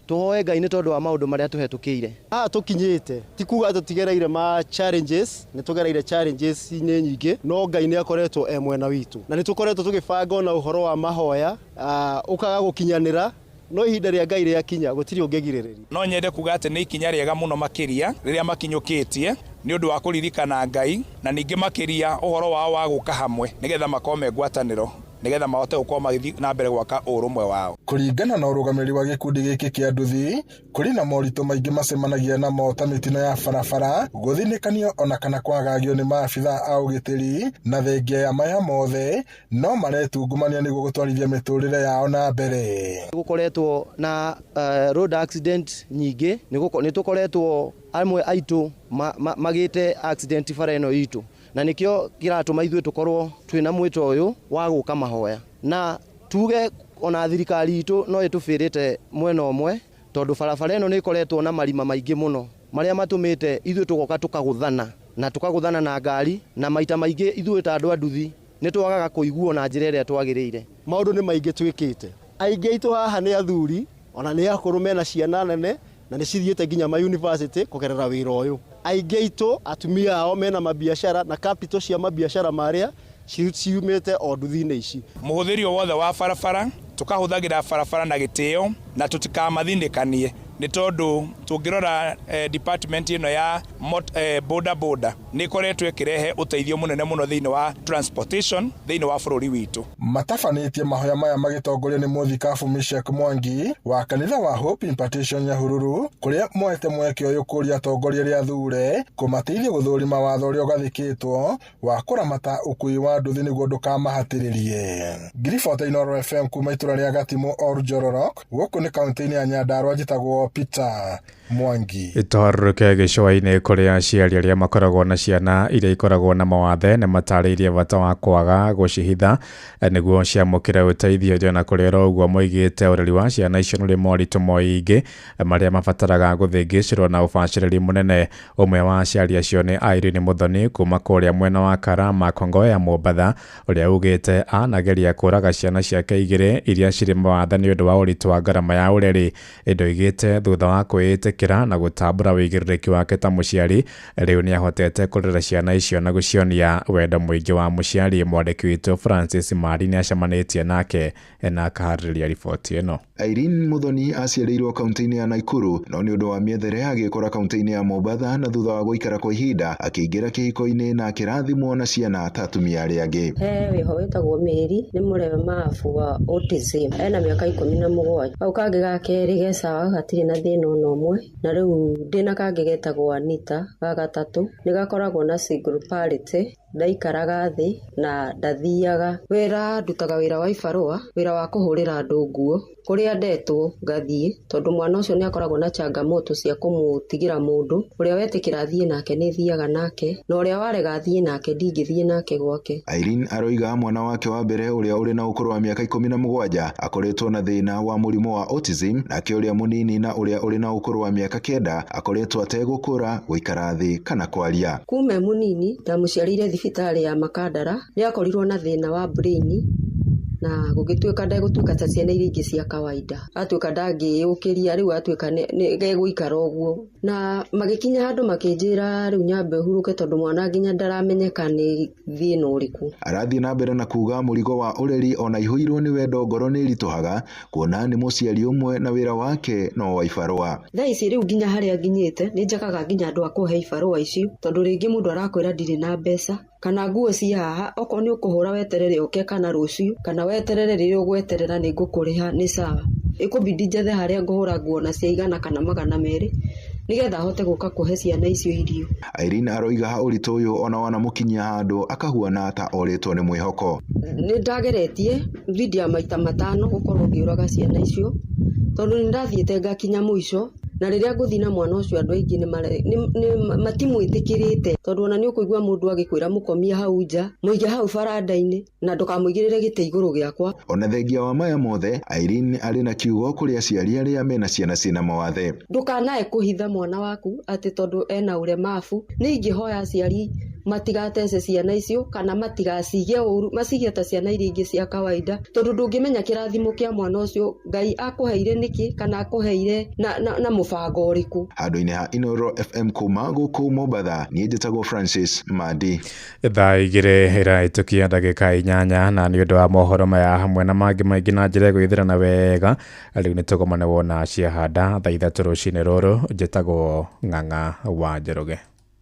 tũhoe Ngai nĩ tondũ wa maũndũ marĩa tũhetũkĩire. Haha tũkinyĩte ti kuga tũtigereire ma challenges, nĩ tũgereire challenges nĩ nyingĩ, no Ngai nĩ akoretwo e mwena witũ, na nĩ tũkoretwo tũgĩbanga ona ũhoro wa mahoya, ũkaga gũkinyanĩra, no ihinda rĩa Ngai rĩakinya gũtirĩ ũngĩgirĩrĩria. No nyende kuga atĩ nĩ ikinya rĩega mũno makĩria rĩrĩa makinyũkĩtie nĩ ũndũ wa kũririkana Ngai, na ningĩ makĩria ũhoro wao wa gũka hamwe nĩgetha makorwo me ngwatanĩro, nĩgetha mahote gũkorwo magĩthiĩ na mbere gwaka ũrũmwe wao. Kũringana na ũrũgamĩrĩri wa gĩkundi gĩkĩ kĩa nduthi, kũrĩ na moritũ maingĩ macemanagia namo ta mĩtino ya barabara, gũthinĩkanio ona kana kwagagio nĩ maabithaa a ũgitĩri, na thengia ya maya mothe no maretungumania nĩguo gũtwarithia mĩtũrĩre yao na mbere. Gũkoretwo na road accident nyingĩ, nĩ tũkoretwo amwe aitũ magĩte accident bara ĩno itũ, na nĩkĩo kĩratũma ithuĩ tũkorwo twĩna mwĩto ũyũ wa gũka mahoya, na tuge ona thirikari itũ no ĩtũbĩrĩte mwena ũmwe, tondũ barabara ĩno nĩ ĩkoretwo na marima maingĩ mũno marĩa matũmĩte ithuĩ tũgoka tũkagũthana na tũkagũthana na ngari, na maita maingĩ ithuĩ ta andũ a nduthi nĩ twagaga kũiguo na njĩra ĩrĩa twagĩrĩire. Maũndũ nĩ maingĩ twĩkĩte, aingĩ aitũ haha nĩ athuri ona nĩ akũrũ mena ciana nene na nĩ cithiĩte nginya ma university kũgerera wĩra ũyũ. Aingĩ aitũ atumia ao mena mabiacara na capital cia mabiacara marĩa ciumĩte o nduthi-inĩ ici. Mũhũthĩri o wothe wa barabara tũkahũthagĩra barabara na gĩtĩo na tũtikamathinĩkanie, nĩ tondũ tũngĩrora department ĩno ya boda boda nĩ ĩkoretwo ĩkĩrehe ũteithio mũnene mũno thĩinĩ wa transportation thĩinĩ wa bũrũri witũ. Matabanĩtie mahoya maya magĩtongorio nĩ mũthikabu Mishek Mwangi wa kanitha wa Hope Impartation Nyahururu, kũrĩa moete mweke ũyũ kũria atongoria arĩa athure kũmateithia gũthũrima watho ũrĩa ũgathĩkĩtwo wa kũramata ũkui wa nduthi nĩguo ndũkamahatĩrĩrie. Ngiribota Inoro FM kuma itũra rĩa Gatimu or Njororok, gũkũ nĩ kaunti-inĩ ya Nyandarua, njĩtagwo Peter Mwangi. Twarũke gĩcũa-inĩ kũrĩa aciari arĩa makoragwo na ciana iria ikoragwo na mawathe nĩ matarĩirie bata wa kwaga gũcihitha nĩguo ciamũkĩre ũteithio, na kũrĩ oro ũguo moigĩte ũreri wa ciana icio nĩ ũrĩ moritũ maingĩ marĩa mabataraga gũthĩngĩcĩrwo na ũbacĩrĩri mũnene. Ũmwe wa aciari acio nĩ Irene Muthoni kuma kũrĩa mwena wa Karama Kongoya Mombatha, ũrĩa ugĩte anageria kũraga ciana ciake igĩrĩ iria cirĩ mawathe nĩ ũndũ wa ũritũ wa ngarama ya ũreri. Ĩndĩ oigĩte thutha wa kwĩĩtĩkĩra na gũtambũra wĩigĩrĩrĩki wake ta mũciari, rĩu nĩ ahotete kũrera ciana icio na gũcionia wendo mũingĩ wa mũciari. Mwandĩki witũ Francis Mari nĩ acemanĩtie nake na akaharĩrĩria riboti ĩno. Irene Muthoni aciarĩirwo kaunti-inĩ ya Nakuru, no nĩ ũndũ wa mĩethere agĩkora kaunti-inĩ ya Mombatha, na thutha wa gũikara kwa ihinda akĩingĩra kĩhiko-inĩ na akĩrathimwo na ciana ta atumia arĩa angĩ. He wĩho wĩtagwo Mary, nĩ mũlemavu wa autism, ena mĩaka 17. Kau kangĩ ga kerĩ ge sawa, gatirĩ na thĩna ona ũmwe, na rĩu ndĩna kangĩ getagwo Anita ga gatatũ, nĩ gakoragwo na cerebral palsy, Ndaikaraga thĩ na ndathiaga. Wĩra ndutaga wĩra wa ibarũa, wĩra wa kũhũrĩra andũ nguo. Kũrĩa ndetwo ngathiĩ, tondũ mwana ũcio nĩ akoragwo na changamoto cia kũmũtigĩra mũndũ. Ũrĩa wetĩkĩra thiĩ nake nĩ thiaga nake, na ũrĩa warega thiĩ nake ndingĩthiĩ nake gwake. Irene aroiga mwana wake wa mbere ũrĩa ũrĩ na ũkũrũ wa mĩaka 17 akoretwo na thĩna wa mũrimũ wa autism, nake ũrĩa mũnini na ũrĩa ũrĩ na ũkũrũ wa mĩaka 9 akoretwo ategũkũra, gũikara thĩ kana kwaria. Kuma e mũnini ndamũciarĩire thibitarĩ ya Makandara, nĩ akorirwo na thĩna wa brain na gũgĩtuĩka ndegũtuĩka ta ciana iria ingĩ cia kawaida. Atuĩka ndangĩyũkĩria, rĩu atuĩka gegũikara ũguo. Na magĩkinya handũ makĩnjĩra rĩu nyambe hurũke tondũ mwana nginya ndaramenyeka nĩ thĩna ũrĩkũ. Arathiĩ na mbere na kuga mũrigo wa ũreri ona ihũirwo nĩ wendo ngoro nĩ ĩritũhaga kuona nĩ mũciari ũmwe na wĩra wake no wa ibarũa. Thaa ici rĩu nginya harĩa nginyĩte nĩ njagaga nginya andũ a kũhe ibarũa icio, tondũ rĩngĩ mũndũ arakwĩra ndirĩ na mbeca kana nguo ci haha, okorwo nĩ ũkũhũra weterere ũke kana rũciũ, kana weterere rĩrĩa ũgweterera nĩ ngũkũrĩha nĩ sawa. Ĩkũbidi njethe harĩa ngũhũra nguo na cia 100 kana 200 nĩgetha ahote gũka kũhe ciana icio irio. Irene aroiga ũritũ ũyũ ona wanamũkinyia handũ akahuana ta orĩtwo nĩ mwĩhoko. Nĩ ndageretie dhidi ya maita 5 gũkorwo ngĩũraga ciana icio, tondũ nĩ ndathiĩte ngakinya mũico. Na rĩrĩa ngũthiĩ na mwana ũcio andũ aingĩ matimwĩtĩkĩrĩte, tondũ ona nĩ ũkũigua mũndũ agĩkwĩra mũkomie hau nja, mũige hau baranda-inĩ na ndũkamũigĩrĩre gĩtĩ igũrũ gĩakwa. Ona thengia wa maya mothe, Irene arĩ na kiugo kũrĩ aciari arĩa mena ciana ciĩna mawathe. Ndũkanae kũhitha mwana waku atĩ tondũ ena ũlemavu. Nĩ ingĩhoya aciari matigatece ciana icio kana matigacige ũru, macige ta ciana iria ingĩ cia kawaida, tondũ ndũngĩmenya kĩrathimo kĩa mwana ũcio Ngai akũheire nĩkĩ kana akũheire na mũbango ũrĩkũ. Handũ-inĩ ha Inooro FM kuma gũkũ Mombatha, niĩ njĩtagwo Francis Mandi. Thaa 2 ĩrahĩtũkia ndagĩka 8, na nĩ ũndũ wa mohoro maya hamwe na mangĩ maingĩ na njĩra ĩgũgĩthira wega, rĩu nĩ tũgomane wona ciahanda thaa 3 rũcinĩ rũrũ. Njĩtagwo Ng'ang'a wa Njoroge.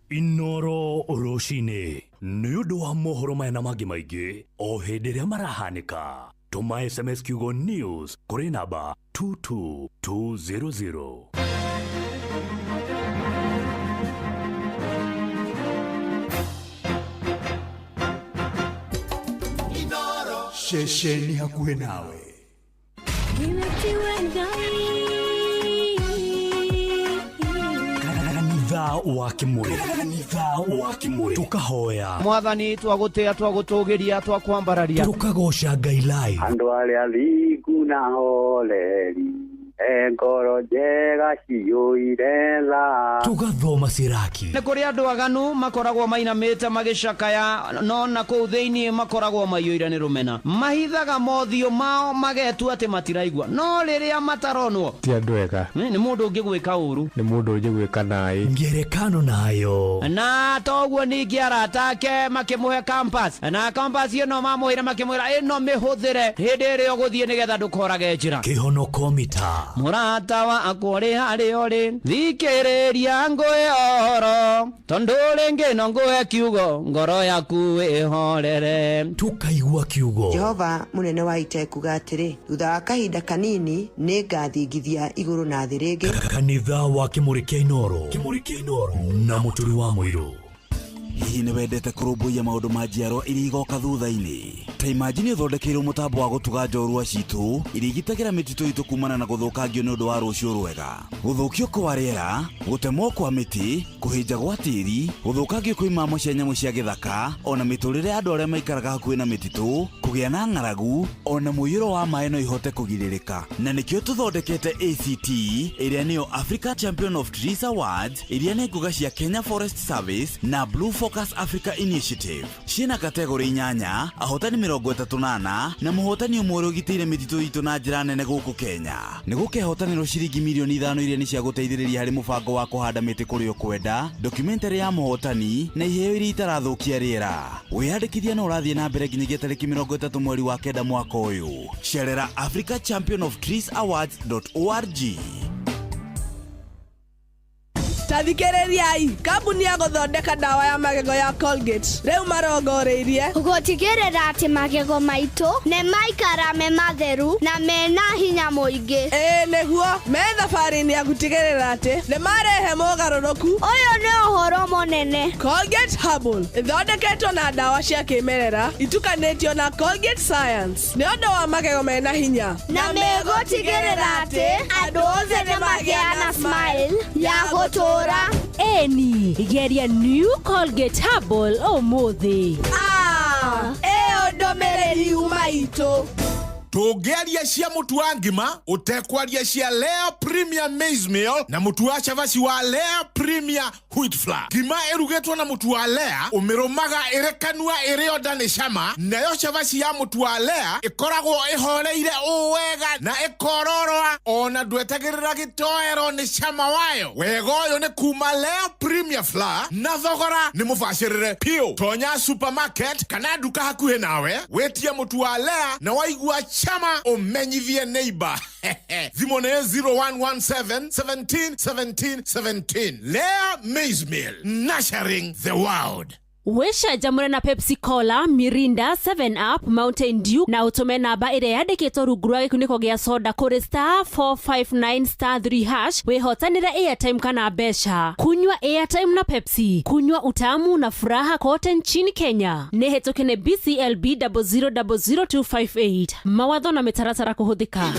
Inooro rũcinĩ nĩ ũndũ wa mohoro maya na mangĩ maingĩ o hĩndĩ ĩrĩa marahanĩka. Tũma SMS kiugo news kũrĩ namba 22200. Ceceni hakuhĩ nawe. Kanitha wa Kimuri, kanitha wa Kimuri, tukahoya Mwathani, twagũtĩa, twagũtũgĩria, twakwambararia, tukagoca Ngai live. Andũ arĩa athingu na horeri, ngoro njega ciyũire tha. Tugathoma Siraki. Nĩ kũrĩ andũ aganu makoragwo mainamĩte magĩcakaya, no na kũu thĩinĩ makoragwo maiyũire nĩ rũmena. Mahithaga mothiũ mao magetua atĩ matiraigua, no rĩrĩa mataronwo ti andũ ega. Nĩ mũndũ ũngĩgwĩka ũru, nĩ mũndũ ũngĩgwĩka naĩ. Ngerekano nayo. Na toguo ningĩ arata ake makĩmũhe compass, na compass ĩno mamũheire makĩmwĩra ĩno mĩhũthĩre hĩndĩ ĩrĩa ũgũthiĩ nĩgetha ndũkorage njĩra. Kĩhonoko mita. Mũrata wakwa ũrĩ harĩa ũrĩ, thikĩrĩria ngũhe ũhoro, tondũ rĩngĩ no ngũhe kiugo, ngoro yaku ĩhorere. Tukaigua kiugo. Jehova mũnene wa ita ekuga atĩrĩ, thutha wa kahinda kanini nĩ ngathingithia igũrũ na thĩ rĩngĩ. Kanitha wa Kimuri kĩa Inooro, Kimuri kĩa Inooro na Mũturi wa Mũirũ. Hihi nĩ wendete kũrũmbũiya maũndũ ma njiarwa iria igoka thutha-inĩ? Ta imagine ũthondekeirwo mũtambo wa gũtuga njorua citũ iria igitagĩra mĩtitũ itũ kumana na gũthũkangio nĩ ũndũ wa rũciũ rwega. Gũthũkio kwa rĩera, gũtemwo kwa mĩtĩ, kũhĩnja gwa tĩri, gũthũkangio kwa imamo cia nyamũ cia gĩthaka, ona mĩtũrĩre ya andũ arĩa maikaraga hakuhĩ na mĩtitũ, kũgĩa na ng'aragu, ona mũiyũro wa maĩ no ihote kũgirĩrĩka. Na nĩkĩo tũthondekete ACT, ĩrĩa nĩyo Africa Champion of Trees Awards, iria nĩ ngũga cia Kenya Forest Service na Blue Focus Africa Initiative. Ciĩna kategori 8, ahotani 34 na mũhotani ũmwe ũrĩa ũgitĩire mĩtitũ itũ na njĩra nene gũkũ Kenya. Nĩ gũkehotanĩrwo ciringi mirioni 5 iria nĩ cia gũteithĩrĩria harĩ mũbango wa kũhanda mĩtĩ kũrĩa ũkwenda, documentary ya mũhotani na iheo iria itarathũkia rĩera. Wĩyandĩkithia no ũrathiĩ na mbere nginyagia tarĩki 30 mweri wa 9 mwaka ũyũ. Cerera Africa Champion of Trees Awards.org. Ta thikĩrĩriai, kambuni ya gũthondeka ndawa ya magego ya Colgate rĩu marongoreirie gũtigĩrĩra atĩ magego maitũ nĩ maikara me matheru na mena hinya mũingĩ. Ĩĩ nĩguo, me thabarĩ-inĩ ya gũtigĩrĩra atĩ nĩ marehe mogarũrũku. Ũyũ nĩ ũhoro mũnene. Colgate Herbal ĩthondeketwo na ndawa cia kĩmerera itukanĩtio na Colgate Science nĩ ũndũ wa magego mena hinya, na megũtigĩrĩra atĩ andũ othe nĩ magĩa na smile ya gũtũũra. Eni, geria new Colgate Herbal ũmũthĩ. Ĩyo ndũmĩrĩri yuma itũ. Tũngĩaria cia mũtu wa ngima ũtekwaria cia Lea Premier Maize Meal na mũtu wa cabaci wa Lea Premier Wheat Flour. Ngima ĩrugĩtwo na mũtu wa Lea ũmĩrũmaga ĩrĩ kanua ĩrĩ onda nĩ cama, nayo cabaci ya mũtu wa Lea ĩkoragwo ĩhoreire ũũ wega na ĩkororoa ona ndwetagĩrĩra gĩtoero nĩ cama wayo. Wega ũyũ nĩ kuma Lea Premier Flour na thogora nĩ mũbacĩrĩre piũ. Tonya supermarket kana nduka hakuhĩ nawe wĩtie mũtu wa Lea na waigua chama umenyithie neighbor. Thimũ nĩ 0117 17 17 17. Lea Maize Meal, nurturing the world. Wĩcanjamũre na Pepsi Cola, Mirinda, 7 Up, Mountain Dew na ũtũme namba ĩrĩa yandĩkĩtwo rungu rwa gĩkunĩko gĩa soda kũrĩ *459*3# wĩhotanĩre airtime kana mbeca. Kunywa airtime na Pepsi, kunywa utamu na furaha kote nchini Kenya. Nĩ hetũke nĩ BCLB 0000258. Mawatho na mĩtaratara kũhũthĩka.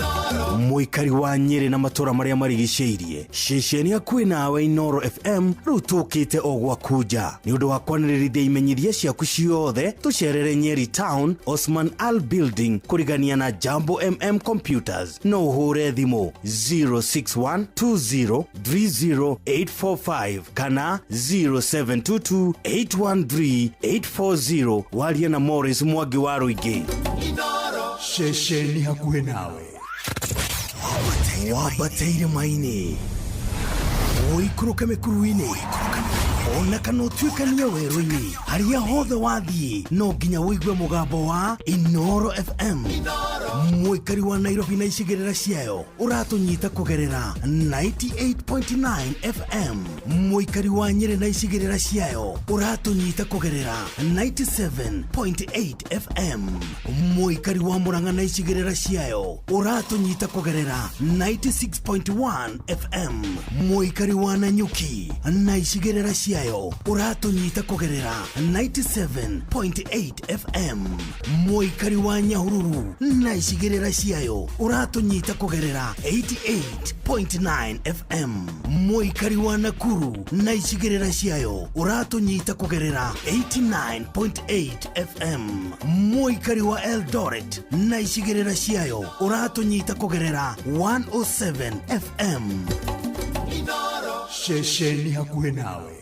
Mũikari wa Nyĩrĩ na matũra marĩa marigicĩirie, ceceni hakuhĩ nawe Inoro FM rĩu tũkĩte o gwaku nja nĩ ũndũ wa kwanĩrĩrithia imenyithia ciaku ciothe. Tũcerere Nyeri Town, Osman Al Building, kũrigania na Jambo MM Computers. No ũhũre thimũ 0612030845 kana 0722813840 warie na Morris Mwangi wa Rũingĩ. Ceceni hakuhĩ nawe, wambateire maini, ũikũrũke mĩkuru-inĩ, ona kana ũtuĩkanie werũ-inĩ, harĩa hothe wathiĩ no nginya ũigue mũgambo wa Inoro FM. Mũikari wa Nairobi na icigĩrĩra ciayo ũratũnyita kũgerera 98.9 FM. Mũikari wa Nyĩrĩ na icigĩrĩra ciayo ũratũnyita kũgerera 97.8 FM. Mũikari wa Murang'a na icigĩrĩra ciayo ũratũnyita kũgerera 96.1 FM. Mũikari wa Nanyuki na icigĩrĩra ciayo ũratũnyita kũgerera 97.8 FM. Mũikari wa Nyahururu na icigĩrĩra ciayo ũratũnyita kũgerera 88.9 FM. Mũikari wa Nakuru na icigĩrĩra ciayo ũratũnyita kũgerera 89.8 FM. Mũikari wa Eldoret na icigĩrĩra ciayo ũratũnyita kũgerera 107 FM. Ceceni hakuhĩ nawe.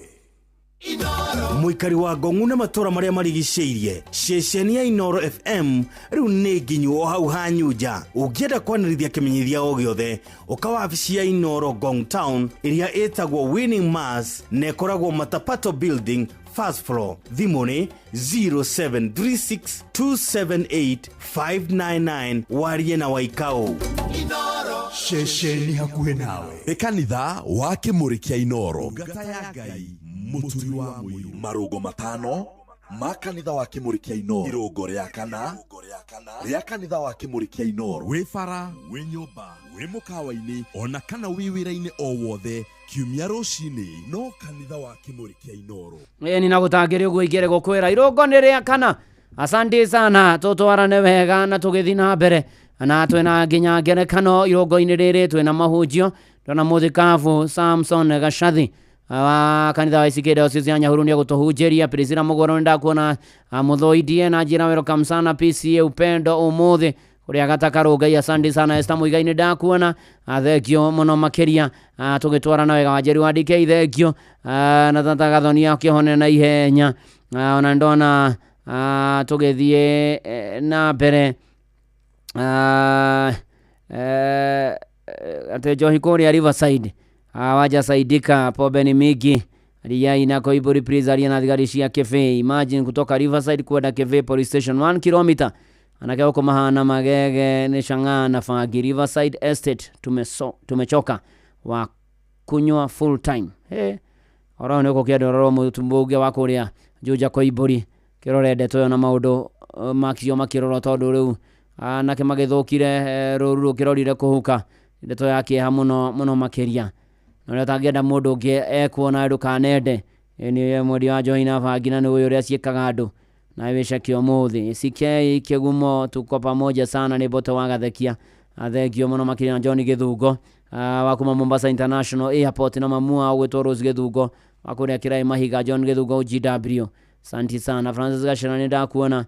Mũikari wa Ngong'u na matũra marĩa marigicĩirie, ceceni ya Inoro FM rĩu nĩ nginyu o hau hanyu nja. Ũngĩenda kwanĩrithia kĩmenyithia o gĩothe, ũka wabici ya Inoro Ngong Town ĩrĩa ĩtagwo Winning Mass na ĩkoragwo Matapato Building, first floor. Thimũ nĩ 0736278599 warie na Waikau. Ceceni hakuhĩ nawe nĩ kanitha wa Kĩmũrĩ kĩa Inoro, ngata ya Ngai, mũturi wa mũiru. Marũngo matano ma kanitha wa Kĩmũrĩ kĩa Inoro, irũngo rĩa kana rĩa kanitha wa Kĩmũrĩ kĩa Inoro. Wĩ bara, wĩ nyũmba, wĩ mũkawa-inĩ, ona kana wĩ wĩra-inĩ o wothe, kiumia rũcinĩ no kanitha wa Kĩmũrĩ kĩa Inoro. Ĩni na gũtangĩrĩ ũguo ingĩrĩ gũkwĩra irũngo nĩ rĩa kana. Asante sana, tũtwarane wega na tũgĩthiĩ na mbere na twĩna nginya ngerekano irũngo-inĩ rĩrĩ, twĩna mahunjio. Ndona mũthikabu Samson Gacathi wa kanitha wa ICK Diocese ya Nyahururu nĩ egũtũhunjĩria. Priscilla Mũgoro nĩ ndakuona, mũthũindie na njĩra welcome sana PCA Upendo ũmũthĩ kũrĩa Gatakarũ. Asante sana. Esther Muigai nĩ ndakuona, thengio mũno makĩria, tũgĩtwarana wega. Wanjeri wa DK thengio, na tata Gathonia akĩhone na ihenya. Ona ndona tũgĩthiĩ na mbere atĩ njohi kũrĩa Riverside hawajasaidika, pombe ni mingi. Ria inako Ibori Please aria na thigari cia Kĩbĩĩ. Imagine kutoka Riverside kwenda Kĩbĩĩ Police Station 1 kilomita, anake huko mahana magege nĩ chang'aa na bangi. Riverside Estate tumechoka wa Kunywa full time. Hey. Oro nĩ ũgũkĩenda ũrorwo mũmbunge wa kũrĩa Juja Koimbũri kĩrore ndeto ĩyo na maũndũ makio makĩrorwo tondũ rĩu anake magĩthũkire rũru rũkĩrorire kũhuka ndeto ya kĩeha mũno mũno makĩria na ũrĩa ũtangĩenda mũndũ ũngĩ ekwo na ndũkanende nĩ mwendia wa njohi na bangi na nĩ ũĩ ũrĩa ciĩkaga andũ na wĩceke ũmũthĩ. CK Kĩgumo tuko pamoja sana nĩ Mboto wa Gathekia thengio mũno makĩria na John Gĩthungo wa kuma Mombasa International Airport na mamua ũgwĩtwo Rose Gĩthungo wa kũrĩa Kĩraĩ Mahiga John Gĩthungo GW santi sana. Francis Gacera nĩ ndakuona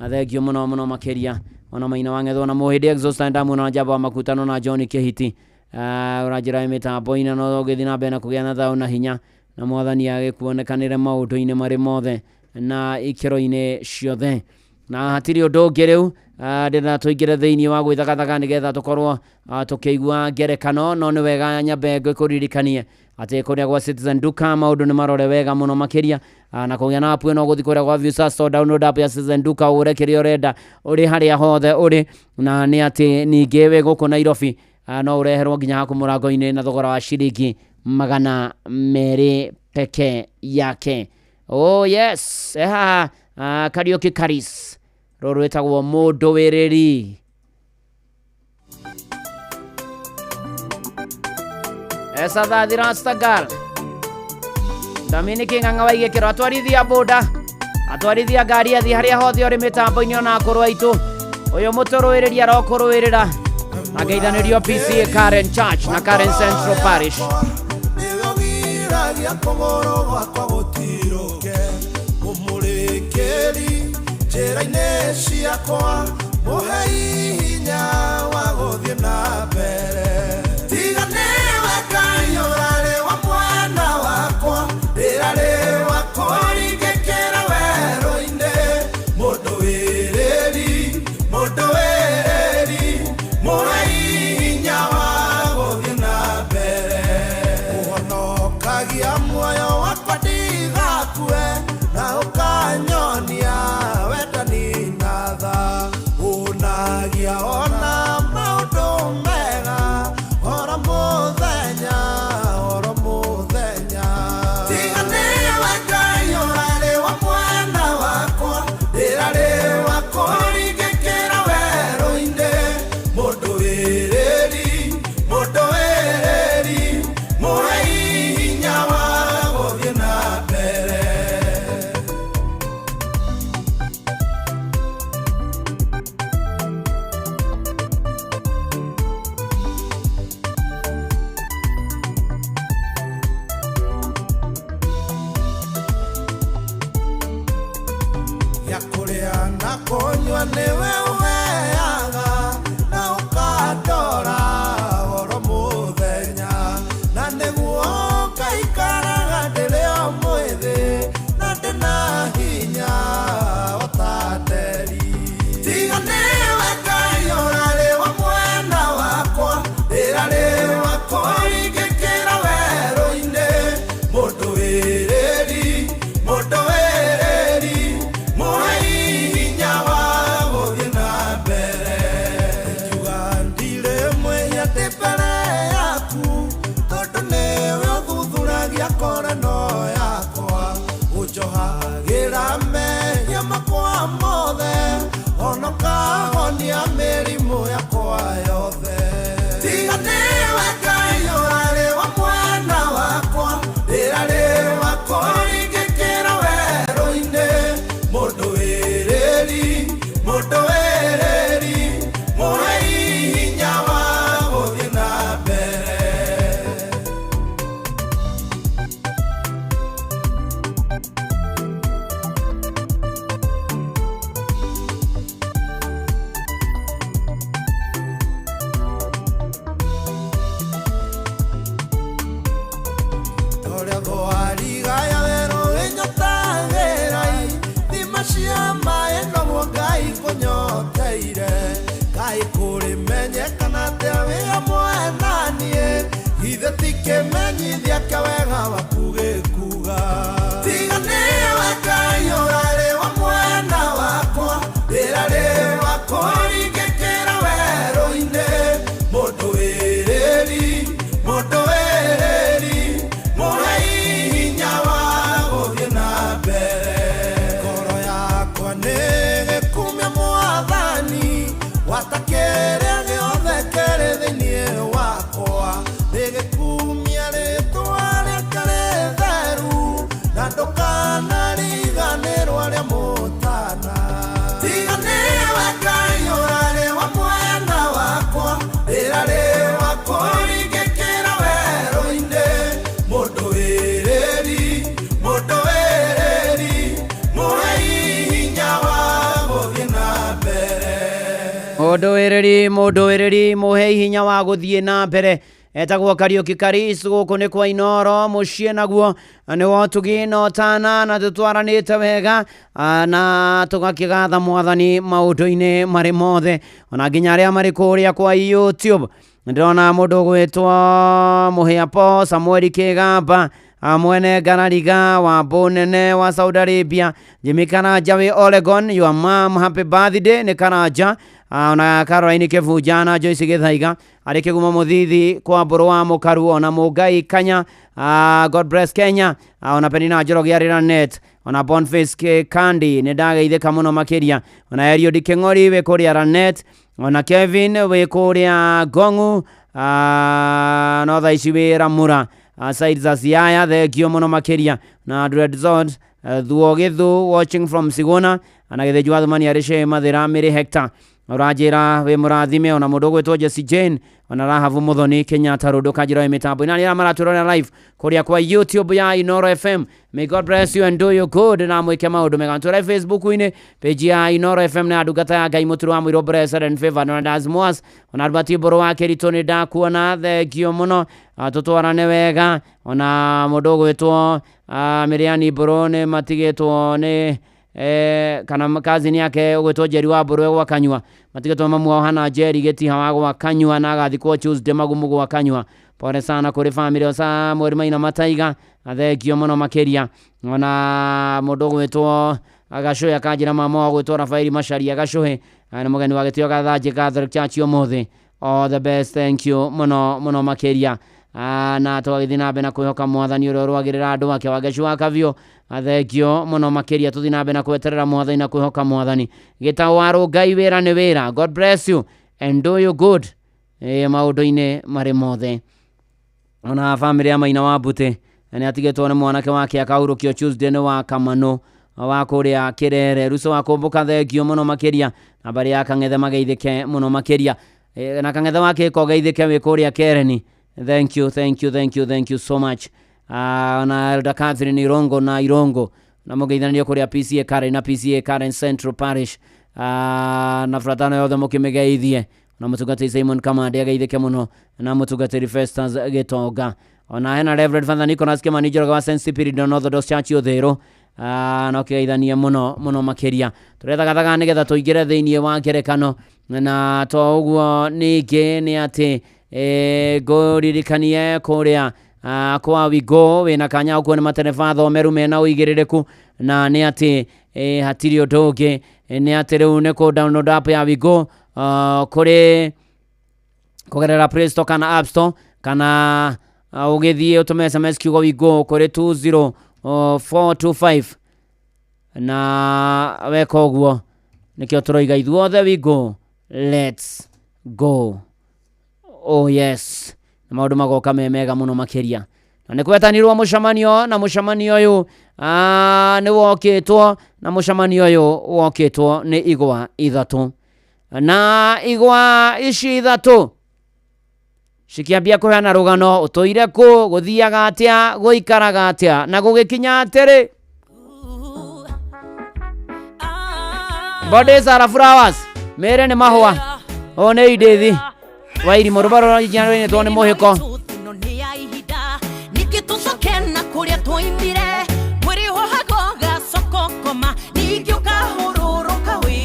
thengio mũno mũno makĩria ona Maina wa Ng'ethwo na Mũhĩndĩ Exhaust ndamuona na Njamba wa Makutano na John Kĩhiti ũranjĩra mĩtambo-inĩ no ũgĩthiĩ na mbere na kũgĩa na thayũ na hinya na mwathani agĩkuonekanĩre maũndũ-inĩ marĩ mothe na ikĩro-inĩ ciothe na hatirĩ ũndũ ũngĩ rĩu ndĩrenda tũingĩre thĩinĩ wa gwĩthagathaga nĩgetha tũkorwo tũkĩigua ngerekano no nĩ wega nyambe ngĩkũririkanie atĩ kũrĩa gwa Citizen Duka maũndũ nĩ marore wega mũno makĩria na kũgĩa na app ĩno ũgũthiĩ kũrĩa gwa Visa Store download app ya Citizen Duka ũgũre kĩrĩa ũrenda ũrĩ harĩa hothe ũrĩ na nĩ atĩ ningĩ wĩ gũkũ Nairobi no ũreherwo nginya haku mũrango-inĩ na thogora wa ciringi 200 peke yake. Oh yes, haha Kariuki Karis rũrũ rwĩtagwo Mũndũ Wĩrĩri. Esa thathi Rastagal Dominic Ng'ang'a wa Igĩkĩro atwarithia boda atwarithia ngari athi harĩa hothe ũrĩ mĩtambo-inĩ ona akũrũ aitũ ũyũ mũtũrũĩrĩri arokũrũĩrĩra ageithanĩrio PCA Karen Church na Karen Central Parish. Njĩra-inĩ ciakwa mũhei hinya wa gũthiĩ na mbere tiga nĩwe Ngai ũrarĩ wa mwena wakwa ndĩrarĩ wa kũringĩkĩra werũ-inĩ mũndũ wĩrĩri mũhei hinya wa gũthiĩ na mbere ũhonokagia muoyo wakwa ndigakue na ũkanyonia ona maũndũ mega oro mũthenya tiga nĩwe Ngai ũrarĩ wa mwena wakwa ndĩrarĩ wa kũringĩkĩra werũ-inĩ mũndũ wĩrĩri mũhei hinya wa gũthiĩ na mbere. Konywa nĩwe ũheaga na ũkandora oro mũthenya na nĩguo ngaikaraga ndĩrĩ o mwĩthĩ na ndĩna hinya o ta nderi tiga nĩwe Ngai ũrarĩ wa mwena wakwa ndĩrarĩ wa kũringĩkĩra werũ-inĩ mũndũ wĩrĩri mũhei hinya wa gũthiĩ na mbere ngiuga ndirĩ mwĩhia ndĩ mbere yaku tondũ nĩwe ũthuthuragia koreno yakwa ũnjohagĩra mehia makwa mothe ona ũkahonia mĩrimũ yakwa yothe tiga nĩwe Ngai ũrarĩ wa mwena wakwa ndĩrarĩ wa kũringĩkĩra werũ-inĩ mũndũ wĩrĩri mũhei hinya wa gũthiĩ na mbere. Torĩa thwariga ya werũ ĩnyotagĩrai thima cia maĩ noguo Ngai kũnyoteire Ngai kũrĩmenyekana atĩa wĩ hamwe na niĩ githĩ ti kĩmenyithia kĩa wega waku gĩkuga tiga nĩwe Ngai ũrarĩ wa mwena wakwa ndĩrarĩ wa kũringĩkĩra werũ-inĩ mũndũ wĩrĩri Rĩakwa nĩ gĩkumia mwathani gwata kĩrĩa gĩothe kĩrĩ thĩinĩ wakwa nĩ gĩkumia rĩtwa rĩake rĩtheru na ndũkanariganĩrwo arĩa mũtana tiga nĩwe Ngai ũrarĩ wa mwena wakwa rĩrarĩ wa kũringĩkĩra werũ-inĩ mũndũ wĩrĩri mũndũ wĩrĩri mũhei hinya wa gũthiĩ na mbere. Mũndũ wĩrĩri mũhei hinya wa gũthiĩ na mbere. Etagwo Kariuki Karis gũkũ nĩ kwa Inoro mũciĩ naguo nĩ wotugi na ũtana na tũtwaranĩte wega na tũgakĩgatha mwathani maũndũ-inĩ marĩ mothe ona nginya arĩa marĩ kũrĩa kwa YouTube. Ndĩrona mũndũ ũgwĩtwo Mũhĩa Po Samueli Kĩgamba mwene Ngarariga wa Mbũnene wa Saudi Arabia, Jimmy Karanja wĩ Oregon, your mom happy birthday nĩ Karanja, ona Caroline Kĩbunja na Joyce Gĩthaiga arĩ Kĩgumo Mũthithi kwa Mbũrũ wa Mũkaru, ona Mũngai Kanya, God bless Kenya, ona Penina Njoroge arĩ Lanet, ona Boniface K Kandi nĩ ndageithĩka mũno makĩria, ona Eliud Kĩng'ori wĩ kũrĩa Lanet, ona Kevin wĩ kũrĩa Ngong'u, no thaa ici wĩ Ramura, side za Siaya, thengio mũno makĩria, na Dread Zone Thuo Gĩthu watching from Sigona, na Gĩthĩnji wa Thumani arĩ Shee Mathĩra Mĩrĩ Hector ũranjĩra wĩ mũrathime, ona mũndũ ũgwĩtwo Jesse Jane, ona Rahabu Muthoni Kenyatta Rũndũ kanjĩra wĩ mĩtambo na arĩa maratũrora live kũrĩa kwa YouTube ya Inoro FM. May God bless you and do you good na mwĩke maũndũ mega. Tũre Facebook-inĩ page ya Inoro FM na ndungata ya Ngai Mũturo wa Mũirũ Blessed and Favored na Dasmos, ona Albert Mbũrũ wa Kĩritũ nĩ ndakuona, thengio mũno, tũtwarane wega, ona mũndũ ũgwĩtwo Mĩrĩani Mbũrũ nĩ matigĩtwo nĩ kana kazini yake ũgwĩtwo Njeri wa Mbũrũ gwa Kanyua, matigĩtwo mamu wao hana Njeri Gĩtiha wa gwa Kanyua na agathikwo Tuesday Magumu gwa Kanyua. Pole sana kũrĩ family o Samuel Maina Mataiga, thengio mũno makĩria, ona mũndũ ũgwĩtwo Gacũhĩ akanjĩra mama wao ũgwĩtwo Rafaeli Macharia Gacũhĩ nĩ mũgeni wa gĩtĩo Gathanjĩ Catholic Church ũmũthĩ. All the best, thank you mũno mũno makĩria, na tũgagĩthiĩ na mbere na kwĩhoka mwathani ũrĩa ũrũagĩrĩra andũ ake. Wangeci wa Kabiũ, thengio mũno makĩria, tũthiĩ na mbere na gweterera mwathani na kwĩhoka mwathani. Gĩtaũ wa Rũngai, wĩra nĩ wĩra. God bless you and do you good maũndũ-inĩ marĩ mothe. Ona family ya Maina wa Mbute nĩ atigĩtwo nĩ mwanake wake akahurũkio Tuesday nĩ wa Kamano wa kũrĩa Kĩrere. Ruco wa Kũmbũka, thengio mũno makĩria, na mbarĩ ya Kang'ethe mageithĩke mũno makĩria, na Kang'ethe wa Kĩko geithĩke wĩ kũrĩa Kereni. Thank you, thank you, thank you, thank you so much. Na Elder Catherine Irongo na Irongo na mũgeithanĩrio kũrĩa PCA Karen na PCA Karen Central Parish, na fratano yothe mũkĩmĩgeithie, na mũtungatĩri Simon Kamande ageithĩke mũno, na mũtungatĩri Festus Gĩtonga, ona hena Reverend Father Nicholas Kimani Njoroge wa St. Cyprian Orthodox Church Ũthĩrũ, na ũkĩgeithanie mũno mũno makĩria. Tũrethagathaga nĩgetha tũingĩre thĩinĩ wa ngerekano, na to ũguo ningĩ nĩ atĩ ngũririkanie kũrĩa kwa Wigo wĩna kanya ũkuo nĩ matereba thomeru mena ũigĩrĩrĩku, na nĩ atĩ hatirĩ ũndũ ũngĩ, nĩ atĩ rĩu nĩ kũ download app ya Wigo kũrĩ kũgerera Play Store kana App Store, kana ũgĩthiĩ ũtũme SMS kiugo Wigo kũrĩ 20425, na weka ũguo nĩkĩo tũroiga ithuothe Wigo, let's go. Oh yes, na maũndũ magoka me mega mũno makĩria. Na nĩ kwetanirwo mũcemanio, na mũcemanio ũyũ nĩ wokĩtwo, na mũcemanio ũyũ wokĩtwo nĩ igwa ithatũ, na igwa ici ithatũ cikĩambia kũheana rũgano ũtũire kũ, gũthiaga atĩa, gũikaraga atĩa, na gũgĩkinya atĩrĩ. Bodies are flowers, mĩĩrĩ nĩ mahũa, ũyũ nĩ Edith Wairimu, rũba rũrĩa nĩ mũhĩko. Ningĩ tũcoke na kũrĩa twoimire mwĩrĩ wohago gacokokoma ningĩ ũkahũrũrũka wĩ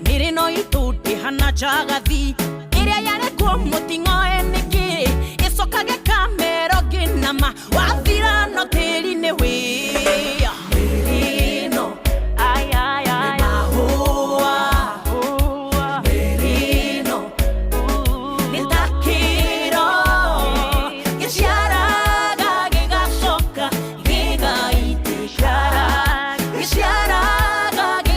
mĩrĩ no itũ ndĩhana njagathi ĩrĩa yarekwo mũting'oe nĩkĩ ĩcokage kamero ngĩnama wathira no tĩri-inĩ wĩ mĩrĩ ĩno nĩ mahũa mĩrĩ ĩno nĩ ta kĩro gĩciaraga gĩgacoka gĩgaitĩka gĩciaraga.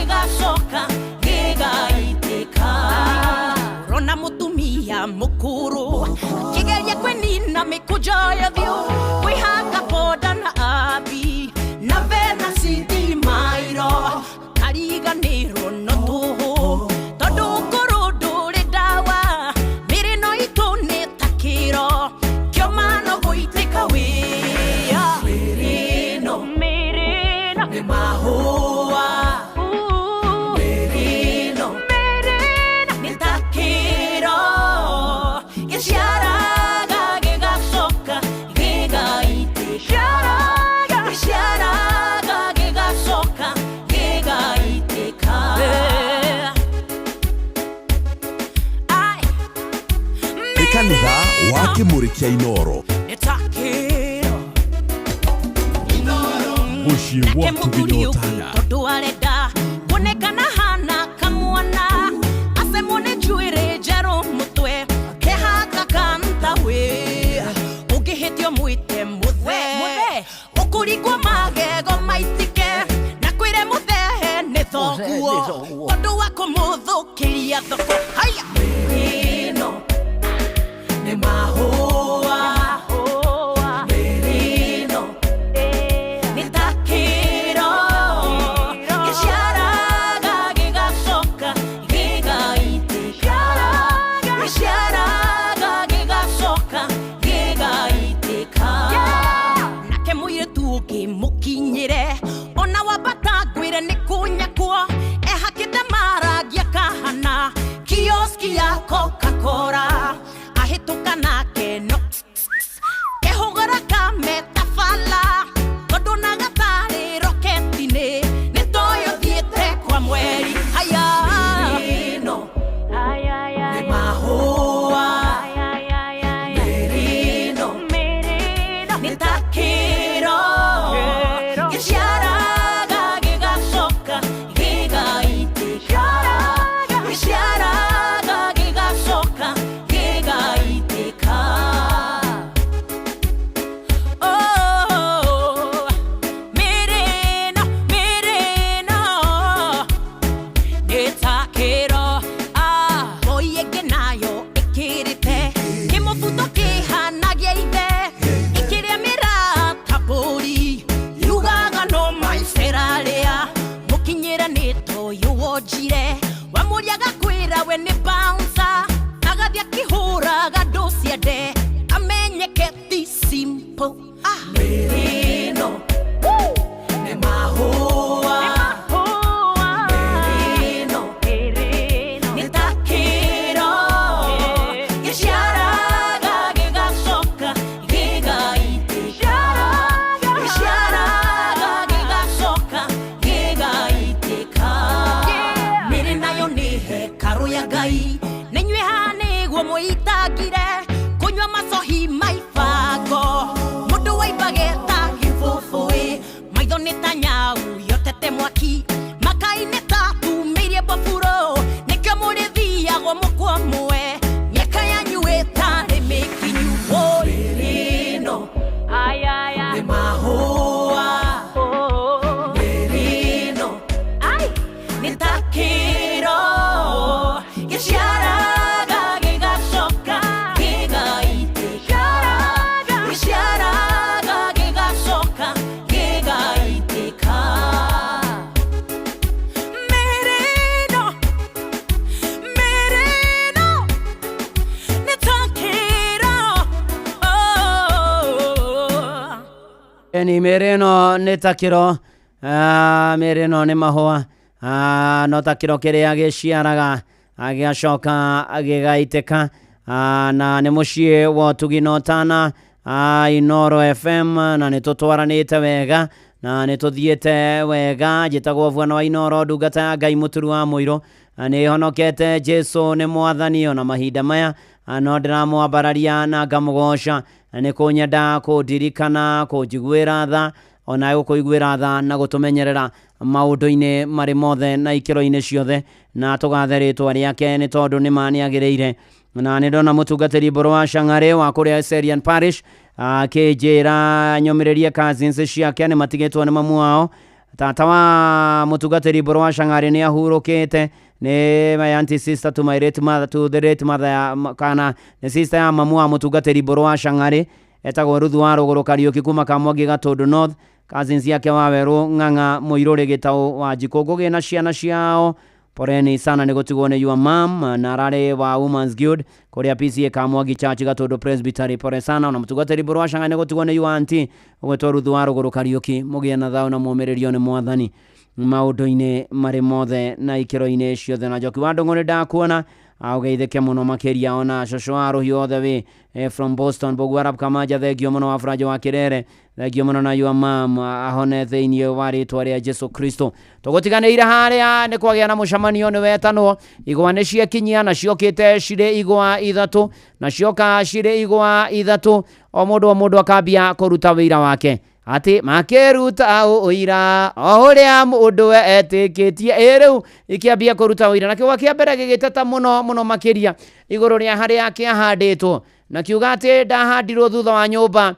Kũriganĩrwo no tũhũ tondũ ũkũrũ ndũrĩ ndawa mĩrĩ no itũ nĩ ta kĩro kĩoma no gũitĩka wĩa mĩrĩ ĩno nĩ mahũa mĩrĩ ĩno nĩ ta kĩro gĩciaraga gĩgacoka gĩgaitĩka gĩciaraga gĩgacoka gĩgaitĩka. Nĩ kanitha wa Kĩmũrĩ kĩa Inoro. Nĩ ta kĩro Mũciĩ wa mũthuri ũngĩ Tũginotana. Tondũ arenda kuonekana hana kamwana acemwo nĩ njuĩrĩ njerũ mũtwe kehaka kantawe ũngĩhĩtio mwĩte mũthe ũkũringwo magego maitĩke na kwĩre mũthehe nĩ thoguo tondũ wa kũmũthũkĩria thoko haya mĩrĩ ĩno nĩ mahũa mĩrĩ ĩno nĩ ta kĩro gĩciaraga gĩgacoka gĩgaitĩka gĩciaraga gĩgacoka gĩgaitĩka nake mũirĩtu ũngĩ mũkinyĩre ona wambata ngwĩre nĩ kũnyakwo ehakĩte marangi akahana kioski ya Coca-Cola ahĩtũka nake no kehũgũra kametabala tondũ na gatarĩ roketi-inĩ nĩ toyũ thiĩte kwa mweri haya ĩno nĩ mahũa mĩrĩ ĩno nĩ ta kĩro gĩciaraga gĩgacoka gĩgaitĩka gĩciaraga gĩgacoka gĩgaitĩka. Oh, mĩrĩ ĩno mĩrĩ ĩno nĩ ta kĩro ngoi ĩngĩ nayo ĩkĩrĩte kĩmũbuto kĩhana gĩa ithe ĩkĩrĩa mĩrata mbũri yugaga no maiceraria mũkinyĩre nĩ toyũ wonjire wamũriaga kwĩra we nĩ bouncer agathiĩ akĩhũraga ndũ ciende amenyeke ti simple mĩrĩ ĩno nĩ mahũa mĩrĩ ĩno nĩ ta kĩro gĩciaraga gĩgacoka gĩgaitĩka gĩciaraga gĩgacoka gĩgaitĩka mĩrĩ nayo nĩ hekarũ ya Ngai nĩ inyuĩ haha nĩguo mũitangire kũnyua macohi maibango mũndũ waimbage ta gĩbũbũĩ maitho nĩ ta nyau yotete mwaki makai nĩ ta tumĩirie mbaburo nĩkĩo mũrĩthiagwo mũkwa mwe mĩaka yanyu ĩtarĩ mĩkinyu mĩrĩ ĩno nĩ mahũa mĩrĩ ĩno nĩ ta kĩro gĩciaraga gĩgacoka gĩgaitĩka gĩciaraga gĩgacoka gĩgaitĩka mĩrĩ ĩno mĩrĩ ĩno nĩ ta kĩro oh. Eni mĩrĩ ĩno nĩ ta kĩro mĩrĩ ĩno nĩ mahũa no ta kĩro kĩrĩa gĩciaraga gĩgacoka gĩgaitĩka na nĩ mũciĩ wa ũtugi na ũtana Inoro FM na nĩ tũtwaranĩte wega na nĩ tũthiĩte wega njĩtagwo bwana wa Inoro ndungata ya Ngai mũturu wa mũirũ nĩ honokete Jesu nĩ mwathani ona mahinda maya no ndĩramwambararia na ngamũgoca nĩ kũnyenda kũndirikana kũnjiguĩra tha ona gũkũiguĩra tha na gũtũmenyerera maũndũ-inĩ marĩ mothe na ikĩro-inĩ ciothe na tũgathe rĩtwa rĩake nĩ tondũ nĩ ma nĩagĩrĩire na nĩ ndona mũtungatĩri Mbũrũ wa Shang'are wa kũrĩa Serian Parish akĩnjĩra nyũmĩrĩrie cousins ciake nĩ matigĩtwo nĩ mamu wao tata wa mũtungatĩri Mbũrũ wa Shang'are nĩ ahurũkĩte nĩ my auntie sister to my late mother, to the late mother ya kana nĩ sister ya mamu wa mũtungatĩri Mbũrũ wa Shang'are etagwo Ruthu wa Rũgũrũ Kariũki kuma Kamwangi Gatũndũ North. Cousins yake Wawerũ Ng'ang'a Mũirũrĩ Gĩtaũ wa Njikũ Ngũgĩ na ciana ciao, poreni sana nĩ gũtigwo nĩ your mom, na ararĩ wa Women's Guild kũrĩa PCA Kamwangi Church Gatũndũ Presbytery, pore sana. Ona mũtungatĩri Mbũrũ wa Canga nĩ gũtigwo nĩ your auntie ũgwĩtwo Ruthu wa Rũgũrũ Kariũki, mũgĩe na thayũ na mũmĩrĩrio nĩ Mwathani maũndũ-inĩ marĩ mothe na ikĩro-inĩ ciothe. Na Njoki wa Ndũng'ũ nĩ ndakuona, ũgeithĩke mũno makĩria. Ona cũcũ wa rũhiũ othe wĩ from Boston, Bogu Arab Kamaja, thengio mũno. Wa Buranjo wa Kĩrere, thengio mũno, na your mom ahone thĩinĩ wa rĩtwa rĩa Jesu Kristo. Tũgũtiganĩire harĩa nĩ kwagĩa na mũcemanio nĩ wetanwo, igwa nĩ ciakinyia na ciokĩte cirĩ igwa 3, na cioka cirĩ igwa 3, o mũndũ akambia kũruta wĩira wake atĩ makĩruta ũira o ũrĩa mũndũ etĩkĩtie. Ĩ rĩu ikĩambia kũruta ũira, na kĩgwa kĩa mbere gĩgĩteta mũno mũno makĩria igũrũ rĩa harĩa kĩahandĩtwo, na kiuga atĩ ndahandirwo thutha wa nyũmba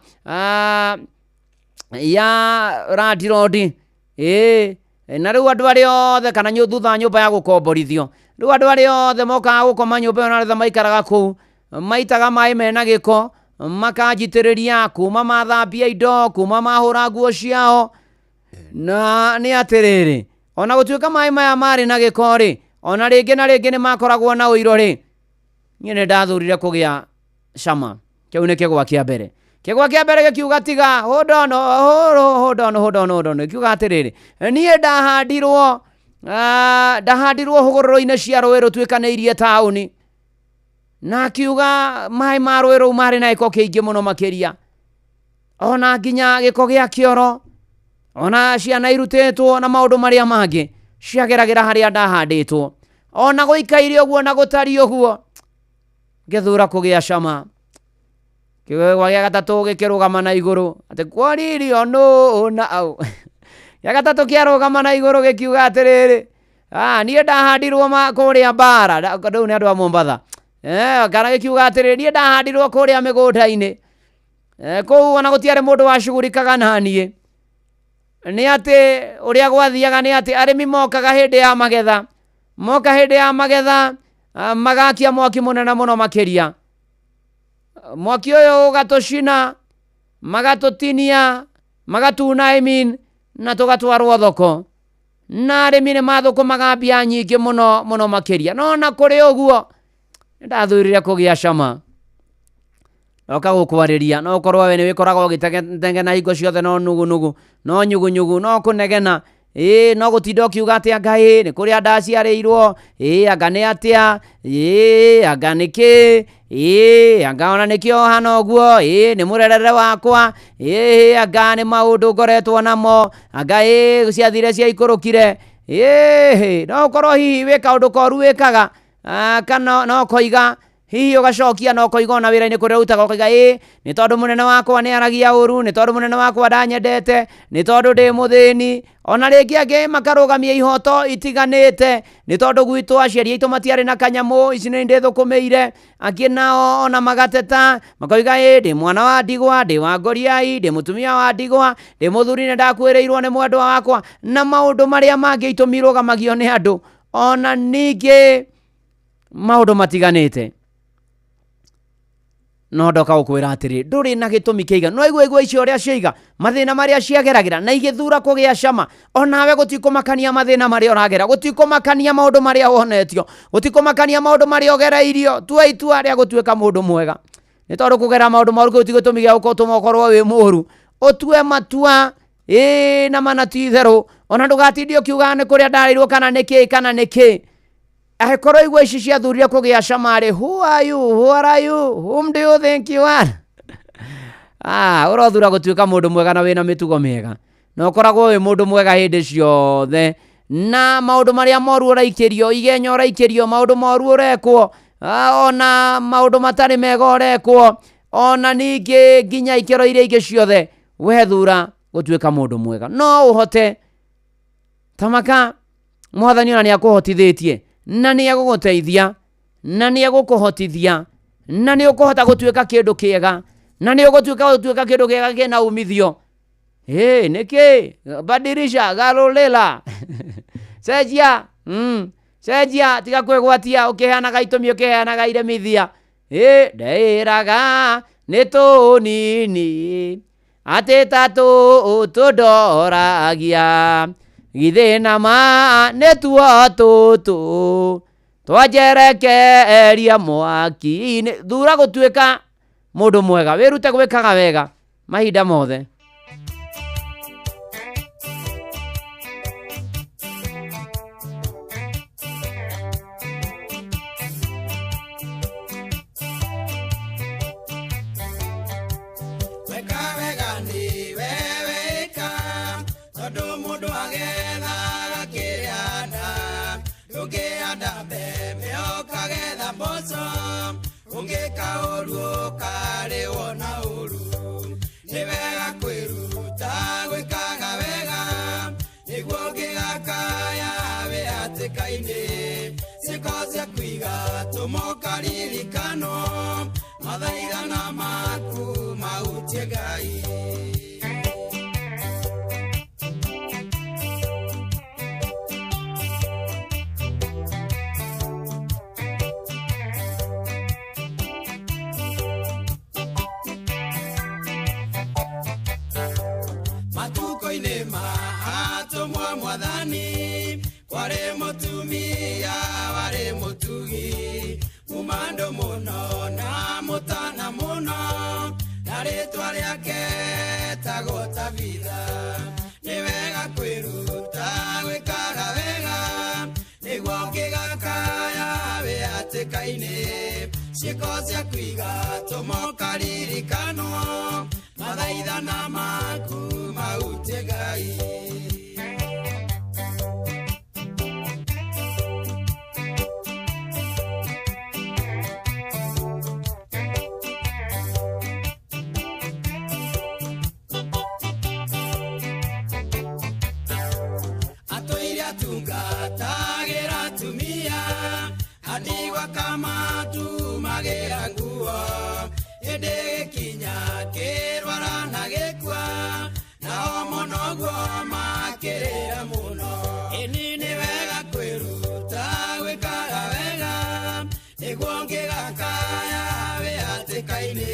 ya randirondi. Ĩ na rĩu andũ arĩa othe kana thutha wa nyũmba ya gũkomborithio, rĩu andũ arĩa othe mokaga gũkoma nyũmba ĩyo na arĩa maikaraga kũu maitaga maĩ mena gĩko, makanjitĩrĩria kuma mathambia indo, kuma mahũra nguo ciao. Na nĩ atĩrĩrĩ, ona gũtuĩka maĩ maya marĩ na gĩko rĩ, ona rĩngĩ na rĩngĩ nĩ makoragwo na ũiro rĩ, niĩ nĩ ndathurire kũgĩa cama. Kĩu nĩ kĩgwa kĩa mbere. Kĩgwa kĩa mbere gĩkiuga tiga, hold on, hold on, hold on, hold on. Gĩkiuga atĩrĩrĩ, niĩ ndahandirwo ndahandirwo hũgũrũrũ-inĩ cia rũĩ rũtuĩkanĩirie taũni, na akiuga maĩ ma rũĩ rũu marĩ na gĩko kĩingĩ mũno makĩria, ona nginya gĩko gĩa kĩoro, ona ciana irutĩtwo na maũndũ marĩa mangĩ ciageragĩra harĩa ndahandĩtwo. Ona gũikaire ũguo na gũtariĩ ũguo, ngĩthura kũgĩa cama. Kĩgwa gĩa gatatũ gĩkĩrũgama na igũrũ atĩ kworirio nũ na au. Gĩa gatatũ kĩarũgama na igũrũ gĩkiuga atĩrĩrĩ, niĩ ndahandirwo kũrĩa Mbara, rĩu nĩ andũ a Mombatha. Kana gĩkiuga atĩrĩrĩ, niĩ ndahandirwo kũrĩa mĩgũnda-inĩ, kũu ona gũtiarĩ mũndũ wacugurikaga na niĩ. Nĩ atĩ ũrĩa gwathiaga nĩ atĩ arĩmi mokaga hĩndĩ ya magetha, moka hĩndĩ ya magetha magakia mwaki mũnene mũno makĩria. Mwaki ũyũ ũgatũcina, magatũtinia, magatuna, I mean, na tũgatwarwo thoko. Na arĩmi nĩ mathũkũmaga mbia nyingĩ mũno mũno makĩria. No na kũrĩ ũguo nĩndathurire kũgĩa cama. Ndoka gũkwarĩria, no ũkorwo we nĩ wĩkoragwo ũgĩtengena hingo ciothe, no nugunugu, no nyugunyugu, no kũnegena, ĩ no gũtinda ũkiuga atĩ anga ĩ nĩ kũrĩa ndaciarĩirwo, ĩ anga nĩ atĩa, ĩ anga nĩ kĩ, ĩ anga ona nĩkĩo hana ũguo, ĩ nĩ mũrerere wakwa, ĩ anga nĩ maũndũ ngoretwo namo, anga ĩ ciathire ciaikũrũkire, ĩ no ũkorwo hihi wĩ kaũndũ koru wĩkaga, kana no ũkoiga hihi ũgacokia na ũkoiga ona wĩra-inĩ kũrĩa ũrutaga ũkoiga ĩ nĩ tondũ mũnene wakwa nĩ aragia ũru, nĩ tondũ mũnene wakwa ndanyendete, nĩ tondũ ndĩ mũthĩni. Ona rĩngĩ angĩ makarũgamia ihoto itiganĩte, nĩ tondũ gwitũ aciari aitũ matiarĩ na kanyamũ, ici nĩ ndĩthũkũmĩire. Angĩ nao ona magateta makoiga ĩ ndĩ mwana wa ndigwa, ndĩ wa ngoriai, ndĩ mũtumia wa ndigwa, ndĩ mũthuri nĩ ndakuĩrĩirwo nĩ mwendwa wakwa, na maũndũ marĩa mangĩ itũmi irũgamagio nĩ andũ. Ona ningĩ maũndũ matiganĩte. No ndoka gũkwĩra atĩrĩ, ndũrĩ na gĩtũmi kĩiganu. No igua igua icio ũrĩa ciaiga, mathĩna marĩa ciageragĩra, na igĩthura kũgĩa cama. Onawe gũtikũmakania mathĩna marĩa ũragera, gũtikũmakania maũndũ marĩa wonetio, gũtikũmakania maũndũ marĩa ũgereirio. Tua itua rĩa gũtuĩka mũndũ mwega, nĩ tondũ kũgera maũndũ moru kĩu ti gĩtũmi gĩa gũtũma ũkorwo wĩ mũũru. Ũtue matua ĩ na mana ti itherũ, ona ndũgatinde ũkiuga nĩ kũrĩa ndarĩirwo kana nĩ kĩ kana nĩ kĩ. Angĩkorwo igua ici ciathurire kũgĩa cama rĩ, who are you? Who are you? Whom do you think you are? Ũrothura gũtuĩka mũndũ mwega na wĩna mĩtugo mĩega, na ũkoragwo wĩ mũndũ mwega hĩndĩ ciothe, na maũndũ marĩa moru ũraikĩrio, igenya ũraikĩrio, maũndũ moru ũrekwo, ona maũndũ matarĩ mega ũrekwo, ona ningĩ nginya ikĩro iria ingĩ ciothe, we thura gũtuĩka mũndũ mwega. No ũhote tamaka, Mwathani ona nĩ akũhotithĩtie, na nĩ egũgũteithia, na nĩ egũkũhotithia, na nĩ ũkũhota gũtuĩka kĩndũ kĩega, na nĩ ũgũtuĩka gũtuĩka kĩndũ kĩega kĩna umithio. Ĩ nĩkĩ? Badirisha, garũrĩra, cenjia, cenjia, tiga kwĩgwatia ũkĩheanaga itũmi, ũkĩheanaga iremithia. Ĩ ndeĩraga nĩ tũnini Atĩ ta tũndoragia githĩ na ma nĩtuo tũtũ twanjerekeria mwaki-inĩ. Thura gũtuĩka mũndũ mwega, wĩrute gwĩkaga wega mahinda mothe. Weka wega nĩ wewe ĩka, tondũ mũndũ agethaga kĩrĩa anda. Ndũngĩhanda mbembe ũkagetha mboco, ũngĩka ũru ũkarĩhwo na ũru. Nĩ wega kwĩruta gwĩkaga wega, nĩguo ũngĩgakaya wĩ hatĩka-inĩ. Ciĩko ciaku igatũma ũkaririkanwo, mathaithana maku mahutie Ngai. Matukũ-inĩ ma atũmwo a Mwathani, kwarĩ mũtumia warĩ mũtugi, mũmandũ mũno na mũtana mũno, na rĩtwa rĩake etagwo Tabitha. Nĩ wega kwĩruta gwĩkaga wega, nĩguo ũngĩgakaya wĩ hatĩka-inĩ. Ciĩko ciaku igatũma ũkaririkanwo, mathaithana maku mahutie Ngai. Atũire atungatagĩra atumia, andigwa kamatumagĩra nguo, hĩndĩ gĩkinya kĩrwara na gĩkua, nao mũno guo makĩrĩra mũno. Ĩni nĩ wega kwĩruta gwĩkaga wega, nĩguo ũngĩgakaya wĩ hatĩka-inĩ.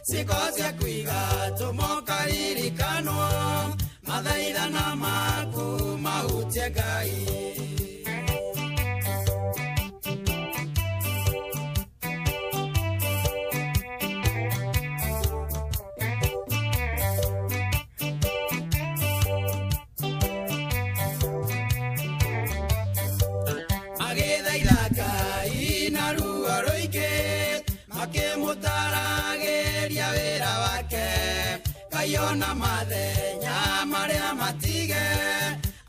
Ciĩko ciaku igatũma ũkaririkanwo, mathaithana maku mahutie Ngai. Magĩthaitha Ngai na ruo rũingĩ, makĩmũtaragĩria wĩra wake. Ngai ona mathenya marĩa matige,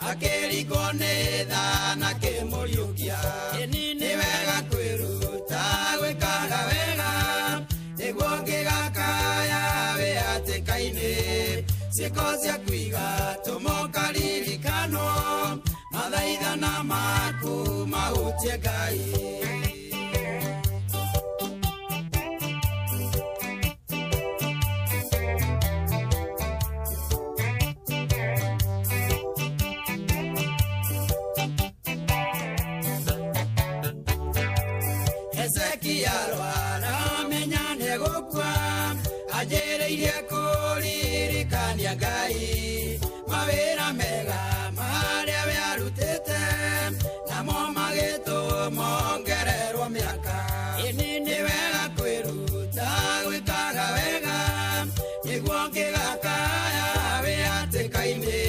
akĩringwo nĩ tha na akĩmũriũkia. Nĩ wega kwĩruta gwĩkaga wega, nĩguo ũngĩgakaya wĩ hatĩka-inĩ. Ciĩko ciaku igatũma ũkaririkanwo, mathaithana maku mahutie Ngai. Hezekia arwara amenya nĩegũkua, anjĩrĩirie kũririkania Ngai mawĩra mega marĩa we arutĩte, namo magĩtũma ongererwo mĩaka. Ĩni nĩ wega kwĩruta gwĩkaga wega, nĩguo ũngĩgakaya wĩ hatĩka-inĩ.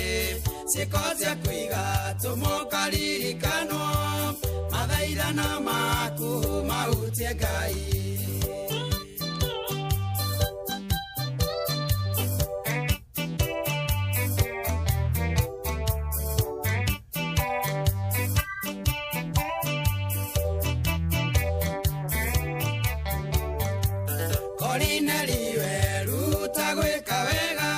Ciĩko ciaku igatũma ũkaririkanwo, mathaithana maku mahutie Ngai. Korinelio eruta gwĩka wega,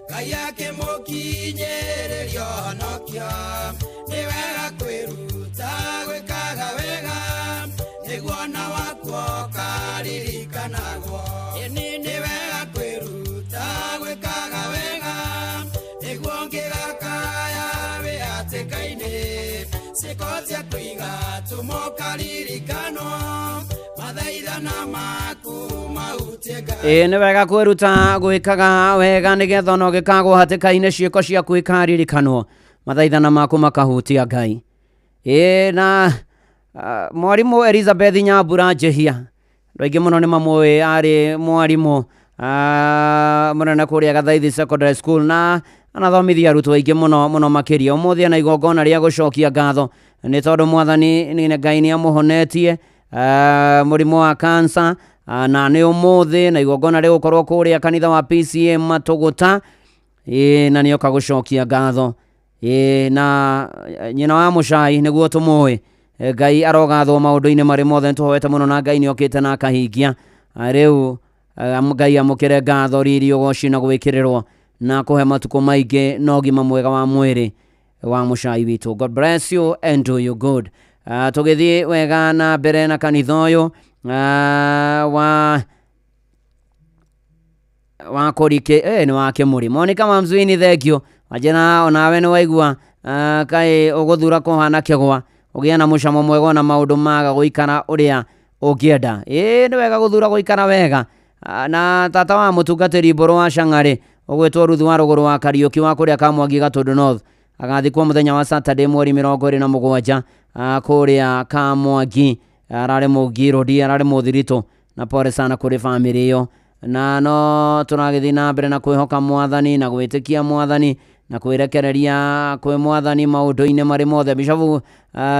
Ngai akĩmũkinyĩrĩria ũhonokio. Nĩ wega kwĩruta gwĩkaga wega, nĩguo ona waku ũkaririkanagwo. Ĩni nĩ wega kwĩruta gwĩkaga wega, nĩguo ũngĩgakaya wĩ hatĩka-inĩ. Ciĩko ciaku igatũma ũkaririkanwo, mathaithana maku mahutie Ĩĩ nĩ wega kwĩruta gwĩkaga wega nĩgetha ona ũgĩkagwo hatĩka-inĩ ciĩko ciaku ikaririkanwo mathaithana maku makahutia Ngai. Ĩĩ na mwarimũ Elizabeth Nyambura Njehia, andũ aingĩ mũno nĩ mamũĩ, arĩ mwarimũ mũnene kũrĩa Gathaithi Secondary School na anathomithia arutwo aingĩ mũno mũno makĩria. Ũmũthĩ ena igongona rĩa gũcokia ngatho nĩ tondũ mwathani nĩ Ngai nĩ amũhonetie mũrimũ wa cancer, na nĩ ũmũthĩ na igongona rĩgũkorwo kũrĩa kanitha wa PCA Matũgũta. Ĩĩ na nĩoka gũcokia ngatho. Ĩĩ na nyina wa mũcai nĩguo tũmũĩ. Ngai arogathwo maũndũ-inĩ marĩ mothe, nĩtũhoete mũno na Ngai nĩokĩte na akahingia. Rĩu Ngai amũkĩre ngatho, riri, ũgoci na gwĩkĩrĩrwo na kũhe matukũ maingĩ na ũgima mwega wa mwĩrĩ wa mũcai witũ. God bless you and do you good. Tũgĩthiĩ wega na mbere na kanitha ũyũ wa kũrike nĩ wa Kĩmũrĩ. Monica Mamzuini, thank you. Wanjĩra onawe nĩ waigua kaĩ ũgũthura kũhana kĩgwa ũgĩe na mũcamo mwega ona maũndũ maga gũikara ũrĩa ũngĩenda. Ĩĩ nĩ wega gũthura gũikara wega. Na tata wa mũtungatĩri Mbũrũ wa Cang'arĩ ũgwĩtwo Ruthu wa Rũgũrũ wa Kariũki wa kũrĩa Kamwangi Gatũndũ North agathikwo mũthenya wa Saturday mweri 27 kũrĩa Kamwangi. Ararĩ mũngirũndi, ararĩ mũthiritũ, na pole sana kũrĩ bamĩrĩ ĩyo. Na no tũragĩthiĩ na mbere na kwĩhoka mwathani na gwĩtĩkia mwathani na kwĩrekereria kwĩ mwathani maũndũ-inĩ marĩ mothe. Bishofu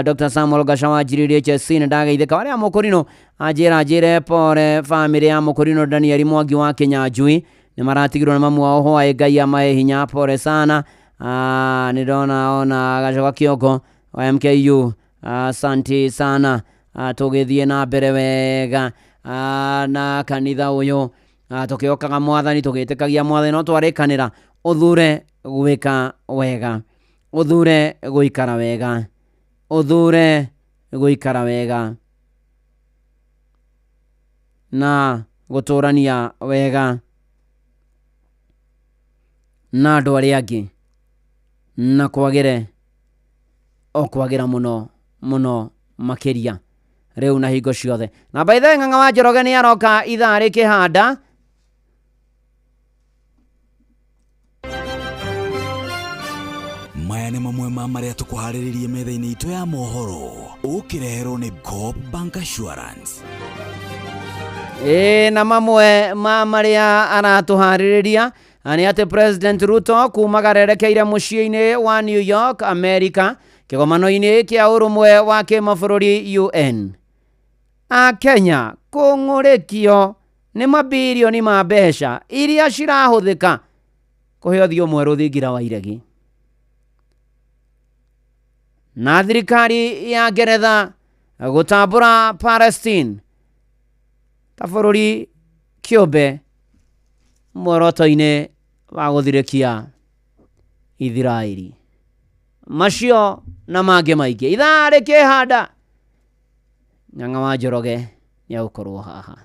Dr. Samuel Gacawa Njiriri HSC nĩ ndageithĩka. Warĩa Mũkũrinũ anjĩra njĩre pole bamĩrĩ ya Mũkũrinũ Daniel Mwangi wa Kĩnyanjui nĩ maratigirwo nĩ mamu wao hwaĩ, Ngai amahe hinya, pole sana. Nĩ ndona ona Gacoka Kĩongo wa MKU, asante sana. Tũgĩthiĩ na mbere wega na kanitha ũyũ, tũkĩokaga mwathani, tũgĩtĩkagia mwathani, no twarĩkanĩra ũthure gwĩka wega, ũthure gũikara wega, ũthure gũikara wega na gũtũrania wega na andũ arĩa angĩ, na kwagĩre o kwagĩra mũno mũno makĩria rĩu na hingo ciothe. Na by the way, Ng'ang'a wa Njoroge nĩ aroka ithaa rĩkĩhanda. Maya nĩ mamwe ma marĩa tũkũharĩrĩrie metha-inĩ itũ ya mohoro, ũkĩreherwo nĩ Coop Bank Assurance. Ĩĩ na mamwe ma marĩa aratũharĩrĩria nĩ atĩ President Ruto kuma arerekeire mũciĩ-inĩ wa New York, America, kĩgomano-inĩ kĩa ũrũmwe wa kĩmabũrũri UN. A Kenya kũng'ũrĩkio nĩ mabirioni ma mbeca iria cirahũthĩka kũhe ũthiũ mwerũ thingira wa iregi. Na thirikari ya Ngeretha gũtambũra Palestine ta bũrũri kĩũmbe muoroto-inĩ wa gũthirĩkia Ithiraeli. Macio na mangĩ maingĩ ithaa rĩkĩhanda. Ng'ang'a wa Njoroge nĩ egũkorwo haha.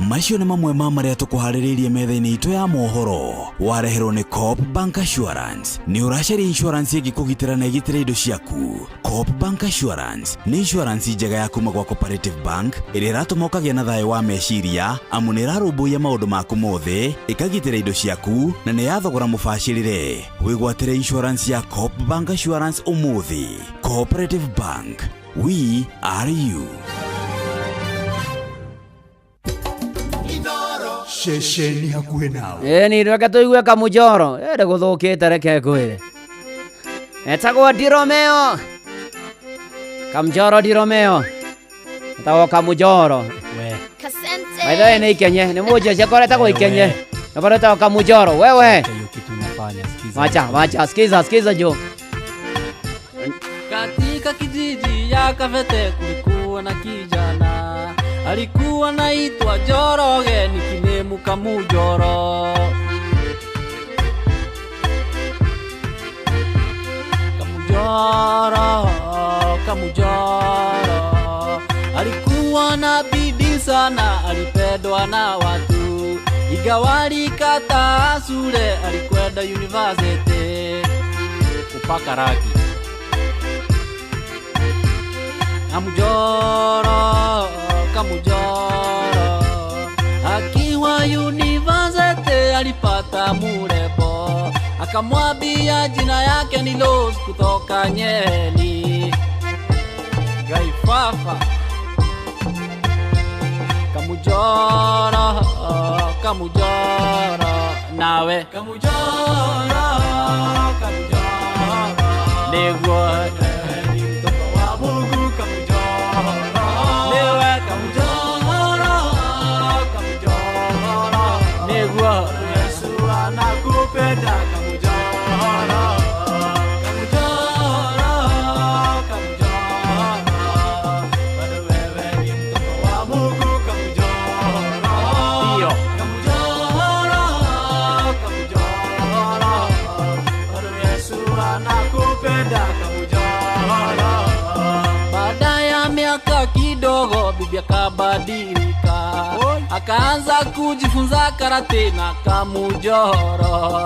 Macio nĩ mamwe ma marĩa tũkũharĩrĩirie metha-inĩ itũ ya mohoro, wareherwo nĩ Coop Bank Assurance. Nĩ ũracaria insurance ĩngĩkũgitĩra na ĩgitĩre indo ciaku? Coop Bank Assurance nĩ insurance njega ya kuma gwa Cooperative Bank ĩrĩa ĩratũma ũkagĩa na thayũ wa meciria, amu nĩ ĩrarũmbũiya maũndũ maku mothe, ĩkagitĩra indo ciaku na nĩ ya thogora mũbacĩrĩre. Wĩgwatĩre insurance ya Coop Bank Assurance ũmũthĩ. Cooperative Bank, we are you. Ceceni hakuhĩ nawe. Ĩni reke tũigue kamũjoro ĩrĩ gũthũkĩte, reke ngwĩre. Etagwo Di Romeo, Kamjoro Di Romeo, etagwo Kamũjoro. By the way, nĩ ikenye nĩ mũnjeje ko etagwo ikenye na bado etagwo Kamũjoro. Wewe wacha wacha, sikiza sikiza jo. Katika kijiji ya Kavete kulikuwa na kijana alikuwa anaitwa Njoroge, nikinemu Kamujoro. Kamujoro, Kamujoro alikuwa na bidii sana, alipendwa na watu, ingawa alikataa shule, alikwenda university kupaka rangi. Kamujoro, Kamujoro akiwa university alipata murebo, akamwambia jina yake ni Rose kutoka Nyeri. Gaifafa Kamujoro, Kamujoro nawe Kamujoro, Kamujoro niguo ni mtoto wa Mungu Kamujoro, niwe Kamujoro, Kamujoro niguo Yesu anakupenda Kamujoro, Kamujoro, Kamujoro bado wewe ni mtoto wa Mungu Kamujoro, ndio Kamujoro, Kamujoro bado Yesu anakupenda Kamujoro. Baada ya miaka kidogo bibi akabadilika, akaanza kujifunza karate na Kamujoro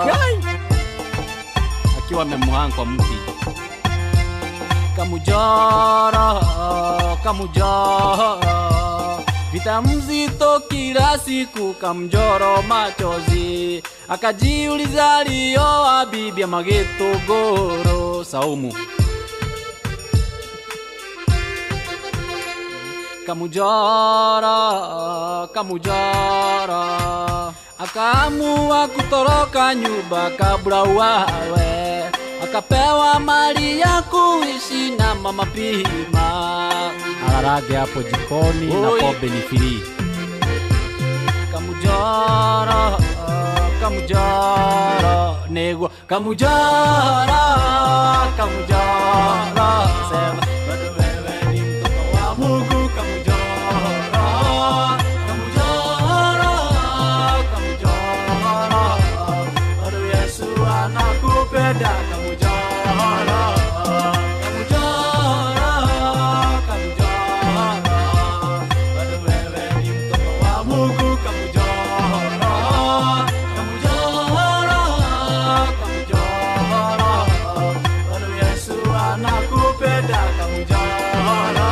akiwa amemuhanga kwa mti. Kamujoro, Kamujoro vita mzito kila siku, Kamujoro machozi akajiuliza alioa bibi ama gĩtũngũrũ saumu. Kamujoro, Kamujoro akaamua kutoroka nyumba kabla uawe, akapewa mali ya kuishi na mama Pima. Alarage hapo jikoni na pombe ni free. Kamujoro, Kamujoro niguo Kamujoro, Kamujoro sema bado wewe ni mtoto wa Mungu Kamujoro, Kamujoro, Kamujoro bado Yesu anakupenda Kamujoro, Kamujoro, Kamujoro bado wewe ni mtoto wa Mungu Kamujoro, Kamujoro, Kamujoro bado Yesu anakupenda Kamujoro,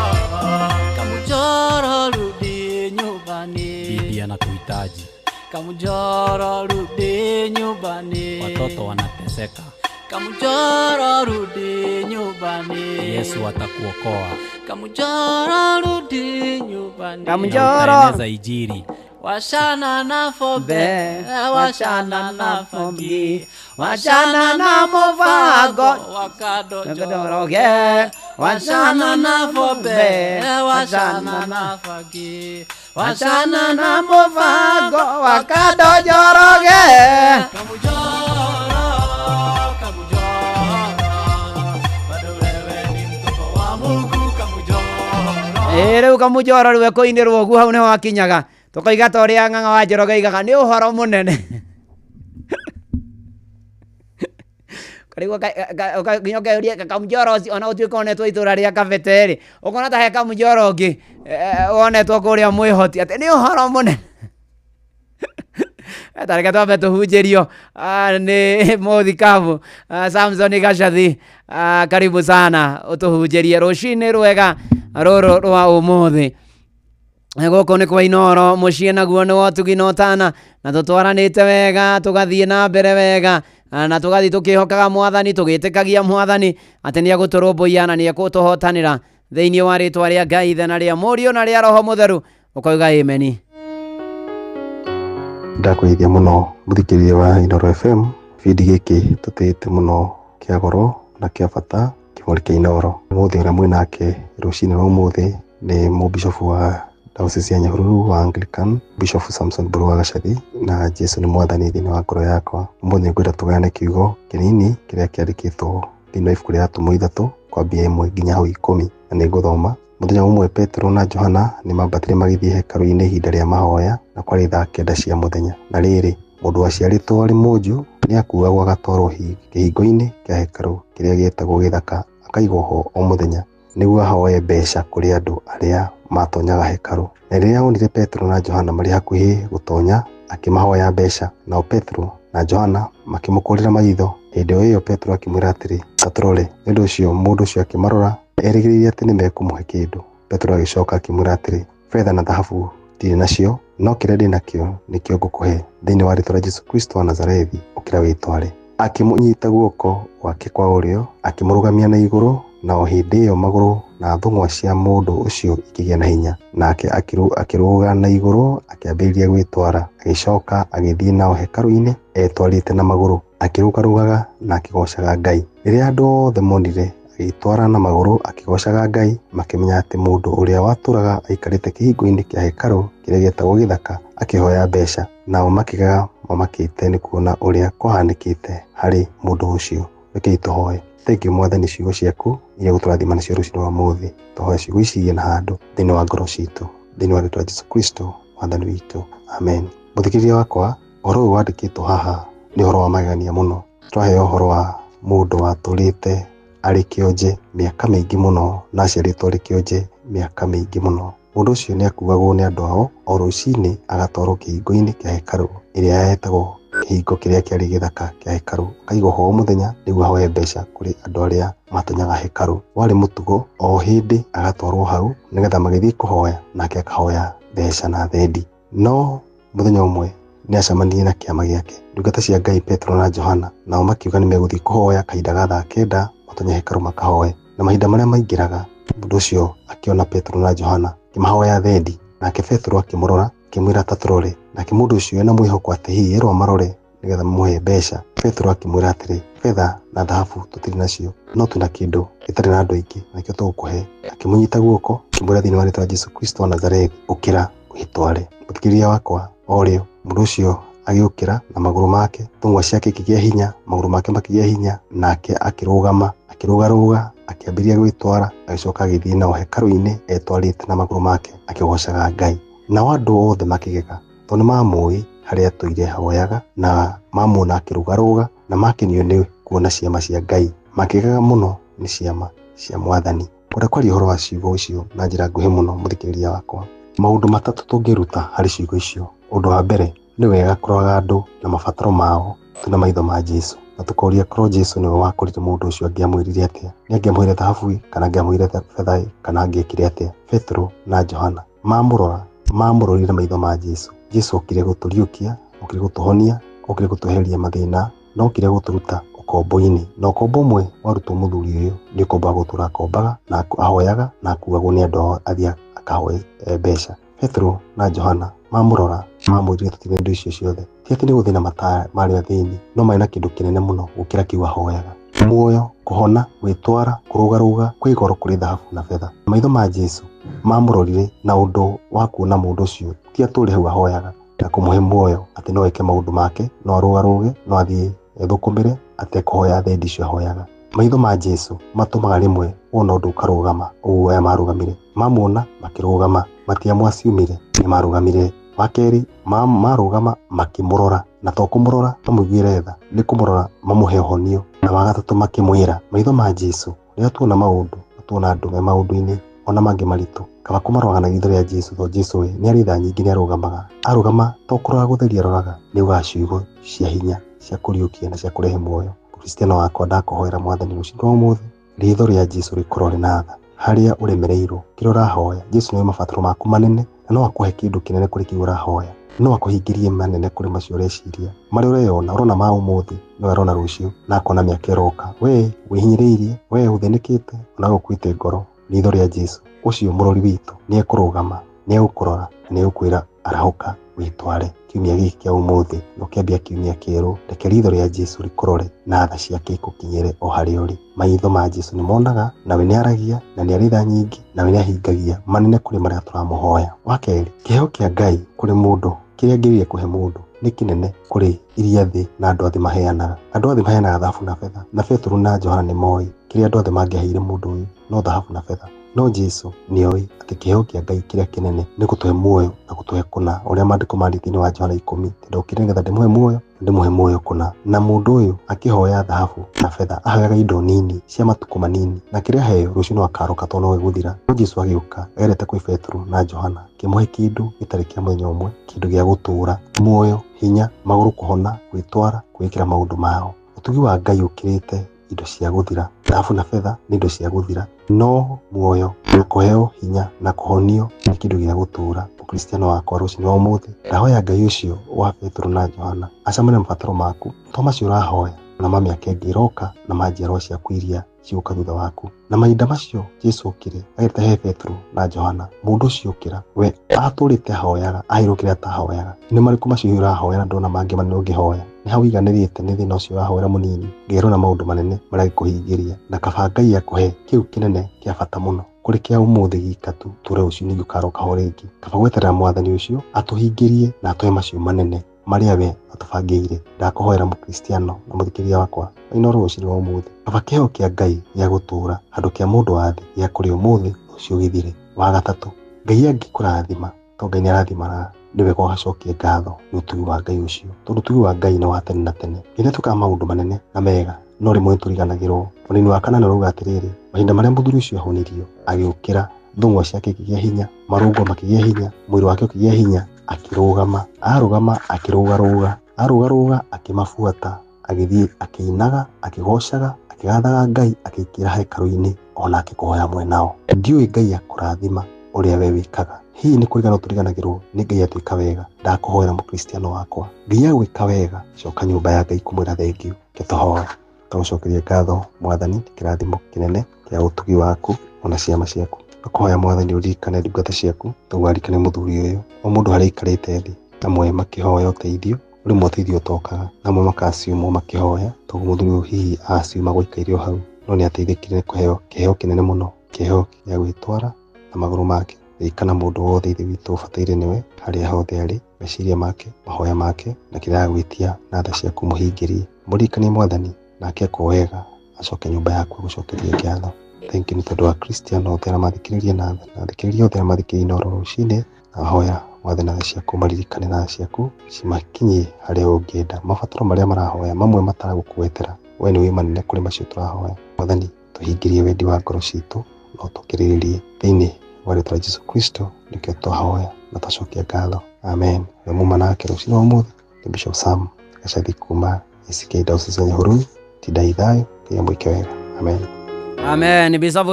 Kamujoro rudi nyumbani, Bibi anakuhitaji, Kamujoro rudi nyumbani, watoto wanateseka, Kamujoro rudi nyumbani, Yesu atakuokoa. Kamujoro rudi nyumbani, Kamujoro. Utaeneza Injili. Washana na fobe, Be, washana na fogi, wachana na muvango wakado Njoroge, washana na fobe, washana na fagi, wachana na muvango wakado Njoroge. Kamujoro, Kamujoro bado wewe ni mtoto wa Mungu Kamujoro. Ĩ rĩu Kamujoro rĩu ekũinĩrwo ũguo hau nĩho akinyaga tũkoiga ta ũrĩa Ng'ang'a wa Njoroge aigaga nĩ ũhoro mũnene. Karigwo nginya ũkeyũria Kamujoro ũcio ona gũtuĩka onetwo itũra rĩa Kabete rĩ, ũkona ta he Kamujoro ũngĩ wonetwo kũrĩa Mwĩhoti atĩ nĩ ũhoro mũnene. Ta reke twambe tũhunjĩrio nĩ mũthikabu Samson Gacathi, karibu sana ũtũhunjĩrie rũcinĩ rwega rũrũ rwa ũmũthĩ. Gũkũ nĩ kwa Inooro mũciĩ naguo nĩ wotugi na ũtana, na tũtwaranĩte wega tũgathiĩ na mbere wega na tũgathiĩ tũkĩhokaga mwathani tũgĩtĩkagia mwathani atĩ nĩ egũtũrũmbũiya na nĩ egũtũhotanĩra thĩinĩ wa rĩtwa rĩa Ngai Ithe na rĩa Mũriũ na rĩa Roho Mũtheru ũkoiga ameni. Ndakwĩhithia mũno mũthikĩrĩria wa Inooro FM, gĩbindi gĩkĩ tũtĩĩte mũno kĩa goro na kĩa bata kĩmũrĩ kĩa Inooro. Mũthĩ ũrĩa mwĩnake rũcinĩ rwa ũmũthĩ nĩ mũbishofu wa Diocese ya Nyahururu wa Anglican, Bishop Samson Mburu wa Gacathi, na Jesu nĩ mwathani thĩinĩ wa ngoro yakwa. Ũmũthĩ ngwenda tũgayane kiugo kĩnini kĩrĩa kĩandĩkĩtwo thĩinĩ wa ibuku rĩa Atũmwo 3 kwambia 1 nginya hau 10, na nĩ ngũthoma. Mũthenya ũmwe Petero na Johana nĩ mambatire magĩthiĩ hekarũ-inĩ ihinda rĩa mahoya, na kwarĩ thaa 9 cia mũthenya. Na rĩrĩ, mũndũ waciarĩtwo arĩ mwonju nĩ akuagwo agatwarwo kĩhingo-inĩ kĩa hekarũ kĩrĩa gĩetagwo Gĩthaka, akaigwo ho o mũthenya nĩguo ahoe mbeca kũrĩ andũ arĩa matonyaga hekarũ. Na rĩrĩa onire Petero na Johana marĩ hakuhĩ gũtonya, akĩmahoya mbeca. Nao Petero na Johana makĩmũkũrĩra maitho. Hĩndĩ o ĩyo Petero akĩmwĩra atĩrĩ, "Ta tũrore." Nĩ ũndũ ũcio mũndũ ũcio akĩmarora, Erĩgĩrĩire atĩ nĩmekũmũhe kĩndũ. Petero agĩcoka akĩmwĩra atĩrĩ, betha na thahabu ndirĩ nacio, no kĩrĩa ndĩ nakĩo nĩkĩo ngũkũhe. Thĩinĩ wa rĩĩtwa rĩa Jesũ Kristo wa Nazarethi, ũkĩra wĩtware. Akĩmũnyita guoko gwake kwa ũrĩo, akĩmũrũgamia na igũrũ, na o hĩndĩ ĩyo magũrũ na thũng'wa cia mũndũ ũcio ikĩgĩa na hinya. Nake akĩrũga na igũrũ, akĩambĩrĩria gwĩtwara. Agĩcoka agĩthiĩ nao hekarũ-inĩ etwarĩte na magũrũ, akĩrũgarũgaga na akĩgoocaga Ngai. Rĩrĩa andũ othe monire agĩtwara na magũrũ akĩgoocaga Ngai, makĩmenya atĩ mũndũ ũrĩa watũũraga aikarĩte kĩhingo-inĩ kĩa hekarũ kĩrĩa gĩetagwo Gĩthaka akĩhooya mbeca. Nao makĩgega mamakĩte nĩ kuona ũrĩa kwahanĩkĩte harĩ mũndũ ũcio. Rekei tũhoe. Thengiũ Mwathani ciugo ciaku iria gũtũrathima nacio rũcinĩ rwa ũmũthĩ. Tũhoe ciugo ici igĩe na handũ thĩinĩ wa ngoro citũ, thĩinĩ wa rĩĩtwa Jesũ Kristo Mwathani witũ, amen. Mũthikĩrĩria wakwa, ũhoro ũyũ wandĩkĩtwo haha nĩ ũhoro wa magegania mũno. Twaheo ũhoro wa mũndũ watũrĩte arĩ kĩonje mĩaka mĩingĩ mũno na aciarĩtwo arĩ kĩonje mĩaka mĩingĩ mũno. Mũndũ ũcio nĩ akuagwo nĩ andũ ao o rũcinĩ agatwarwo kĩhingo-inĩ kĩa hekarũ ĩrĩa yetagwo kĩhingo kĩrĩa kĩarĩ gĩthaka kĩa hekarũ, akaigwo ho mũthenya nĩguo ahoe mbeca kũrĩ andũ arĩa matonyaga hekarũ. Warĩ mũtugo o hĩndĩ agatwarwo hau nĩgetha magĩthiĩ kũhoya nake akahoya mbeca na thendi. No mũthenya ũmwe nĩ acemanirie na kĩama gĩake, ndungata cia Ngai Petero na Johana, nao makiuga nĩ megũthiĩ kũhoya kahinda ga thaa 9 matonye hekarũ makahoe. Na mahinda marĩa maingĩraga, mũndũ ũcio akĩona Petero na Johana akĩmahoya thendi, nake Petero akĩmũrora akĩmwĩra ta tũrore. Nake mũndũ ũcio ena mwĩhoko atĩ hihi erwo amarore nĩgetha mamũhe mbeca. Petero akĩmwĩra atĩrĩ, betha na thahabu tũtirĩ nacio, no twĩna kĩndũ gĩtarĩ na andũ aingĩ na nĩkĩo tũgũkũhe. Akĩmũnyita guoko akĩmwĩra thĩinĩ wa rĩĩtwa rĩa Jesũ Kristo wa Nazarethi, ũkĩra wĩtware. Mũthikĩrĩria wakwa, o rĩo mũndũ ũcio agĩũkĩra na magũrũ make, thũng'wa ciake ikĩgĩa hinya, magũrũ make makĩgĩa hinya, nake akĩrũgama, akĩrũgarũga, akĩambĩrĩria gwĩtwara, agĩcoka agĩthiĩ nao hekarũ-inĩ etwarĩte na magũrũ make akĩgoocaga Ngai. Nao andũ othe makĩgega tondũ nĩmamũĩ harĩa atũire ahoyaga, na mamuona akĩrũgarũga, na makenio nĩ kuona ciama cia Ngai. Makĩgega mũno nĩ ciama cia Mwathani. Kwenda kwaria ũhoro wa ciugo icio na njĩra nguhĩ mũno, mũthikĩrĩria wakwa, maũndũ matatũ tũngĩruta harĩ ciugo icio. Ũndũ wa mbere, nĩ wega kũroraga andũ na mabataro mao tũna maitho ma Jesũ, na tũkoria korwo Jesũ nĩwe wakorire mũndũ ũcio angĩamwĩrire atĩa, nĩ angĩamũheire thahabu kana angĩamũheire betha kana angĩekire atĩa. Petero na Johana mamũrora, mamũrorire maitho ma Jesũ. Jesũ okire gũtũriũkia, okire gũtũhonia, okire gũtwehereria mathĩna, na okire gũtũruta ũkombo-inĩ. Na ũkombo ũmwe warutwo mũthuri ũyũ nĩ ũkombo wa gũtũra akombaga na ahoyaga na akuagwo nĩ andũ ao athiĩ akahoe mbeca. Petero na Johana mamũrora, mamwĩrire tũtirĩ indo icio ciothe. Ti atĩ nĩ gũthĩna marĩ athĩni, no marĩ na kĩndũ kĩnene mũno gũkĩra kĩu ahoyaga. Muoyo, kũhona, gwĩtwara, kũrũgarũga, kwĩ goro kũrĩ thahabu na betha. Maitho ma Jesũ mamũrorire na ũndũ wa kuona mũndũ ũcio ti atũre hau ahoyaga na kũmũhe muoyo atĩ no eke maũndũ make, no arũgarũge, no athiĩ ethũkũmĩre atekũhoya thendi icio ahoyaga. Maitho ma Jesũ matũmaga rĩmwe wona ũndũ ũkarũgama, ũguo aya marũgamire. Mamuona makĩrũgama, matiamwaciumire, nĩ marũgamire. Wa kerĩ, marũgama makĩmũrora, na to kũmũrora mamũiguĩre tha, nĩ kũmũrora mamũhe ũhonio. Na wa gatatũ makĩmwĩra. Maitho ma Jesũ rĩrĩa tuona maũndũ, tuona andũ me maũndũ-inĩ ona mangĩ maritũ, kaba kũmaroraga na ritho rĩa Jesũ, tondũ Jesũ we nĩ arĩ tha nyingĩ, nĩ arũgamaga. Arũgama to kũrora gũtheria aroraga, nĩ augaga ciugo cia hinya, cia kũriũkia na cia kũrehe muoyo. Kristiano wakwa, ndakũhoera Mwathani rũcinĩ rwa ũmũthĩ, ritho rĩa Jesũ rĩkũrore na tha harĩa ũremereirwo, kĩrĩa ũrahoya. Jesũ nĩoĩ mabataro maku manene, na no akũhe kĩndũ kĩnene kũrĩ kĩu ũrahoya, no akũhingĩrie manene kũrĩ macio ũreciria, marĩa ũreyona, ũrona ma ũmũthĩ no arona rũciũ, na akona mĩaka ĩroka. We wĩhinyĩrĩirie, we ũthĩnĩkĩte, ona we ũkuĩte ngoro, ritho rĩa Jesũ ũcio mũrori witũ nĩ ekũrũgama, nĩ egũkũrora, na nĩ egũkwĩra arahũka wĩtware. Kiumia gĩkĩ kĩa ũmũthĩ no kĩambia kiumia kĩerũ, reke ritho rĩa Jesũ rĩkũrore na tha ciake ikũkinyĩre o harĩa ũrĩ. Maitho ma Jesũ nĩ monaga, nawe nĩ aragia, na nĩ arĩ tha nyingĩ, nawe nĩ ahingagia manene kũrĩ marĩa tũramũhoya. Wa kerĩ, kĩheo kĩa Ngai kũrĩ mũndũ, kĩrĩa angĩrire kũhe mũndũ nĩ kĩnene kũrĩ iria thĩ na andũ othe maheanaga. Andũ othe maheanaga thahabu na betha, na Petero na Johana nĩ moĩ kĩrĩa andũ othe mangĩaheire mũndũ ũyũ no thahabu na betha. No Jesũ nĩoĩ atĩ kĩheo kĩa Ngai kĩrĩa kĩnene nĩ gũtũhe muoyo na gũtũhe kũna, ũrĩa maandĩko marĩ thĩinĩ wa Johana 10, ndokire nĩgetha ndĩmũhe muoyo, ndĩmũhe muoyo kũna. Na mũndũ ũyũ akĩhoya thahabu na betha, ahoyaga indo nini cia matukũ manini, na kĩrĩa aheo rũciũ no akaroka tondũ no gĩgũthira. No Jesũ agĩũka agerete kwĩ Petero na Johana, akĩmũhe kĩndũ gĩtarĩ kĩa mũthenya ũmwe, kĩndũ gĩa gũtũũra, muoyo, hinya, magũrũ kũhona, gwĩtwara, kwĩĩkĩra maũndũ mao. Ũtugi wa Ngai ũkĩrĩte indo cia gũthira, thahabu na betha nĩ indo cia gũthira, no muoyo na kũheo hinya na kũhonio nĩ kĩndũ gĩa gũtũũra. Ũkristiano wakwa rũcinĩ rwa ũmũthĩ, ndahoya Ngai ũcio wa Petero na Johana acamũre mabataro maku, to macio ũrahoya, na ma mĩaka ĩngĩ ĩroka, na ma njiarwa ciaku iria cigũka thutha waku. Na mahinda macio Jesu okire agĩte he Petero na Johana, mũndũ ũcio ũkĩra, we atũrĩte ahoyaga, aheirwo kĩrĩa atahoyaga. Nĩ marĩkũ macio ũrahoya na ndona mangĩ manene ũngĩhoya? Nĩ hau ũiganĩrĩte nĩ thĩna ũcio ũrahoera mũnini, ngerwo na maũndũ manene marĩa angĩkũhingĩria, na kaba Ngai akũhe kĩu kĩnene kĩa bata mũno kũrĩ kĩa ũmũthĩ gika tu, tũre ũcio ningĩ ũkaroka ho rĩngĩ. Kaba gweterera mwathani ũcio atũhingĩrie na atũhe macio manene marĩa we atũbangĩire. Ndakũhoera mũkristiano na mũthikĩria wakwa Inooro rũcinĩ rwa ũmũthĩ, kaba kĩheo kĩa Ngai gĩa gũtũũra handũ kĩa mũndũ wa thĩ gĩa kũrĩa ũmũthĩ ũcio gĩthire. Wa gatatũ, Ngai angĩkũrathima, to Ngai nĩarathimaga, nĩ wega ũgacokie ngatho nĩ ũtugi wa Ngai ũcio, tondũ ũtugi wa Ngai nĩ wa tene na tene. Ngai nĩatwĩkaga maũndũ manene na mega, no rĩmwe nĩtũriganagĩrwo. Mũnini wa kanana ũrauga atĩrĩrĩ, mahinda marĩa mũthuri ũcio ahonirio, agĩũkĩra, thũng'wa ciake ikĩgĩa hinya, marũngo makĩgĩa hinya, mwĩrĩ wake ũkĩgĩa hinya, akĩrũgama, arũgama akĩrũgarũga, arũgarũga akĩmabuata, agĩthiĩ akĩinaga, akĩgocaga, akĩgathaga Ngai, akĩingĩra hekarũ-inĩ onake kũhoya hamwe nao. Ndiũĩ Ngai akũrathima ũrĩa we wĩkaga. Hihi nĩ kũriganĩrwo tũriganagĩrwo nĩ Ngai atwĩka wega? Ndakũhoera mũkristiano wakwa, Ngai agwĩka wega, coka nyũmba ya Ngai kũmwĩra thengiũ. Tũhoe. Tũgũcokeria ngatho mwathani, kĩrathimo kĩnene kĩa ũtugi waku ona ciama ciaku. Tũkũhoya mwathani ũririkane ndungata ciaku, tũgũririkane mũthuri ũyũ, o mũndũ harĩa aikarĩte thĩ, amwe makĩhoya ũteithio, rĩmwe ũteithio ũtokaga, amwe makaciumwo makĩhoya, tondũ mũthuri ũyũ hihi aciuma gũikaire o hau, no nĩ ateithĩkire nĩ kũheo kĩheo kĩnene mũno, kĩheo gĩa gwĩtwara na magũrũ make. Ririkana mũndũ wothe ithe witũ ũbataire nĩwe harĩa hothe arĩ, meciria make, mahoya make, na kĩrĩa agwĩtia na tha ciaku mũhingĩrie. Mũririkanie mwathani nake ekwo wega, acoke nyũmba yaku agũcokerie ngatho. Thank you nĩ tondũ wa Christian othe arĩa mathikĩrĩria na athikĩrĩria othe arĩa mathikĩrĩria Inooro rũcinĩ, na hoya mwathani na tha ciaku maririkane na tha ciaku cimakinyie harĩa ũngĩenda. Mabataro marĩa marahoya mamwe mataragũkũgwetera, we nĩ wĩ manene kũrĩ macio tũrahoya. Mwathani tũhingĩrie wendi wa ngoro citũ na ũtũkĩrĩrĩrie thĩinĩ wa rĩtwa rĩa Jesu Kristo nĩkĩo twahoya na twacokia ngatho. Amen. We muma nake rũcinĩ rwa ũmũthĩ nĩ Bishop Sam Gacathi kuma ACK Diocese ya Nyahururu. Tindai thayũ, Ngai amwĩke wega. Amen. Amen. Bishop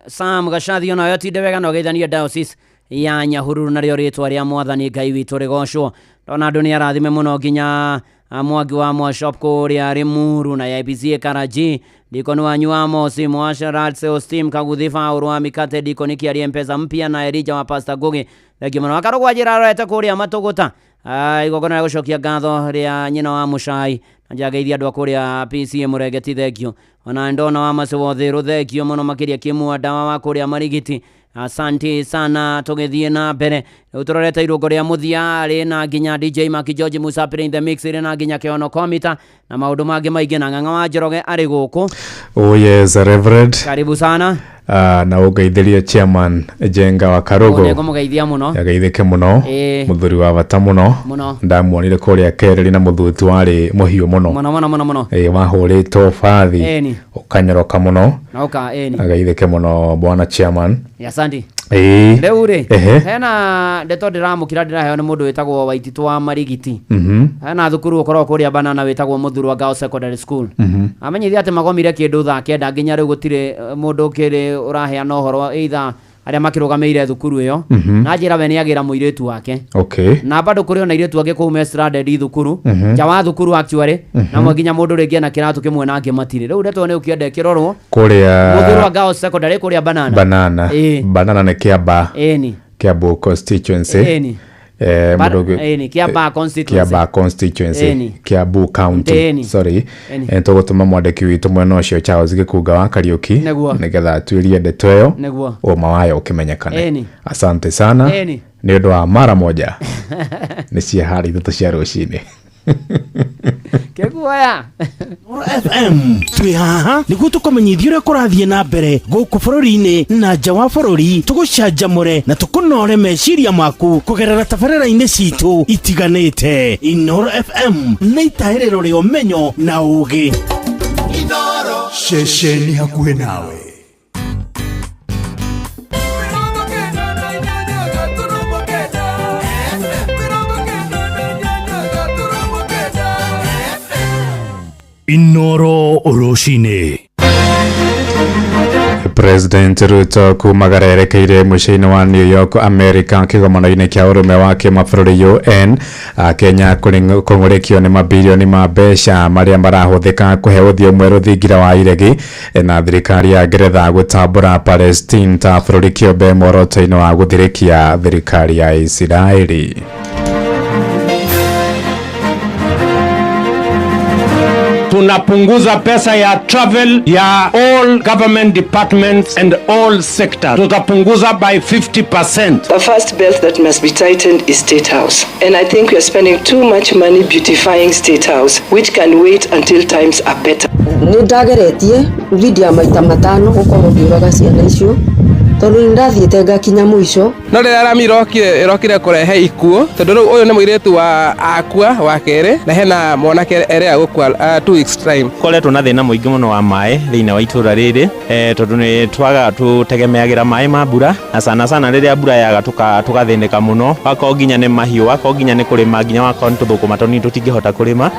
Sam Gacathi onawe atinde wega na ũgeithanie Diocese ya Nyahururu, narĩo rĩtwa rĩa mwathani Ngai witũ rĩgocwo. Ndona andũ nĩ arathime mũno nginya Mwangi wa Mwashop kũrĩa Limuru na IPC Karaji, Dikoni wanyu wa Mosi Mwasharat Seostim Kaguthi Fauru wa Mikate, Dikoni Kiarie Mpesa mpya na Elija wa Pastor Ngugi. Thengiũ mũno. Wakarũgwa njĩra arorete kũrĩa Matũgũta, igongona rĩa gũcokia ngatho rĩa nyina wa Mũcai, na njageithia andũ a kũrĩa PCA Mũrengeti, thengiũ. Ona ndona wa Macĩ Wothiru, thengiũ mũno makĩria. Kĩmwanda wa kũrĩa Marigiti, asante sana. Tũgĩthiĩ na mbere rĩu tũrorete irũngo rĩa mũthia rĩ na nginya DJ Maki George Musa in the mix, rĩ na nginya Kĩono Komita na maũndũ mangĩ maingĩ, na Ng'ang'a wa Njoroge arĩ gũkũ. Oh yes, Reverend. Karibu sana. Na ũngeithĩrie chairman Jenga wa Karugo. Nĩngũmũgeithia mũno. Ageithĩke mũno. Mũthuri wa bata mũno. Mũno. Ndamuonire kũrĩa Kereri na mũthuti warĩ mũhiũ mũno. Mũno mũno mũno mũno. Wahũrĩtwo bathi. Ũkanyoroka mũno. Na ũka ĩni. Ageithĩke mũno bwana chairman. Asante. Rĩu rĩ, hena ndeto ndĩramũkĩra ndĩraheo nĩ mũndũ wĩtagwo Waititũ wa Marigiti. Hena thukuru ũkoragwo kũrĩa Banana wĩtagwo Mũthurwa Girls Secondary School. Amenyithia atĩ magomire kĩndũ thaa 9 nginya rĩu gũtirĩ mũndũ ũkĩrĩ ũraheana ũhoro either arĩa makĩrũgamĩire thukuru ĩyo. Na njĩra we nĩagĩra mũirĩtu wake. Na bado kũrĩ ona airĩtu angĩ kũu me stranded thukuru. Nja wa thukuru actually. Na mwe nginya mũndũ rĩngĩ ena kĩratũ kĩmwe na angĩ matirĩ. Rĩu ndeto nĩ ũkĩenda ĩkĩrorwo. Kũrĩa Mũthurwa Girls Secondary kũrĩa Banana. Banana. Banana nĩ Kĩamba. Kĩambu constituency. Kĩamba constituency. Kĩamba constituency. Kĩambu county. Sorry. Tũgũtũma mwandĩki witũ mwena ũcio Charles Gĩkunga wa Kariũki nĩgetha atuĩrie ndeto ĩyo ũma wayo ũkĩmenyekane. Asante sana. Nĩ ũndũ wa mara moja. Nĩ cia harĩ 3 cia rũcinĩ. Kĩguoya. FM twĩ haha nĩguo tũkũmenyithie ũrĩa kũrathiĩ na mbere gũkũ bũrũri-inĩ na nja wa bũrũri, tũgũcanjamũre na tũkũnore meciria maku kũgerera tabarĩra-inĩ citũ itiganĩte. Inooro FM nĩ itahĩrĩro rĩa ũmenyo na ũũgĩ. Ceceni hakuhĩ nawe. Inoro rũcinĩ. President Ruto kumagara erekeire mũciĩ-inĩ wa New York, America, kĩgomano-inĩ kĩa ũrũme wa kĩmabũrũri UN. Kenya kũng'ũrĩkio nĩ mabirioni ma mbeca marĩa marahũthĩka kũhe ũthiũ mwerũ thingira wa iregi, na thirikari ya Ngeretha gũtambũra Palestine ta bũrũri kĩũmbe muoroto-inĩ wa gũthirĩkia thirikari ya Isiraeli. Tunapunguza pesa ya travel ya all government departments and all sectors. Tutapunguza by 50%. The first belt that must be tightened is State House. And I think we are spending too much money beautifying State House, which can wait until times are better. Nĩ ndageretie thidi ya maita matano gũkorwo ngĩũraga ciana icio tondũ nĩ ndathiĩte ngakinya mũico. No rĩrĩa rami ĩrokire ĩrokire kũrehe ikuũ, tondũ rĩu ũyũ nĩ mũirĩtu wa akua wa kerĩ na hena mwanake erĩa gũkua 2 weeks time. Koretwo na thĩna mũingĩ mũno wa maĩ thĩinĩ wa itũra rĩrĩ, tondũ nĩ twagaga tũtegemeagĩra maĩ ma mbura, na sana sana rĩrĩa mbura yaga tũgathĩnĩka mũno, wakorwo nginya nĩ mahiũ, wakorwo nginya nĩ kũrĩma, nginya wakorwo nĩ tũthũkũma tũnini tũtingĩhota kũrĩma.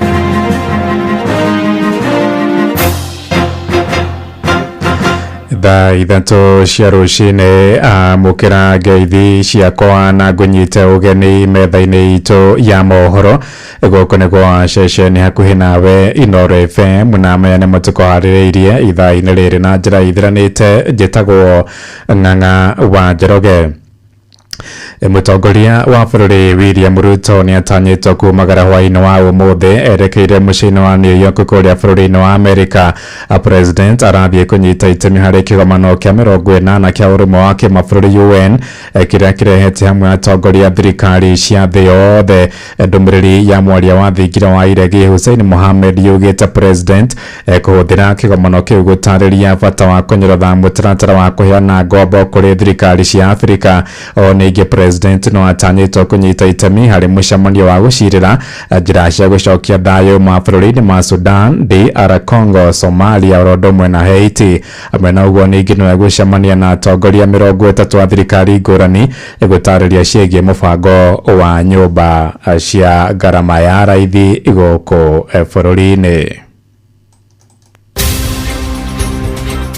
Thaa 3 cia rũcinĩ, amũkĩra ngeithi ciakwa na ngũnyite ũgeni metha-inĩ itũ ya mohoro. Gũkũ nĩ gwa ceceni hakuhĩ nawe Inoro FM, na maya nĩ matũkũharĩrĩirie ithaa-inĩ rĩrĩ na njĩra ithiranĩte. Njĩtagwo Ng'ang'a wa Njoroge. Mũtongoria wa bũrũri William Ruto nĩ atanyĩtwo kumagara hwaĩ-inĩ wa ũmũthĩ erekeire mũciĩ-inĩ wa New York kũrĩa bũrũri-inĩ wa Amerika. President arathiĩ kũnyita itemi harĩ kĩgomano kĩa 80 kĩa ũrũmwe wa kĩmabũrũri UN, kĩrĩa kĩrehete hamwe atongoria thirikari cia thĩ yothe. Ndũmĩrĩri ya mwaria wa thingira wa iregi Hussein Mohamed yugĩte president kũhũthĩra kĩgomano kĩu gũtarĩria bata wa kũnyorotha mũtaratara wa kũheana ngombo kũrĩ thirikari cia Afrika. O ningĩ president no atanyĩtwo kũnyita itemi harĩ mũcemanio wa gũcirĩra njĩra cia gũcokia thayũ mabũrũri-inĩ ma Sudan, DR Congo, Somalia oro ũndũ ũmwe na Haiti. Hamwe na ũguo ningĩ no egũcemania na atongoria 30 a thirikari ngũrani gũtarĩria ciĩgiĩ mũbango wa nyũmba cia ngarama ya raithi gũkũ bũrũri-inĩ.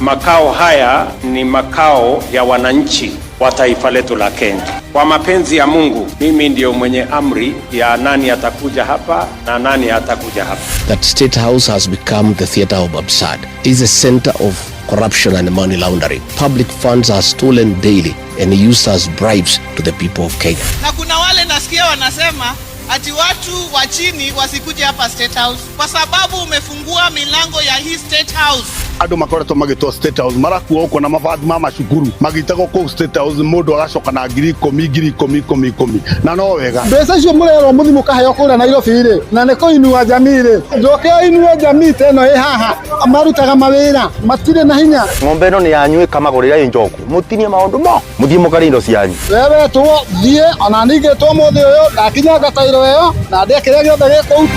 Makao haya ni makao ya wananchi wa taifa letu la Kenya. Kwa mapenzi ya Mungu, mimi ndio mwenye amri ya nani atakuja hapa na nani hatakuja hapa. That State House has become the theater of absurd. It is a center of corruption and money laundering. Public funds are stolen daily and used as bribes to the people of Kenya. Na kuna wale nasikia wanasema ati watu wa chini wasikuje hapa State House kwa sababu umefungua milango ya hii State House. Andũ makoretwo magĩtwo State House marakuo ũguo na mabathi ma macukuru magĩtagwo kũu State House, mũndũ agacoka na 10,000 10,000 10,000 10,000 na no wega. Mbeca icio mũrerwo mũthiĩ mũkaheo kũrĩa Nairobi rĩ, na nĩ kũinua jamii rĩ, njoke inue jamii ta ĩno ĩ haha marutaga mawĩra matirĩ na hinya. Ng'ombe ĩno nĩ yanyu ĩkamagũrĩra njoku, mũtinie maũndũ mo mũthiĩ mũkarĩe indo cianyu. Wewe wetwo thiĩ, ona ningĩtwo mũthĩ ũyũ ndakinyanga tairo ĩyo na ndĩe kĩrĩa gĩothe gĩ kũu.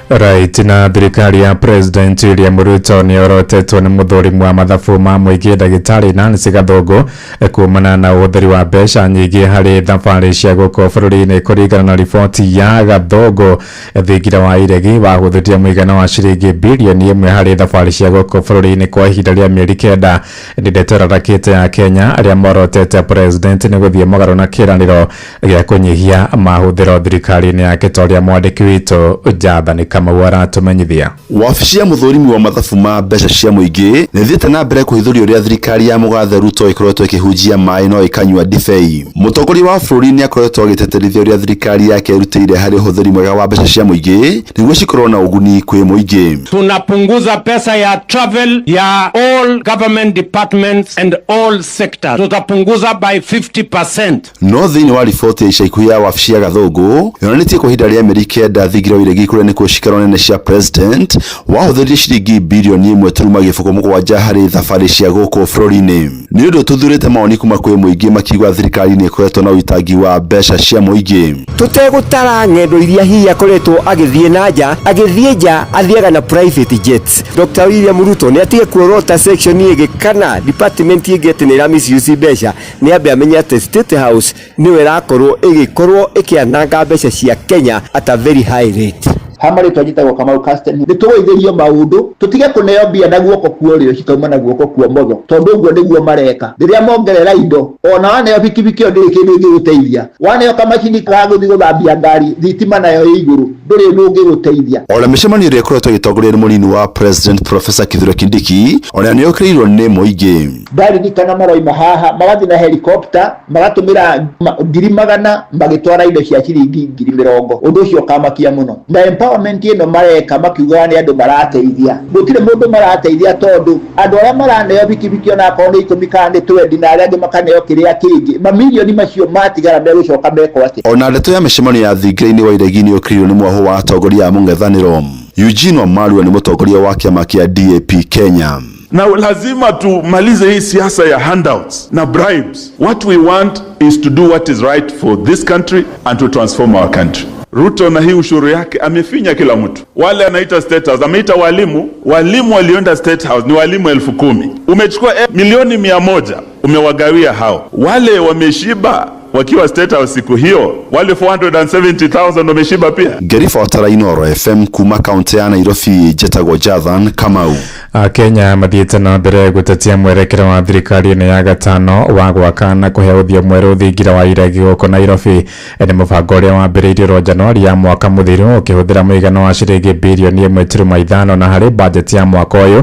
Right, na thirikari ya President William Ruto nĩ orotetwo nĩ mũthũrimi wa mathabu ma mũingĩ ndagĩtarĩ Nancy Gathũngũ kumana na ũhũthĩri wa mbeca nyingĩ harĩ thabarĩ cia gũkũ bũrũri-inĩ. Kũringana na riboti ya Gathũngũ, thingira wa iregi wahũthĩrire mũigana wa ciringi birioni 1 harĩ thabarĩ cia gũkũ bũrũri-inĩ kwa ihinda rĩa mĩeri 9. Nĩ ndeto ĩrarakĩte ya Kenya arĩa morotete president nĩ gũthiĩ mũgarũ na kĩĩranĩro gĩa kũnyihia mahũthĩro thirikari-inĩ yake, ta ũrĩa mwandĩki witũ Jathani Kamau aratumenyithia. Wabici ya mũthũrimi wa mathabu ma mbeca cia mũingĩ nĩ ĩthiĩte na mbere kũhithũria ũrĩa thirikari ya mũgathe Ruto ĩkoretwo ĩkĩhunjia maĩ no ĩkanyua ndibei. Mũtongoria wa bũrũri nĩ akoretwo agĩteterithia ũrĩa thirikari yake ĩrutĩire harĩ ũhũthĩri mwega wa mbeca cia mũingĩ nĩguo cikorwo na ũguni kwĩ mũingĩ. Tunapunguza pesa ya travel ya all government departments and all sectors. Tutapunguza by 50%. No thĩinĩ wa riboti ya ica ikuhĩ ya wabici ya Gathũngũ yonanĩtie kwa ihinda rĩa mĩeri 9 thingira wa iregi kũrĩa nĩkuo cikaro nene cia president wahũthĩrire ciringi birioni 1.7 harĩ thabarĩ cia gũkũ bũrũri-inĩ. Nĩ ũndũ tũthurĩte mawoni kuma kwĩ mũingĩ makiuga thirikari nĩ ĩkoretwo na ũitangi wa mbeca cia mũingĩ. Tũtegũtara ng'endo iria hihi akoretwo agĩthiĩ na nja, agĩthiĩ nja athiaga na private jets. Dr. William Ruto nĩ atige kuorota section ĩngĩ kana department ĩngĩ atĩ nĩ ĩra misuse mbeca, nĩ ambe amenye atĩ State House nĩyo ĩrakorwo ĩgĩkorwo ĩkĩananga mbeca cia Kenya at a very high rate. Ha marĩtwa njĩtagwo Kamau Casten. Nĩ tũgũithĩrio maũndũ, tũtige kũneo mbia na guoko kwa ũrĩo cikauma na guoko kwa ũmotho, tondũ ũguo nĩguo mareka. Rĩrĩa mongerera indo, ona waneo bikibiki ĩyo ndĩrĩ kĩndũ ĩngĩgũteithia. Waneo kamacini ga gũthiĩ gũthambia ngari, thitima nayo ĩ igũrũ, ndũrĩ ũndũ ũngĩgũteithia. Ona mĩcemanio ĩrĩa ĩkoretwo ĩgĩtongorio nĩ mũnini wa President Professor Kithure Kindiki ona nĩ yũkĩrĩirwo nĩ mũingĩ. Ndaririkana maroima haha magathiĩ na helicopter magatũmĩra 100,000 magĩtwara indo cia ciringi 20,000. Ũndũ ũcio ũkamakia mũno. Na empowerment ĩno mareka makiugaga nĩ andũ marateithia, gũtirĩ mũndũ marateithia tondũ andũ arĩa maraneo bikibiki ona akorwo nĩ 10 kana nĩ 20 na arĩa angĩ makaneo kĩrĩa kĩngĩ, mamirioni macio matigara megũcoka mekwo atĩa? Ona ndeto ya mĩcemanio ya thingira-inĩ wa iregi nĩ yũkĩrĩirwo nĩ mwahũ wa atongoria a mũng'ethanĩro. Eugene Wamalwa nĩ mũtongoria wa kĩama kĩa DAP Kenya. Na lazima tumalize hii siasa ya handouts na bribes. What we want is to do what is right for this country and to transform our country. Ruto na hii ushuru yake amefinya kila mtu. Wale anaita State House, ameita walimu. Walimu walioenda State House ni walimu 10,000. Umechukua 100,000,000 umewagawia hao. Wale wameshiba wakiwa State House siku hiyo, wale 470,000 wameshiba pia. Ngĩribotera Inooro FM kuma kaunti ya Nairobi, njĩtagwo Jathan Kamau. Akenya mathiĩte na mbere gũtetia mwerekera wa thirikari ĩno ya gatano wa gwaka na kũhe ũthiũ mwerũ thingira wa iregi gũkũ Nairobi. Nĩ mũbango ũrĩa wambĩrĩirio ro Januari ya mwaka mũthiru ũkĩhũthĩra mũigana wa ciringi birioni 1.5, na harĩ bajeti ya mwaka ũyũ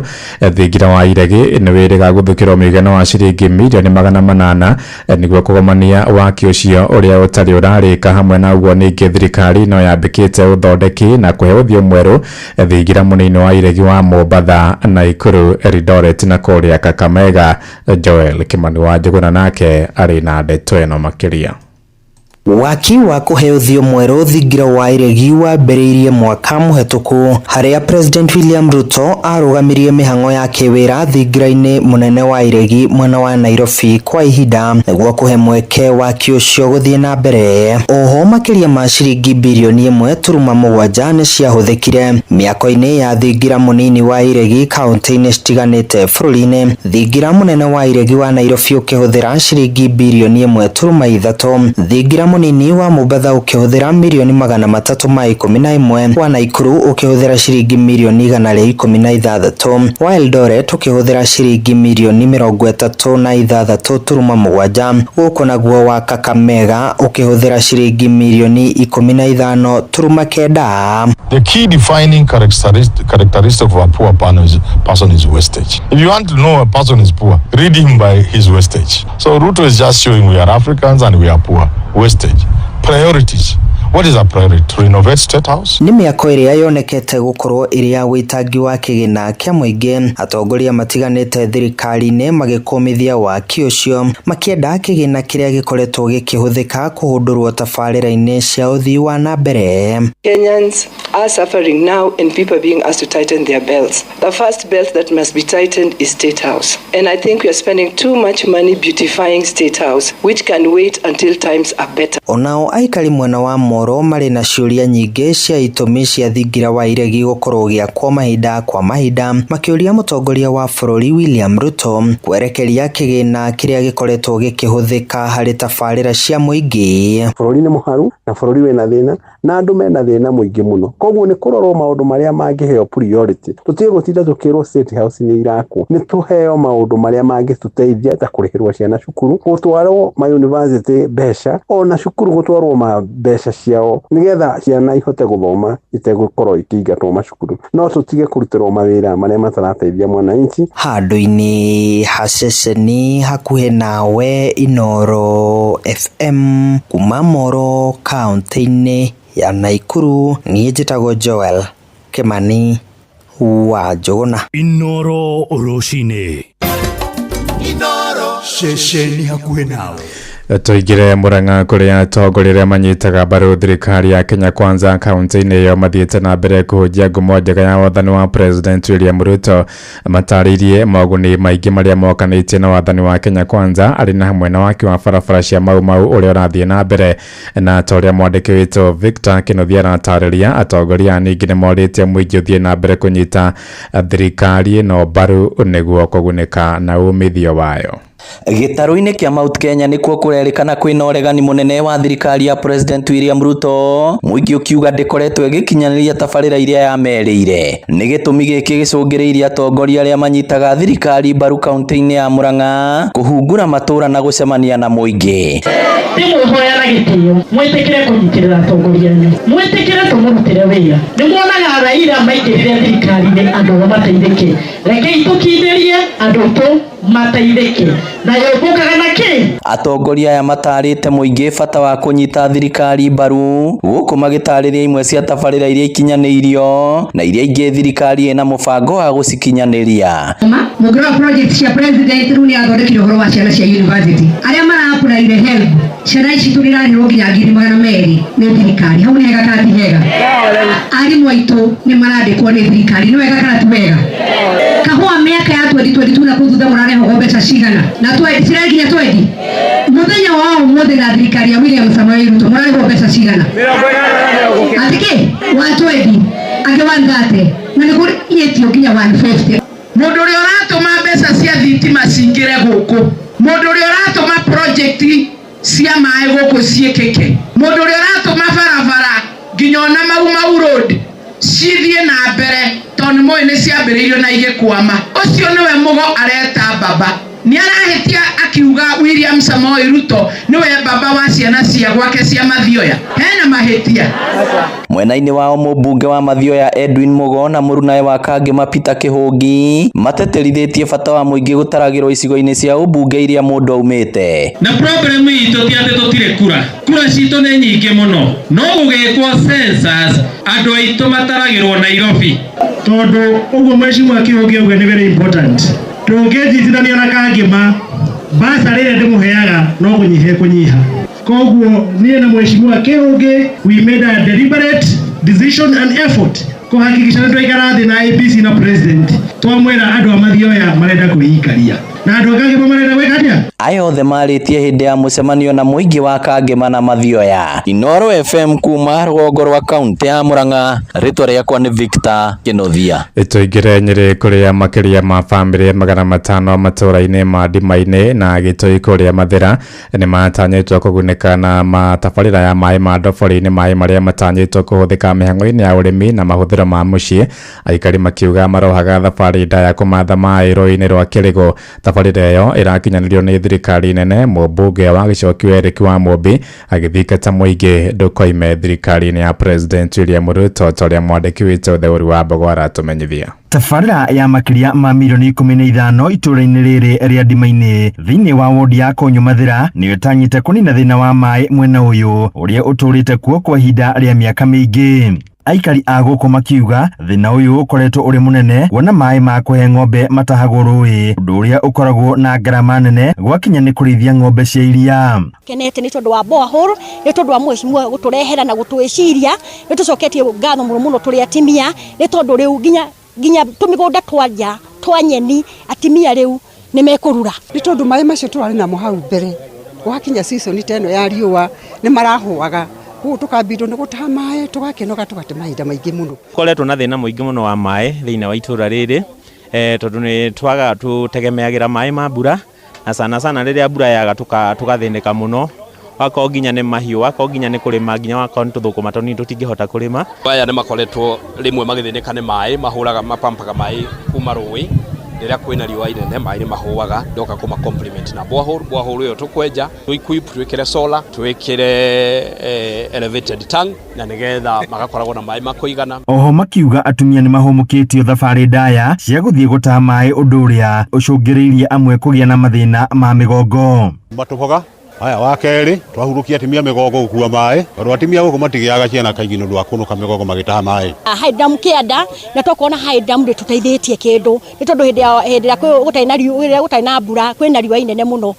thingira wa iregi nĩ wĩrĩga gũthukĩrwo mũigana wa ciringi 800,000,000 nĩguo kũgomania waki ũcio ũrĩa ũtarĩ ũrarĩka. Hamwe na ũguo ningĩ thirikari no yambĩkĩte ũthondeki na kũhe ũthiũ mwerũ thingira mũnini wa iregi wa Mombatha, Nakuru, Eldoret na kũrĩa Kakamega. Joel Kimani wa Njuguna nake arĩ na ndeto ĩno makĩria. Waki wa kũhe ũthiũ mwerũ thingira wa iregi wambĩrĩirie mwaka mũhetũku harĩa President William Ruto arũgamirie mĩhang'o ya kĩwĩra thingira-inĩ mũnene wa iregi mwena wa Nairobi kwa ihinda nĩguo kũhe mweke waki ũcio gũthiĩ na mbere. Oho makĩria ma ciringi birioni 1.7 nĩ ciahũthĩkire mĩako-inĩ ya thingira mũnini wa iregi kaunti-inĩ citiganĩte bũrũri-inĩ. Thingira mũnene wa iregi wa Nairobi ũkĩhũthĩra ciringi birioni 1.3, thingira mũnini wa Mombatha ũkĩhũthĩra 311,000,000, wa Nakuru ũkĩhũthĩra ciringi 116,000,000, wa Eldoret ũkĩhũthĩra ciringi 36.7, gũkũ naguo wa Kakamega ũkĩhũthĩra ciringi 15.9. The key defining characteristic of a poor person is wastage. If you want to know a person is poor, read him by his wastage. So Ruto is just showing we are Africans and we are poor. Wastage. Priorities. What is a priority? To renovate State House? Nĩ mĩako ĩrĩa yonekete gũkorwo ĩrĩ ya wĩitangi wa kĩgĩna kĩa mũingĩ, atongoria matiganĩte thirikari-inĩ magĩkũmithia waki ũcio makĩenda kĩgĩna kĩrĩa gĩkoretwo gĩkĩhũthĩka kũhũndũrwo tabarĩra-inĩ cia ũthii wa na mbere. Kenyans are suffering now and people are being asked to tighten their belts. The first belt that must be tightened is State House. And I think we are spending too much money beautifying State House, which can wait until times are better. Onao aikari mwena wa Moro marĩ na ciũria nyingĩ cia itũmi cia thingira wa iregi gũkorwo ũgĩakwo mahinda kwa mahinda, makĩũria mũtongoria wa bũrũri William Ruto kwerekeria kĩgĩna kĩrĩa gĩkoretwo gĩkĩhũthĩka harĩ tabarĩra cia mũingĩ. Bũrũri nĩ mũharu na bũrũri wĩna thĩna na andũ mena thĩna mũingĩ mũno, koguo nĩ kũrorwo maũndũ marĩa mangĩheo priority. Tũtige gũtinda tũkĩrwo State House nĩ irakwo, nĩ tũheo maũndũ marĩa mangĩtũteithia ta kũrĩhĩrwo ciana cukuru, gũtwarwo ma university mbeca, ona cukuru gũtwarwo ma mbeca ciao nĩgetha ciana ihote gũthoma itegũkorwo ikĩingatwo macukuru. No tũtige kũrutĩrwo mawĩra marĩa matarateithia mwananchi. Handũ-inĩ ha ceceni hakuhĩ nawe Inooro FM kuma Moro kaunti-inĩ ya Nakuru, niĩ njĩtagwo Joel Kimani wa Njuguna. Inooro rũcinĩ. Ceceni hakuhĩ nawe. Tũingĩre Murang'a kũrĩa atongoria arĩa manyitaga mbaru thirikari ya Kenya Kwanza kaunti-inĩ ĩyo mathiĩte na mbere kũhunjia ngumo njega ya wathani wa President William Ruto. Matarĩirie moguni maingĩ marĩa mokanĩtie na wathani wa Kenya Kwanza arĩ na hamwe na waki wa barabara cia Mau Mau ũrĩa ũrathiĩ na mbere. Na ta ũrĩa mwandĩki witũ Victor Kĩnuthia aratarĩria, atongoria ningĩ nĩ morĩtie mũingĩ ũthiĩ na mbere kũnyita thirikari ĩno mbaru nĩguo kũgunĩka na umithio wayo. Gĩtarũ-inĩ kĩa Mount Kenya nĩkuo kũrerĩkana kwĩna ũregani mũnene wa thirikari ya President William Ruto, mũingĩ ũkiuga ndĩkoretwo ĩgĩkinyanĩria tabarĩra iria yamerĩire. Nĩ gĩtũmi gĩkĩ gĩcũngĩrĩirie atongoria arĩa manyitaga thirikari mbaru kaunti-inĩ ya Murang'a kũhungura matũra na gũcemania na mũingĩ. Ndĩmwĩhoya na gĩtĩo mwĩtĩkĩre kũnyitĩrĩra atongoria anyu, mwĩtĩkĩre tũmũrutĩre wĩra. Nĩ muonaga Raila maingĩrire thirikari-inĩ andũ ao mateithĩke, rekei tũkindĩrie andũ aitũ mateithĩke. Na yũmbũkaga na kĩ? Atongoria aya matarĩte mũingĩ bata wa kũnyita thirikari mbaru gũkũ magĩtarĩria imwe cia tabarĩra iria ikinyanĩirio na iria ingĩ thirikari ĩna mũbango wa gũcikinyanĩria. Mũngĩrora project cia president rĩu nĩ athondekire ũhoro wa ciana cia university arĩa mara-applyire HELB, ciana ici tũrĩrarĩhwo nginya 200,000 nĩ thirikari. Hau nĩ hega kana ti hega? Arimũ aitũ nĩ marandĩkwo nĩ thirikari, nĩ wega kana ti wega? Kahũa mĩaka ya 2022 na kũu thutha mũrarehagwo mbeca cigana? Na cirakinya 20 mũthenya wa ũmũthĩ na thirikari ya William Samoei Ruto mũrarĩhwo mbeca cigana? Atĩ kĩ? 120 angĩ 130 na nĩ kũrĩtio nginya 150. Mũndũ ũrĩa ũratũma mbeca cia thitima cingĩre gũkũ, mũndũ ũrĩa ũratũma project cia maĩ gũkũ ciĩkĩke, mũndũ ũrĩa ũratũma barabara nginya ona Mau Mau Road cithiĩ na mbere tondũ nĩ mũĩ nĩ ciambĩrĩirio na igĩkwama, ũcio nĩwe Mũgo areta baba. Nĩ arahĩtia akiuga William Samoei Ruto nĩwe baba wa ciana cia gwake cia Mathioya. Hena mahĩtia. Mwena-inĩ wao mũmbunge wa Mathioya Edwin Mugo na mũrunawe wa Kangema Peter Kĩhũngi matetĩrithĩtie bata wa mũingĩ gũtaragĩrwo icigo-inĩ cia ũmbunge iria mũndũ aumĩte. Na problem itũ ti atĩ tũtirĩ kura, kura citũ nĩ nyingĩ mũno, no gũgĩkwo census andũ aitũ mataragĩrwo Nairobi. Tondũ ũguo mheshimiwa Kĩhũngi auga nĩ very important, tũngĩnjitithania na Kangema basarĩ ĩrĩa ndĩmũheaga no kũnyiha ĩkũnyiha. Koguo niĩ na mheshimiwa Kĩhũngi we made a deliberate decision and effort kũhakikisha nĩ twaikara thĩ na IEBC na president, twamwĩra andũ a Mathioya marenda kwĩikaria na andũ a Kangema marenda gwĩka atĩa. Aya othe marĩtie hĩndĩ ya mũcemanio na mũingĩ wa Kangema na Mathioya. Inooro FM kuma rũgongo rwa kaunti ya Murang'a, rĩtwa rĩakwa nĩ Victor Kĩnuthia. Tũingĩre Nyĩrĩ kũrĩa makĩria ma bamĩrĩ 500 matũũra-inĩ ma Ndima-inĩ na Gĩtũi kũrĩa Mathĩra nĩ matanyĩtwo kũgunĩka na matabarĩra ya maĩ ma ndobori-inĩ, maĩ marĩa matanyĩtwo kũhũthĩka mĩhang'o-inĩ ya ũrĩmi na mahũthĩro ma mũciĩ. Aikari makiuga marohaga thabarĩ ndaya kũmatha maĩ rũĩ-inĩ rwa Kĩrĩgũ. Tabarĩra ĩyo ĩrakinyanĩrio nĩ thirikari nene, mũmbunge wa Gĩcokio Eric wa Mũmbi agĩthingata mũingĩ ndũkoime thirikari-inĩ ya President William Ruto ta ũrĩa mwandĩki witũ Theuri wa Mbogo aratũmenyithia. Tabarĩra ya makĩria ma mirioni 15 itũũra-inĩ rĩrĩ rĩa Ndima-inĩ thĩinĩ wa wodi ya Konyo Mathĩra nĩyo ĩtanyĩte kũnina thĩna wa maĩ mwena ũyũ ũrĩa ũtũũrĩte kuo kwa ihinda rĩa mĩaka mĩingĩ. Aikari a gũkũ makiuga thĩna ũyũ ũkoretwo ũrĩ mũnene kuona maĩ ma kũhe ng'ombe matahagwo rũĩ, ũndũ ũrĩa ũkoragwo na ngarama nene gwakinya nĩ kũrĩithia ng'ombe cia iria. Kenete nĩ tondũ wa borehole, nĩ tondũ wa mheshimiwa gũtũrehera na gũtwĩciria, nĩ tũcoketie ngatho mũno mũno tũrĩ atimia, nĩ tondũ rĩu nginya tũmĩgũnda twa nja twa nyeni atimia rĩu nĩ mekũrura. Nĩ tondũ maĩ macio tũrarĩ namo hau mbere, gwakinya season ta ĩno ya riũa nĩ marahũaga, koguo tũkambindwo nĩ gũtaha maĩ tũgakĩnoga tũgate mahinda maingĩ mũno. Koretwo na thĩna mũingĩ mũno wa maĩ thĩinĩ wa itũra rĩrĩ, tondũ nĩ twagaga tũtegemeagĩra maĩ ma mbura, na sana sana rĩrĩa mbura yaga tũgathĩnĩka mũno, wakorwo nginya nĩ mahiũ, wakorwo nginya nĩ kũrĩma, nginya wakorwo nĩ tũthũkũma tũnini tũtingĩhota kũrĩma. Aya nĩ makoretwo rĩmwe magĩthĩnĩka nĩ maĩ, mahũraga mapampaga maĩ kuma rũĩ, rĩrĩa kwĩna riũa inene maĩ nĩ mahũaga, ndoka kũma compliment na borehole, borehole ĩyo tũkwenja, tũ equip, twĩkĩre solar, twĩkĩre elevated tank, na nĩgetha magakoragwo na maĩ ma kũigana. Oho makiuga atumia nĩ mahũmũkĩtio thabarĩ ndaya cia gũthiĩ gũtaha maĩ ũndũ ũrĩa ũcũngĩrĩirie amwe kũgĩa na mathĩna ma mĩgongo. Matũboga haya wa kerĩ twahurũkia atimia mĩgongo gũkua maĩ tondũ atimia gũkũ matigĩaga ciana kaingĩ nĩ ũndũ wa kũnũka mĩgongo magĩtaha maĩ. High dam kĩanda na twakorwo na high dam ndĩtũteithĩtie kĩndũ nĩ tondũ hĩndĩ ya hĩndĩ ĩrĩa gũtarĩ na riũa, rĩrĩa gũtarĩ na mbura kwĩna riũa inene mũno,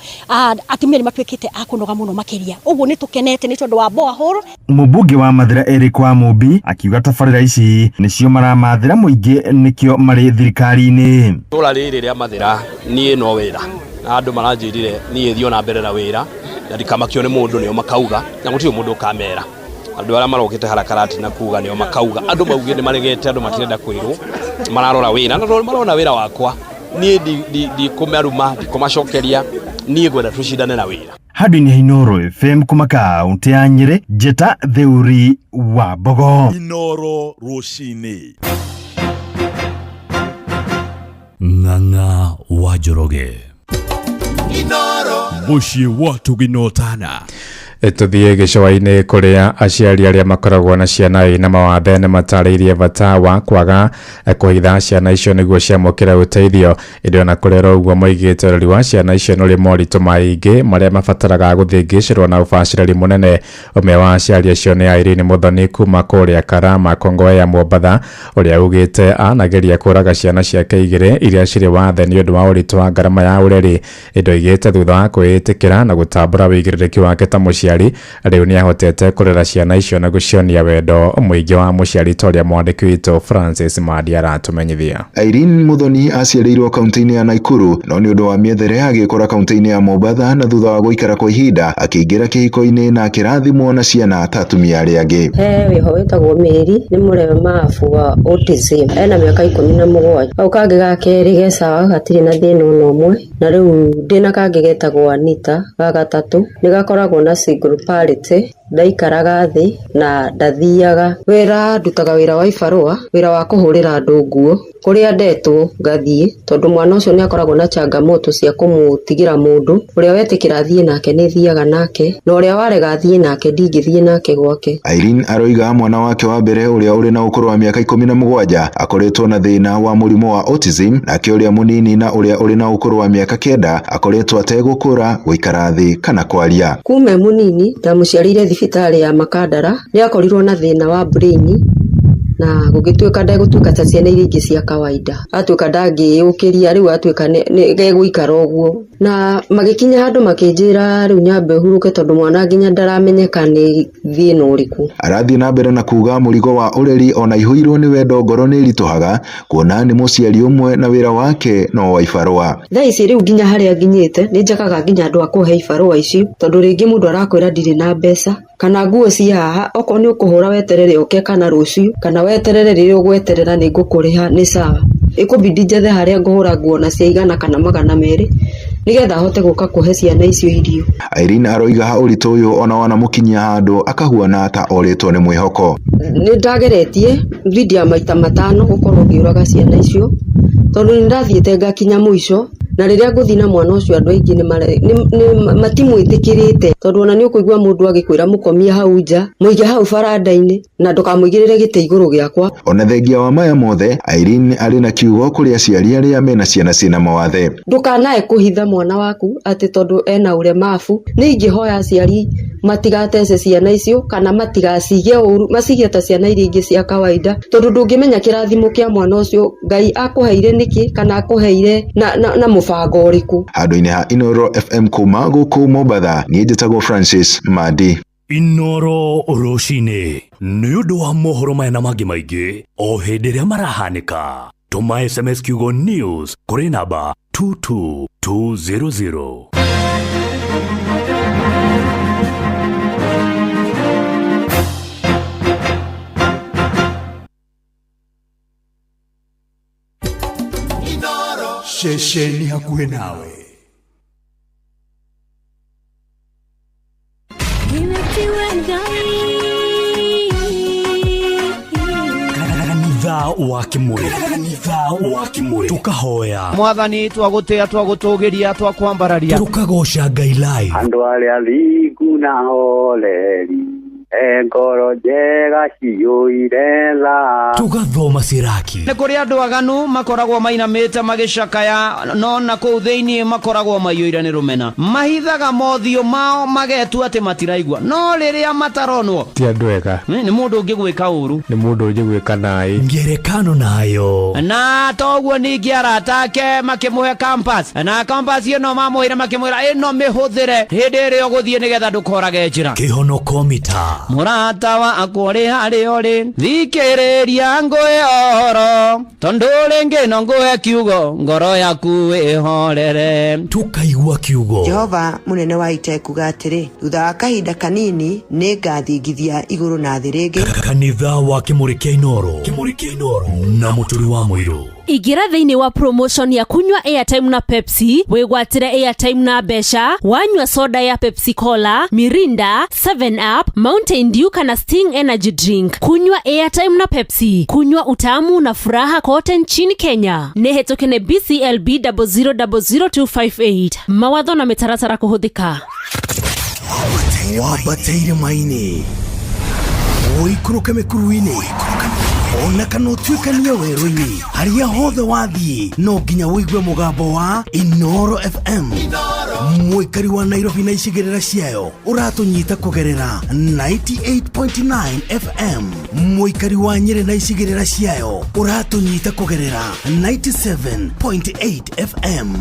atumia nĩ matuĩkĩte a kũnoga mũno makĩria, ũguo nĩ tũkenete nĩ tondũ wa borehole. Mũmbunge wa Mathĩra Eric Wamũmbi akiuga tabarĩra ici nĩcio maramathĩra mũingĩ nĩkĩo marĩ thirikari-inĩ. Itũra rĩrĩ rĩa Mathĩra niĩ no wĩra na andũ maranjĩrire niĩ thiĩ ona mbere na wĩra na ndikamakio nĩ mũndũ nĩo makauga na gũtirĩ mũndũ ũkamera. Andũ arĩa marokĩte harakarati na kuga nĩo makauga andũ mauge nĩ maregete andũ matirenda kwĩrwo mararora wĩra na tondũ marona wĩra wakwa niĩ ndikũmaruma ndikũmacokeria Niĩ ngwenda tũcindane na wĩra. Handũ-inĩ ha Inooro FM kuma kaunti ya Nyĩrĩ, njĩta Theuri wa Mbogo. Inooro rũcinĩ. Ng'ang'a wa Njoroge. Mũciĩ wa Tũginotana. Tũthiĩ gĩcũa-inĩ kũrĩa aciari arĩa makoragwo na ciana ina mawathe nĩ matarĩirie bata wa kwaga kũhitha ciana icio nĩguo ciamũkĩre ũteithio. Ĩndĩ ona kũrĩ ũguo moigĩte ũreri wa ciana icio nĩ ũrĩ moritũ maingĩ marĩa mabataraga gũthĩngĩcĩrwo na ũbacĩrĩri mũnene. Ũmwe wa aciari acio nĩ Irene Muthoni kuma kũrĩa Karama Kongowea Mombatha, ũrĩa ugĩte anageria kũraga ciana ciake igĩrĩ iria cirĩ wathe nĩ ũndũ wa ũritũ wa ngarama ya ũreri. Ĩndĩ oigĩte thutha wa kwĩĩtĩkĩra na gũtambũra wĩigĩrĩrĩki wake ta mũciari, rĩu nĩ ahotete kũrera ciana icio na gũcionia wendo mũingĩ wa mũciari ta ũrĩa mwandĩki witũ Francis Mandi aratũmenyithia. Irene Muthoni aciarĩirwo kaunti-inĩ ya Nakuru no nĩ ũndũ wa mĩethere agĩkora kaunti-inĩ ya Mombatha, na thutha wa gũikara kwa ihinda akĩingĩra kĩhiko-inĩ na akĩrathimwo na ciana ta atumia arĩa angĩ. He wĩho wĩtagwo Mary, nĩ mũlemavu wa autism, ena mĩaka 17. Kau kangĩ ga kerĩ ge sawa, gatirĩ na thĩna ona ũmwe. Na rĩu ndĩna kangĩ getagwo Anita ga gatatũ, nĩ gakoragwo na single parent, ndaikaraga thĩ na ndathiaga. Wĩra ndutaga wĩra wa ibarũa, wĩra wa kũhũrĩra andũ nguo, kũrĩa ndetwo ngathiĩ, tondũ mwana ũcio nĩ akoragwo na changamoto cia kũmũtigĩra mũndũ, ũrĩa wetĩkĩra athiĩ nake nĩ thiaga nake, na ũrĩa warega athiĩ nake ndingĩthiĩ nake gwake. Irene aroiga mwana wake wa mbere ũrĩa ũrĩ na ũkũrũ wa mĩaka 17 akoretwo na thĩna wa mũrimũ wa autism, nake ũrĩa mũnini na ũrĩa ũrĩ na ũkũrũ wa mĩaka 9 akoretwo ategũkũra, gũikara thĩ kana kwaria. Kuma e mũnini ndamũciarĩire thibitarĩ ya Makandara, nĩ akorirwo na thĩna wa brain na gũgĩtuĩka ndegũtuĩka ta ciana iria ingĩ cia kawaida, atuĩka ndangĩyũkĩria, rĩu atuĩka nĩ gegũikara ũguo. Na magĩkinya handũ makĩnjĩra rĩu nyambe hurũke tondũ mwana nginya ndaramenyeka nĩ thĩna ũrĩkũ. Arathiĩ na mbere na kuga mũrigo wa ũreri ona ihũirwo nĩ wendo ngoro nĩ ĩritũhaga, kuona nĩ mũciari ũmwe na wĩra wake no wa ibarũa. Thaa ici rĩu nginya harĩa nginyĩte nĩ njagaga nginya andũ a kũhe ibarũa ici, tondũ rĩngĩ mũndũ arakwĩra ndirĩ na mbeca kana nguo ci haha, okorwo nĩ ũkũhũra weterere ũke kana rũciũ, kana weterere rĩrĩa ũgweterera nĩ ngũkũrĩha nĩ sawa. Ĩkũbidi njethe harĩa ngũhũra nguo na cia 100 kana 200 nĩgetha ahote gũka kũhe ciana icio irio. Irene aroiga ũritũ ũyũ ona wanamũkinyia handũ akahuana ta orĩtwo nĩ mwĩhoko. Nĩ ndageretie video ya maita 5 gũkorwo ngĩũraga ciana icio, tondũ nĩ ndathiĩte ngakinya mũico, na rĩrĩa ngũthiĩ na mwana ũcio andũ aingĩ matimwĩtĩkĩrĩte, tondũ ona nĩ ũkũigua mũndũ agĩkwĩra mũkomie hau nja, mũige hau baranda-inĩ, na ndũkamũigĩrĩre gĩtĩ igũrũ gĩakwa. Ona thengia wa maya mothe, Irene arĩ na kiugo kũrĩ aciari arĩa mena ciana ciĩna mawathe. Ndũkanae kũhitha mwana waku atĩ tondũ ena ũlemavu. Nĩ ingĩhoya aciari matigatece ciana icio kana matigacige ũru, macige ta ciana iria ingĩ cia kawaida, tondũ ndũngĩmenya kĩrathimo kĩa mwana ũcio Ngai akũheire nĩkĩ kana akũheire na mũbango ũrĩkũ. Handũ-inĩ ha Inooro FM kuma gũkũ Mombatha, niĩ njĩtagwo Francis Mandi. Inooro rũcinĩ nĩ ũndũ wa mohoro maya na mangĩ maingĩ o hĩndĩ ĩrĩa marahanĩka. Tũma SMS kiugo news kũrĩ namba 22200. Ceceni hakuhĩ nawe. Kanitha wa Kimuri, kanitha wa Kimuri, tukahoya Mwathani, twagũtĩa, twagũtũgĩria, twakwambararia, tukagoca Ngai live. Andũ arĩa thingu na horeri, e ngoro njega ciyũire tha. Tugathoma Siraki. Nĩ kũrĩ andũ aganu makoragwo mainamĩte magĩcakaya, no na kũu thĩinĩ makoragwo maiyũire nĩ rũmena. Mahithaga mothiũ mao magetua atĩ matiraigua, no rĩrĩa mataronwo ti andũ ega. Nĩ mũndũ ũngĩgwĩka ũru, nĩ mũndũ ũngĩgwĩka naĩ. Ngerekano nayo. Na toguo ningĩ arata ake makĩmũhe compass, na compass ĩno mamũheire makĩmwĩra ĩno mĩhũthĩre hĩndĩ ĩrĩa ũgũthiĩ nĩgetha ndũkorage njĩra. Kĩhonoko mita. Mũrata wakwa ũrĩ harĩa ũrĩ, thikĩrĩria ngũhe ũhoro, tondũ rĩngĩ no ngũhe kiugo, ngoro yaku ĩhorere. Tukaigua kiugo. Jehova mũnene wa ita ekuga atĩrĩ, thutha wa kahinda kanini nĩ ngathingithia igũrũ na thĩ rĩngĩ. Kanitha wa Kimuri kĩa Inooro, Kimuri kĩa Inooro na Mũturi wa Mũirũ. Ingĩra thĩinĩ wa promotion ya kunywa airtime na Pepsi wĩgwatĩre airtime na mbeca wanyua soda ya Pepsi Cola, Mirinda, 7 Up, Mountain Dew kana Sting Energy Drink. Kunywa airtime na Pepsi, kunywa utamu na furaha kote nchini Kenya. Nĩ hetũke nĩ BCLB 0000258. Mawatho na mĩtaratara kũhũthĩka. Wambate irĩma-inĩ, ũikũrũke mĩkuru-inĩ, ona kana ũtuĩkanie werũ-inĩ, harĩa hothe wathiĩ no nginya ũigue mũgambo wa Inoro FM. Mũikari wa Nairobi na icigĩrĩra ciayo ũratũnyita kũgerera 98.9 FM. Mũikari wa Nyĩrĩ na icigĩrĩra ciayo ũratũnyita kũgerera 97.8 FM.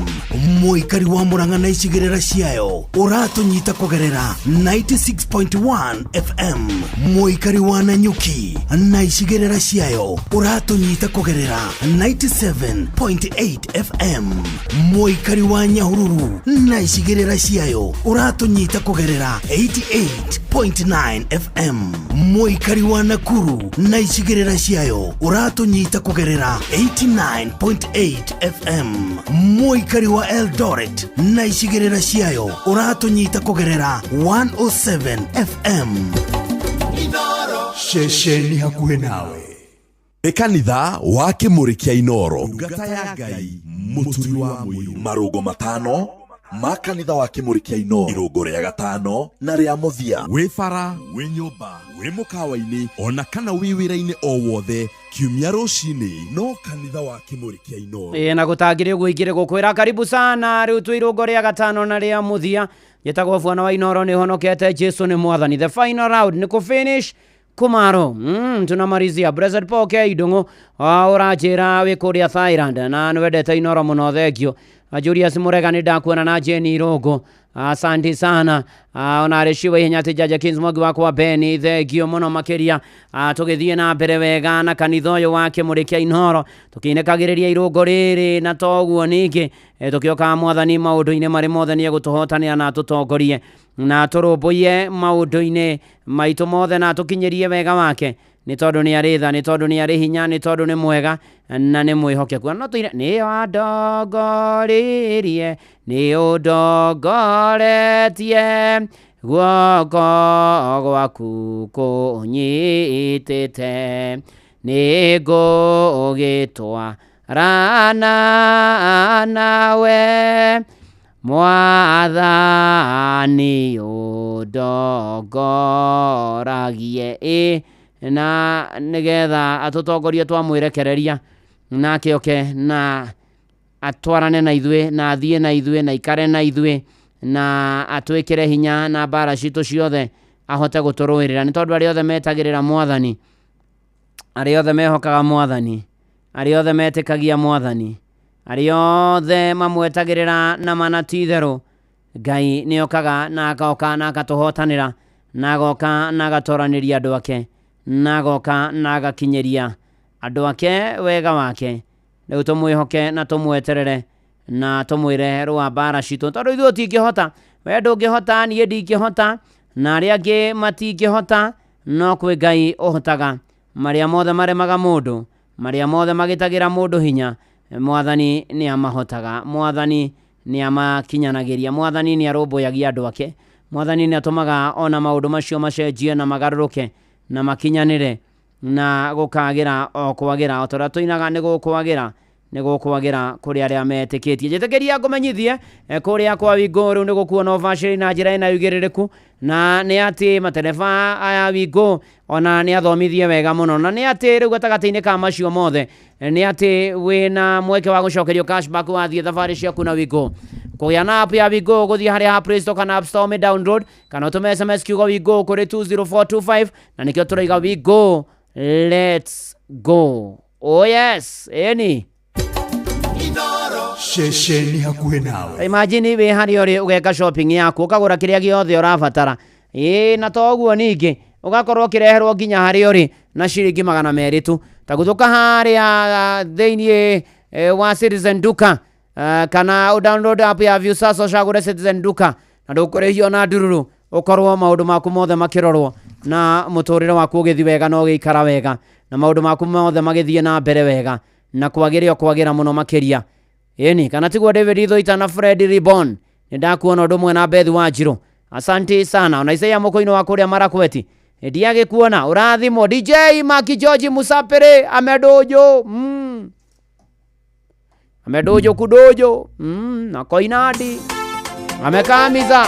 Mũikari wa Murang'a na icigĩrĩra ciayo ũratũnyita kũgerera 96.1 FM. Mũikari wa Nanyuki na icigĩrĩra ciayo ũratũnyita kũgerera 97.8 FM. Mũikari wa Nyahururu na icigĩrĩra ciayo ũratũnyita kũgerera 88.9 FM. Mũikari wa Nakuru na icigĩrĩra ciayo ũratũnyita kũgerera 89.8 FM. Mũikari wa Eldoret na icigĩrĩra ciayo ũratũnyita kũgerera 107 FM. Ceceni hakuhĩ nawe. Nĩ kanitha wa Kĩmũrĩ kĩa Inoro, ndungata ya Ngai, mũturi wa mũiru, marũngo matano ma kanitha wa Kĩmũrĩ kĩa Inoro, irũngo rĩa gatano na rĩa mũthia. Wĩ bara, wĩ nyũmba, wĩ mũkawa-inĩ, ona kana wĩ wĩra-inĩ o wothe, kiumia rũcinĩ no kanitha wa Kĩmũrĩ kĩa Inoro. Ĩ na gũtangĩrĩ ũguo ingĩrĩ gũkwĩra karibu sana rĩu twĩ irũngo rĩa gatano na rĩa mũthia. Njĩtagwo Bwana wa Inoro, nĩ honokete, Jesu nĩ mwathani. The final round nĩ kũ finish kumaro. Tunamalizia Blessed Paul K Idung'u ũranjĩra wĩ kũrĩa Thailand na nĩwendete Inoro mũno, thengio. Julius Murega nĩ ndakuona na Jane Irũngũ, asante sana. Ona arĩ ciwa ihenya atĩ Jaja Kings Mwangi wakwa Beni, thengio mũno makĩria. Tũgĩthiĩ na mbere wega na kanitha ũyũ wa Kĩmũrĩ kĩa Inoro, tũkĩinĩkagĩrĩria irũngo rĩrĩ, na toguo ningĩ tũkĩokaga mwathani maũndũ-inĩ marĩ mothe nĩ egũtũhotanĩra na atũtongorie na atũrũmbũiye maũndũ-inĩ maitũ mothe na atũkinyĩrie wega wake, nĩ tondũ nĩ arĩ tha, nĩ tondũ nĩ arĩ hinya, nĩ tondũ nĩ mwega na nĩ mwĩhokeku. No tũire nĩ wandongoririe, nĩ ũndongoretie, guoko gwaku kũnyitĩte, nĩ ngũgĩtwarana nawe mwathani ũndongoragie. Ĩ na nĩgetha atũtongorie twamwĩrekereria, nake oke na atwarane na ithuĩ, na athiĩ na ithuĩ, na ikare na ithuĩ, na atwĩkĩre hinya na mbara citũ ciothe ahote gũtũrũĩrĩra, nĩ tondũ arĩa othe metagĩrĩra mwathani, arĩa othe mehokaga mwathani, arĩa othe metĩkagia mwathani, arĩa othe mamwetagĩrĩra na mana ti itherũ, Ngai nĩ okaga na agoka na akatũhotanĩra, na agoka na agatoranĩria andũ ake, na agoka na agakinyĩria andũ ake wega wake. Rĩu tũmwĩhoke na tũmweterere na tũmwĩre rũa mbara citũ, tondũ ithuĩ tũtingĩhota, we ndũngĩhota, niĩ ndingĩhota, na arĩa angĩ matingĩhota, no kwĩ Ngai ũhotaga. Marĩa mothe maremaga mũndũ, marĩa mothe magĩtagĩra mũndũ hinya, mwathani nĩ amahotaga, mwathani nĩ amakinyanagĩria, mwathani nĩ arũmbũyagia andũ ake, mwathani nĩ atũmaga ona maũndũ macio macenjie na magarũrũke na makinyanĩre na gũkagĩra o kwagĩra, o ta ũrĩa tũinaga nĩ gũkwagĩra, nĩ gũkwagĩra kũrĩ arĩa metĩkĩtie. Njĩtĩkĩria ngũmenyithie kũrĩa kwa Wingo rĩu nĩ gũkuona ũbacĩrĩri na njĩra ĩna ũigĩrĩrĩku, na nĩ atĩ matereba aya Wingo ona nĩ athomithie wega mũno, na nĩ atĩ rĩu gatagatĩ-inĩ ka macio mothe nĩ atĩ wĩna mweke wa gũcokerio cashback wathiĩ thabarĩ ciaku na Wingo. Kũgĩa na app ya Wingo gũthiĩ harĩa ha Play Store kana App Store ũmĩ download, kana ũtũme SMS kiugo Wingo kũrĩ 20425, na nĩkĩo tũraiga Wingo, let's go. Oh yes, ĩni. Ceceni hakuhĩ nawe. Imagine wĩ harĩa ũrĩ ũgeka shopping yaku, ũkagũra kĩrĩa gĩothe ũrabatara. Ĩ na to ũguo ningĩ ũgakorwo ũkĩreherwo nginya harĩa ũrĩ na ciringi 200 tu. Ta gũthũka harĩa thĩinĩ wa Citizen Duka, kana ũ download app ya Viusasa ũcagũre Citizen Duka, na ndũkũrĩhio na ndururu, ũkorwo maũndũ maku mothe makĩrorwo na mũtũrĩre waku ũgĩthiĩ wega na ũgĩikara wega, na maũndũ maku mothe magĩthiĩ na mbere wega. Na kwagĩre o kwagĩra mũno makĩria. Ĩni kana tiguo David Ithoita na Fred Ribon, nĩ ndakuona ũndũ ũmwe na Beth Wanjirũ, asanti sana. Ona Isaiah Mũkũinũ wa kũrĩa Marakweti, ndiagĩkuona, ũrathimwo. DJ Maki George Musapere amedojo amedojo kudojo na koinadi amekamiza.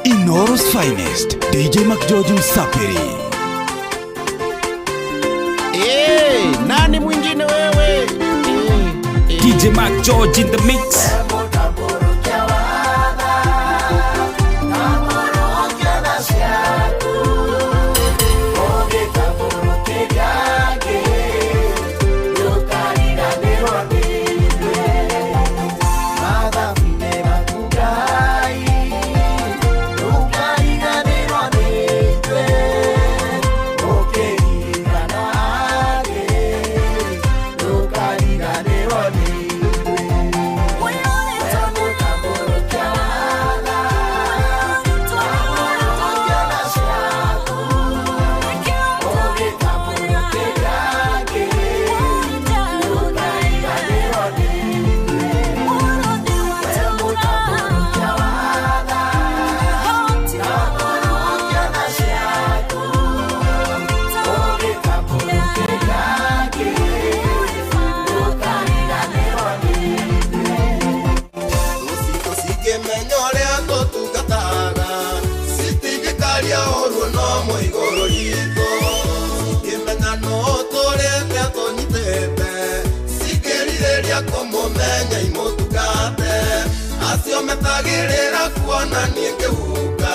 Inooro's finest, DJ McGeorge Msapiri. Hey, nani mwingine wewe? DJ Mac George in the mix. Cikĩmenya ũrĩa tũtungataga, citingĩkaria ũru no mũigũrũ ritũ. Cikĩmenya no tũrĩte tũnyitĩte, cikĩrirĩria kũmũmenya imũtungate. Acio metagĩrĩra kuona niĩ ngĩhuka,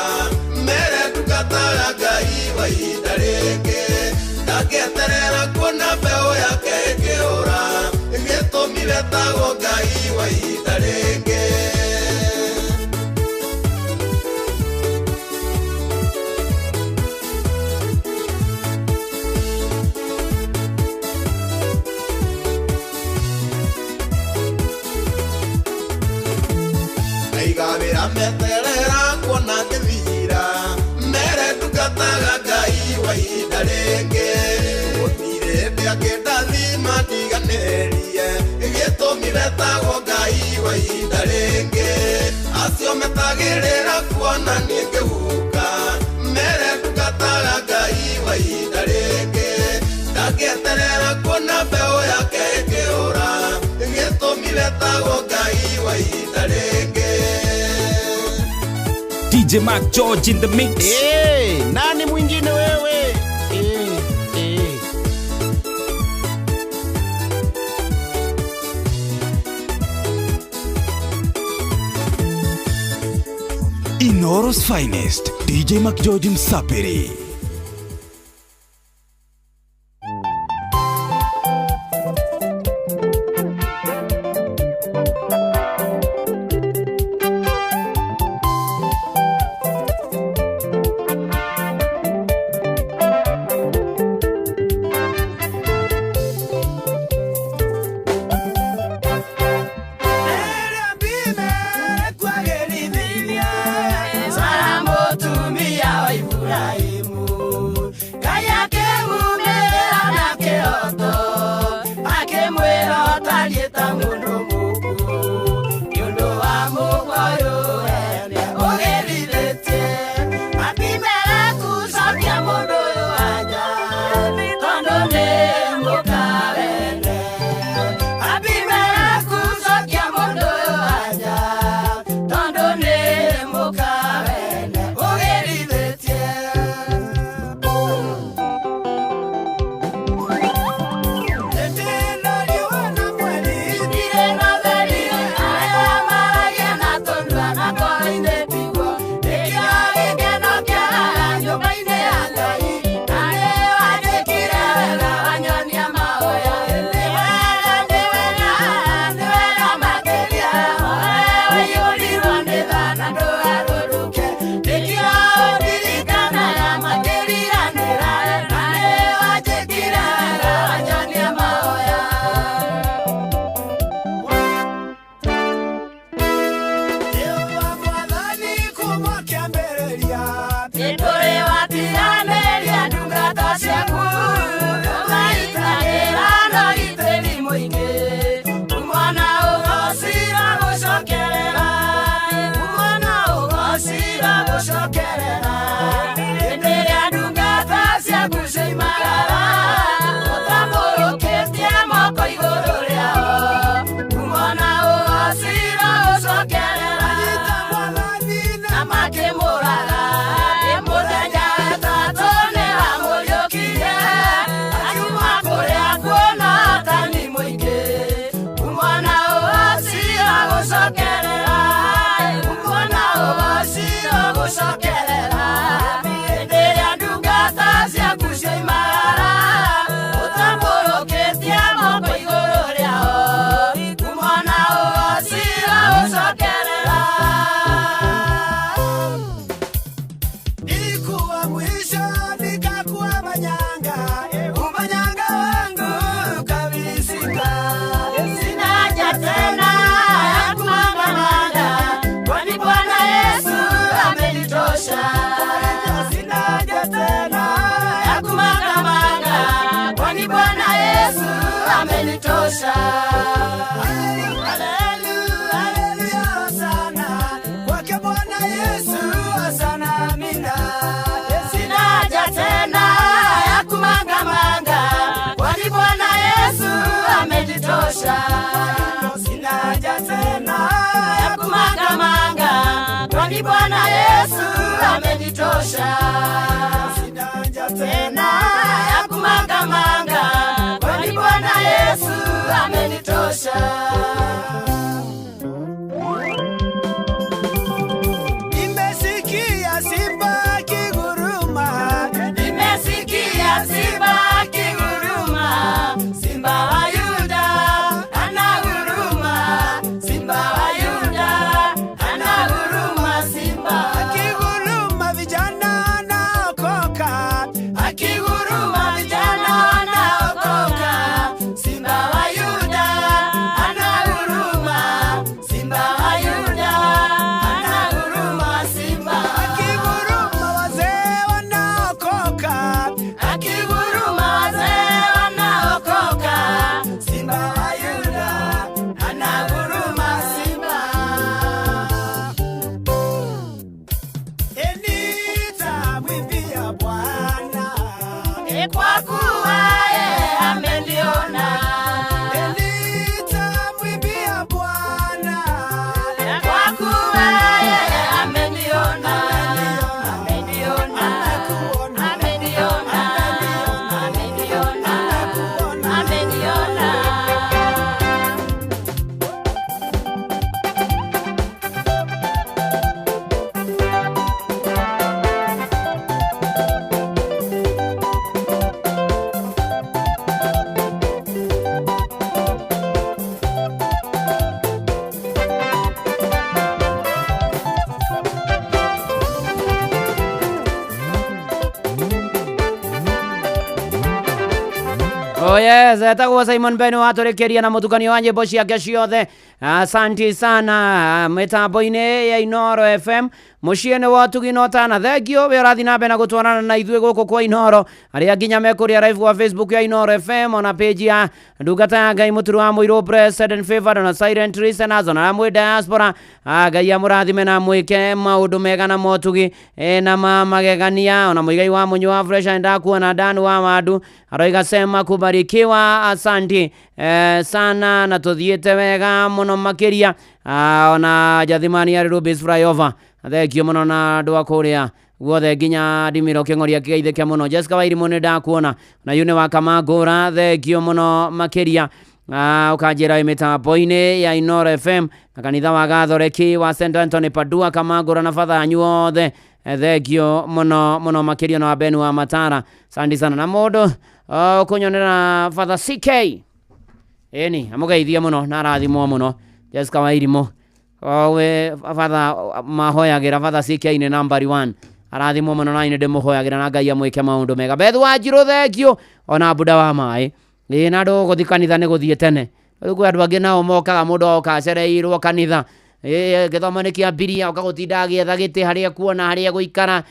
mere ndungataga Ngai wa ihinda rĩngĩ. Ndangĩeterera kuona mbeũ yake ĩkĩũra, gĩtũmi wetagwo Ngai wa ihinda rĩngĩ. Ndaigawĩra meterera kuona ngĩthira, mere ndungataga Ngai wa ihinda rĩngĩ. Gũtirĩ hĩndĩ angĩndathima ndiganĩrie, gĩtũmi wetagwo Ngai wa ihinda rĩngĩ. Acio metagĩrĩra kuona niĩ ngĩhuka, mere ndungataga Ngai wa ihinda rĩngĩ. Ndangĩeterera kuona mbeũ yake ĩkĩũra, gĩtũmi wetagwo Ngai wa ihinda rĩngĩ. DJ Mac George in the mix. Hey, nani mwingine wewe? Hey, hey. Inooro's finest, DJ McGeorge Msapiri. Sara mũtumia wa Iburahĩmu Ĩno amenitosha. Haleluya, haleluya, hosana kwake Bwana Yesu, hosana, amina. Sina haja tena ya kumangamanga, kwani Bwana Yesu amenitosha. Sina haja tena ya kumangamanga, kwani Bwana Yesu amenitosha. Sina haja tena ya kumangamanga, kwani Bwana Yesu amenitosha. Nimesikia simba akiguruma, nimesikia simba akiguruma, simba wa Yuda anaguruma, simba wa Yuda anaguruma, simba akiguruma, vijana wanaokoka, akiguruma, vijana wanaokoka, simba wa Yuda anaguruma, simba wa Yuda anaguruma, simba akiguruma, wazee wanaokoka, akiguruma, wazee wanaokoka, simba wa Yuda anaguruma, simba. Nitamwimbia Bwana kwa kuwa yeye ameniona. Nitamwimbia Bwana kwa kuwa yeye ameniona. Ameniona, ameniona, ameniona, ameniona. Oh yes, etagwo Simon Ben watũrĩkĩria na mũtukanio wa nyĩmbo ciake ciothe. Asanti sana mĩtambo-inĩ ya Inoro FM mũciĩ nĩ wa ũtugi na ũtana. Thengio we ũrathiĩ na mbere na gũtwarana na ithuĩ gũkũ kwa Inoro, arĩa nginya me kũrĩa live kwa Facebook ya Inoro FM ona page ya ndungata ya Ngai Mũturu wa Mũirũ Blessed and Favored ona Silent Listeners ona mwĩ diaspora. Ngai amũrathime na mwĩke maũndũ mega na motugi na ma magegania. Ona Mũigai wa Mũnyũ wa Fresh and ndakuona Dan wa Wandu aroiga sema kubarikiwa, asanti sana na tuthiĩte wega mũno makĩria. Ona Jathimani arĩ Rubis Flyover, thengio mũno na andũ a kũrĩa guothe nginya Ndimiro Kĩng'oria kĩgeithĩke mũno. Jessica Wairimũ nĩ ndakuona na Yune wa Kamangũra, thengio mũno makĩria. Ũkanjĩra wĩ mĩtambo-inĩ ya Inoro FM na kanitha wa Gathoreki wa St Anthony Padua Kamangũra na batha anyu othe, thengio mũno mũno makĩria na wa Ben wa Matara, sandi sana na mũndũ ũkũnyonera Father CK ĩni amũgeithie mũno na arathimwo mũno. Jessica Wairimũ we Father mahoyagĩra Father CK nĩ nambari 1 arathimwo mũno na nĩ ndĩmũhoyagĩra na Ngai amwĩke maũndũ mega. Beth wa Njirũ thengio ona Buda wa maĩ ĩĩ na andũ gũthiĩ kanitha nĩ gũthiĩ tene. Rĩu kwĩ andũ angĩ nao mokaga mũndũ oka acereirwo kanitha, gĩthomo nĩ kĩambiria oka gũtinda agĩetha gĩtĩ harĩa kuona harĩa gũikara,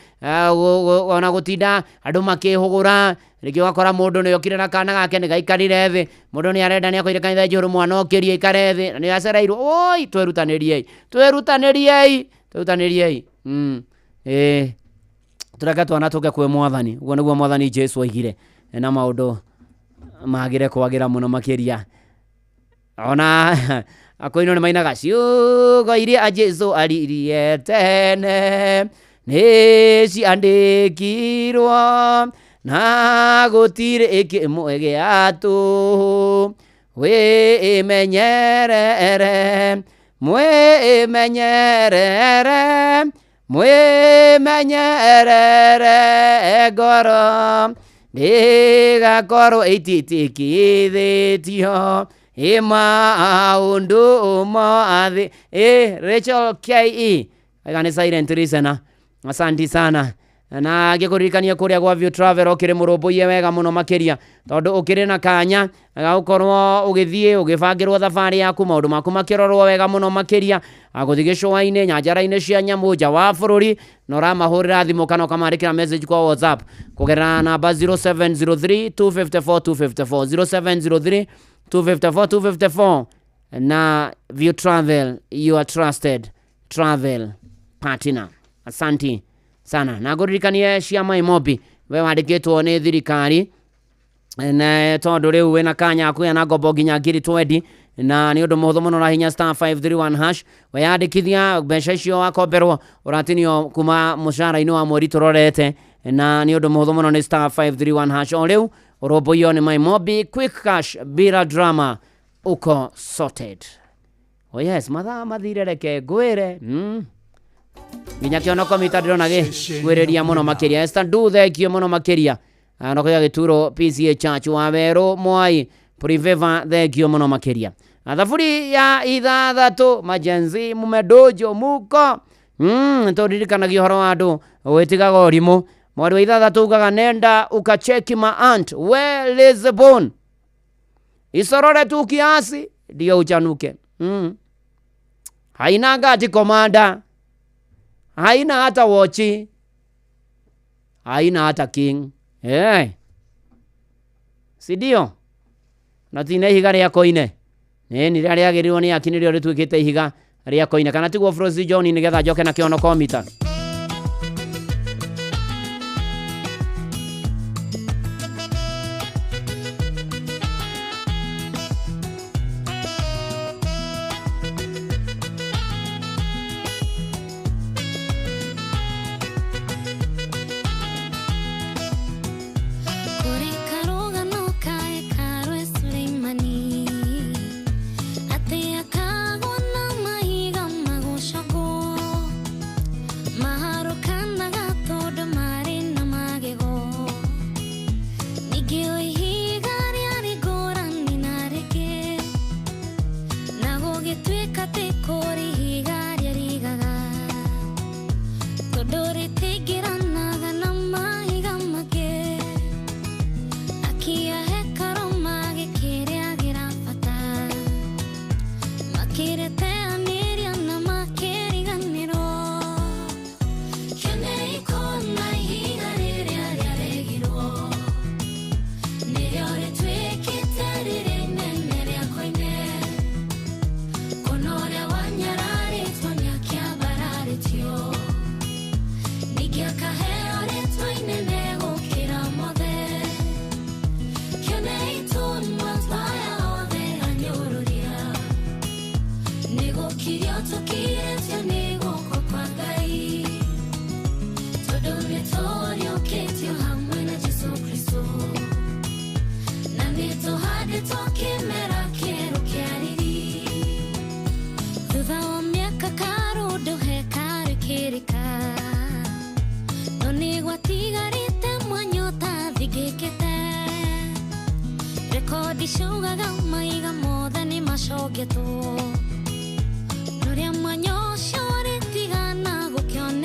ona gũtinda andũ makĩhũgũra. Rĩngĩ ũgakora mũndũ nĩ okire na kana gake nĩ gaikarire thĩ, mũndũ nĩ arenda nĩ akoire kanitha njũru mwana okĩrie aikare thĩ na nĩ acereirwo. Oi, twĩrutanĩriei, twĩrutanĩriei, twĩrutanĩriei. Tũreke twana tũke kwĩ Mwathani, ũguo nĩguo Mwathani Jesu oigire, na maũndũ magĩre kwagĩra mũno makĩria. Ona akoino nĩ mainaga ciugo iria Jesu aririe tene nĩ ciandĩkirwo na gũtirĩ kĩmwe gĩa tũhũ. Wĩmenyerere, mwĩmenyerere, mwĩmenyerere ngoro ndĩgakorwo ĩtitikithĩtio ĩ maũndũ mothe. Rachel KE aiga nĩ silent listener, asanti sana. Na ngĩkũririkania kũrĩa gwa View Travel ũkĩrĩ mũrũmbũiye wega mũno makĩria, tondũ ũkĩrĩ na kanya ga gũkorwo ũgĩthiĩ ũgĩbangĩrwo thabarĩ yaku, maũndũ maku makĩrorwo wega mũno makĩria, gũthiĩ gĩcũa-inĩ, nyanjara-inĩ cia nyamũ, nja wa bũrũri, na ũramahũrĩra thimũ kana ũkamandĩkĩra message kwa WhatsApp kũgerera namba 0703 254 254, 0703 254 254 na View Travel, your trusted travel partner. Asanti sana na ngũririkanie cia Maimobi we wandĩkĩtwo nĩ thirikari na tondũ rĩu wĩna kanya kũgĩa na ngombo nginya ngiri 20 na nĩ ũndũ mũhũthũ mũno na hinya star 531 hash weyandĩkithia mbeca icio wakomberwo ũratinio kuma mũcara-inĩ wa mweri tũrorete na nĩ ũndũ mũhũthũ mũno nĩ star 531 hash o rĩu ũrũmbũiyo nĩ Maimobi quick cash bila drama uko sorted. Oh yes, mathaa mathire reke ngwĩre nginya kĩonoko mita ndĩrona gĩkwĩrĩria mũno makĩria. Esther Ndu thengio mũno makĩria noko ya gĩturo PCA Church wa Werũ Mwai Priveva thengio mũno makĩria. Thaburi ya ithathatũ majenzi mumedojo muko tũririkanagia ũhoro wa andũ wĩtigaga ũrimũ. Mweri wa ithathatũ ugaga nenda ukacheki ma aunt we Lisbon isorore tu kiasi ndio uchanuke. Haina ngati komanda, haina hata wochi, haina hata king. Hey. Si ndio? Na tine ihiga rĩa koine. Nĩ rĩrĩa rĩagĩrĩirwo nĩ aki nĩrĩo rĩtuĩkĩte ihiga rĩa koine. Kana tiguo Frozi John nĩgetha njoke na kĩonoko mita. Nuria manyo shore tigana gukioneka.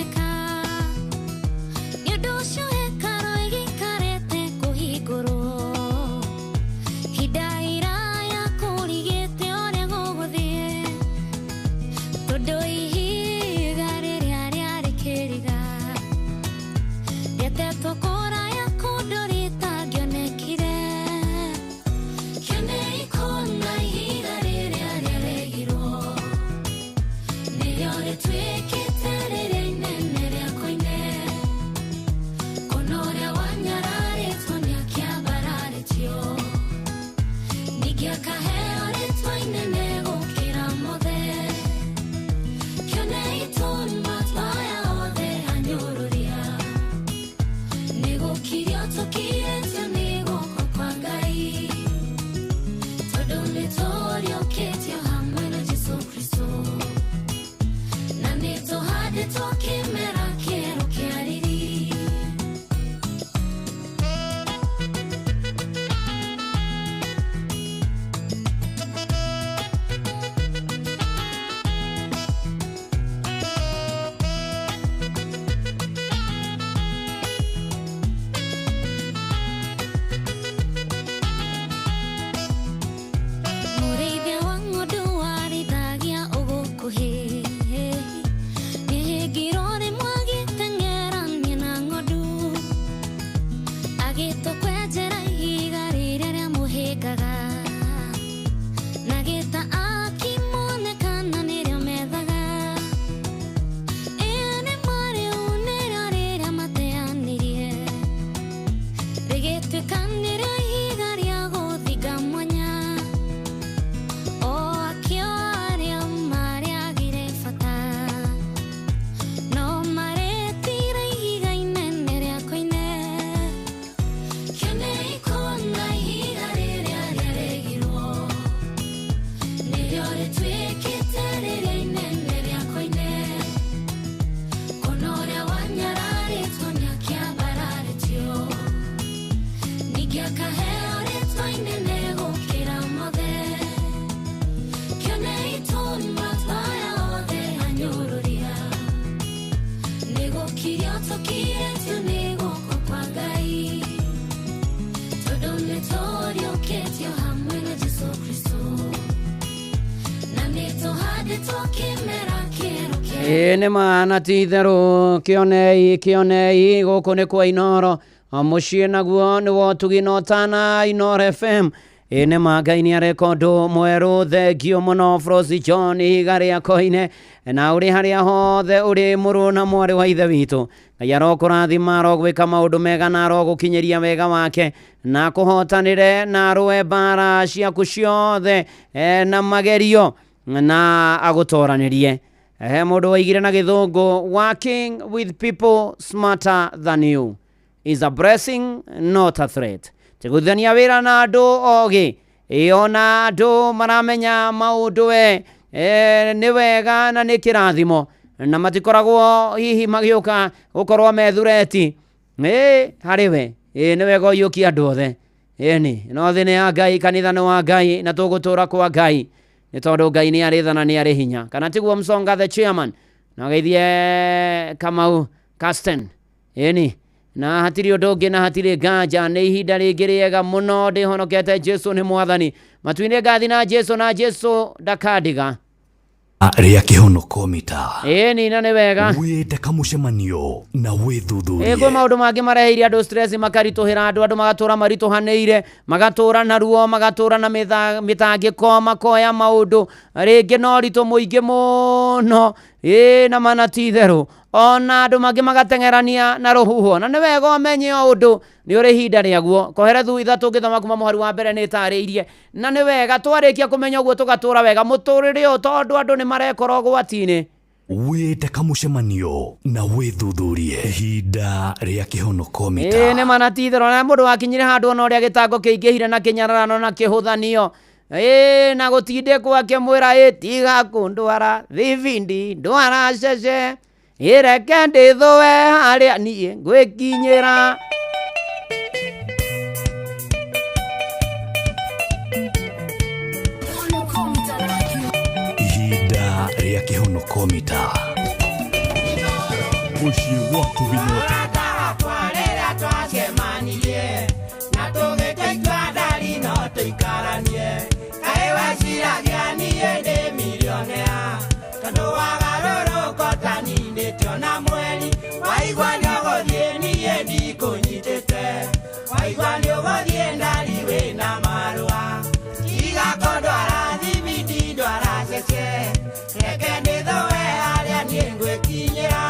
Jesu Kristo na nĩtũhandĩtwo kĩmera kĩerũ kĩa Ĩĩ nĩ ma na ti itherũ kĩonei kĩonei gũkũ nĩ kwa Inoro mũciĩ naguo nĩ wotugi na ũtana Inoro FM. Ĩĩ nĩ ma Ngai nĩ areka ũndũ mwerũ thengio mũno Frosi John ihiga rĩa koine na ũrĩ harĩa hothe ũrĩ mũrũ na mwarĩ wa ithe witũ. Ngai arokũrathima arogwĩka maũndũ mega na arogũkinyĩria wega wake na akũhotanĩre na arũe mbara ciaku ciothe na magerio na agũtoranĩrie. He mũndũ waigire na gĩthũngũ, working with people smarter than you is a blessing not a threat. Tiguithania wĩra na andũ ogĩ ĩ ona andũ maramenya maũndũ we nĩ wega na nĩ kĩrathimo na matikoragwo hihi magĩũka gũkorwo methureti ĩ harĩ we. Ĩ nĩ wega ũiyũkie andũ othe. Ĩni no thĩ nĩ ya Ngai, kanitha nĩ wa Ngai na tũgũtũra kwa Ngai nĩ tondũ Ngai nĩ arĩ tha na nĩ arĩ hinya. Kana tiguo Msonga the chairman na geithie Kamau Casten. Ĩni na hatirĩ ũndũ ũngĩ na hatirĩ nganja nĩ ihinda rĩngĩ rĩega mũno ndĩhonokete. Jesu nĩ mwathani matu-inĩ ngathi na Jesu na Jesu ndakandiga. Rĩa kĩhonoko mita Ĩni na nĩ wega wĩte kamũcemanio na wĩthuthurie. Ĩ kwĩ maũndũ mangĩ mareheire andũ stress makaritũhĩra andũ, andũ magatũra maritũhanĩire, magatũra na ruo, magatũra na mĩtangĩko, makoya maũndũ rĩngĩ na ũritũ mũingĩ mũno. Ĩ na mana ti itherũ ona andũ mangĩ magateng'erania na rũhuho. Na nĩ wega ũmenye o ũndũ nĩ ũrĩ ihinda rĩaguo. Koherethu 3 ngĩthoma kuma mũhari wa mbere nĩ ĩtarĩirie. Na nĩ wega twarĩkia kũmenya ũguo tũgatũra wega mũtũrĩre ũyũ tondũ andũ nĩ marekora ũgwati-inĩ. Wĩte kamũcemanio na wĩthuthurie ihinda rĩa kĩhonoko mita. Ĩ nĩ mana ti itherũ na mũndũ wakinyire handũ ona ũrĩa gĩtango kĩingĩhire na kĩnyararano na kĩhũthanio. Ĩ na gũtindĩkwo akĩmwĩra ĩ tiga kũndwara thibindi ndwara cece ĩreke ndĩthũe harĩa niĩ ngwĩkinyĩra. Ihinda rĩa kĩhonoko mita. Mũciĩ wa Tũgina. Twacemanirie na tũgĩtua itua ndari no tũikaranie kaĩ weciragia niĩ ndĩ milionea tondũ wagarũrũka ũtaninĩtio na mweri waigua nĩ ũgũthiĩ niĩ ndikũnyitĩte waigua nĩ ũgũthiĩ ndari wĩna marũa tiga kũndwara thibindi ndwara cece reke ndĩthũe harĩa niĩ ngwĩkinyĩra.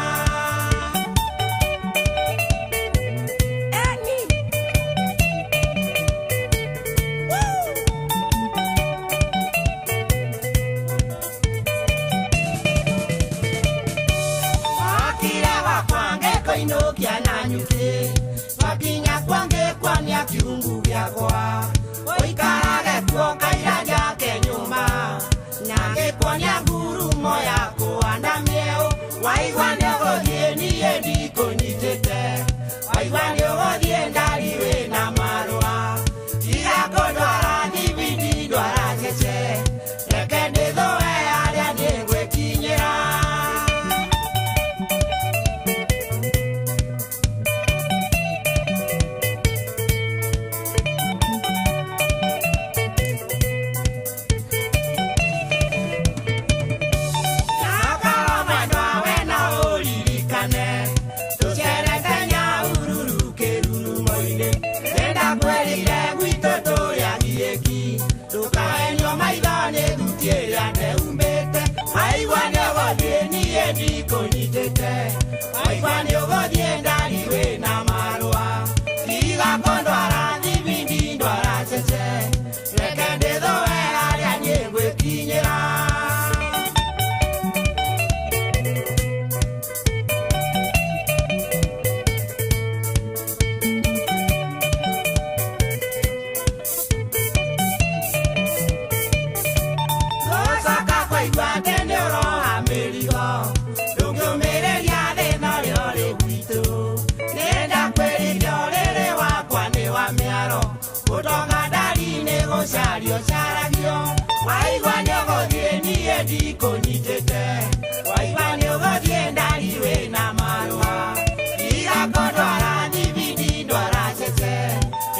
Koinũkia na nyuki twakinya kwange kwania kiungu gĩakwa ũikarage kuo kaira njake nyũmba na ngĩkuonia ngurumo ya kũhanda mĩeũ waigua nĩ ũgũthiĩ niĩ ndikũnyitĩte waigua nĩ ũgũthiĩ ndari wĩna marũa tiga kũndwara thibindi ndwara cece reke ndĩthũe harĩa niĩ ngwĩkinyĩra. Waigua nĩ ũgũthiĩ ndari wĩna marũa tiga kũndwara thibindi ndwara cece reke ndĩthũe harĩa niĩ ngwĩkinyĩra. Gũcoka kũigua atĩ nĩ ũroha mĩrigo ndũngĩũmĩrĩria thĩna ũrĩa ũrĩ gwitũ nĩndakwĩrire ũrĩrĩ wakwa nĩ wa mĩaro gũtonga ndari nĩ gũcario caragio waigua nĩ ũgũthiĩ niĩ ndikũnyitĩte waigua nĩ ũgũthiĩ ndari wĩna marũa tiga kũndwara thibindi ndwara cece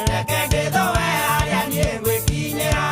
reke ndĩthũe harĩa niĩ ngwĩkinyĩra.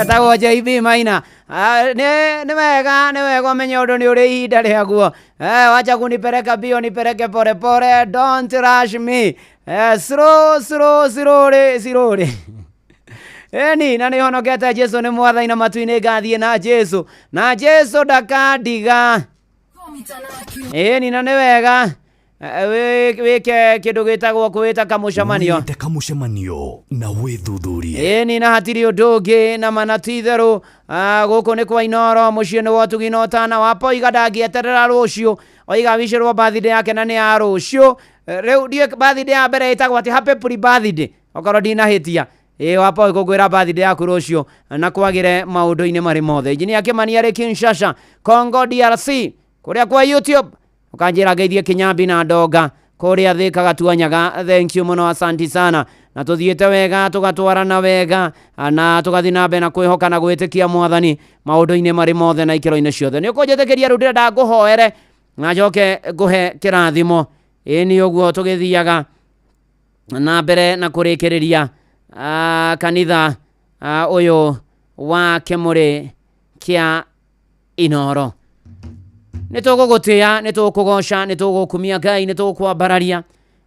Etagwo JB Maina. Nĩ wega, nĩ wega ũmenye ũndũ nĩ ũrĩ ihinda rĩaguo. Wacha kunipeleka mbio, nipeleke pole pole, don't rush me. Slow slow, slowly slowly. Eni na nĩ honokete, Jesu nĩ mwathani, na matu-inĩ ngathiĩ na Jesu, na Jesu ndakandiga. Ĩni na nĩ wega wĩke kĩndũ gĩtagwo kwĩta kamũcemanio. Wĩte kamũcemanio na wĩthuthurie. Ĩni na hatirĩ ũndũ ũngĩ na mana ti itherũ. Gũkũ nĩ kwa Inoro, mũciĩ nĩ wa ũtugi na ũtana. Wapoiga ndangĩeterera rũciũ, oiga wicĩrwo birthday yake na nĩ ya rũciũ. Rĩu ndiũĩ birthday ya mbere ĩtagwo atĩ happy pre birthday, okorwo ndinahĩtia. Ĩ wapo gũkwĩra birthday yaku rũciũ na kwagĩre maũndũ-inĩ marĩ mothe. Injinia Kĩmani arĩ Kinshasa, Congo DRC, kũrĩa kwa YouTube ũkanjĩra ngeithie Kĩnyambi na Ndonga kũrĩa Thĩka Gatuanyaga. Thank you mũno, asanti sana. Na tũthiĩte wega, tũgatwarana wega na tũgathiĩ na mbere na kwĩhoka na gwĩtĩkia mwathani maũndũ-inĩ marĩ mothe na ikĩro-inĩ ciothe. Nĩ ũkũnjĩtĩkĩria rĩu ndĩrenda ngũhoere na njoke ngũhe kĩrathimo. Ĩĩ nĩ ũguo tũgĩthiaga na mbere na kũrĩkĩrĩria kanitha ũyũ wa kĩmũrĩ kĩa Inoro. Nĩ tũgũgũtĩa, nĩ tũgũkũgoca, nĩ tũgũkumia Ngai, nĩ tũgũkwambararia.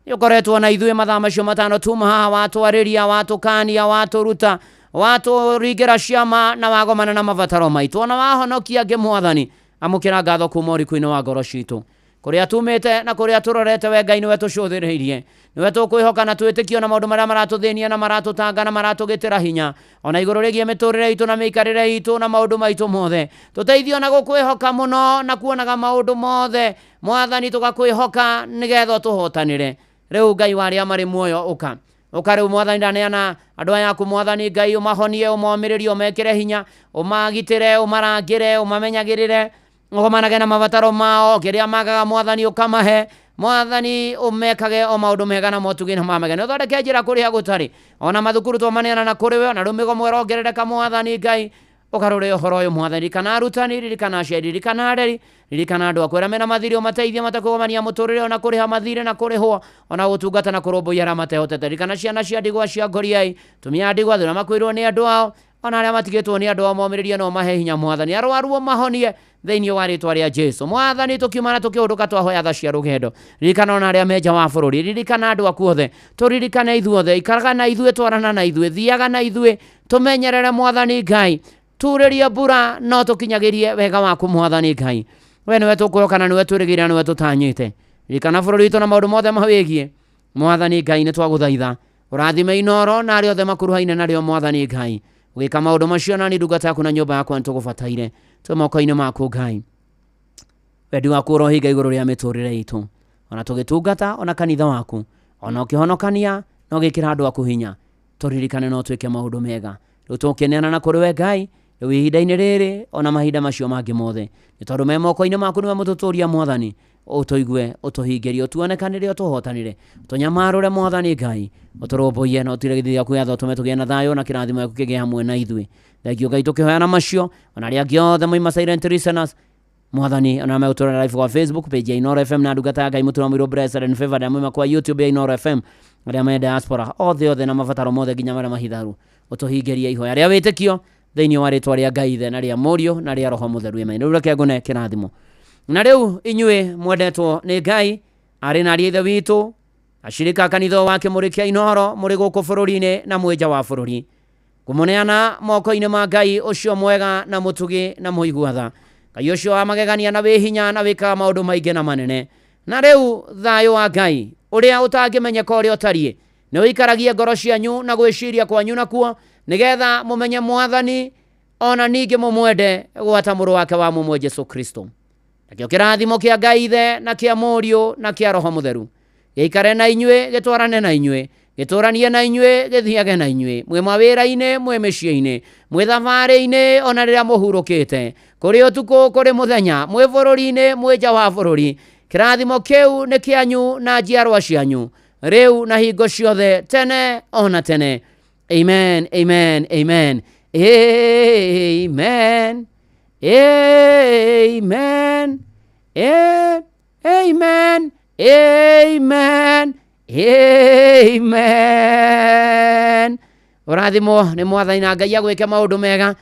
Nĩ ũkoretwo na ithuĩ mathaa macio 5 tuma haha, watwarĩria, watũkania, watũruta, watũringĩra ciama na wagomana na mabataro maitũ, ona wahonokia angĩ. Mwathani, amũkĩra ngatho kuma ũriku-inĩ wa ngoro citũ. Kũrĩa tumĩte na kũrĩa tũrorete, we Ngai nĩwe tũcũthĩrĩirie, nĩwe tũkwĩhoka na twĩtĩkio na maũndũ marĩa maratũthĩnia na maratũtanga na maratũgĩtĩra hinya ona igũrũ rĩgiĩ mĩtũrĩre itũ na mĩikarĩre itũ na maũndũ maitũ mothe. Tũteithio na gũkwĩhoka mũno na kuonaga maũndũ mothe, mwathani, tũgakwĩhoka nĩgetha ũtũhotanĩre. Rĩu Ngai wa arĩa marĩ muoyo, ũka, ũka rĩu mwathani. Ndaneana andũ aya aku, mwathani Ngai, ũmahonie, ũmomĩrĩrie, ũmekĩre hinya, ũmagitĩre, ũmarangĩre, ũmamenyagĩrĩre, ũgomanage na mabataro mao. Kĩrĩa magaga, mwathani, ũkamahe. Mwathani, ũmekage o maũndũ mega na motugi na mamega. Nĩ ũthondeke njĩra kũrĩa gũtarĩ. Ona mathukuru twamaneana na kũrĩ we, ona rĩu mĩgomo ĩrongerereka. Mwathani Ngai, ũgarũre ũhoro ũyũ. Mwathani, ririkana arutani, ririkana aciari, ririkana areri, ririkana andũ aku arĩa mena mathirĩ, ũmateithie matekũgomania mũtũrĩre, ona kũrĩha mathirĩ na kũrĩhwo, ona gũtungata na kũrũmbũiya arĩa matehotete. Ririkana ciana cia ndigwa, cia ngoriai, tumia a ndigwa, athuri makuĩrwo nĩ andũ ao, ona arĩa matigĩtwo nĩ andũ ao, momĩrĩrie na ũmahe hinya. Mwathani, arwaru ũmahonie thĩinĩ wa rĩtwa rĩa Jesu. Mwathani, tũkiuma na tũkĩũndũka, twahoya tha cia rũgendo. Ririkana ona arĩa me nja wa bũrũri, ririkana andũ aku othe, tũririkane ithuothe. Ikaraga na ithuĩ, twarana na ithuĩ, thiaga na ithuĩ, tũmenyerere. Mwathani Ngai, turĩrie mbura no tũkinyagĩrie wega waku. Mwathani Ngai, we nĩwe tũkwĩhoka na nĩwe twĩrĩgĩrĩra, nĩwe tũtanyĩte. Ririkana bũrũri witũ na maũndũ mothe mawĩgiĩ. Mwathani Ngai, nĩ twagũthaitha ũrathime Inoro na arĩa othe makuruhaine narĩo. Mwathani Ngai, ũgĩka maũndũ macio, nani ndungata yaku na nyũmba yakwa nĩ tũgũbataire. Twĩ moko-inĩ maku, Ngai. Wendi waku ũrohinga igũrũ rĩa mĩtũrĩre itũ, ona tũgĩtungata, ona kanitha waku, ona ũkĩhonokania na ũgĩkĩra andũ aku hinya. Tũririkane no twĩke maũndũ mega. Rĩu tũkĩneana na kũrĩ we, Ngai, rĩu ihinda-inĩ rĩrĩ ona mahinda macio mangĩ mothe, nĩ tondũ me moko-inĩ maku. Nĩwe mũtũtũria. Mwathani, ũtũigue, ũtũhingĩrie, ũtuonekanĩre, ũtũhotanĩre, ũtũnyamarũre. Mwathani Ngai, ũtũrũmbũiye na ũtire gĩthithi gĩaku gĩa tha, ũtũme tũgĩe na thayũ na kĩrathimo gĩaku kĩgĩe hamwe na ithuĩ. Thank you, Ngai. Tũkĩhoyana macio, ona arĩa angĩ othe moima silent listeners, mwathani, ona megũtũra live kwa Facebook page ya Inoro FM na ndungata ya Ngai Mũtura Mũirũ Blessed and Favored, moima kwa YouTube ya Inoro FM, arĩa me diaspora othe othe, na mabataro mothe nginya marĩa mahitharu, ũtũhingĩrie ihoya rĩa wĩtĩkio thĩinĩ wa rĩtwa rĩa Ngai Ithe na rĩa Mũriũ na rĩa Roho Mũtheru. Amen. Rĩu reke ngũne kĩrathimo. Na rĩu inyuĩ mwendetwo nĩ Ngai, arĩ na ariũ a ithe witũ, acirika kanitha wa kĩmũrĩ kĩa Inoro, mũrĩ gũkũ bũrũri-inĩ na mwĩ nja wa bũrũri, ngũmũneana moko-inĩ ma Ngai ũcio mwega na mũtugi na mũigua tha, Ngai ũcio wa magegania na wĩ hinya na wĩkaga maũndũ maingĩ na manene. Na rĩu thayũ wa Ngai ũrĩa ũtangĩmenyeka ũrĩa ũtariĩ nĩ ũikaragie ngoro cianyu na gwĩciria kwanyu nakuo, nĩgetha mũmenye mwathani ona ningĩ mũmwende gwata mũrũ wake wa mũmwe Jesu Kristo. Nakĩo kĩrathimo kĩa Ngai Ithe na kĩa Mũriũ na kĩa Roho Mũtheru gĩikare na inyuĩ, gĩtwarane na inyuĩ, gĩtũranie na inyuĩ, gĩthiage na inyuĩ mwĩ mawĩra-inĩ, mwĩ mĩciĩ-inĩ, mwĩ thabarĩ-inĩ, ona rĩrĩa mũhurũkĩte, kũrĩ ũtukũ, kũrĩ mũthenya, mwĩ bũrũri-inĩ, mwĩ nja wa bũrũri. Kĩrathimo kĩu nĩ kĩanyu na njiarwa cianyu, rĩu na hingo ciothe, tene ona tene. Amen, amen, amen, amen, amen, amen, amen, amen. Ũrathimwo nĩ mwathani na Ngai agwĩke maũndũ mega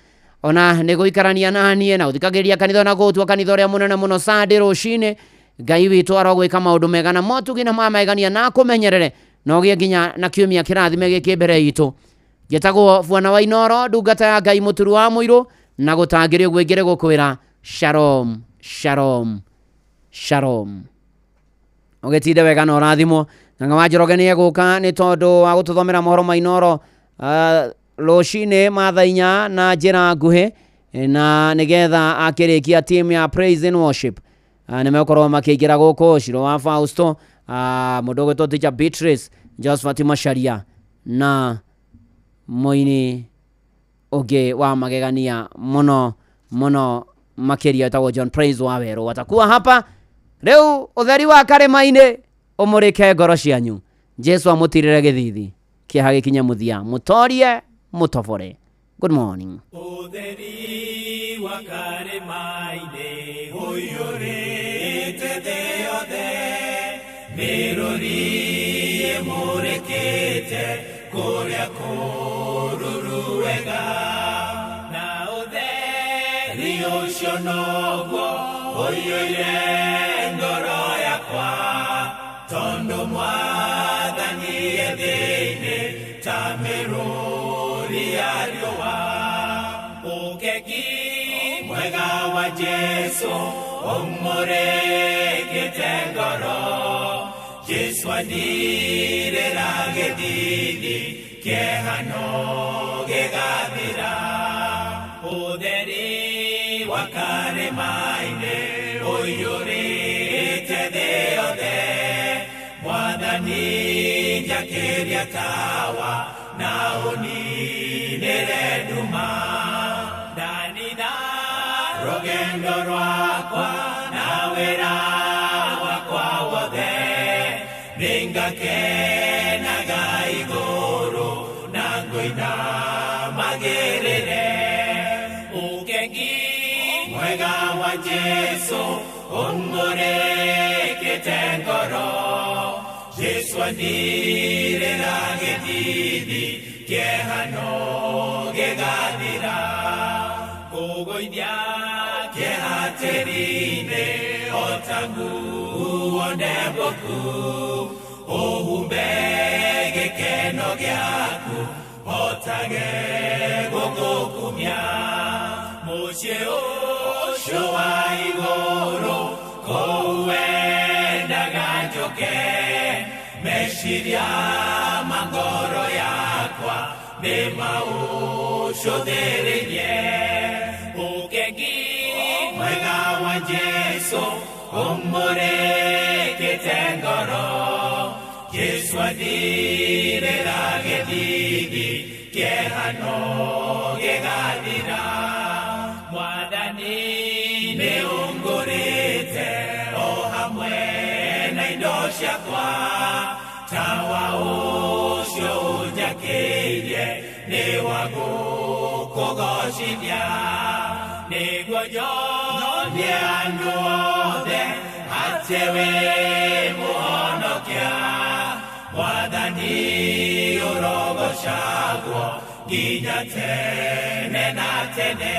ona nĩ gũikarania na niĩ na gũthikagĩrĩria kanitha na gũtua kanitha ũrĩa mũnene mũno Sunday rũcinĩ. Ngai witũ arogwĩka maũndũ mega na motugi na mamegania na akũmenyerere na ũgĩe nginya na kiumia kĩrathime gĩkĩ mbere itũ. Njĩtagwo Bwana wa Inooro, ndungata ya Ngai mũturu wa mũirũ, na gũtangĩrĩ ũguo ingĩrĩ gũkwĩra shalom, shalom, shalom. Ũgĩtinde wega na ũrathimwo. Ng'ang'a wa Njoroge nĩ egũka nĩ tondũ wa gũtũthomera mohoro ma Inooro rũcinĩ ma thaa 4 na njĩra nguhĩ, na nĩgetha akĩrĩkia team ya Praise and Worship nĩ megũkorwo makĩingĩra gũkũ Ciro wa Fausto, mũndũ ũgwĩtwo Teacher Beatrice, Josephat Macharia na mũini ũngĩ wa magegania mũno mũno makĩria wĩtagwo John Praise wa Werũ. Watakuwa hapa rĩu ũtheri wa karĩma-inĩ ũmũrĩke ngoro cianyu. Jesu amũtirĩre gĩthithi kĩeha gĩkinye mũthia, mũtorie mũtobore. Good morning. Ũtheri wa karĩma-inĩ ũiyũrĩte thĩ yothe, mĩrũri ĩmũrĩkĩte kũrĩa kũruru wega, na ũtheri ũcio noguo ũiyũire ngoro yakwa, tondũ Mwathani e thĩinĩ ta mĩrũri ya riũa. Ũkegi mwega wa Jesu ũmũrĩkĩte ngoro, Jesu andirĩra gĩthithi kĩeha no gĩgathira. Ũtheri wa karĩma-inĩ ũiyũrĩte thĩ yothe, Mwathani njakĩria tawa na ũninĩre nduma. Ndanina rũgendo rwakwa na wĩra wakwa wothe, nĩngakenaga igũrũ na ngũina magĩrĩre. Ũkengi mwega wa Jesu ũmũrĩkĩte ngoro, Jesu andirĩra gĩthithi kĩeha no gĩgathira. Kũgũithia kĩeha tĩri-inĩ o ta nguo ndembũku, ũhumbe gĩkeno gĩaku hotage gũgũkumia. Mũciĩ ũcio wa igũrũ kũu wendaga njoke, meciria ma ngoro yakwa nĩ maũcũthĩrĩrie. Ũkengi mwega wa Jesu ũmũrĩkĩte ngoro, Jesu andirĩra gĩthithi kĩeha no gĩgathira. Mwathani nĩ ũngũrĩte o hamwe na indo ciakwa, tawa ũcio ũnjakĩirie nĩ wa gũkũgocithia. Nĩguo nyonie andũ othe atĩ wĩ mũhonokia, Mwathani ũrogocagwo nginya tene na tene.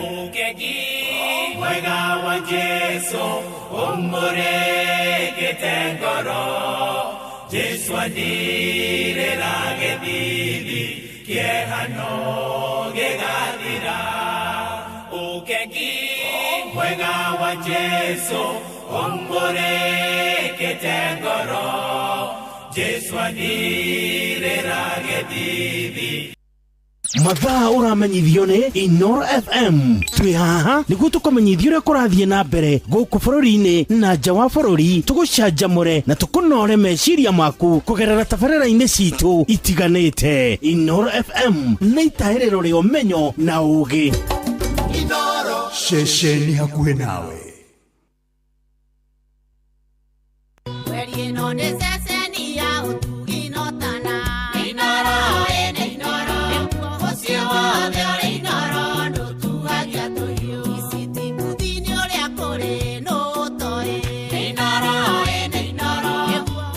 Ũkengi mwega wa Jesu ũmũrĩkĩte ngoro, Jesu andirĩra gĩthithi kĩeha no gĩgathira. Ũkengi mwega wa Jesu ũmũrĩkĩte ngoro, Jesu andirĩra gĩthithi. Mathaa ũramenyithio nĩ Inooro FM. Twĩ haha nĩguo tũkũmenyithie ũrĩa kũrathiĩ na mbere gũkũ bũrũri-inĩ na nja wa bũrũri, tũgũcanjamũre na tũkũnore meciria maku kũgerera tabarĩra-inĩ citũ itiganĩte. Inooro FM nĩ itahĩrĩro rĩa ũmenyo na ũũgĩ. Ceceni hakuhĩ nawe. Kweri ĩno nĩ ceceni ya ũtugi na ũtana. Inooro ĩnĩ Inooro, mũciĩ wothe ũrĩ Inooro ndũtuagia tũhiũ. Ici ti ũrĩa kũrĩ nũ ũtoĩ. Inooro ĩnĩ Inooro,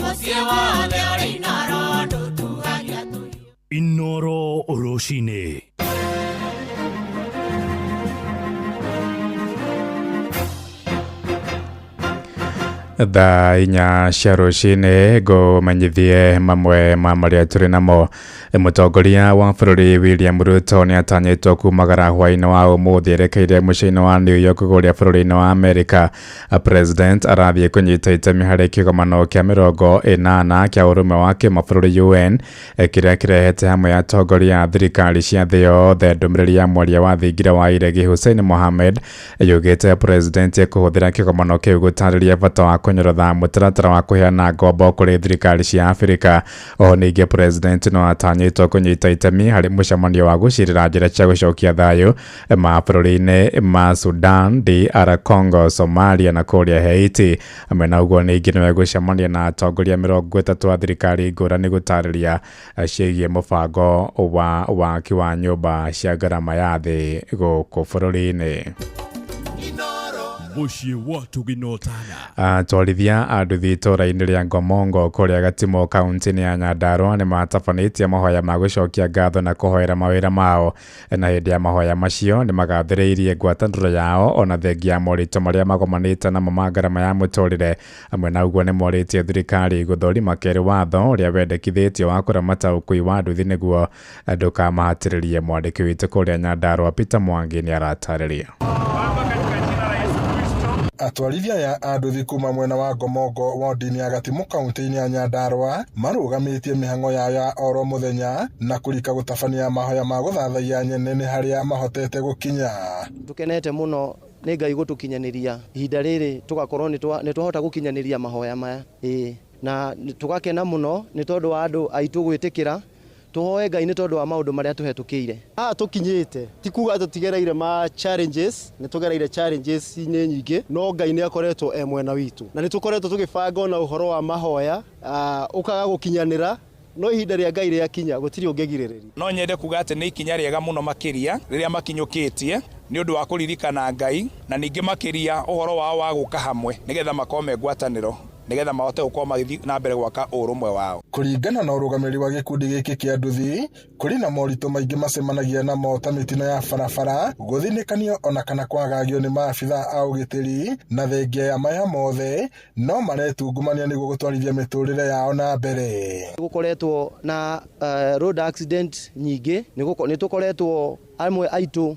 mũciĩ wothe ũrĩ Inooro ndũtuagia tũhiũ. Inoro rũcinĩ. Thaa 4 cia rũcinĩ ngũmenyithie mamwe ma marĩa tũrĩ namo. Mũtongoria wa bũrũri William Ruto nĩ atanyĩtwo kumagara hwaĩ-inĩ wa ũmũthĩ erekeire mũciĩ-inĩ wa New York kũrĩa bũrũri-inĩ wa Amerika. President arathiĩ kũnyita itemi harĩ kĩgomano kĩa 80 kĩa ũrũmwe wa kĩmabũrũri UN, kĩrĩa kĩrehete hamwe atongoria a thirikari cia thĩ yothe. Ndũmĩrĩri ya mwaria wa thingira wa iregi Hussein Mohamed yugĩte president ekũhũthĩra kĩgomano kĩu gũtarĩria bata wa kũnyorotha mũtaratara wa kũheana ngombo kũrĩ thirikari cia Afrika. Oho ningĩ president no atanyĩtwo kũnyita itemi harĩ mũcemanio wa gũcirĩra njĩra cia gũcokia thayũ mabũrũri-inĩ ma Sudan, DR Congo, Somalia na kũrĩa Haiti. Hamwe na ũguo ningĩ nĩwe gũcemania na atongoria 30 a thirikari ngũrani gũtarĩria ciĩgiĩ mũbango wa waki wa nyũmba cia ngarama ya thĩ gũkũ bũrũri-inĩ. Mũciĩ wa Tuginotana. Atwarithia a nduthi itũũra-inĩ rĩa Ngomongo kũrĩa Gatimo kaunti-inĩ ya Nyandarua nĩ matabanĩtie mahoya ma gũcokia ngatho na kũhoera mawĩra mao. Na hĩndĩ ya mahoya macio nĩ magathĩrĩirie ngwatanĩro yao ona thengia ya moritũ marĩa magomanĩte namo ma ngarama ya mũtũrĩre. Hamwe na ũguo nĩ morĩtie thirikari gũthũrima kerĩ watho ũrĩa wendekithĩtio wa kũramata ũkui wa nduthi nĩguo ndũkamahatĩrĩrie. Mwandĩki witũ kũrĩa Nyandarua Peter Mwangi nĩ aratarĩria. Atwarithia aya a nduthi kuma mwena wa Ngomongo wodi-inĩ ya Gatimu kaunti-inĩ ya Nyandarua marũgamĩtie mĩhang'o yao ya oro mũthenya na kũrika gũtabania mahoya ma gũthathaiya nyene nĩ harĩa mahotete gũkinya. Tũkenete mũno nĩ Ngai gũtũkinyanĩria ihinda rĩrĩ tũgakorwo nĩ twahota gũkinyanĩria mahoya maya. Ĩĩ, na tũgakena mũno nĩ tondũ wa andũ aitũ gwĩtĩkĩra tũhoe Ngai nĩ tondũ wa maũndũ marĩa tũhetũkĩire. Haha tũkinyĩte ti kuga tũtigereire ma challenges, nĩ tũgereire challenges nĩ nyingĩ, no Ngai nĩ akoretwo e mwena witũ na nĩ tũkoretwo tũgĩbanga ona ũhoro wa mahoya, ũkaga gũkinyanĩra, no ihinda rĩa Ngai rĩakinya gũtirĩ ũngĩgirĩrĩria. No nyende kuga atĩ nĩ ikinya rĩega mũno makĩria rĩrĩa makinyũkĩtie nĩ ũndũ wa kũririkana Ngai na ningĩ makĩria ũhoro wao wa gũka hamwe nĩgetha makorwo me ngwatanĩro nĩgetha mahote gũkorwo magĩthiĩ na mbere gwaka ũrũmwe wao. Kũringana na ũrũgamĩrĩri wa gĩkundi gĩkĩ kĩa nduthi, kũrĩ na moritũ maingĩ macemanagia namo ta mĩtino ya barabara, gũthinĩkanio ona kana kwagagio nĩ maabithaa a ũgitĩri, na thengia ya maya mothe no maretungumania nĩguo gũtwarithia mĩtũrĩre yao na mbere. Gũkoretwo na road accident nyingĩ, nĩ tũkoretwo amwe aitũ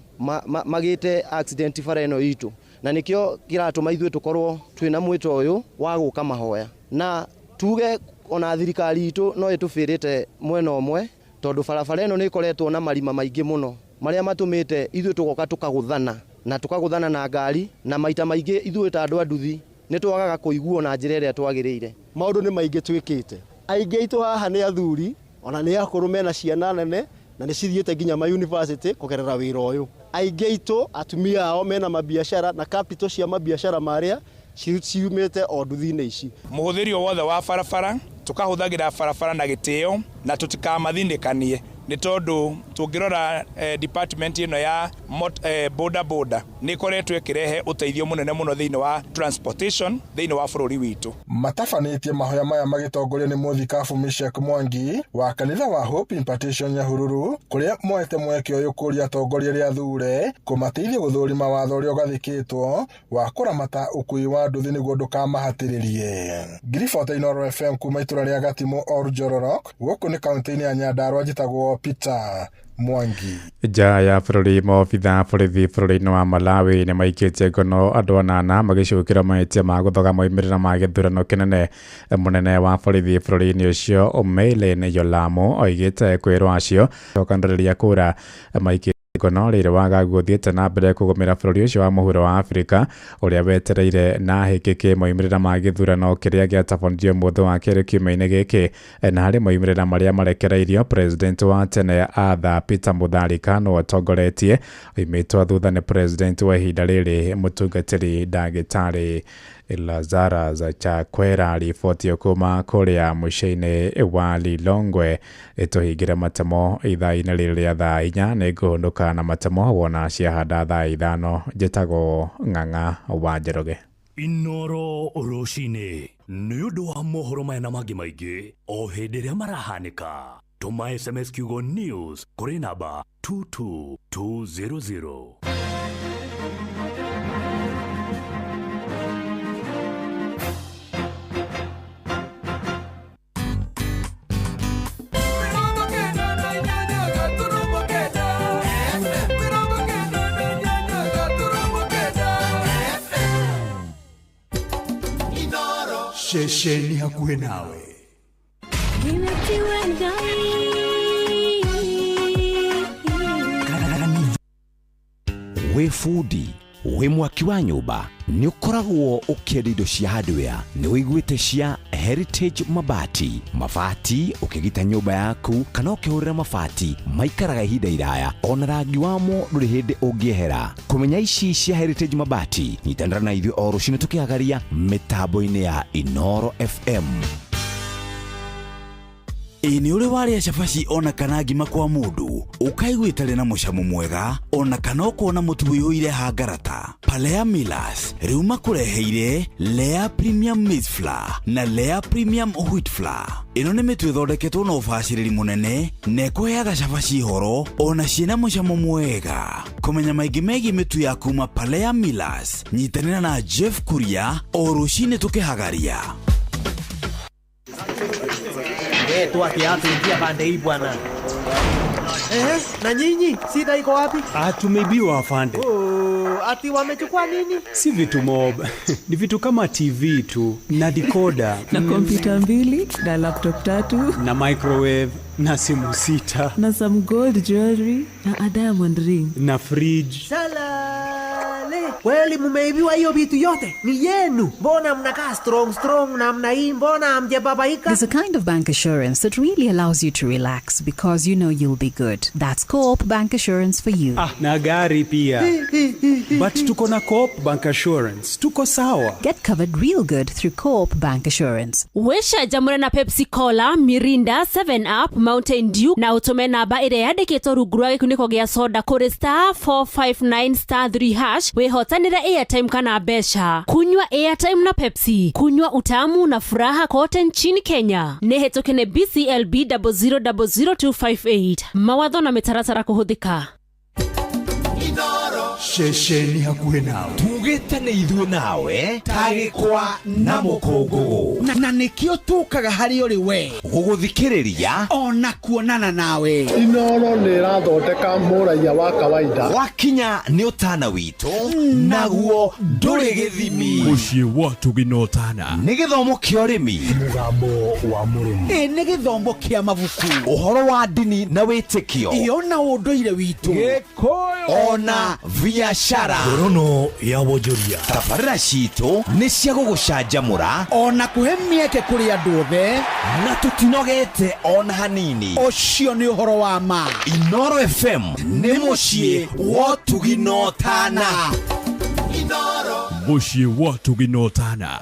magĩte accident bara ĩno itũ, na nĩkĩo kĩratũma ithuĩ tũkorwo twĩna mwĩto ũyũ wa gũka mahoya, na tuge ona thirikari itũ no ĩtũbĩrĩte mwena ũmwe tondũ barabara ĩno nĩ ĩkoretwo na marima maingĩ mũno marĩa matũmĩte ithuĩ tũgoka tũkagũthana na tũkagũthana na ngari, na maita maingĩ ithuĩ ta andũ a nduthi nĩ twagaga kũiguo na njĩra ĩrĩa twagĩrĩire. Maũndũ nĩ maingĩ twĩkĩte, aingĩ aitũ haha nĩ athuri ona nĩ akũrũ mena ciana nene na nĩ cithiĩte nginya ma university kũgerera wĩra ũyũ. Aingĩ aitũ atumia ao mena mabiacara na capital cia mabiacara marĩa ciumĩte o nduthi-inĩ ici. Mũhũthĩri o wothe wa barabara tũkahũthagĩra barabara na gĩtĩo na tũtikamathinĩkanie nĩ tondũ tũngĩrora department ĩno ya boda boda nĩ ĩkoretwo ĩkĩrehe ũteithio mũnene mũno thĩinĩ wa transportation thĩinĩ wa bũrũri witũ. Matabanĩtie mahoya maya magĩtongorio nĩ mũthikabu Mishek Mwangi wa kanitha wa Hope Impartation Nyahururu, kũrĩa moete mweke ũyũ kũria atongoria arĩa athure kũmateithia gũthũrima watho ũrĩa ũgathĩkĩtwo wa kũramata ũkui wa nduthi nĩguo ndũkamahatĩrĩrie. Ngiribota Inooro FM kuma itũra rĩa Gatimu or Njororok, gũkũ nĩ kaunti-inĩ ya Nyandarua, njĩtagwo Peter Mwangi. Nja ya bũrũri, maobitha borithi bũrũri-inĩ wa Malawi nĩ maikĩtie ngono andũ 8 magĩcukĩra mahĩtia ma gũthoga moimĩrĩro ma gĩthurano kĩnene. Mũnene wa borithi bũrũri-inĩ ũcio Omeilin Yolamu oigĩte kwĩrwo acio cokanĩrĩria kura maikĩtie ngono rĩrĩ wagagu ũthiĩte na mbere kũgũmĩra bũrũri ũcio wa mũhuro wa Afrika ũrĩa wetereire na hĩkĩkĩ moimĩrĩra ma gĩthurano kĩrĩa gĩatabanirio mũthĩ wa kerĩ kiumia-inĩ gĩkĩ. Na harĩ moimĩrĩra marĩa marekereirio, president wa tene Arthur Peter Mutharika no atongoretie oimĩtwo thutha nĩ president wa ihinda rĩrĩ mũtungatĩri ndagĩtarĩ Lazarus Chakwera. Riboti kuma kũrĩa mũciĩ-inĩ wa Lilongwe ĩtũhingĩre matemo ithaa-inĩ rĩrĩ rĩa thaa 4 nĩ ngũhũndũka na matemo wona ciahanda thaa 5. Njĩtagwo Ng'ang'a wa Njoroge. Inoro rũcinĩ nĩ ũndũ wa mohoro maya na mangĩ maingĩ o hĩndĩ ĩrĩa marahanĩka. Tũma SMS kiugo news kũrĩ namba 22200. Ceceni hakuhĩ nawe. Wĩ bundi, wĩ mwaki wa nyũmba, nĩ ũkoragwo ũkĩenda indo cia hardware, nĩ ũiguĩte cia Heritage Mabati. Mabati ũkĩgita nyũmba yaku kana ũkĩhũrĩra mabati maikaraga ihinda iraya, ona rangi wamo ndũrĩ hĩndĩ ũngĩehera. Kũmenya ici cia Heritage Mabati, nyitanĩra na ithuĩ o rũcinĩ tũkĩhagaria mĩtambo-inĩ ya Inoro FM. Ĩ nĩ ũrĩ warĩa cabaci ona kana ngima kwa mũndũ ũkaigua ĩtarĩ na mũcamo mwega ona kana ũkona mũtu ũiyũire hangarata? Palea Millers rĩu makũreheire Lea Premium Maize Flour na Lea Premium Wheat Flour. Ĩno nĩ mĩtu ĩthondeketwo na ũbacĩrĩri mũnene na ĩkũheaga cabaci horo ona ciĩna mũcamo mwega. Kũmenya maingĩ megiĩ mĩtu ya kuma Palea Millers, nyitanĩra na Jeff Kuria o rũcinĩ tũkĩhagaria. Eh, tu ati pande hii bwana. Eh, na nyinyi shida iko wapi? Ah, tumeibiwa afande. Oh, ati wamechukua nini? Si vitu mob. Ni vitu kama TV tu na decoder na kompyuta mbili na laptop tatu na microwave na simu sita na some gold jewelry na a diamond ring na fridge. Salale. Kweli mumeibiwa hiyo vitu yote? Ni yenu. Mbona mnakaa strong strong namna hii? Mbona hamjababaika? There's a kind of bank assurance that really allows you to relax because you know you'll be good. That's Co-op Bank Assurance for you. Ah, na gari pia. But tuko na Co-op Bank Assurance. Tuko sawa. Get covered real good through Co-op Bank Assurance. Wĩcanjamũre na Pepsi Cola, Mirinda, 7 Up, Mountain Dew na ũtũme namba ĩrĩa yandĩkĩtwo rungu rwa gĩkunĩko gĩa soda kũrĩ star 459 star 3 hash wĩhotanĩre airtime kana mbeca. Kunywa airtime na Pepsi, kunywa utamu na furaha kote nchini Kenya. Nĩ hĩtũke nĩ BCLB 0000258. Mawatho na mĩtaratara kũhũthĩka. Ceceni hakuhĩ nawe. Tugĩte nĩ ithuĩ nawe tagĩkwa na mũkũngũgũ na nĩkĩo tũkaga harĩ ũrĩ we gũgũthikĩrĩria ona kuonana nawe. Inoro nĩ ĩrathondeka mũraiya wa kawaida. Wakinya nĩ ũtana witũ naguo ndũrĩ gĩthimi. Mũciĩ wa tũginotana. Nĩ gĩthomo kĩa ũrĩmi, mũgambo wa mũrĩmi, ĩ nĩ gĩthomo kĩa mabuku, ũhoro wa ndini na wĩtĩkio, ĩyo na ũndũire witũ, Gĩkũyũ ona biashara. Ngorono ya wonjoria. Tabarĩra citũ nĩ cia gũgũcanjamũra ona kũhe mĩeke kũrĩ andũ othe, na tũtinogete ona hanini. Ũcio nĩ ũhoro wa ma. Inoro FM nĩ mũciĩ wa ũtugi na ũtana. Mũciĩ wa ũtugi na ũtana.